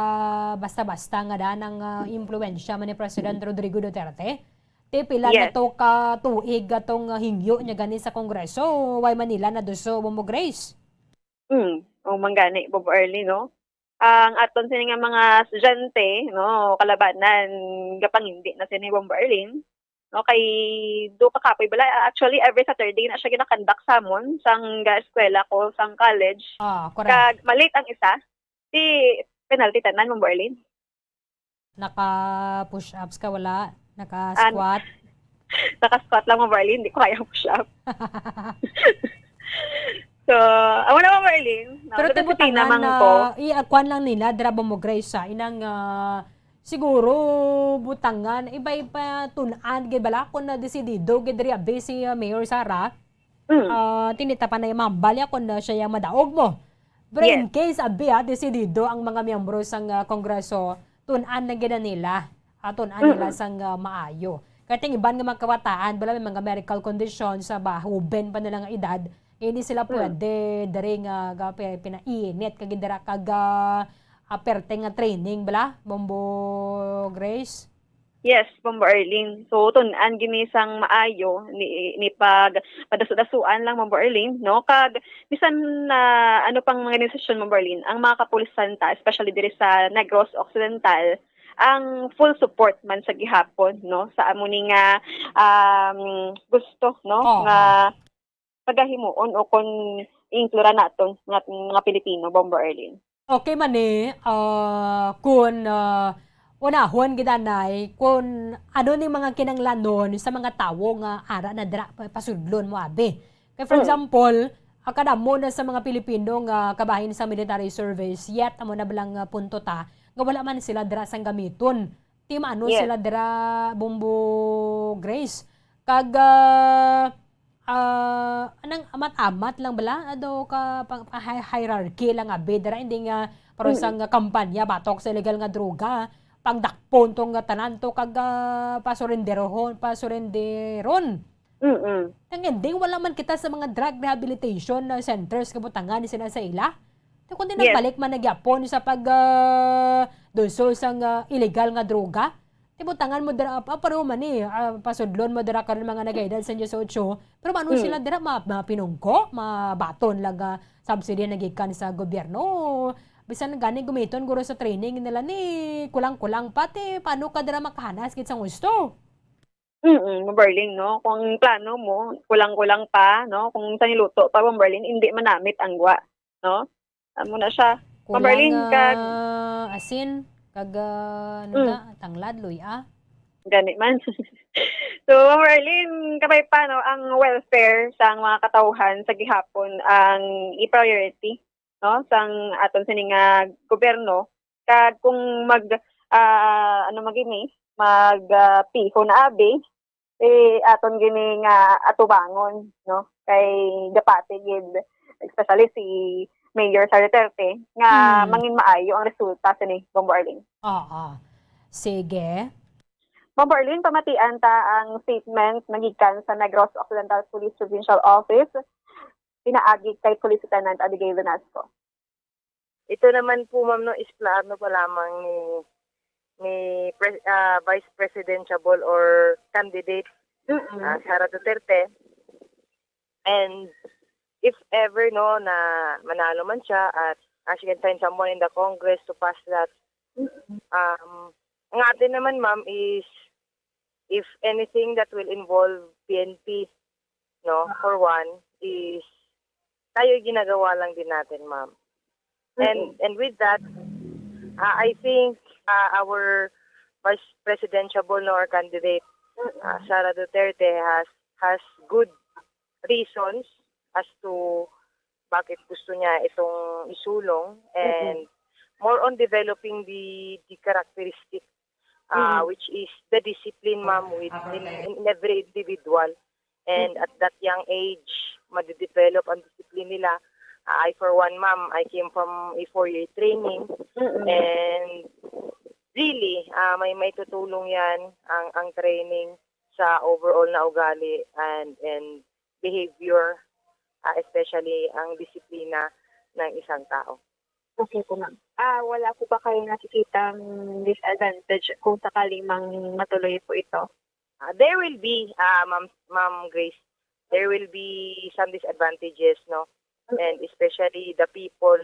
basta-basta nga daan ang, ah, impluwensya man ni President Rodrigo Duterte? Ti pila Yes. na to ka tuig atong, ah, hingyo niya gani sa Kongreso, why man nila naduso, Bombo Grace? Mm, o man gani, Bombo Erlin, no? Ang aton sini nga mga estudyante, no, kalabanan, gapangindi na sini, Bombo Erlin, no, kay do ka kapoy bala. Actually, every Saturday na siya ginakandak sa amon, sang ga-eskwela ko, sang college. Ah, correct. Kag malit ang isa, di penalty tanan, Bombo Erlin. Naka-push-ups ka, wala? Naka-squat? An-, naka-squat lang, Bombo Erlin. Hindi ko kaya push-up. So, amo na, Bombo Erlin. Pero Nakasagot na tibutangan, man ko. Ah, i-, ah, kuwan lang nila, dira, Bombo Grace, ah, inang, ah, siguro, butangan, iba-iba tun-an, gid bala, kung nadesidido, gid diri, abi, si, ah, Mayor Sara, Mm. ah, tinita pa na imambal niya kung, ah, siya yung madaog mo. Pero in Yes. case, abi, ah, desidido ang mga miyembro sang, ah, Kongreso, tun-an lang gid nila. Ah, tun-an nila Mm-mm. sang, ah, maayo. Kaya ting iban nga mga kabataan, bala may mga medical condition sa ba, huben pa nila nga edad, hindi sila Mm. pwede diri nga ga-, pi-, pinainit, kag dira kag, ah, aperte nga training, bala, Bombo Grace? Yes, Bombo Arlene. So, tun-an gini sang maayo, ni, ni pag padasudasuan lang, Bombo Arlene, no? Kag, bisan na ano pang mga organisasyon, Bombo Arlene, ang mga kapulisan ta, especially diri sa Negros Occidental, ang full support man sa gihapon, no? Sa amo ni nga, um, gusto, no? Oo. Nga pagahimuon o kon iinklura naton nga mga Pilipino, Bombo Arlene. Okay man ni, ah, kun, ah, unahon gid anay, kun ano ni mga kinahanglanon sa mga tawo nga ara na dira pa-, pasudlon mo, abi. Kay, for Mm. example, ah, kadamo na sa mga Pilipino nga kabahin sa military service, yet amo na bala nga punto ta, nga wala man sila dira sang gamiton. Ti maano Yes. sila dira, Bombo Grace. Kag, ah, ah, anang amat-amat lang bala? Ado ka pa, pa hi-, hierarchy lang abi dira, hindi nga para Mm. sa nga kampanya batok sa illegal nga droga, pangdakpon tong nga tanan to kag, ah, pasurenderohon, pasurenderon. Mm-mm. Ang ending, wala man kita sa mga drug rehabilitation na centers kabutangan sila sa ila. Kundi Yes. nagbalik man na gyapon sa pag, ah, dulso sang, ah, illegal nga droga. Tibutangan mo dira, ah, pareho man ni, ah, pasudlon mo dira karon mga nagaedad sa diyes-otso, pero maano Mm. sila dira, ma-, mapinungko, mabaton lang nga subsidy na gikan sa gobyerno. Bisan gani gumiton guro sa training nila ni kulang-kulang pa, ti paano ka dira makahanas gid sang husto? Mm, Ma'am Berlin, no? Kung plano mo, kulang-kulang pa, no? Kung sa niluto pa, Ma'am Berlin, hindi manamit ang gwa, no? Amo na siya. Ma'am Kulang, Berlin, kag ah, asin, kag, ah, ano Mm. ta? Tanglad, luya. Gani man. So, Ma'am Berlin, kabay pa, no? Ang welfare sang mga katawhan sa gihapon ang i-priority, no? Sang aton sini nga gobyerno. Kag kung mag, ah, ano man gini, mag, ah, piho na abi, eh, aton gini nga atubangon, no? Kay gapati gid, especially si Mayor Sara Duterte, nga Hmm. mangin maayo ang resulta sini, Bombo Arlene. Oo. Sige. Bombo Arlene, pamatian ta ang statement na gikan sa Negros Occidental Police Provincial Office, pinaagi kay Police Lieutenant Abigail Velasco. Ito naman po, ma'am, no, is plano pa lamang ni, ni Pre-, ah, Vice Presidentiable or candidate, Mm-mm. ah, Sara Duterte. And if ever, no, na manalo man siya at, ah, she can find someone in the Congress to pass that, Mm-mm. um, ang atin naman, ma'am, is if anything that will involve P N P, no, for one, is tayo ginagawa lang din natin, ma'am. And, Mm-mm. and with that, uh, I think, uh, our vice presidential, no, or candidate, Mm-mm. uh, Sara Duterte has, has good reasons as to bakit gusto niya itong isulong, Mm-mm. and more on developing the, the characteristic, uh, Mm-mm. which is the discipline, ma'am, with in, in every individual. And Mm-mm. at that young age, madidevelop ang discipline nila. Uh, I, for one, ma'am, I came from a four-year training. Mm-mm. And really, uh, may, may tutulong yan, ang, ang training sa overall na ugali and, and behavior, ah, especially ang disiplina ng isang tao. Okay po, ma'am. Ah, wala po ba kayo nakikitang disadvantage kung sakali mang matuloy po ito? Ah, there will be, ah, Ma'am, Ma'am Grace, there will be some disadvantages, no? Mm. And especially the people,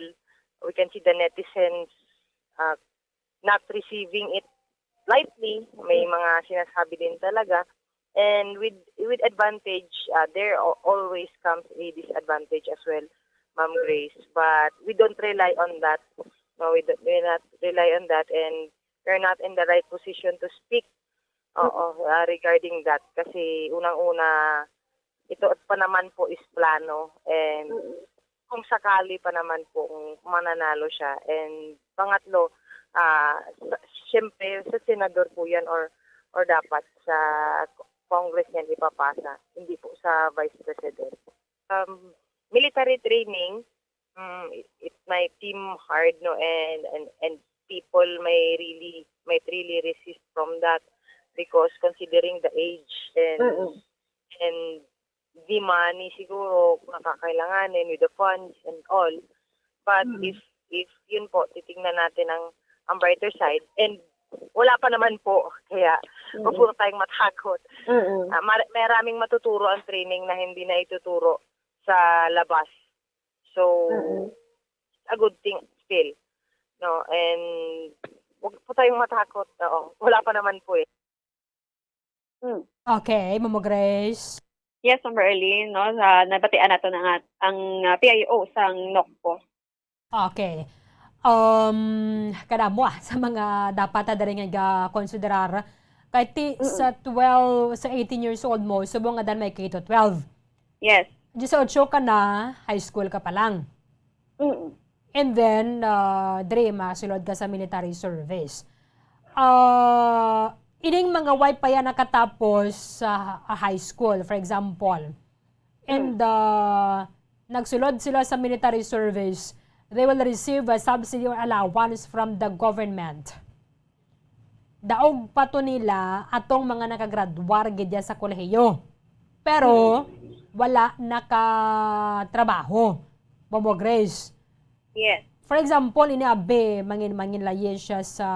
we can see the netizens, ah, not receiving it lightly. May Mm. mga sinasabi din talaga. And with, with advantage, ah, there al-, always comes a disadvantage as well, Ma'am Grace. But we don't rely on that. No, we don't, we not rely on that, and we're not in the right position to speak. Oo, Mm. ah, regarding that. Kasi unang-una, ito pa naman po is plano. And Mm. kung sakali pa naman po kung mananalo siya. And pangatlo, ah, sa, siyempre, sa senador po yan or, or dapat sa Congress yan ipapasa, hindi po sa Vice President. Um, military training, mm, it, it might seem hard, no, and, and, and people may really, might really resist from that because considering the age and, Mm-mm. and the money siguro na kakailanganin with the funds and all. But Mm. if, if yun po, titingnan natin ang, ang brighter side, and wala pa naman po, kaya Mm-mm. huwag po tayong matakot. Mm-mm. Ah, mar-, maraming matuturo ang training na hindi na ituturo sa labas. So, Mm-mm. a good thing still. No? And huwag po tayong matakot. Oo, wala pa naman po eh. Hmm. Okay, Mama Grace. Yes, Ma'am Erlene, no, sa nabatian nato na nga ang, ah, P I O sang NOCPO. Okay. Um, kadamo, ah, sa mga dapat na diri nga konsiderar. Kay ti-, Mm-mm. sa twelve, sa eighteen years old mo, subong nga dan may K to twelve. Yes. Diyesotso ka na, high school ka pa lang. Mm. And then, ah, diri, masulod ka sa military service. Ah, ining mga way pa yan nakatapos sa, ah, high school, for example. And, Mm. ah, nagsulod sila sa military service, they will receive a subsidy or allowance from the government. Daog pa to nila atong mga nakagraduar gid ya sa kolehiyo. Pero wala nakatrabaho, Bombo Grace. Yes. For example, ini abi, mangin-, manginlayi siya sa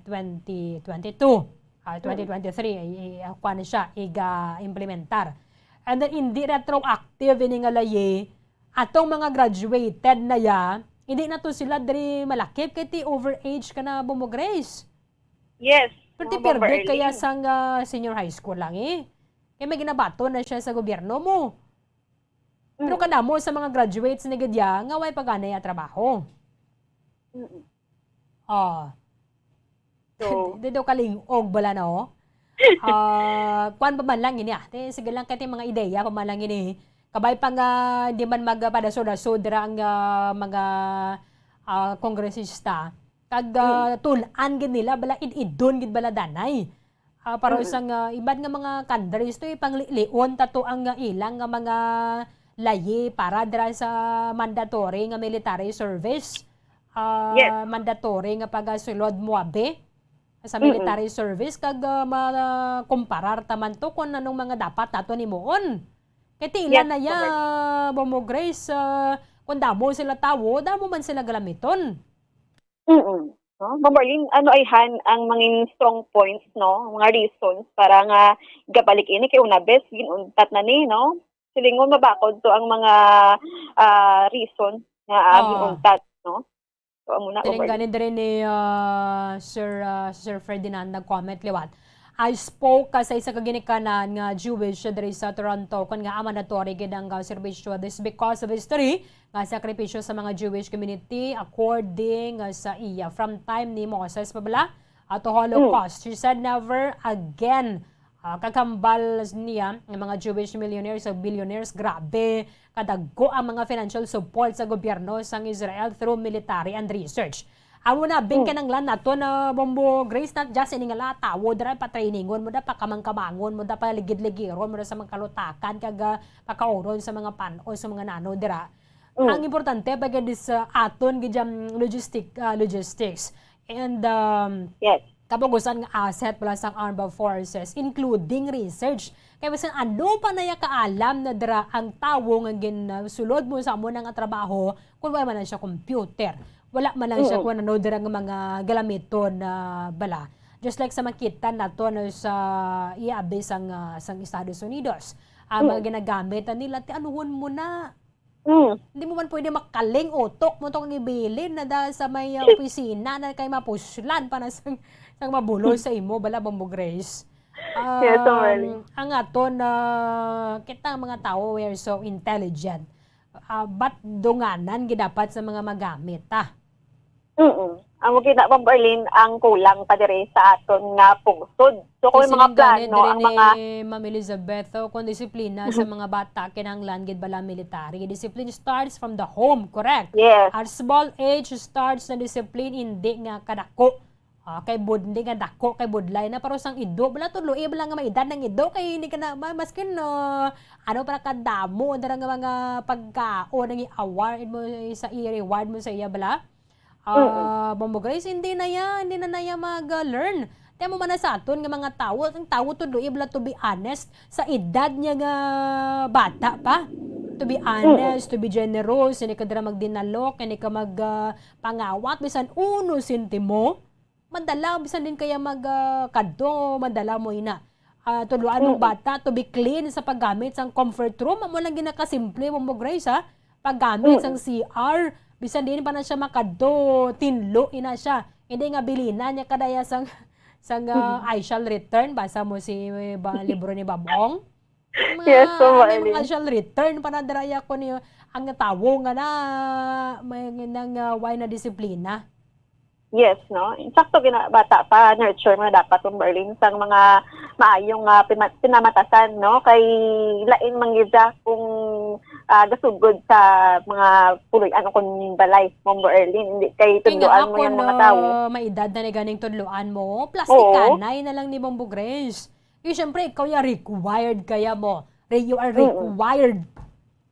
twenty twenty-two, ah, Mm. twenty twenty-three, i-, i-, kuwan siya, iga-implementar. And then, hindi retroactive ini nga layi, atong mga graduated na ya, hindi na to sila diri malakip kay ti overage ka na, Bombo Grace. Yes, Pero ti mga Bombo pirdi kaya Erlene. sang, ah, senior high school lang, eh. Kay may ginabaton na siya sa gobyerno mo. Pero Mm. kadamo sa mga graduates ni gid ya nga way pa gani ya trabaho. Mm. Oh. So, Di daw kaling-og bala, no? Ah, kwan pa man lang ini, ah. Ti, sige lang, kay ti mga ideya pa man lang ini. Kabay pa nga di man magpadasod-dasod dira ang, ah, mga, ah, kongresista. Kag, ah, Mm. tun-an gid nila, bala, id-idon gid bala danay. Ah, para Mm. sa nga iban nga mga countries to, ipanglion ta to ang, ah, ilang nga mga layi para dira sa mandatory nga military service. Ah, Yes. mandatory nga pagasulod mo abi sa Mm-mm. military service kag, ah, ma-, kumparar ta man to kung anong mga dapat nato himuon. Kay ti ila Yes, na ya, correct. Bombo Grace, ah, kung damo sila tawo, damo man sila galamiton. Mm. No? Ma'am Marlene, ano ay han ang mangin strong points, no? Mga reasons para nga gabalik ini kay una bes, ginuntat na ni, no? Silingon mabakod to ang mga, ah, reason nga, ah, Ah. ginuntat, no? So, amo na, Siling Ma'am Marlene. gani diri ni, ah, Sir, ah, Sir Ferdinand nag-comment liwat. I spoke ka sa isa ka ginikanan nga Jewish diri sa Toronto, kun nga mandatory gid ang, ah, serbisyo. This because of history, nga sakripisyo sa mga Jewish community according, uh, sa iya. From time ni Moses pa bala ato Holocaust, she said never again. Uh, kag hambal niya nga mga Jewish millionaires o billionaires, grabe kadagko ang mga financial support sa gobyerno sang Israel through military and research. Amo na, bing Mm. kinanglan nato na Bombo Grace, not just ini nga la tawo dira, patrainingon mo da, pakamangkamangon mo da, paligid-ligiron mo da sa mga kalutakan, kag, ah, pakauron sa mga pan-, o sa mga nano dira. Mm. Ang importante, pag-, sa aton gid ang logistic-, ah, logistics. And, um, Yes. kabagusan nga asset pala sang armed forces, including research. Kay bisan ano pa na ya kaalam na dira ang tawo nga ginsulod mo sa amo na nga trabaho, kung wala man lang siya computer, wala man lang siya Mm. kung ano dira nga mga galamiton na bala. Just like sa makita nato, ano, sa iya abi sang, ah, sang Estados Unidos. Ang mga Mm. ginagamit na nila, ti anuhon mo na. Mm. Hindi mo man pwede makaling utok mo tong ibilin na dahil sa may, uh, opisina na kay mapuslan pa na sang, sang mabulos sa imo, bala, Bombo Grace. Yes, so Um, early. Ang aton, uh, kita ang mga tao, we are so intelligent. Uh, but dunganan gidapat sa mga magamit, ah. Mm. Amo gid na, Ma'am Berlin, ang kulang pa diri sa aton nga pungsod. So, kung may mga plano, ang mga ni Ma'am Elizabeth, oh, kung disiplina sa mga bata, kinahanglan gid bala military. Discipline starts from the home, correct? Yes. At small age starts na discipline, hindi nga kadako. Ah, kay bud-, hindi nga dako, kay budlay na, pero sang ido, bala, tulo, eh, bala nga may edad ng ido, kay hindi ka na, ma-, maskin, no, ano, para kadamo, dara nga mga pagkaon, ang i-award mo sa, i-reward mo sa iya, bala? Ah, Bombo Grace, hindi na ya, hindi na na ya mag-learn. Tiyan mo man na sa aton nga mga tawo, ang tawo to, Doi, bala, to be honest, sa edad niya nga bata pa. To be honest, to be generous, hindi ka dira magdinalok, hindi ka mag, ah, pangawat, bisan uno sentimo. Madala, bisan din kaya mag, ah, kadto, madala mo ina. Ah, tudloan mong bata to be clean sa paggamit sang comfort room. Amo lang ginakasimple mo, Bombo Grace, ha? Paggamit sang C R, bisan din pa na siya makadto, tinlo ina siya. Hindi nga bilina niya kadaya sang, sang, ah, I Shall Return. Basa mo si, eh, ba, libro ni Babong. Mga, Yes, so ano, mga early. I Shall Return pa na dira ya ko ni ang tawo nga na, may nang, ah, way na disiplina. Yes, no? Sakto gina-, bata pa, nurture mo na dapat, Ma'am Berlin, sang mga maayong, ah, pima-, pinamatasan, no? Kay lain man gid siya kung, ah, gasugod sa mga puloy-an o kung balay, Ma'am Berlin, hindi kay Kay nga tunduan mo ako yung mga na tawo. may edad na ni ganing tudloan mo, plastic Oo. kanay na lang ni Bombo Grace. Yung syempre, ikaw ya required kaya mo. Re-, you are Mm-mm. required.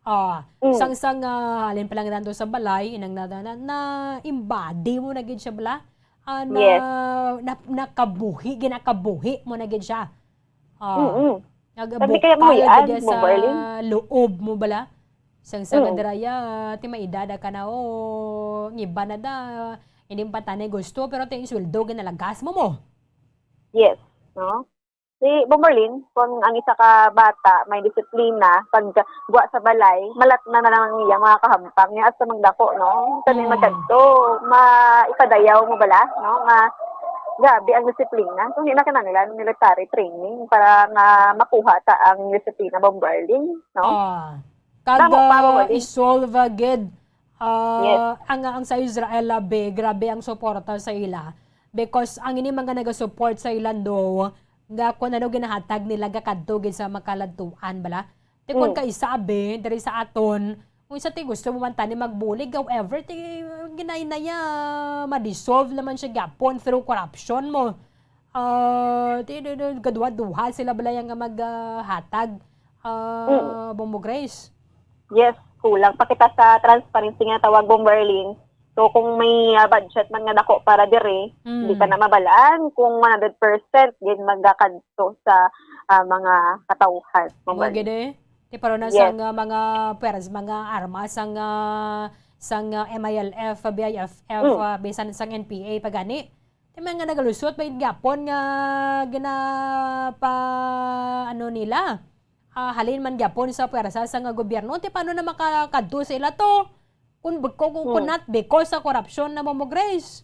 Ah, Mm. sang, sang, ah, halin pa lang nanto sa balay, inang na, na, na, na-embody mo na gid siya, bala? Ah, na, Yes. na, nakabuhi, ginakabuhi mo na gid siya. Ah, Mm-mm. Nag-, Sabi kaya bukal mahuyan, gid sa Bombo Arlene? Loob mo bala. Sang sa Mm. gadaraya, ti may edad ka na, o, ngiba na da, hindi mo pa tani gusto, pero ti sweldo, ginalagas mo mo. Yes, no? Si Bombo Arlene, kung ang isa ka bata may disiplina, pag buwa sa balay, malat na na lang ang iya mga kahampang niya, hasta magdako, no? Kami Mm. magkadto, ma-, ipadayaw mo bala, no? Nga, grabe ang disiplina. Kung di na kinahanglan military training para nga makuha ta ang disiplina, Bombo Arlene, no? Ah. Kag, Tama pa, ah, Bombo Arlene. isolve, ah, gid, ah, Yes. ang, ang sa Israel, labi, grabe ang suporta sa ila. Because ang ini mga nagasupport sa ila, no, nga kung ano ginahatag nila, gakadto gid sa makaladtuan, bala. Ti kung Mm. kaisabi, diri sa aton, kung sa ti gusto mo man tani magbulig, however, ti ginainaya, ma-dissolve naman siya gyapon through corruption mo. Ah, ti, ti, ti, gaduha-duha sila bala yang nga mag, ah, hatag, ah, Mm. Bombo Grace. Yes, kulang pa kita sa transparency nga tawag, Bombo Arlene. So, kung may, ah, budget man nga dako para diri, Mm. di ka na mabalaan kung one hundred percent gid magakadto sa, ah, mga katawhan, Bombo Mao Arlene. gid eh. Ti paro na Yes. sang, ah, mga pweras, mga armas, sang, ah, sang, ah, M I L F, B I F F, Mm. ah, bisan sang N P A pa gani. Ti mga nagalusot ba gid gyapon nga ginapa-, ano nila? Ah, halin man gyapon sa pwersa sang gobyerno. Ti paano na makakadto sa ila to? Kung, kung, kung, kung Hmm. not because sa korupsyon na, Bombo Grace.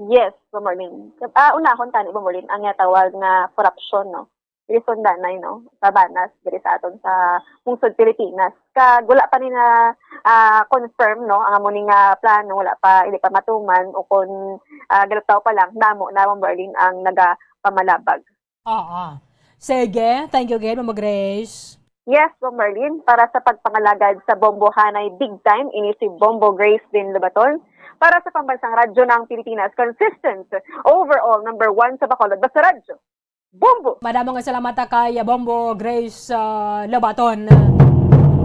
Yes, Bombo Arlene. Ah, unahon tani, Bombo Arlene, ang ginatawag nga korupsyon, no? Diri sa Sundanay, no? Sa Banas, diri sa aton sa pungsod Pilipinas. Kag wala pa ni na, ah, confirm, no? Ang amo ni nga plano, wala pa, hindi pa matuman, o kung, ah, galutaw pa lang, damo na, Bombo Arlene, ang nagapamalabag. Oo. Sige, thank you again, Bombo Grace. Yes, Bombo Arlene, para sa pagpangalagad sa Bombohanay Big Time, ini si Bombo Grace Lynn Lobaton. Para sa Pambansang Radyo ng Pilipinas, consistent, overall, number one sa Bacolod, basta radyo. Bombo! Madamo nga salamat, ah, kay Bombo Grace, ah, Lobaton.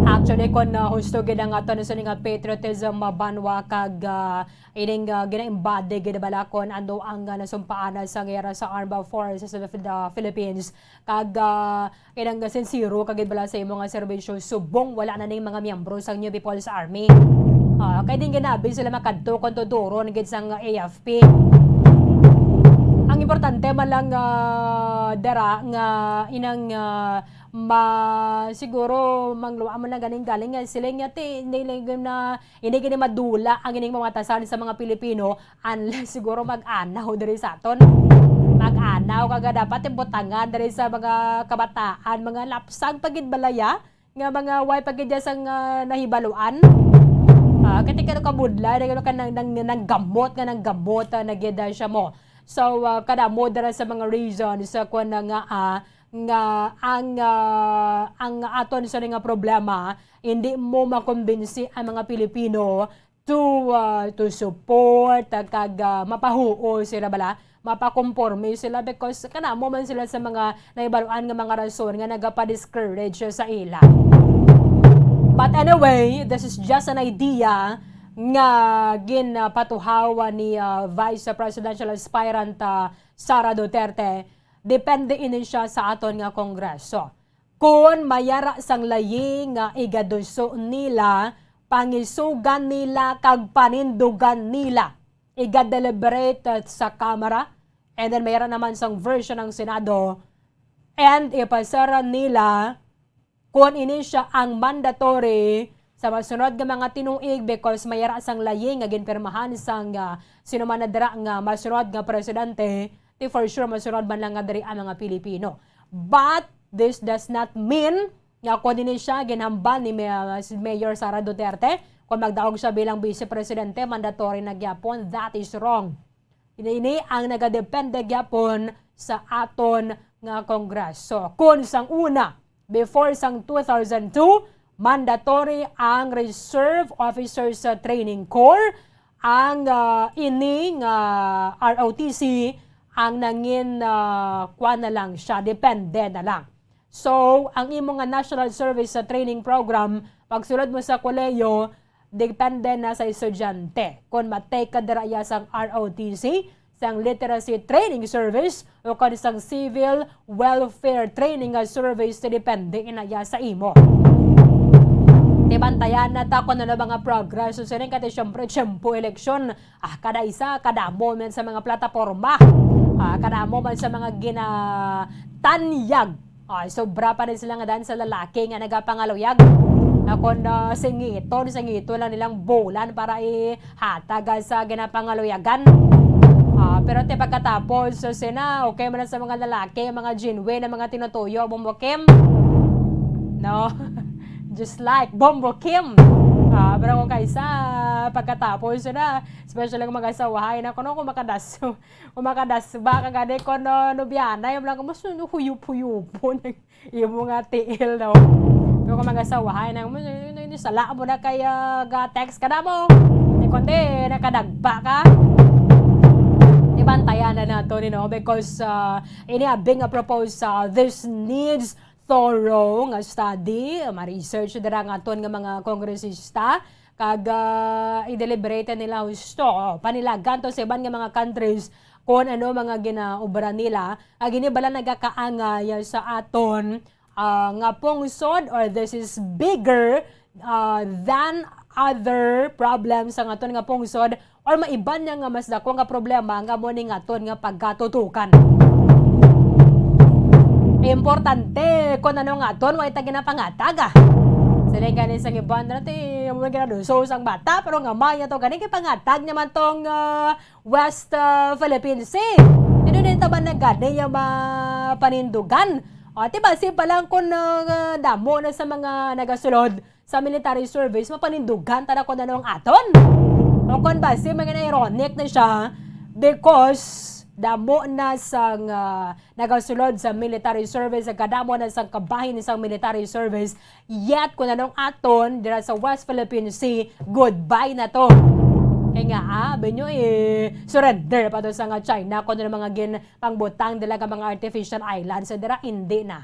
Actually, kung, ah, husto gid ang aton sa nga patriotism, ah, banwa kag, ah, ining, ah, gina-embody gid bala kon ano ang, ah, nasumpaan sa giyara sa Armed Forces of the Philippines. Kag, ah, kay nang sinsero ka gid bala sa imo nga serbisyo, subong wala na ning mga miyembro sang New People's Army. Ah, kay din ginabi sila makadto kon tuduron gid sang A F P. Ang importante man lang, ah, dara nga inang, ah, ma-, siguro mangluwa man lang ganing galing nga sila nga ti-, hindi lang na, hindi gani madula ang ining mga tasan sa mga Pilipino. Unless siguro mag-anaw diri sa aton. Mag-anaw ka nga dapat ibutangan diri sa mga kabataan, mga lapsang pa gid balaya, nga mga way pa gid sang, ah, nahibaluan. Ah, kay ti kano kabudlay, na kano ka nang, nang, nanggamot, nga nanggamot, ah, na gid, ah, siya mo. So, ah, kadamo dira sa mga reasons sa kuwan na nga, ah, nga ang, ah, ang aton sa nga problema, hindi mo makumbinsi ang mga Pilipino to, ah, to support, ah, kag, ah, mapahuo sila bala, mapakomporme sila because kanamo man sila sa mga nahibaluan nga mga rason nga nagapa-discourage sa ila. But anyway, this is just an idea nga ginpatuhaw ni, ah, Vice Presidential Aspirant, ah, Sara Duterte. Depende ini siya sa aton nga Kongreso. Kon mayara sang layi nga igaduso nila, pangisugan nila kag panindugan nila, iga-deliberate sa Kamara, and then mayara naman sang version ang Senado, and ipasara nila kon ini siya ang mandatory sa masunod nga mga tinuig, because mayara sang layi nga ginpirmahan sang, ah, sino man na dira nga masunod nga presidente, di for sure masunod man lang nga diri ang mga Pilipino. But this does not mean nga kung ini siya ginhambal ni May-, si Mayor Sara Duterte, kung magdaog siya bilang vice presidente, mandatory na gyapon. That is wrong. Ini, ini ang nagadepende gyapon sa aton nga Kongreso. Kung sang una, before sang two thousand two, mandatory ang Reserve Officers, uh, Training Corps. Ang, uh, ini nga R O T C, ang nangin, uh, kwan na lang siya, depende na lang. So, ang imo nga National Service sa Training Program, pagsulod mo sa kolehiyo, depende na sa estudyante. Kung ma-take ka dira iya sang R O T C, sang literacy training service o kon sang civil welfare training nga service, depende na ya sa imo. Tibantayan na ta kung ano mga progress. So, sining kati, siyempre, tiyempo eleksyon. Ah, kada isa, kadamo man sa mga plataporma. Ah, kadamo man sa mga ginatanyag. Ah, sobra pa rin sila nga dan sa lalaki nga nagapangaluyag. Ah, kung, ah, singiton, singiton lang nilang bulan para ihatag sa ginapangaluyagan. Ah, pero te pagkatapos, so sina, okay man sa mga lalaki, mga genuine na mga tinutuyo, Bombo Kim. No? Just like Bombo Kim. Ah, pero kung kaisa, pagkatapos na, especially kung mag-asawahay na, kuno kung makadas, kung makadas ba ka gani, kung, ah, nubyana, yung lang, mas huyup-huyupon. Imo nga tiil daw. Pero kung mag-asawahay na, mo, ni sala mo na kay, ah, ga-text ka na mo. Ni kundi, nakadagpa ka. Ibantayan na nato ni, no? Because, ah, ini a big nga proposal, this needs thorough nga study, ma-research dira nga aton nga mga kongresista, kag, ah, i-deliberate nila husto. Oh, panilagan to sa iban nga mga countries kung ano mga ginaobra nila. Kag ini bala nagakaangay sa aton, ah, nga pungsod, or this is bigger, ah, than other problems sa aton nga pungsod, or maiban niya nga mas dako nga problema nga mo ning aton nga pagkatutukan. Importante kung ano nga aton, wa ta ginapangatag, ah. Sila gani sa iban, dati, mo ginaduso sang bata, pero nga may to gani, kay pangatag naman tong, ah, West, ah, Philippine Sea. Ano din taban na gani yung mapanindugan? O, di ba, si pa lang kung, ah, damo na sa mga nagasulod sa military service, mapanindugan ta na kung ano ang aton. O kung ba, si mga ironic na siya, because damo na sang, ah, nagasulod sa military service, ang kadamo na sang kabahin sa military service, yet kung anong aton dira sa West Philippine Sea, goodbye na to. Kay nga, ah, binyo, eh, surrender pa to sa nga China kung ano mga gin pangbutang nila nga mga artificial islands, so dira hindi na.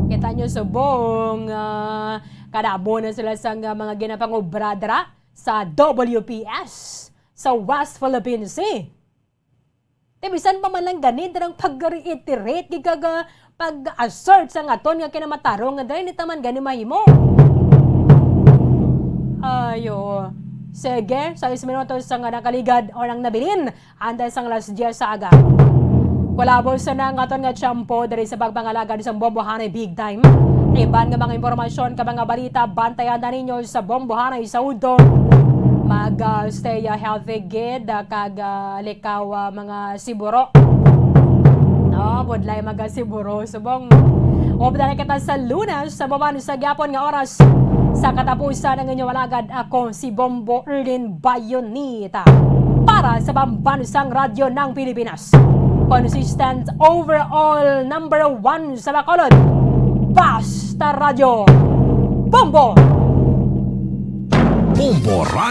Kita nyo subong, ah, kadamo na sila sa nga mga ginapangobra dira sa W P S sa West Philippine Sea. Ti bisan pa man lang gani, dirang pag-reiterate, gigaga, pag-assert sa aton nga kinamatarong nga diri ni taman gani mahimo. Ayo. Sige, sais minutos sa nga nakaligad o nang nabilin, antes sang alas diyes sa aga. Kulabos na ang aton nga tiyempo diri sa pagpangalagad sa Bombohanay Big Time. Iban nga mga impormasyon ka mga balita, bantayan na ninyo sa Bombohanay sa udto. Mag, ah, stay, ah, healthy gid, ah, kag, ah, likaw, ah, mga siburo. No, budlay mga siburo. Subong, update kita sa Lunes sa buban sa gyapon nga oras. Sa katapusan ng inyong alagad, ako si Bombo Erlin Bayonita para sa Pambansang Radyo ng Pilipinas. Consistent overall number one sa Bacolod. Basta Radyo. Bombo! Bombo